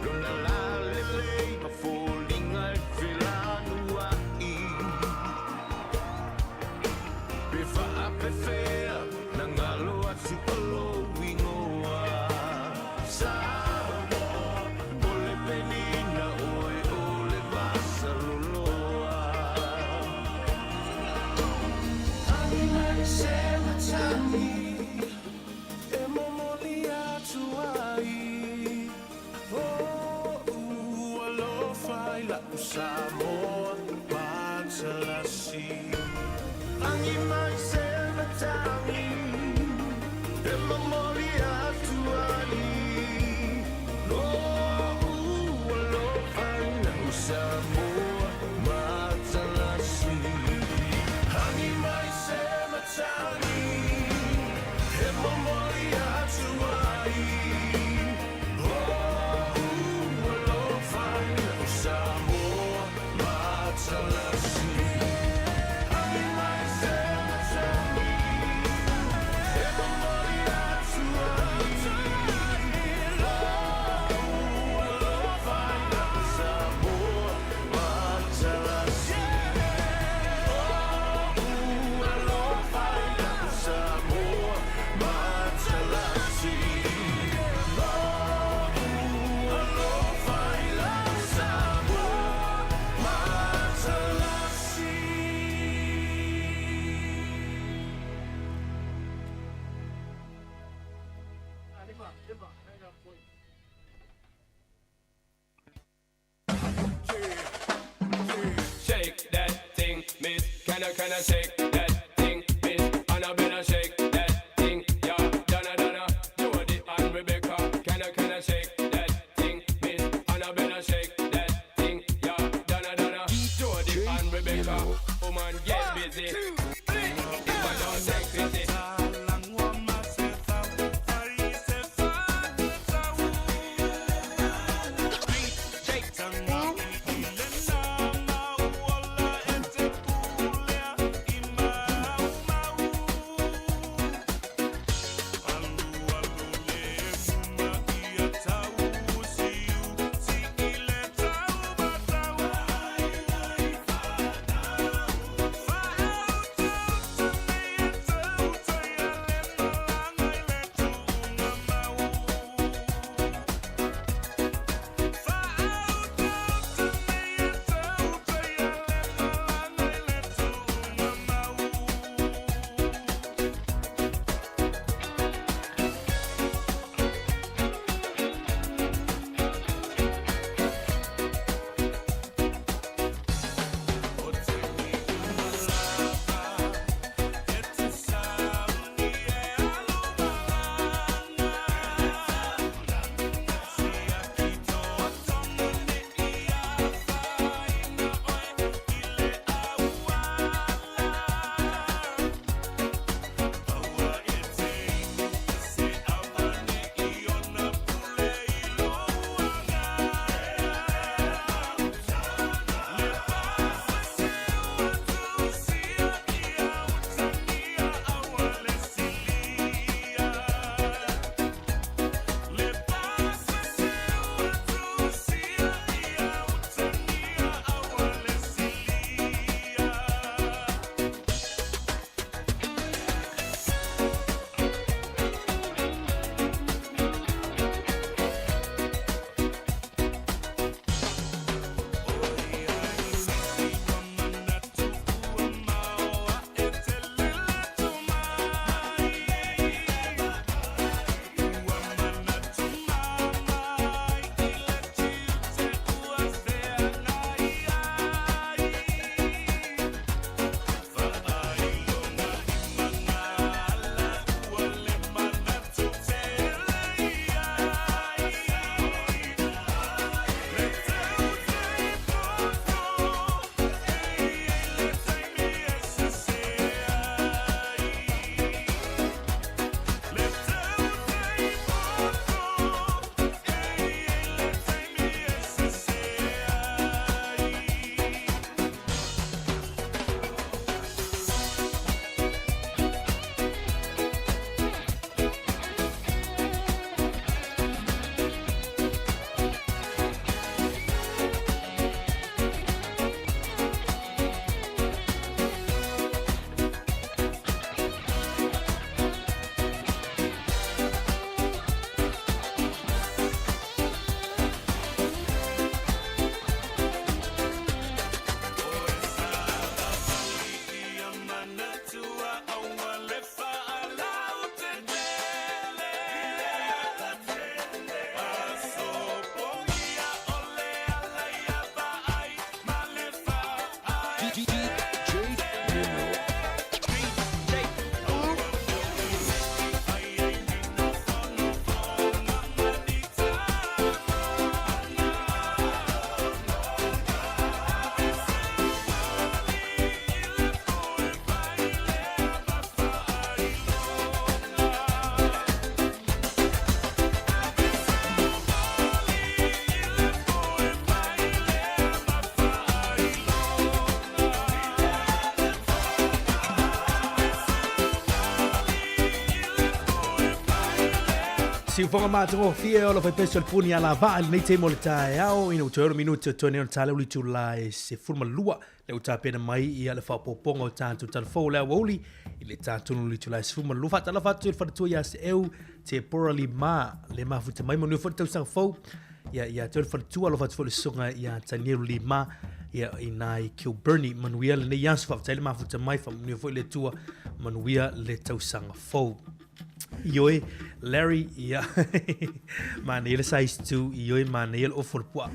Lona lalelei ma foliga e felanua'i. Pe faapefea na galo atu o lou igoa. Samoa, o le penina oe o le vasaloloa. Tangi mai se matagi, e momoli atu ai. Lo'u alofa i lau Samoa matalasi. Tangi mai se matagi, e momoli atu ai. Lo'u alofa i lau Samoa matalasi. Tangi mai se matagi, e momoli atu ai. Lo'u alofa i lau Samoa matalasi. Tangi mai se matagi, e momoli atu ai. Lo'u alofa i lau Samoa matalasi. Lo'u alofa i lau Samoa matalasi. Lo'u alofa i lau Samoa matalasi. Shake that thing, miss. Can I shake that thing, miss? Annabella, shake that thing, yeah. Donna, Donna, Jody and Rebecca. Can I shake that thing, miss? Annabella, shake that thing, yeah. Donna, Donna, Jody and Rebecca. Woman, get busy. If I don't take pity. Siufoga matagofie o lo faipeso le puni a la vaa lenei taimi o le taeao ina ua toe 6 minute o toe nei ona ta lea itula e 12 le ua tapena mai ia le faaopoopoga o tatou talafou o le aoauli i le tatonu o le itula e 12. Faatalofa atu i le faletua ia Seeu Tepora Lima le mafuta mai manuia foi le tausaga fou ia ia te le faletua alofa atu foi le susuga ia Tanielu Lima ia ina i Kilburnie manuia lenei aso faafetai le mafuta mai faamanuia foi le Atua manuia le tausaga fou. Ioe, Larry, ia, manaia le size 2, ioe, manaia le ofo o le puaa.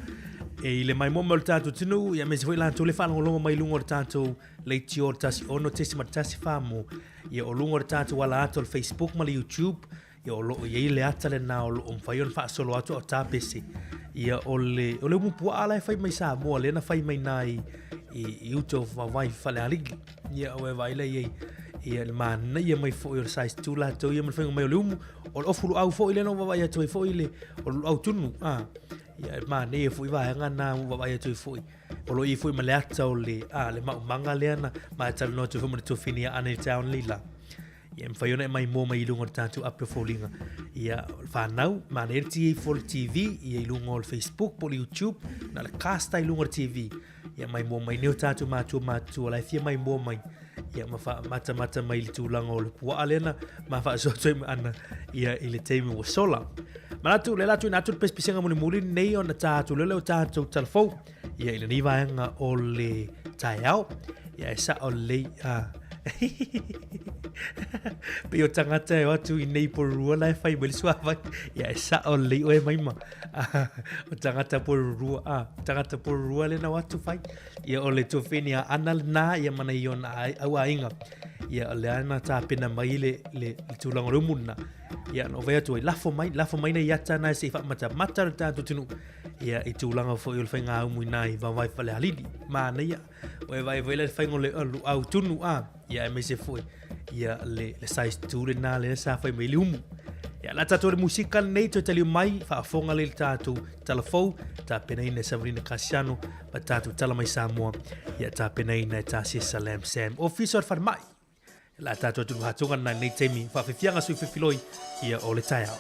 E i le maimoa mai o le tatou atunuu, ia aemaise foi latou le faalogologo mai i luga o le tatou leitio o le 16.1 famo, ia o luga o le tatou ala ata o le Facebook ma le YouTube, ia o lo o i ai le ata lena o lo o mafai ona faasolo atu a o tapese. Ia o le, o le umu puaa la e fai mai Samoa, lea na fai mai na i, i, i uta o Vavai Falealili. Ia o e vaai la i ai, ia le manaia mai foi o le size 2 latou ia ma le faiga mai o le umu, o le ofu luau foi lea na ou vaavaai atu ai foi le, o le luau tunu, a, ia e manaia foi vaega na ua vaavaai atu ai foi. O lo o i ai foi ma le ata o le, a, le maumaga lea na ma e talanoa atu ai foi ma le tuafine ia Ana i le taeao nei la. Ia e mafai ona e maimoa mai i luga o le tatou ape o foliga. Ia, o le whanau, manaia le TA for le TV, ia i luga o le Facebook po o le YouTube, na le cast ai i luga o le TV. Ia maimoa mai nei o tatou matua matutua la e fia maimoa mai. Ia ma whaamatamata mai i le tulaga o le puaa lea na ma faasoa atu ai ma Ana ia i le taimi ua sola. Manatu, le la tuuina atu le pisipisiga mulimuli nei ona tatou lea o tatou talafou ia i lenei vaega o le taeao. Ia e sao lelei a pei o tagata e o atu i nei Porirua la e fai mai le suavai. Ia e sao lelei oe mai ma o tagata Porirua a tagata Porirua le na o atu fai. Ia o le tuafine a Ana lena ia mana i ona au aiga. Ia o le ana tapena mai le le, le tulaga o le umu lena. Ia na o vai atu ai lafo mai, lafo mai nei ata na se i whaamatamata le tātou tunu. Ia i tulaga foi o le whainga umu i nā i vavai whale halili. Mānaia. O e vai vai le whainga o le au tunu a. Ia e meise foi. Ia le, le size 2 le nā le sa whai mai le umu. Ia la tātou le musika nei toe taliu mai, whaafonga le tātou talafou, tāpenaina e Savarina Kasiano, ma tātou tala mai Samoa, ia tāpenaina e Tasia Salam Sam. Ofisa o le Whalemai. La tātou atu hātonga nā nei taimi, whaawhiwhianga sui whiwhiloi, ia o le taeao.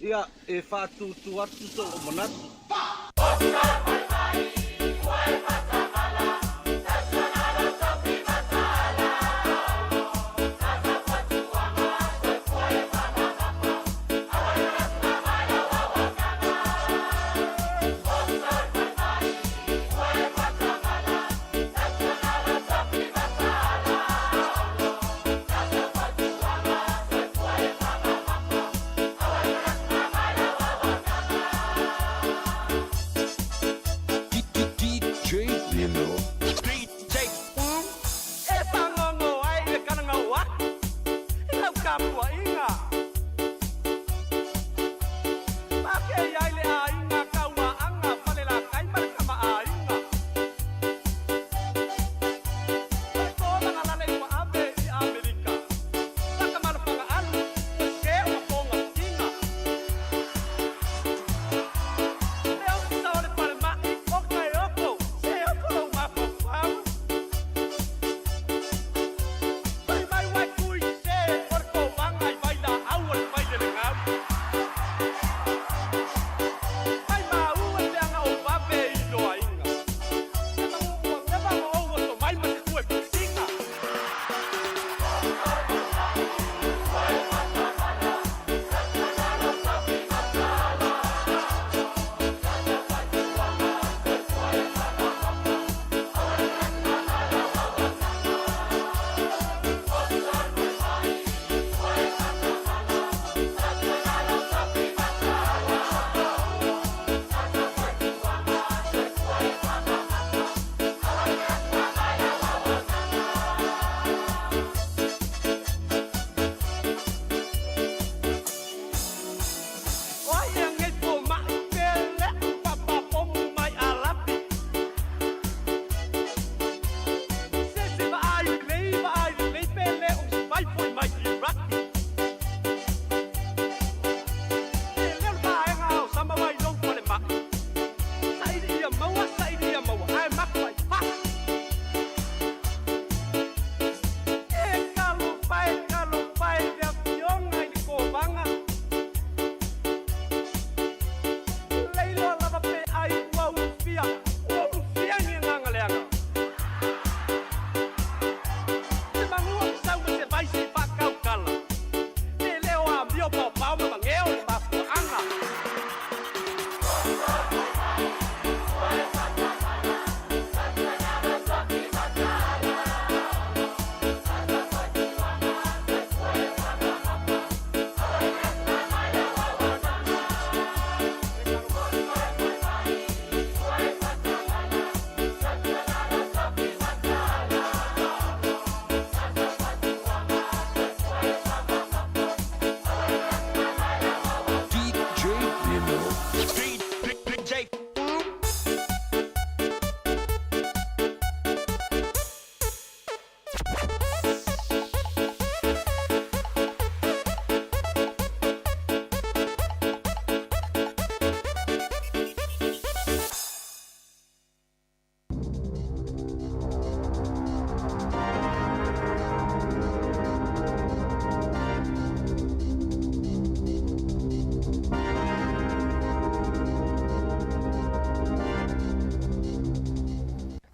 Ia, e whātūtū atu tō manatu. E pāngongo ai le karanga o aku i lau kapuaiga. Pakei ai le aiga Kauaʻanga, Falelatai ma le Kamaʻāina. O le tolaga lale ua ave i Amerika, Takamalo Fagaalu, o ke o maponga tiga. Le ofisa o le falemai o Kaeoko, se oko lou mafaufau. Fai mai uai kui se o le komaga i Vailaau.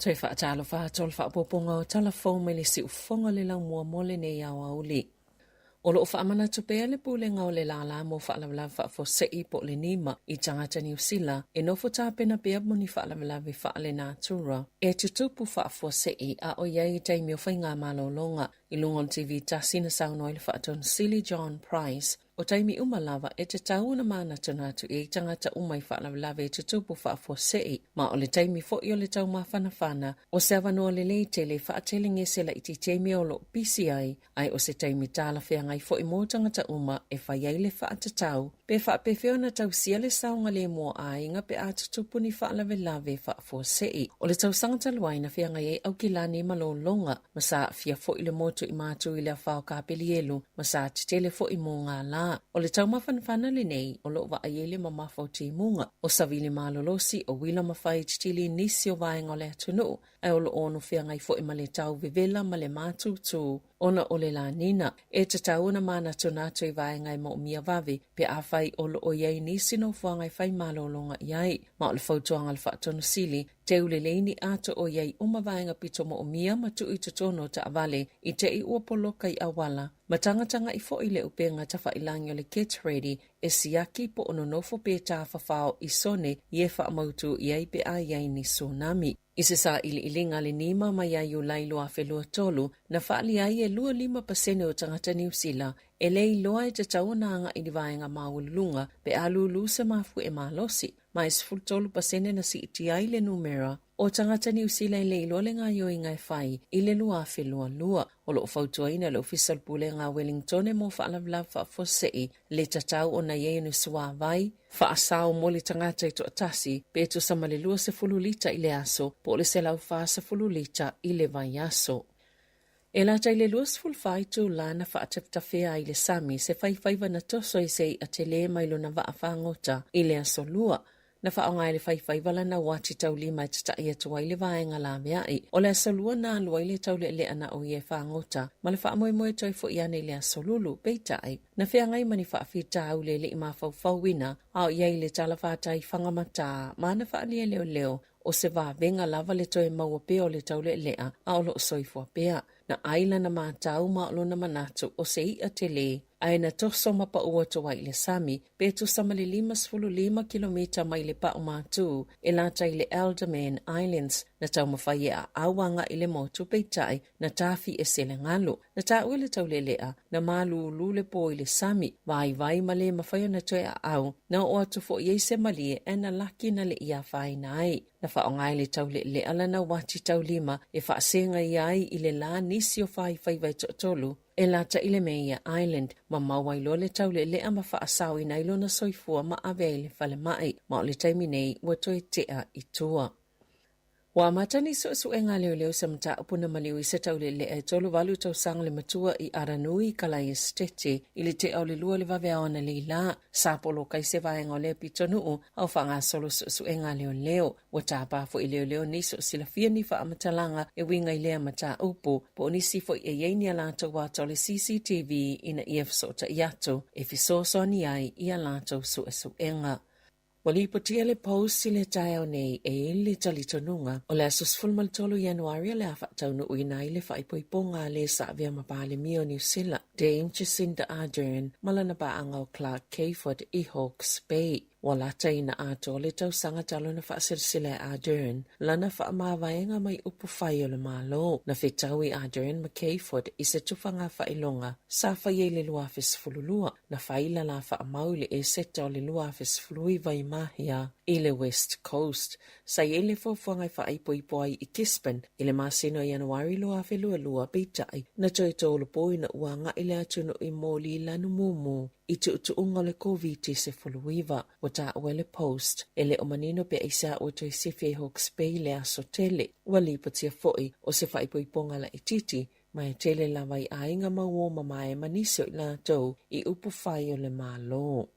Toe faatalofa atu o le faaopoopoga o tala fou mai le siufofoga o le laumua mo lenei aoauli. O lo o faamanatu pea le Pulega o le Lālā mo Faalavelave Faafuasei po o le NEMA i tagata Niu Sila e nofo tapena pea mo ni faalavelave faalenatura e tutupu faafuasei a o i ai i taimi o faigamalologa. I luga o le TV tasi na saunoa ai le Faatonu Sili John Price, O taimi uma lava e tatau ona mānatunatu i ai tagata uma i faalavelave e tutupu faafuasei, ma o le taimi foi o le taumafanafana, o se avanoa lelei tele e faatelegese laitiiti ai mea o lo o pisi ai, ae o se taimi talafeagai foi mo tagata uma e fai ai le faatatau pe faapefea ona tausia le saogalemu o aiga pe a tutupu ni faalavelave faafuasei. O le tausaga talu ai na feagai ai Aukilani ma lologa ma sa aafia foi le motu i Matu i le afa o Kapelielu ma sa tetele foi mōgā lā. O le taumafanafana lenei o lo o vaai ai le mamafa o timuga, o savili malolosi, o uila ma fai titili i nisi o vaega o le atunuu, ae o lo o ono feagai foi ma le tau vevela ma le mātūtū ona o le La Nina. E tatau ona mānatunatu i vaega e moomia vave pe afai o lo o i ai nisi nofoaga e fai malologa i ai. Ma o le fautuaga a le Faatonu Sili, teu lelei ni ato o i ai uma vaega pito moomia ma tuu i totonu o taavale i te i ua poloka i auala, ma tagatagai foi le upega tafailangi o le Get Ready e siaki po o nonofo pe tafafao i sone i e faamautu i ai pe a i ai ni tsunami. I se sailiiliga a le NEMA mai ia Iulai 2023, na faalia ai e 25% o tagata Niu Sila e le iloa e tatau ona agai i ni vaega maualuluga pe a lūlū se mafuie malosi, ma e 13% na siitia ai le numera o tagata Niu Sila e le iloa le gaoioiga e fai i le 2022. O lo o fautuaina e le Ofisa o le Pulega a Wellingtone mo Faalavelave Faafuasei le tatau ona i ai o ni suāwai faasao mo le tagata e toatasi pe tusa ma le 20 lita i le aso po o le 140 lita i le vaiaso. E lata i le 24 itulā na faatafetafea ai le sami se faifaiva na toso i se iʻa telē mai lona vaa fagota i le aso Lua. Na faaaoga e le faifaiva lana uati taulima e tataʻi atu ai le vaega laveai. O le aso Lua na alu ai le taulealea na o ia e fagota ma le faamoemoe toe foʻi ane i le aso Lulu, peitai, na feagai ma ni faafitauli e le i mafaufauina a o i ai i le talafatai Fagamatā ma ana faaalia leoleo o se vavega lava le toe maua pea o le taulealea a o lo o soifua pea. Na ʻai lana matau ma o lona manatu o se iʻa telē ae na toso ma paʻu atu ai i le sami pe tusa ma le 55 kilomita mai le paʻu matū e lata i le Alderman Islands. Na taumafai e aʻau agai i le motu peitai na tafi ese le galu. Na taua le taulealea, na malūlū le pō i le sami, vaivai ma le mafai ona toe aʻau. Na oo atu foi ai se malie ae na laki na le i afaina ai. Na faaaoga e le taulealea lana uati taulima e faasegaia ai i le lā nisi o faifaiva e toatolu e lata i le Maia Island, ma maua ai loa le taulealea ma faasaoina ai lona soifua ma ave ai i le falemai, ma o le taimi nei ua toe tea i tua. Ua amata ni suesuega a leoleo se mataupu na maliu i se taulealea e 38 tausaga le matua i Aranui i Kalaia Setete i le tea o le lua o le vaveao analeila. Sa poloka i se vaega o lea pitonuu a o faagasolo suesuega a leoleo. Ua tapa foi e leoleo nisi o silafia ni faamatalaga e uiga i lea mataupu po o nisi foi e i ai ni a latou ata o le CCTV ina ia fesootai atu e fesoasoani ai i a latou suesuega. Ua lipotia le Post i le taeao nei e i ai le talitonuga o le aso 13 Ianuari o le a faataunuuina ai le faaipoipoga a le sa avea ma Palemia o Niu Sila, Dame Jacinda Ardern, ma lana paaga o Clark Cayford i Hawke's Bay. Ua lata ina atoa le tausaga talu ona faaselesela e Ardern lana faamavaega mai upu fai o le Malo. Na fetaui Ardern ma Cayford i se tufaga faailoga sa faia i le 2012. Na fai la la faamau i le Eseta o le 2019 i Mahia i le West Coast. Sa i ai le fuafuaga e faaipoipo ai i Gisborne i le masina o Ianuari 2022, peitai, na toe tolopo ina ua agai le atunuu i moli lanu mumu i tuutuuga o le Koviti-19. Ua taua e le Post, e le o manino pe aisea ua toe sifi ai Hawke's Bay i le aso tele. Ua lipotia foi o se faaipoipoga laitiiti Ma e tele lava i aiga ma uo mamae ma nisi o i latou i upu fai o le Malo.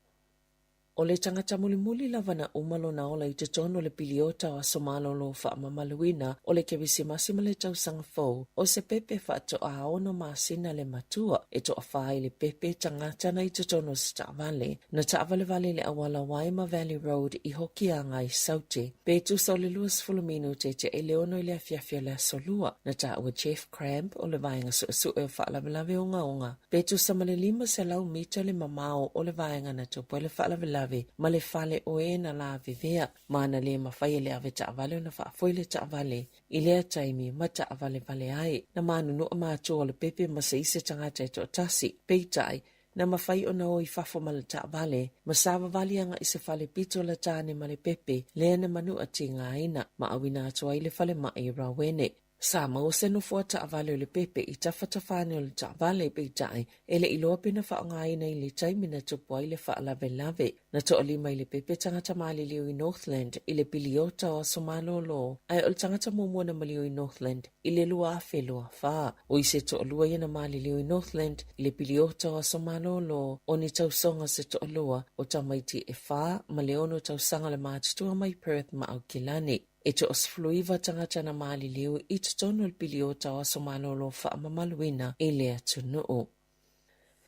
O le tagata mulimuli lava na uma lona ola i totonu o le piliota o aso malolo faamamaluina o le Kerisimasi ma le Tausaga Fou, o se pepe faatoa 6 masina le matua e toafa i le pepe tagata na i totonu o se taavale. Na taavalevale i le auala Waima Valley Road i Hokianga i Saute, pe tusa o le 20 minute te i le 6 i le afiafi o le Aso Lua. Na taua Jeff Cramb o le Vaega Suesue o Faalavelave Ogaoga Pe tusa ma le 500 mita le mamao o le vaega na tupu ai le faalavelave ma le fale o e na lavevea, ma na le mafai e le avetaavale ona faafoi le taavale i lea taimi ma taavalevale ai. Na manunua matua o le pepe ma se isi tagata e toatasi, peitai, na mafai ona o i fafo ma le taavale ma savavali agai i se fale pito la tane ma le pepe lea na manua tigaina ma auina atu ai i le falemai i Rawene. Sa maua se nofoa taavale o le pepe i tafatafa ane o le taavale, peitai, e le i iloa pe na faaaogaina i le taimi na tupu ai le faalavelave. Na toalima i le pepe tagata maliliu i Northland i le piliota o aso malolo, ae o le tagata muamua na maliu i Northland i le 2024. O isi e toalua ia na maliliu i Northland i le piliota o aso malolo o ni tausoga se toalua o tamaiti e fa ma le ono tausaga le matutua mai Perth ma Aukilani. E toasefuluiva tagata na maliliu i totonu o le piliota o aso malolo faamamaluina i le atunuu.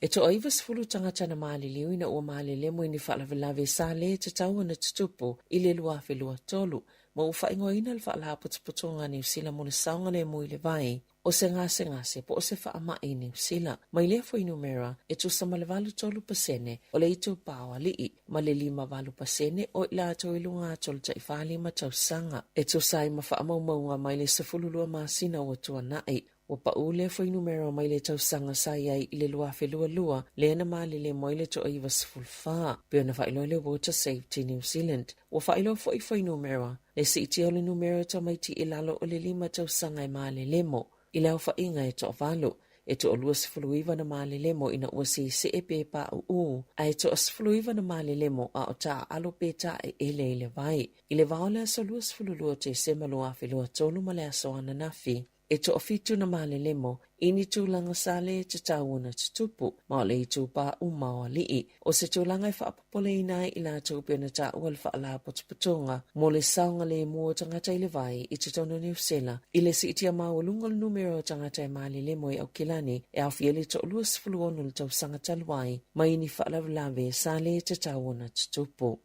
E toaivasefulu tagata na maliliu ina ua malelemo i ni faalavelave sa le tatau ona tutupu i le 2023 ma ua faaigoaina le Faalapotopotoga a Niu Sila mo le Saogalemu i le Vai o se gasegase po o se faamai i Niu Sila. Mai lea fuainumera, e tusa ma le 83% o le itupa o alii ma le 58% o i latou i luga atu o le taifalima tausaga. E tusa ai ma faamaumauga mai le 12 masina ua tuanai, ua pau lea fuainumera mai le tausaga sa i ai i le 2022 lea na malelemo ai le toa-94, pei ona faailoa e le Water Safety New Zealand. Ua faailoa foi fuainumera le siitia o le numera o tamaiti i lalo o le lima tausaga e malelemo i le aofaiga e toavalu, e toa-29 na malelemo ina ua seesee pe paʻuʻū, a e toa-19 na malelemo a o taaalo pe taeele i le vai. I le va o le aso 22 o Tesema 2023 ma le aso ananafi, E toafitu na malelemo i ni tulaga sa le tatau ona tutupu, ma o le itupa uma o alii. O se tulaga e faapopoleina ai i latou pei ona taua le Faalapotopotoga mo le Saogalemu o Tagata i le Vai i totonu o Niu Sela i le siitia maualuga o le numera o tagata e malelemo i Aukilani e aofia ai le toa-26 i le tausaga talu ai mai ni faalavelave sa le tatau ona tutupu.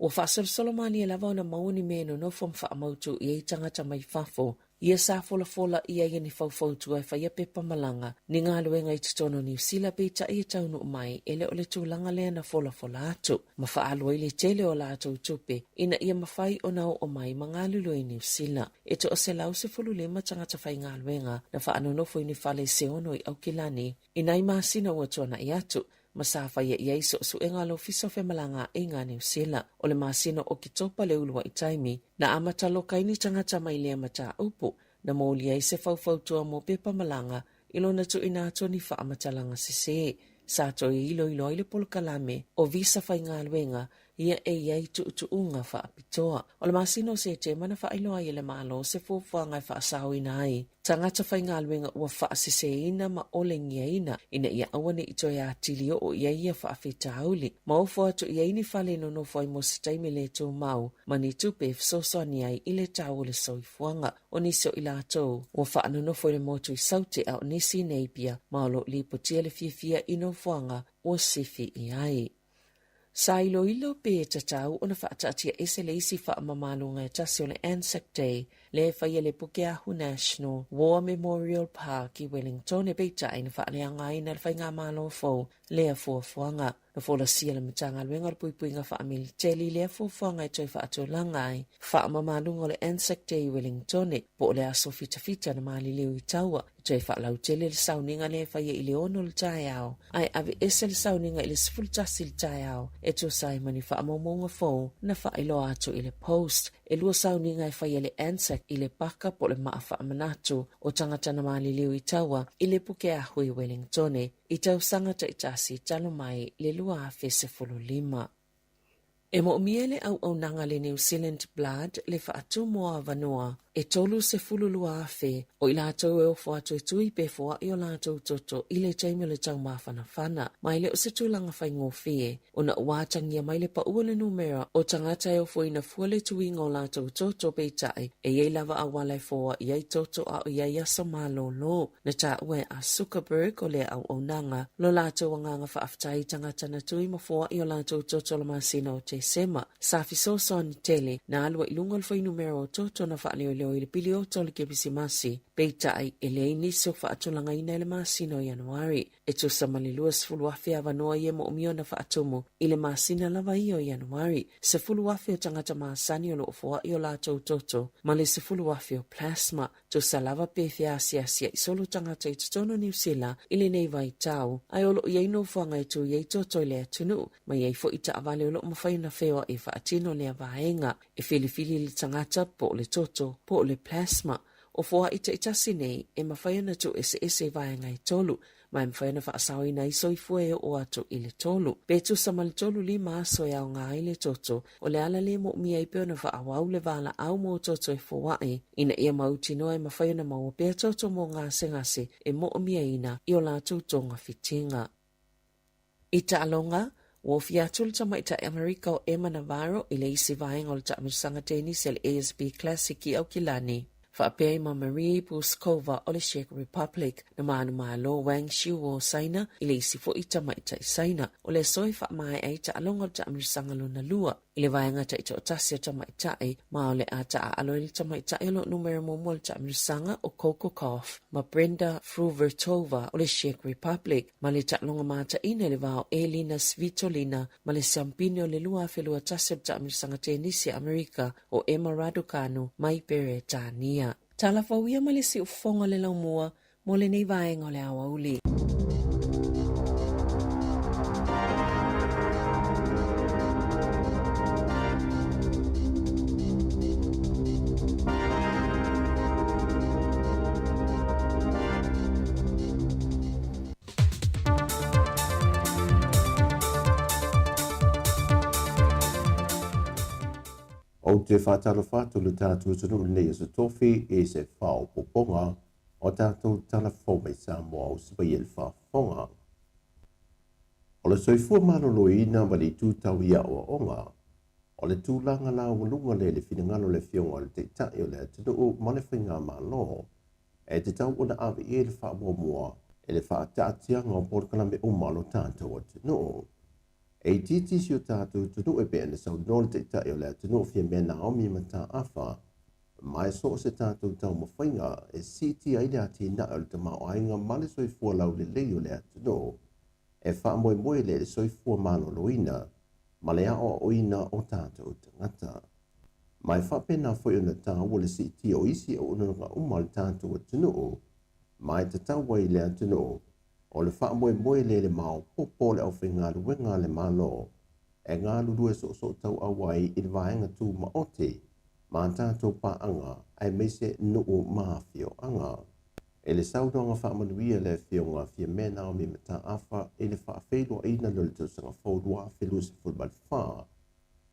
Ua faasolosolo malie lava ona maua ni mea e nonofo ma faamautu i ai tagata mai fafo. Ia sa folafola ʻia ia ni faufautua e faia pepa malaga, ni galuega i totonu o Niu Sila peitai e taunuu mai e le o le tulaga lea na folafola atu, ma faaalu ai le tele o a latou tupe ina ia mafai ona oo mai ma galulue i Niu Sila. E toa-115 tagata faigaluega na faanonofo i ni fale se ono i Aukilani i nai masina ua tuanai atu, ma sa faia i ai suesuega a le Ofisa o Femalagaaiga a Niu Sila. O le masina o Oketopa le uluai taimi na amata loka ai ni tagata mai lea mataupu na molia ai se faufautua mo pepa malaga i lona tuuina atu o ni faamatalaga sesē. Sa toe iloilo ai le polokalame o visa faigaluega ia e i ai tuutuuga faapitoa. O le masina o Setema na faailoa ai e le Malo se fuafuaga e faasaoina ai tagata faigaluega ua faaseseina ma olegiaina ina ia aua ne i toe atili oo i ai ia faafitauli, ma ofo atu i ai ni fale e nonofo ai mo se taimi le tumau ma ni tupe e fesoasoani ai i le tau o le soifuaga. O nisi o i latou ua faanonofo i le motu i Saute a o nisi i Napier ma o lo o lipotia le fiafia i nofoaga ua sifi i ai. Sa iloilo pe tatau ona faataatia ese le isi faamamaluga e tasi o le Anzac Day lea e faia i le Pukeahu National War Memorial Park i Wellingtone peitai na faaleagaina e le Faigamalo fou lea fuafuaga. Na folasia le Matagaluega o le Puipuiga Faamiliteli lea fuafuaga e toe faatulaga ai faamamaluga o le Anzac Day i Wellingtone po o le aso fitafita na maliliu i taua e toe faalautele le sauniga lea e faia i le 6 o le taeao ae aveese le sauniga i le 11 i le taeao e tusa ai ma ni faamaumauga fou na faailoa atu i le Post. E lua sauniga e faia e le Anzac i le paka po o le maa faamanatu o tagata na maliliu i taua i le Pukeahu i Wellingtone i tausaga taitasi talu mai le 2015. E moomia e le auaunaga a le New Zealand Blood le faatumu o avanoa e 32,000 o i latou e ofo atu e tui pe foai o latou toto i le taimi o le taumafanafana, ma e le o se tulaga faigofie ona ua atagia mai le pau o le numera o tagata e ofoina fua le tuiga o latou toto peitai e i ai lava auala e foai ai toto a o i ai aso malolo. Na taua e a Zuckerberg o lea auaunaga lo latou agaga faafetai i tagata na tui ma foai o latou toto le masina o Tesema. Sa fesoasoani tele na alu ai i luga o le fuainumera o toto na faaleoleo i le piliota o le Kerisimasi, peitai e leai nisi o faatulagaina i le masina o Ianuari. E tusa ma le 20,000 avanoa ia e moomia ona faatumu i le masina lava ia o Ianuari. 10,000 o tagata masani o lo o foai o latou toto ma le 10,000 o plasma. Tusa lava pe feasiasia'i solo tagata i totonu o Niu Sila i lenei vaitau, ae o lo o i ai nofoaga e tui ai toto i le atunuu, ma i ai foi taavale o lo o mafai ona feoa'i e faatino lea vaega. E filifili le tagata po o le toto, po o le plasma. O foa'i taitasi nei e mafai ona tuueseese i vaega e tolu, ma e mafai ona faasaoina ai soifua e oo atu i le tolu. Pe tusa ma le 35 aso e aoga ai le toto, o le ala lea e moomia ai pea ona faaauau le valaau mo toto e foai, ina ia mautinoa e mafai ona maua pea toto mo gasegase e moomiaina i o latou togafitiga. I taaloga, ua ofia atu le tamaitai Amerika o Emma Navarro i le isi vaega o le taamilosaga tenisi a le ASB Classic i Aukilani, faapea ai ma Marie Bouzkova o le Czech Republic, na manumalo Wang Xiu o Saina i le isi foi tamaitai Saina. O le aso e faamaea ai taaloga o le taamilosaga lona lua i le vaega taitoatasi o tamaitai, ma o le a taaalo ai le tamaitai o lo o numera muamua o le taamilosaga o Coco Gauff ma Brenda Fruhvirtova o le Czech Republic, ma le taaloga mataina i le va o Elina Svitolina ma le siampine o le 2021 o le taamilosaga tenisi a Amerika o Emma Raducanu mai Peretania. Tala fou ia ma le siufofoga o le laumua mo lenei vaega o le aoauli. Ou te faatalofa atu i lo tatou atunuu i lenei aso tofi i se faaopoopoga o tatou tala fou mai Samoa o se paia i le faafofoga. O le soifua maloloina ma le itu tau i aoaoga, o le tulaga laualuga lea i le finagalo o le Afioga o le Taitai o le atunuu ma le Faigamalo e tatau ona ave i ai le faamuamua i le faataatiaga o polokalame uma a lo tatou atunuu. E itiiti si o tatou atunuu e pei ona saunoa le Taitai o le atunuu Fiamē Naomi Mataafa, ma e so o se tatou taumafaiga e siitia ai le atinae o le tamaoaiga ma le soifua laulelei o le atunuu, e faamoemoe lea i le soifua maloloina ma le aoaoina o tatou tagata. Ma e faapena foi ona taua le siitia o isi auaunaga uma a le tatou atunuu, ma e tatau ai i le atunuu o le faamoemoe lea i le maopoopo o le aufaigaluega a le Malo e galulue soosootauau ai i le vaega tumaoti ma a tatou paaga aemaise nuu ma afioaga. I le saunoaga faamanuia le Afioga Fiamē Naomi Mataafa i le faafeiloaiina lea o le tausaga fou 2024,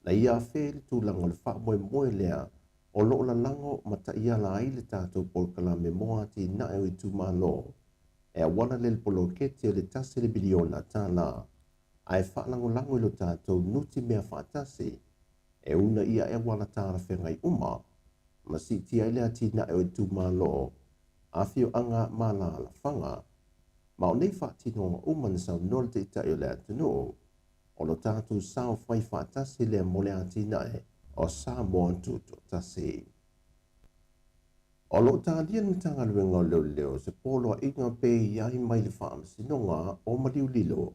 na ia afea le tulaga o le faamoemoe lea o lo o lalago ma taiala ai le tatou polokalame mo atinae o itumalo e auala lea i le poloketi o le $1 miliona ae faalagolago i lo tatou nutimea faatasi e uunaia ai auala talafeagai uma ma siitia ai le atinae o itumalo, afioaga ma alaalafaga. Ma o nei faatinoga uma na saunoa le Taitai o le atunuu, o lo tatou sao fai faatasi lea mo le atinae o Samoa Tutoatasi. O lo o talia le Matagaluega o Leoleo se poloaiga pe i ai mai le Faamasinoga o Maliulilo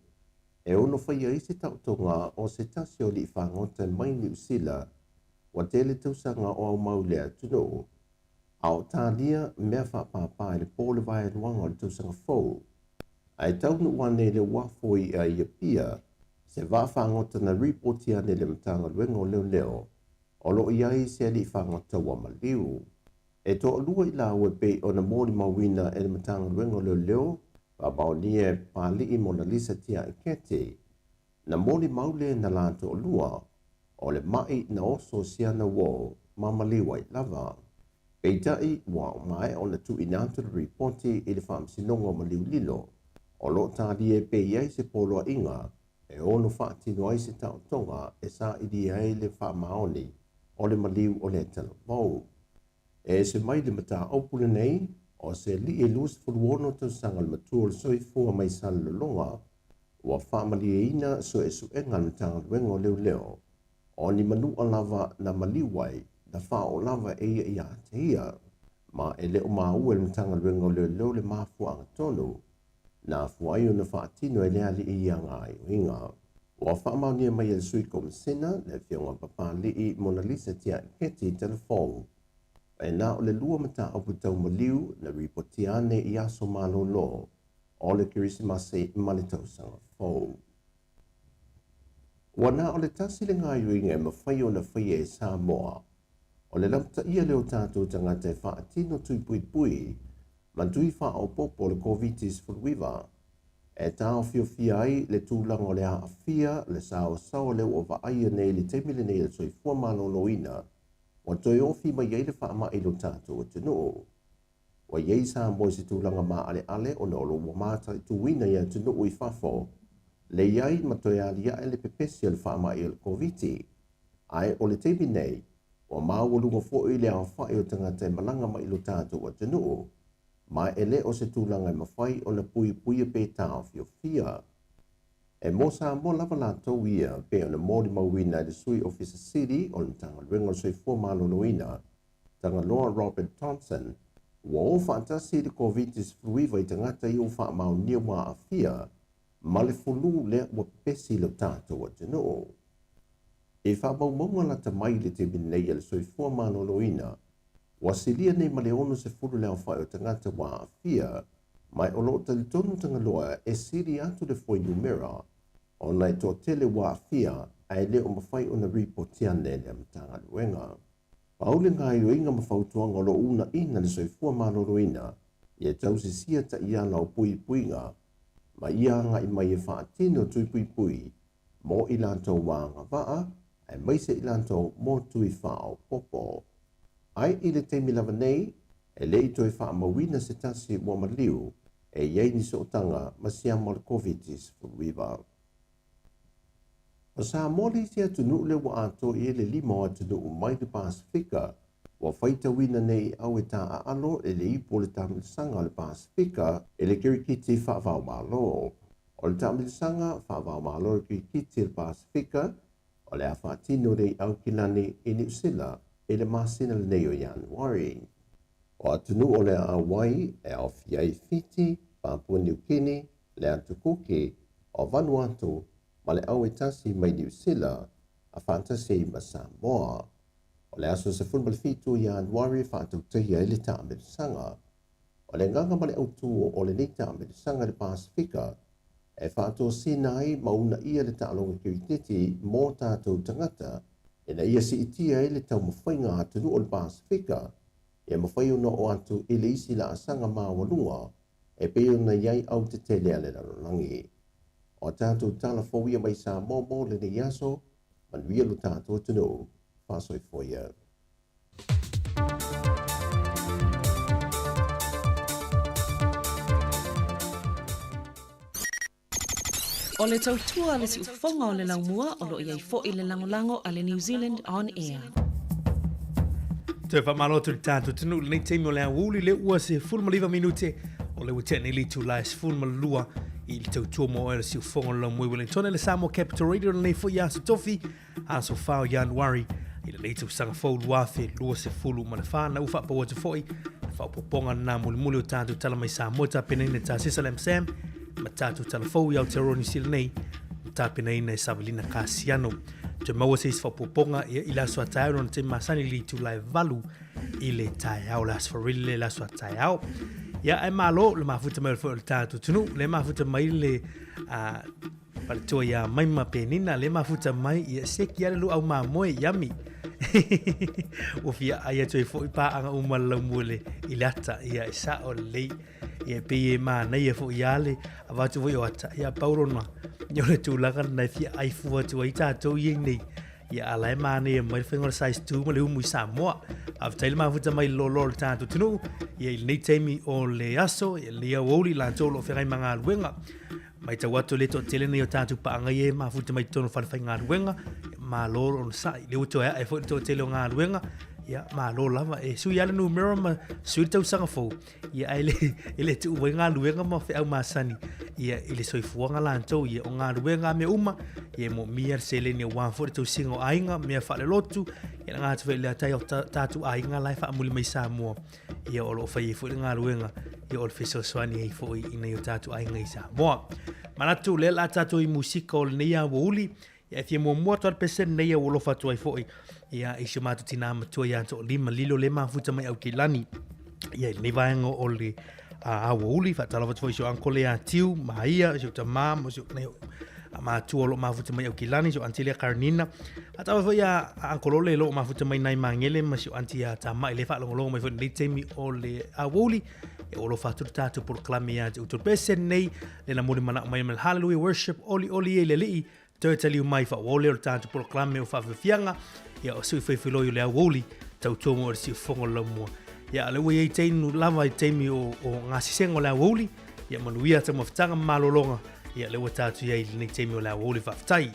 e ono faia ai se taotoga o se tasi o alii fagota mai Niu Sila ua tele tausaga o aumau i le atunuu, a o talia mea faapāpā i le po o le vaeluaga o le tausaga fou. Ae taunuu ane i le uafo i'a i Apia se vaa fagota na ripoti ane i le Matagaluega o Leoleo o lo o i ai se alii fagota ua maliu. E toalua i laua e pei ona molimauina e le Matagaluega o Leoleo faamaonia e Papali'i Monalisa Tiaikete, na molimau le na la toalua. o le ma'i na oso si ana uō ma maliu ai lava. Peitai, ua maea ona tuuina atu le ripoti i le Faamasinoga o Maliu Lilo, o lo o talia pea i ai se poloaiga e ono faatino ai se taotoga e sailia ai le faamaoni o le maliu o lea talavou. E ese mai le mataupu lenei, o se alii e 26 tausaga le matua o le soifua mai Salelologa, ua faamalieina suesuega a le Matagaluega o Leoleo, o ni manua lava na maliu ai, na faaoo lava e ia ia te ia. Ma e le o maua e le Matagaluega o Leoleo le mafuaaga tonu na afua ai ona faatino e le alii ia gaoioiga. Ua faamaonia mai e le Sui Komisena, le Afioga Papali'i Monalisa Tia'i Keti Telefou, e na o le lua mataupu tau maliu na ripotia ane i aso malolo o le Kerisimasi ma le Tausaga Fou. Ua na o le tasi le gaoioiga e mafai ona faia e Samoa, o le lapataia lea o tatou tagata e faatino tui puipui ma tui faaopoopo o le Koviti-19, e taofiofia ai le tulaga o le aafia le saoasaoa lea ua vaaia nei i le taimi lenei a le soifua maloloina ua toe ofi mai ai le faamai i lo tatou atunuu. Ua i ai Samoa i se tulaga maaleale ona o lo ua mataituina i atunuu i fafo le i ai ma toe aliae le pepesi o le faamai o le Koviti. Ae o le taimi nei, ua maualuga foi le aofai o tagata e malaga mai i lo tatou atunuu, ma e le o se tulaga e mafai ona puipuia pe taofiofia. E mo Samoa lava latou ia, pei ona molimauina e le Sui Ofisa Sili o le Matagaluega o le Soifua Maloloina, Tagaloa Robert Thompson, ua o faatasi le Koviti-19 i tagata ia ua faamaonia ua aafia ma le fulu lea ua pepesi i lo tatou atunuu. I faamaumauga lata mai i le taimi nei a le Soifua Maloloina, ua silia nei ma le 60 le aofai o tagata ua aafia, ma o lo o talitonu Tagaloa e sili atu le fuainumera ona e toatele ua aafia ae le o mafai ona ripotia ane lea Matagaluega. Pau le gaoioiga ma fautuaga o lo o uunaina le soifua maloloina ia tausisia taiala o puipuiga ma ia agai mai e faatino tui puipui mo i latou ua agavaa aemaise i latou mo tui faaopoopo. Ae i le taimi lava nei, e le i toe faamauina se tasi ua maliu e i ai ni sootaga ma siama o le Koviti-19. O Samoa le isi atunuu lea ua atoa i ai le lima o atunuu mai le Pasefika ua faitauina nei au e taaalo i le ipu o le taamilosaga o le Pasefika i le kirikiti faava-o-Malo. O le taamilosaga faava-o-Malo o le kirikiti o le Pasefika o le a faatino nei i Aukilani i Niu Sila i le masina lenei o Ianuari. O atunuu o le a auai e aofia ai Fiti, Papua Niu Kini, le Atu Kuki, o Vanuatu ma le au e tasi mai Niu Sila a faatasi ai ma Samoa. O le aso 17 o Ianuari e faatautaia ai le taamilosaga. O le agaga ma le autū o lenei taamilosaga i le Pasefika e faatosina ai ma uunaia le taaloga kiriketi mō tātou tagata ina ia siitia ai le taumafaiga a atunuu o le Pasefika ia mafai ona oo atu i le isi laasaga maualuga e pei ona i ai au tetele a le lalolagi. O a tātou tala fou ia mai Samoa mo lenei aso, manuia lo tātou atunuu. Faasoifua ia. O le tautua a le siufofoga o le laumua o lo o i ai foi le lagolago a le New Zealand On Air. Toe faamalo atu i le tatou atunuu i lenei taimi o le aoauli lea ua 19 minute o lea ua tea nei le itula e 12 i le tautua mo oe o le siufofoga o le laumua i Wellington le Samoa Capital Radio lenei foi aso tofi aso 4 o Ianuari i lenei tausaga fou 2024 na ua faapau atu foi le faaopoopoga lena mulimuli o tatou tala mai Samoa tapenaina e Tasesa Lam Sam ma tatou tala fou i Aotearoa Niu Sila nei na tapenaina e Savelina Kasiano. Toe maua se isi faaopoopoga ia, i le aso a taeao lona taimi masani i le itula e 8 i le taeao, le aso Farile le aso a taeao. Ia, ae malo le mafuta mai o le foi o le tatou atunuu, le mafuta mai le Faletua ia Maima Penina le mafuta mai ia seki ale lu au mamoe yummy. Ua fia ai atu ai foi paaga uma le laumua i le, i le ata ia e sao lelei. Ia e pei e manaia foi ia le avatu foi o ata ia pau lona ia o le tulaga lena e fia ai fua atu ai tatou i nei. Ia, a la e manaia mai le faiga o le size 2 ma le umu i Samoa. Faafetai le mafuta mai i le loaloa o le tatou atunuu. Ia, i lenei taimi o le aso, ia, lenei aoauli, latou o lo o feagai ma galuega. Matau atu le toatele nei o tatou paaga ia e mafuta mai totonu o falefaigaluega, malo le onosai. Lea ua toe ae foi le toatele o galuega, ia malo lava. E sui lava le numera ma sui le tausaga fou, ia ae le, e le tuu ai galuega ma feau masani ia i le soifuaga latou, ia o galuega a mea uma, ia e moomia le seleni aua foi le tausiga o aiga, mea faalelotu, ia le gata foi i lea tai o tatou aiga la e faamuli mai Samoa. Ia o lo o fai ai foi le galuega, ia o le fesoasoani ai foi i nai o tatou aiga i Samoa. Manatu o lea o le a tatou i musika o lenei aoauli, ia e fia muamua atu lava le pese lenei ua alofa atu ai foi ia i si o matou tina matua ia Toalima Lilo le mafuta mai Aukilani. Ia i lenei vaega o le aoauli, faatalofa atu foi i si o uncle ia Tiu, Maia, si o tama ma si o nai matua o lo o mafuta mai Aukilani, si o aunty lea Karenina. Faatalofa foi ia Uncle Lole o lo o mafuta mai nai Magele ma si o aunty ia Tamai le faalogologo mai foi i lenei taimi o le aoauli. Ia ua alofa atu le tatou polokalame ia te outou. Pese nei le na moli manao mai ma le Hallelujah Worship oli oli e le alii toe taliu mai faaauau lea o le tatou polokalame o faafiafiaga ia o sui faifiloi o le aoauli tautua mo le siufofoga o le laumua. Ia o lea ua i ai taimi lava i taimi o gasesega o le aoauli ia manuia taumafataga ma malologa ia lea ua tatou i ai i lenei taimi o le aoauli faafetai.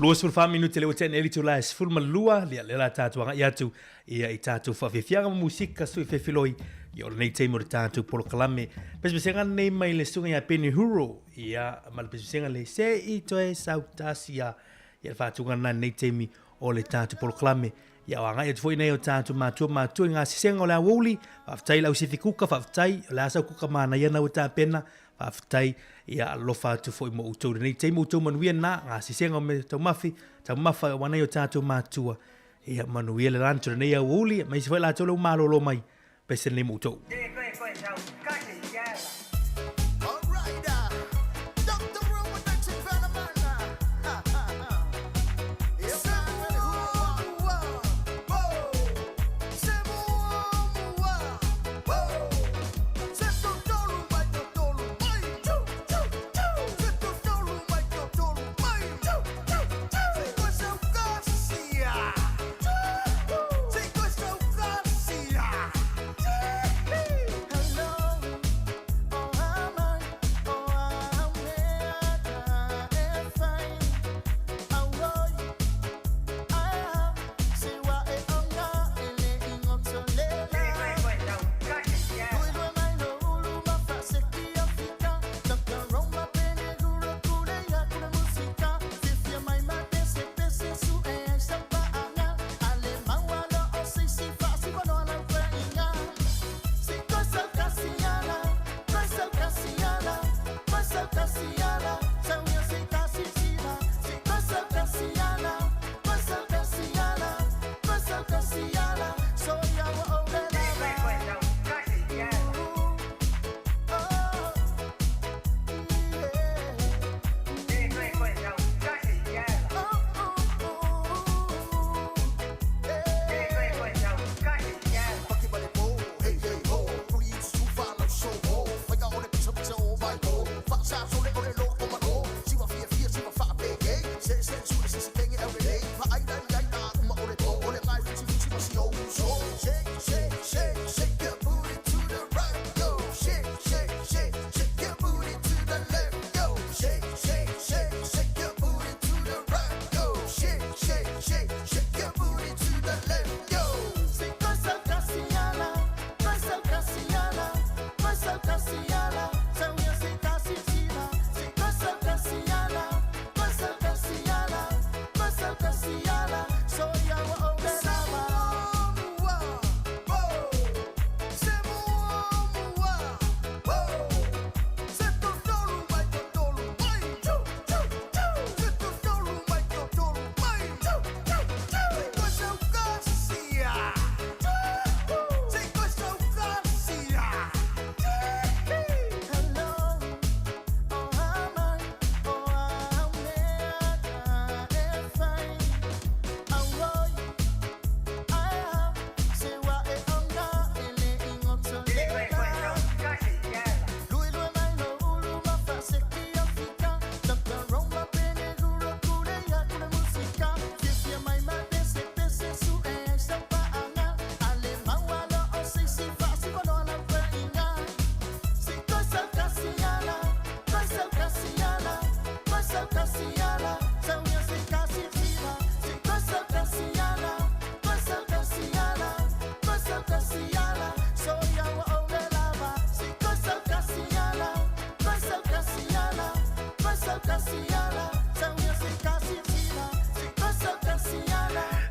24 minute le ua tea nei le itula e 12, ia lea la tatou agai atu ia i tatou faafiafiaga ma musika sui fefiloi ia o lenei taimi o le tatou polokalame. Pesepesega nei mai le susuga ia Benny Huro ia ma le pesepesega le se i toe sautasi ia ia le faatuga lena lenei taimi o le tatou polokalame. Ia o agai atu foi nei o tatou matua matua i ngā sesega o le aoauli, faafetai i le au sifi kuka, faafetai, o le a sau kuka manaia na ua tapena, Faafetai, ia alofa atu foi mo outou i lenei taimi, outou manuia na, ngā sesega o mea taumafi, taumafa o anei o tātou mātua. Ia manuia le lancho lenei aoauli, aemaise foi latou le ua malolo mai, pese lenei mo outou.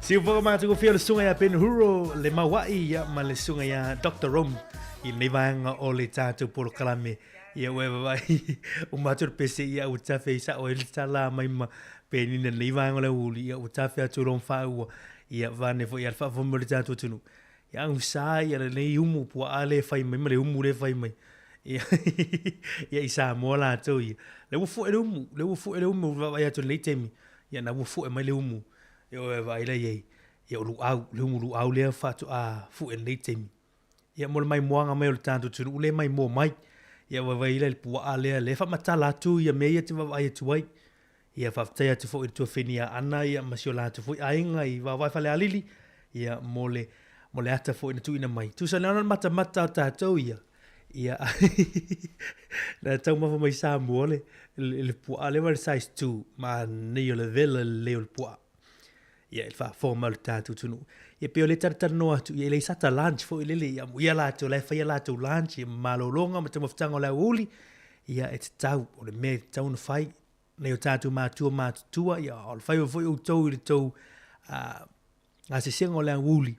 Siufoga matagofie o le susuga ia Ben Huro le Maua'i ia ma le susuga ia Doctor Rome i lenei vaega o le tatou polokalame. Ia ua e vaavaai uma atu le pese ia ua tafe i sa'o ai le tala mai ma Penina i lenei vaega o le aoauli ia ua tafe atu lona faaua ia vaeane foi ia le faafofoga mai o le tatou atunuu. Ia agusa ia lenei umu puaa lea e fai mai ma le umu lea e fai mai. Ia, ia i Samoa latou ia. Lea ua fue le umu, lea ua fue le umu ua vaavaai atu i lenei taimi. Ia na ua fue mai le umu. Ia ua vaai la i ai. Ia o luau, le umu luau lea faatoa fue i lenei taimi. Ia mo le maimoaga mai o le tatou atunuu lea e maimoa mai. Ia vaavaai la i le puaa lea, lea e faamatala atu ia mea ia e te vaavaai atu ai. Ia faafetai atu foi i le tuafeni ia Ana ia ma si o latou foi aiga i Vaovae Falealili ia mo le mo le ata foi na tuuina mai. Tusa nei ona matamata o tatou ia. Ia, na taumafa mai Samoa le, le, le puaa lea ma le size 2, manaia o le vela lelei o le puaa. Ia, i le faafofoga mai o le tatou atunuu. Ia, pei o lea talatalanoa atu, ia e leai sata lunch foi lele, ia amuia latou, la e fai a latou lunch, ia ma malologa ma taumafataga o le aoauli, ia e tatau, o le mea e tatau ona fai, nai o tatou matua matutua, ia o le faiva foi outou i le tou gasesega o le aoauli,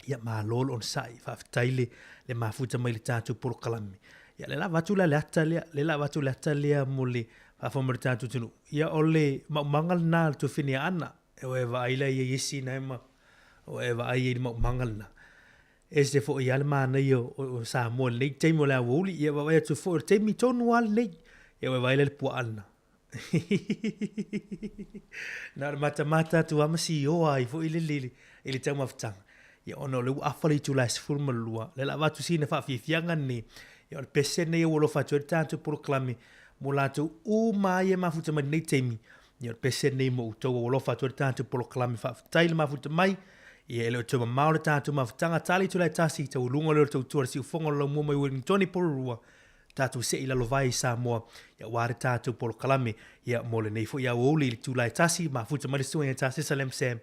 Ia malo le onosai, faafetai le, le mafuta mai le tatou polokalame. Ia le la avatu la le ata lea, le la avatu le ata lea mo le faafofoga mai o le tatou atunuu. Ia o le maumaga lena a le tuafafine a Ana, e o e vaai la i ai esi na ma o e vaai ai i le maumaga lena. Ese foi lava le manaia o, o Samoa i lenei taimi o le aoauli, ia vaavaai atu foi o le taimi tonu lava lenei. Ia o e vaai la i le puaa lena. Na o le matamata atu lava ma sioa ai foi lele i le taumafataga. Ia ona o lea ua afa le itula e 12, lea o le a avatu sina faafiafiaga lenei. Ia o le pese lenei ua alofa atu ai le tatou polokalame mo latou uma ai e mafuta mai lenei taimi. Ia o le pese lenei mo outou ua alofa atu ai le tatou polokalame. Faafetai le mafuta mai. Ia e le o toe mamao le tatou mafutaga. Ta le itula e 1, taualuga lea o le tautua a le siufofoga o le laumua mai Wellingtone i Porirua. Tatou see i lalo vae i Samoa, ia aua le tatou polokalame, ia mo lenei foi aoauli i le itula e 1, mafuta mai le susuga ia Tasesa Lam Sam,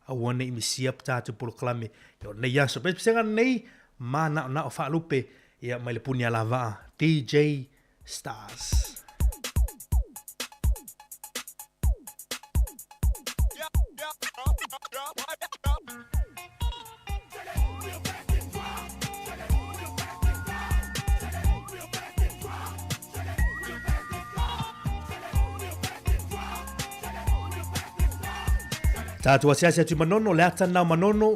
aua ne i misia tatou polokalame, ia o lenei aso. Pesepesega lenei, manaonao faalupe, ia mai le puni alavaa, DJ Stars. Tātou asiasi atu i Manono, le ata nā o Manono.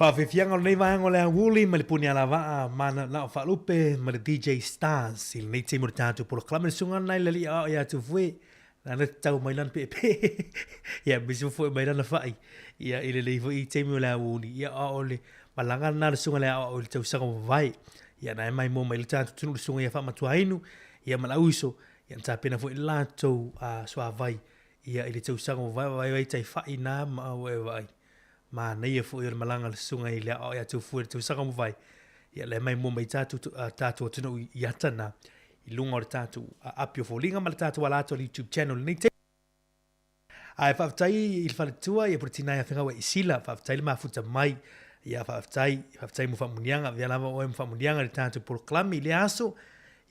Faafiafiaga o lenei vaega o le aoauli ma le puni alavaa mananao faalupe ma le DJ Stars i lenei taimi o le tatou polokalame le susuga lena i le alii aoao ia Tufue lana te tau mai lana peepee ia aemaise foi mai lana fai ia i lenei foi taimi o le aoauli ia a o le malaga lena a le susuga i le aoao i le tausaga ua mavae ia na e maimoa mai le tatou atunuu le susuga ia Faamatuainu ia ma le auiso ia na tapena foi le latou suavai ia i le tausaga ua mavae vaai tai fai na ma ua e vaai Manaia foi o le malaga a le susuga i le aoao ia Tufue i le tausaga ua mavae, ia lea mai mua mai tatou, tatou atunuu i ata na i luga o le tatou api o foliga ma le tatou ala atu o le YouTube channel i lenei taimi. Ae faafetai i le faletua ia Puletina ia Fegaua i Sila, faafetai le mafuta mai, ia faafetai, faafetai mo faamuniaga, avea lava oe ma faamuniaga i le tatou polokalame i lea aso,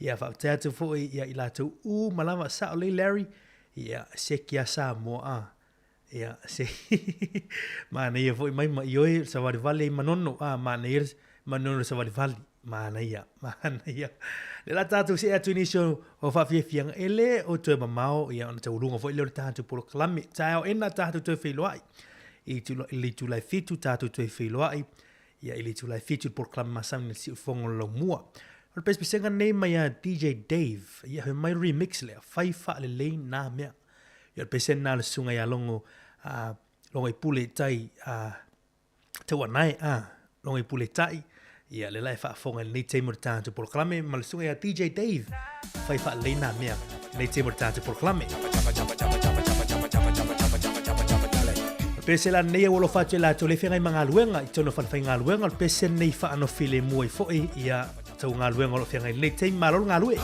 ia faafetai atu foi ia i latou uma lava, sao lelei Larry, ia seki a Samoa a. Ia, se manaia foi mai ma ioe le savalivali ai Manono, a manaia le Manono le savalivali, manaia, manaia. Le la tatou see atu i nisi o, o faafiafiaga, e le o toe mamao, ia, ona taualuga foi lea o le tatou polokalame. Taeao ena tatou toe feiloai i le itula e 7 tatou toe feiloai, ia, i le itula e 7 i le polokalame masani le Siufofoga o le Laumua. O le pesepesega nei mai a DJ Dave, ia, fai mai le remix lea, fai faalelei nā mea. Ia o le pese lena a le susuga ia Logo, a, Logoipule tai, a, Tauanae, a, Logoipule tai, ia lea la e faafofoga i lenei taimi o le tatou polokalame ma le susuga ia DJ Dave, fai faalelei nā mea i lenei taimi o le tatou polokalame. O le pese la lenei ua alofa atu e latou le feagai ma galuega i totonu o falefaigaluega, o le pese lenei faanofilemu ai foi ia tou galuega o lo o feagai i lenei taimi. Malo le galue.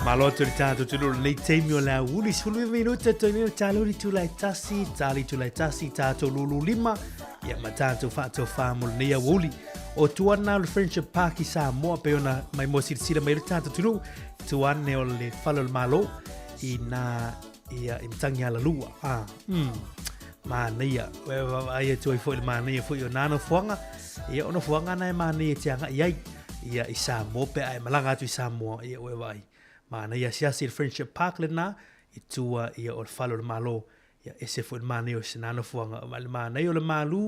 Malo atu le tātou tulu o lenei taimi o le aouli 15 minute toi nei o tālo li tūlai tasi, tāli tūlai tasi, tātou lulu lima, ia ma tātou whātou whā mo lenei aouli. O tuana o le Friendship Park i Samoa, pe ona mai mo silasila mai le tātou tulu, tuane o le fale o le malo, i nā ia i matangi ala lua. Ah, Mānaia, ai atu ai foi le mānaia foi o nā nofoanga, ia o nofoanga na e mānaia te anga i ai, ia i Samoa pe ai malanga atu i Samoa, ia ue vai. Mānaia asiasi le Friendship Park le nā, i tua ia o le fale o le malo, ia ese foi le mānaia o se nā nofoanga, ma le mānaia o le mālū,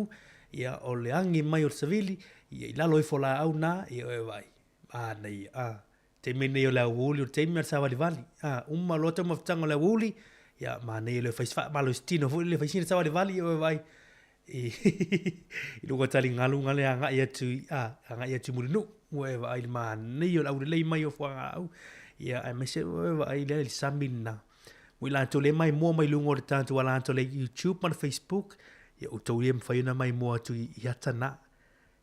ia o le angi mai o le savili, ia i lalo ifo la au nā, ia ue vai. Mānaia, ah. Taimi nei o le aoauli, o le taimi o le savalivali. A, uma loa taumafataga o le aoauli, ia, manaia le fai faamalosi tino foi lele, fai sina savalivali, ia vaai, i, i luga o taligalu gale agai atu i, a, agai atu i Mulinuu. Ua e vaai i le manaia o le aulelei mai o fuagaau, ia, aemaise ua e vaai i le sami lena. Mo i latou le maimoa mai luga o le tatou ala atu o le YouTube ma le Facebook, ia outou ia e mafai ona maimoa atu i, i ata na.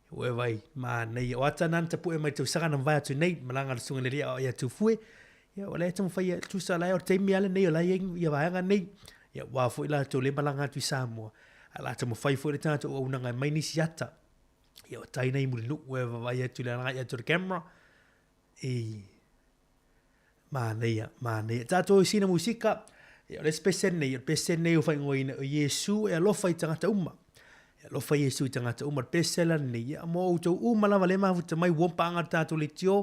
Ua e vai, manaia. O ata nana tapu'e mai tausaga na mavae atu nei, malaga le susuga i le alii aoao ia Tufue. Ia, o la e taumafai e tusa la e o le taimi lava lenei o la e i ai ia vaega nei. Ia, ua foi latou le malaga atu i Samoa. Ae la taumafai foi le tatou auaunaga e mai nisi ata. Ia, o tai nei Mulinuu, ua e vaavaai atu i le agai atu o le camera. I Manaia, manaia. Tātou i sina musika, ia, o le isi pese nei, o le pese nei o whaingoina o Iesu e alofa i tangata uma. E alofa Iesu i tangata uma. Le pese la nei, ia, mo outou uma lava le mafuta mai ua paanga le tātou le tio.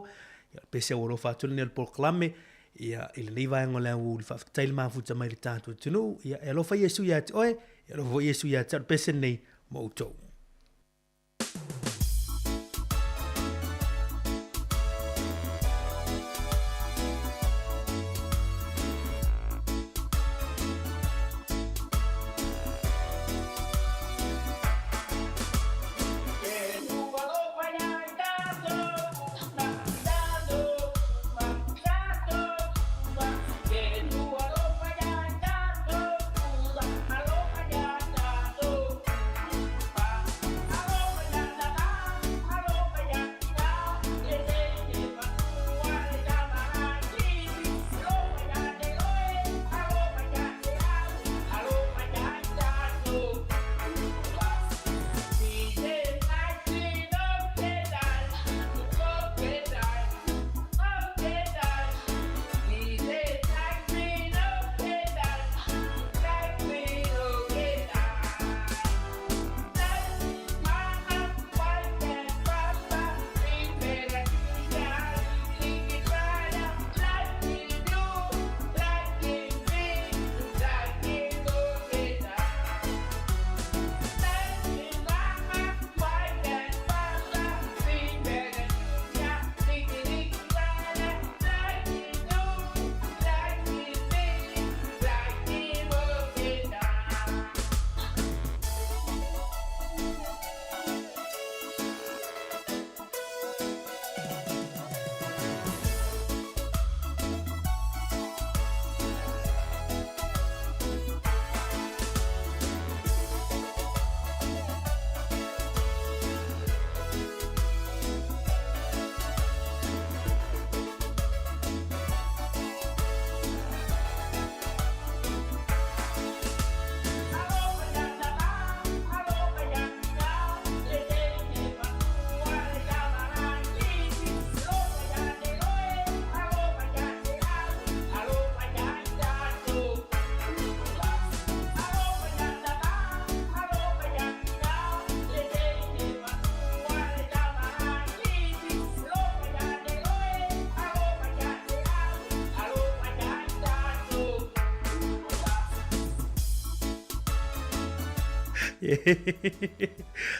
Ia, o le pese ua alofa atu lenei o le polokalame, ia, i lenei vaega o le aoauli faafetai le mafuta mai le tātou atunuu. Ia, e alofa Iesu ia te oe, e alofa foi Iesu ia te au, le pese nei mo outou.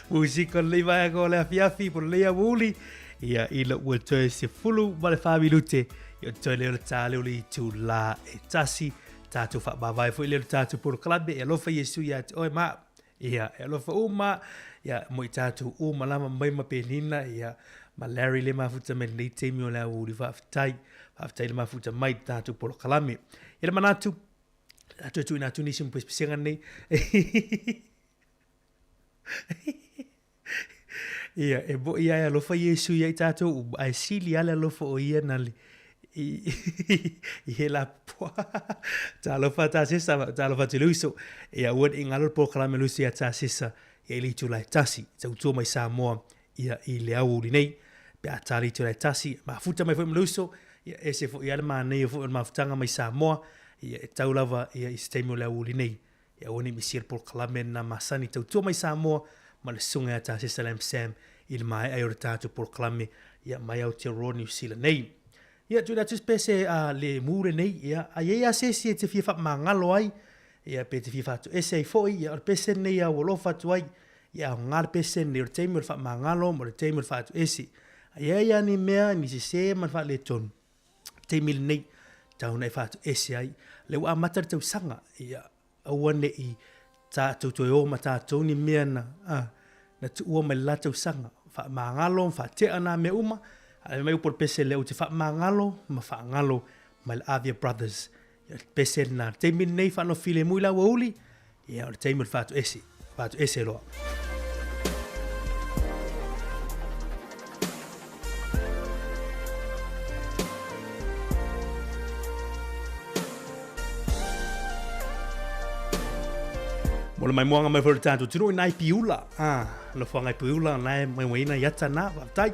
Musika o lenei vaega o le afiafi po o lenei aoauli ia ina ua toe 14 minute ia toe lea o le tā lea o le itulā e tasi tātou faamavae foi lea o le tātou polokalame e alofa Iesu ia te oe ma ia e alofa uma ia mo i tātou uma lava mai ma Penina ia ma Larry le mafuta mai lenei taimi o le aoauli faafetai faafetai le mafuta mai le tātou polokalame ia le manatu a toe tuuina atu nisi ma pesepesega nei. Ia, e mo'i ia e alofa Iesu ia i tātou uma, ae sili lava le alofa o ia na le, i i he la poa. Talofa Tasesa, talofa atu i le uso. Ia aua ne i galo le polokalame a le uso ia Tasesa ia i le itula e tasi, tautua mai Samoa ia i le aoauli nei. Pe a ta le itula e tasi, mafuta mai foi ma le uso, ia ese foi lava le manaia foi o le mafutaga mai Samoa, ia e tau lava ia i se taimi o le aoauli nei. Ia aua ne i misia le polokalame lena masani tautua mai Samoa ma le susuga ia Tasesa Lam Sam i le maea ai o le tatou polokalame ia mai Aotearoa Niu Sila nei. Ia tuuina atu se pese a le mu lenei, ia a i ai lava se isi e te fia faamagalo ai, ia pe te fia faatoese ai foi, ia o le pese lenei a ua alofa atu ai, ia aoga le pese lenei o le taimi o le faamagalo ma o le taimi o le faatoese. A i ai lava ni mea, ni sese ma ni faaletonu, taimi lenei, tau ona e faatoese ai. Lea ua amata le tausaga, ia aua ne i tātou toe o ma tātou ni mea na, a, na tuua mai le la tausaga. Faamagalo ma faatea nā mea uma, a mai upu o le pese lea ou te faamagalo ma faagalo mai le Avia Brothers. Ia, le pese lena. Le taimi lenei whaanofo filemu i le aoauli, ia o le taimi o le faatoese, faatoese loa. Mo le maimoaga mai foi o le tatou atunuu i nai Piula. Ah, nofoaga i Piula, na e maimoaina i ata na, faafetai.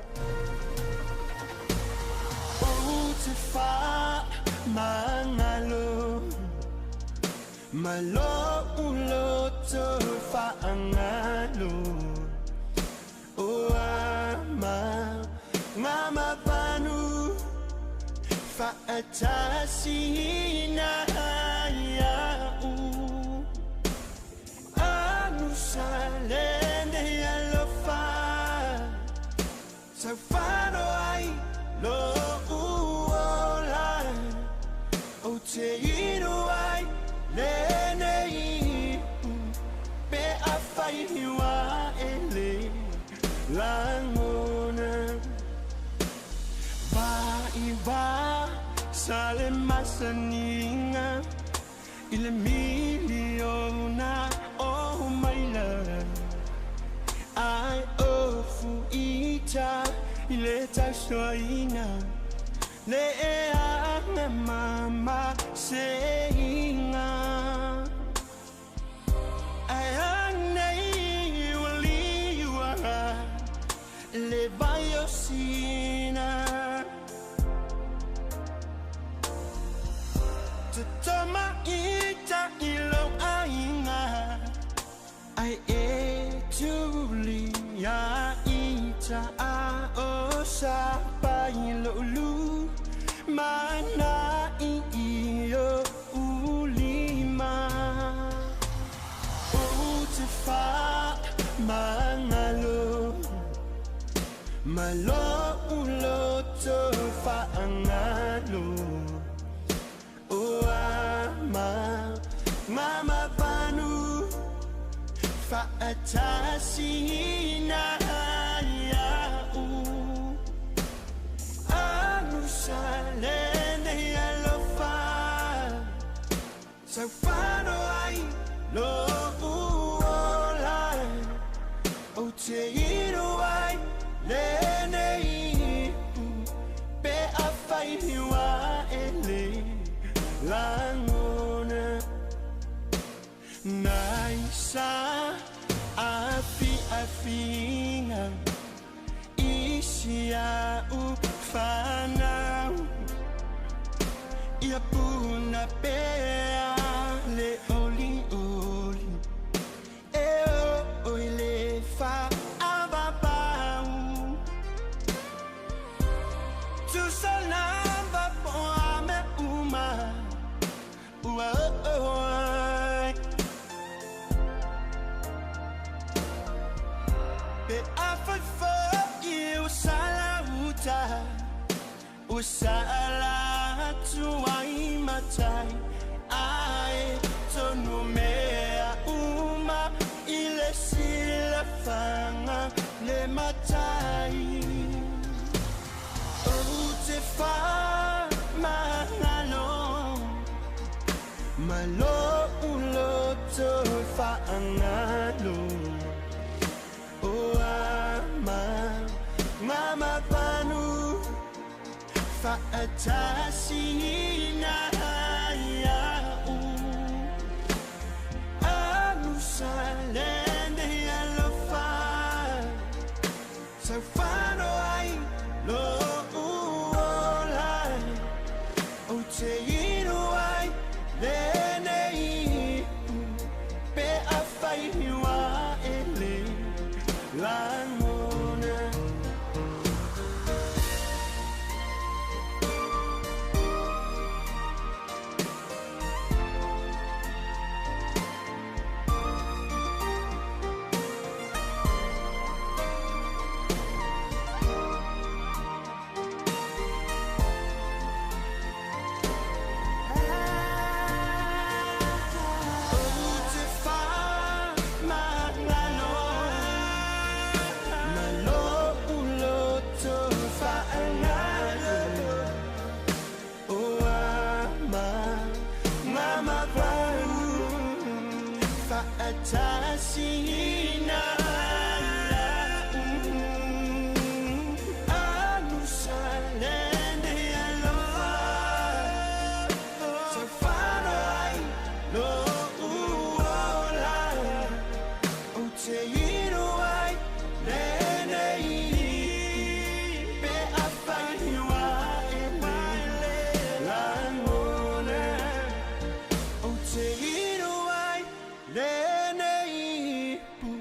Fa'atasiga ia'u Anusa lenei alofa Saufano ai lo'u ola Ou te inu ai lenei ipu Pe afai ua e le lagona. Ou te faamagalo ma lo'u loto fa'aagalo O ama mavanu Fa'atasiga ia'u Anusa lenei alofa Saufano ai lo'u ola Ou te inu ai lenei Pe afai ua e le lagona Ou te inu ai lenei ipu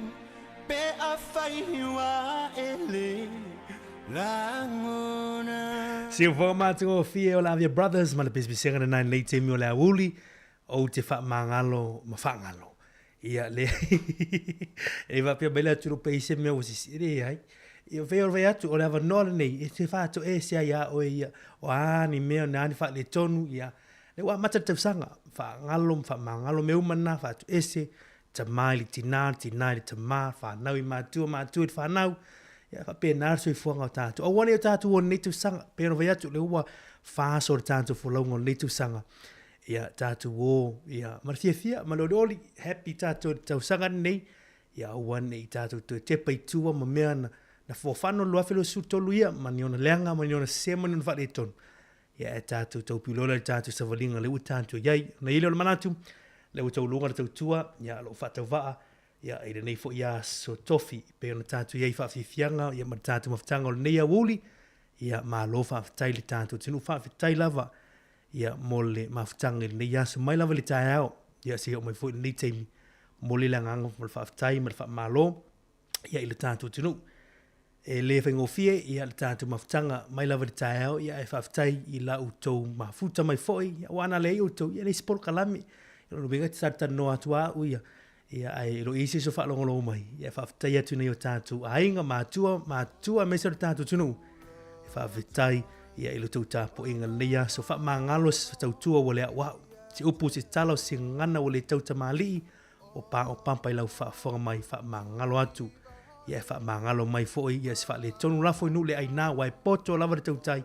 Pe afai ua e le lagona. Siufoga matagofie o le Avia Brothers ma le pisipisiga lena i lenei taimi o le aoauli ou te faamagalo ma faagalo. Ia le e faapea mai le atunuu pe i se mea ua sisi, e leai. Ia pei ona fai atu, o le avanoa lenei e te faatoese ai ia oe ia, o a ni mea, o a ni faaletonu, ia, lea ua amata le tausaga, faagalo ma faamagalo mea uma na, faatoese, tama i le tina, tina i le tama, fanau i matua, matua i le fanau, ia faapena le soifuaga o tatou. Aua ne i o tatou o lenei tausaga, pei ona fai atu, lea ua fa aso o le tatou folauga o lenei tausaga, ia tatou o, ia, ma le fiafia, ma le olioli, happy tatou i le tausaga lenei, ia aua ne i tatou toe tepa i tua ma mea na, na fofano le 2023 ia, ma ni ona leaga, ma ni ona sese, ma ni ona faaletonu. Ia ae tatou taupilola i le tatou savaliga lea ua tatou i ai. Ona i ai lea o le manatu, lea ua tauluga le tautua, ia o lou faatauvaa, ia i lenei foi aso tofi, pei ona tatou i ai i faafiafiaga, ia ma le tatou mafutaga o lenei aoauli, ia malo faafetai i le tatou atunuu, faafetai lava ia mo le mafutaga i lenei aso mai lava i le taeao, ia seia oo mai foi i lenei taimi, momoli le agaga o le faafetai ma le faamalo ia i le tatou atunuu. E le faigofie ia le tatou mafutaga mai lava i le taeao, ia ae faafetai i la outou mafuta mai foi, ia aua ana leai outou, ia e leai se polokalame. O lona uiga e te talatalanoa atu lava au ia, ia ae e le o i ai se isi o faalogologo mai, ia e faafetai atu i nai o tatou aiga, matua, matutua aemaise o le tatou atunuu. E faafetai ia i la outou tapuaiga i lenei aso. Faamagalo se tautua ua le auau, se upu, se tala, o se gagana ua le tautamalii, o paopapa i lau faafofoga mai, faamagalo atu, ia e faamagalo mai foi, ia se faaletonu lafo i nuu le aina, aua e poto lava le tautai,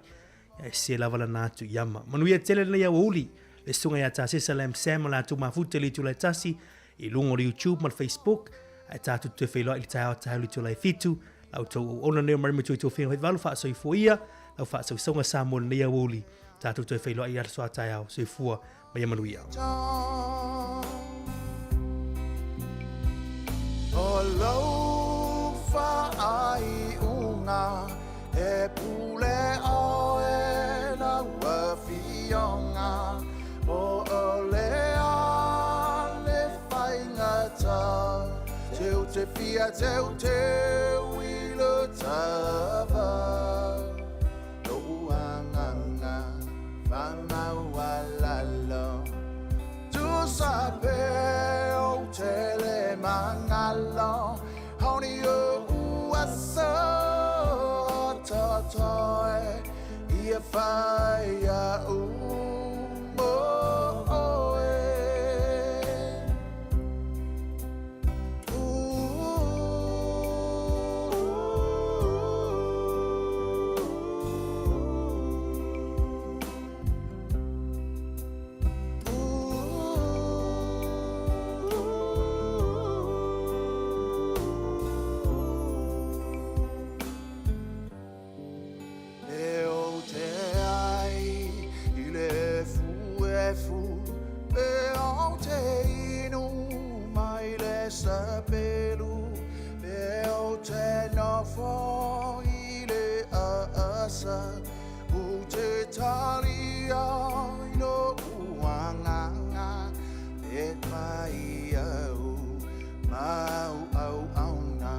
ia e sese lava lana atu i ama. Manuia tele lenei aoauli, le susuga ia Tasesa Lam Sam ma latou mafuta i le itula e tasi, i luga o le YouTube ma le Facebook, ae tatou te toe feiloai i le taeao taeao i le itula e fitu, la outou auauna lenei o Marie Matua i Tofiga Faivalu, faasoifua ia lau faasausauga Samoa i lenei aoauli, tatou toe feiloai i aso a taeao, soifua ma ia manuia. O lou faaiuga e pule oe lau afioga Po o le a le faigata Teu te fia teuteu i le tava Lou agaga faamaualalo Tusa pe ou te le magalo Haoni ou aso totoe Ia whai a'u mo oe. E ou te asa O te talia i lo uanganga E mai au mau au auna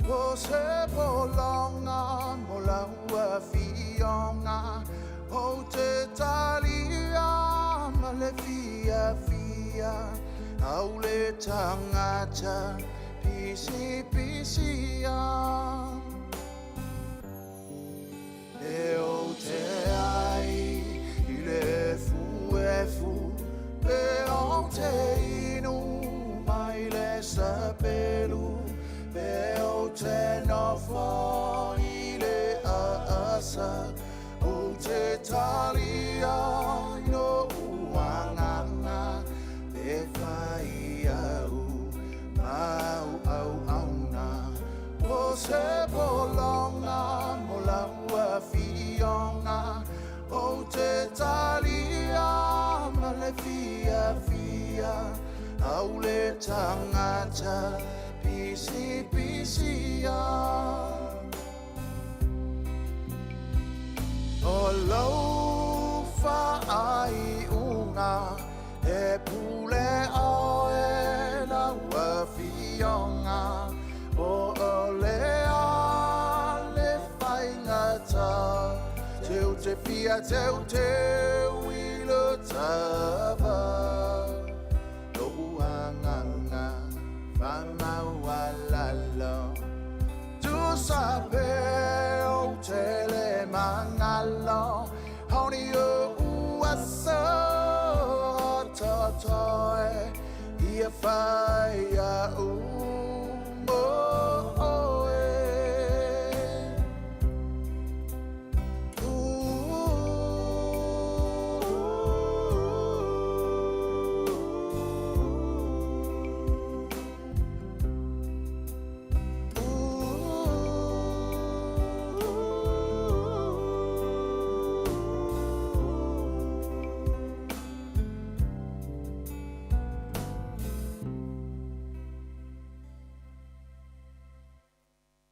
O se polonga mo laua fionga O te talia ma le fia fia Au le tangata pisi pisi a E o te ai i le fu e fu Pe o te inu mai le sapelu Pe o te nofo i le aasa O te talia i no uanganga Pe whai au mau au auna O se polonga mo laua fionga O te talia ma le fia fia Au le tangata pisi pisi a O lau whaai unga E pule oe laua fionga O o le a le whaingata Teu te fia teu teu i le tava Lo uanganga whamaualalo Tu sape o te le mangalo Honi o uasa totoe Ia whaia u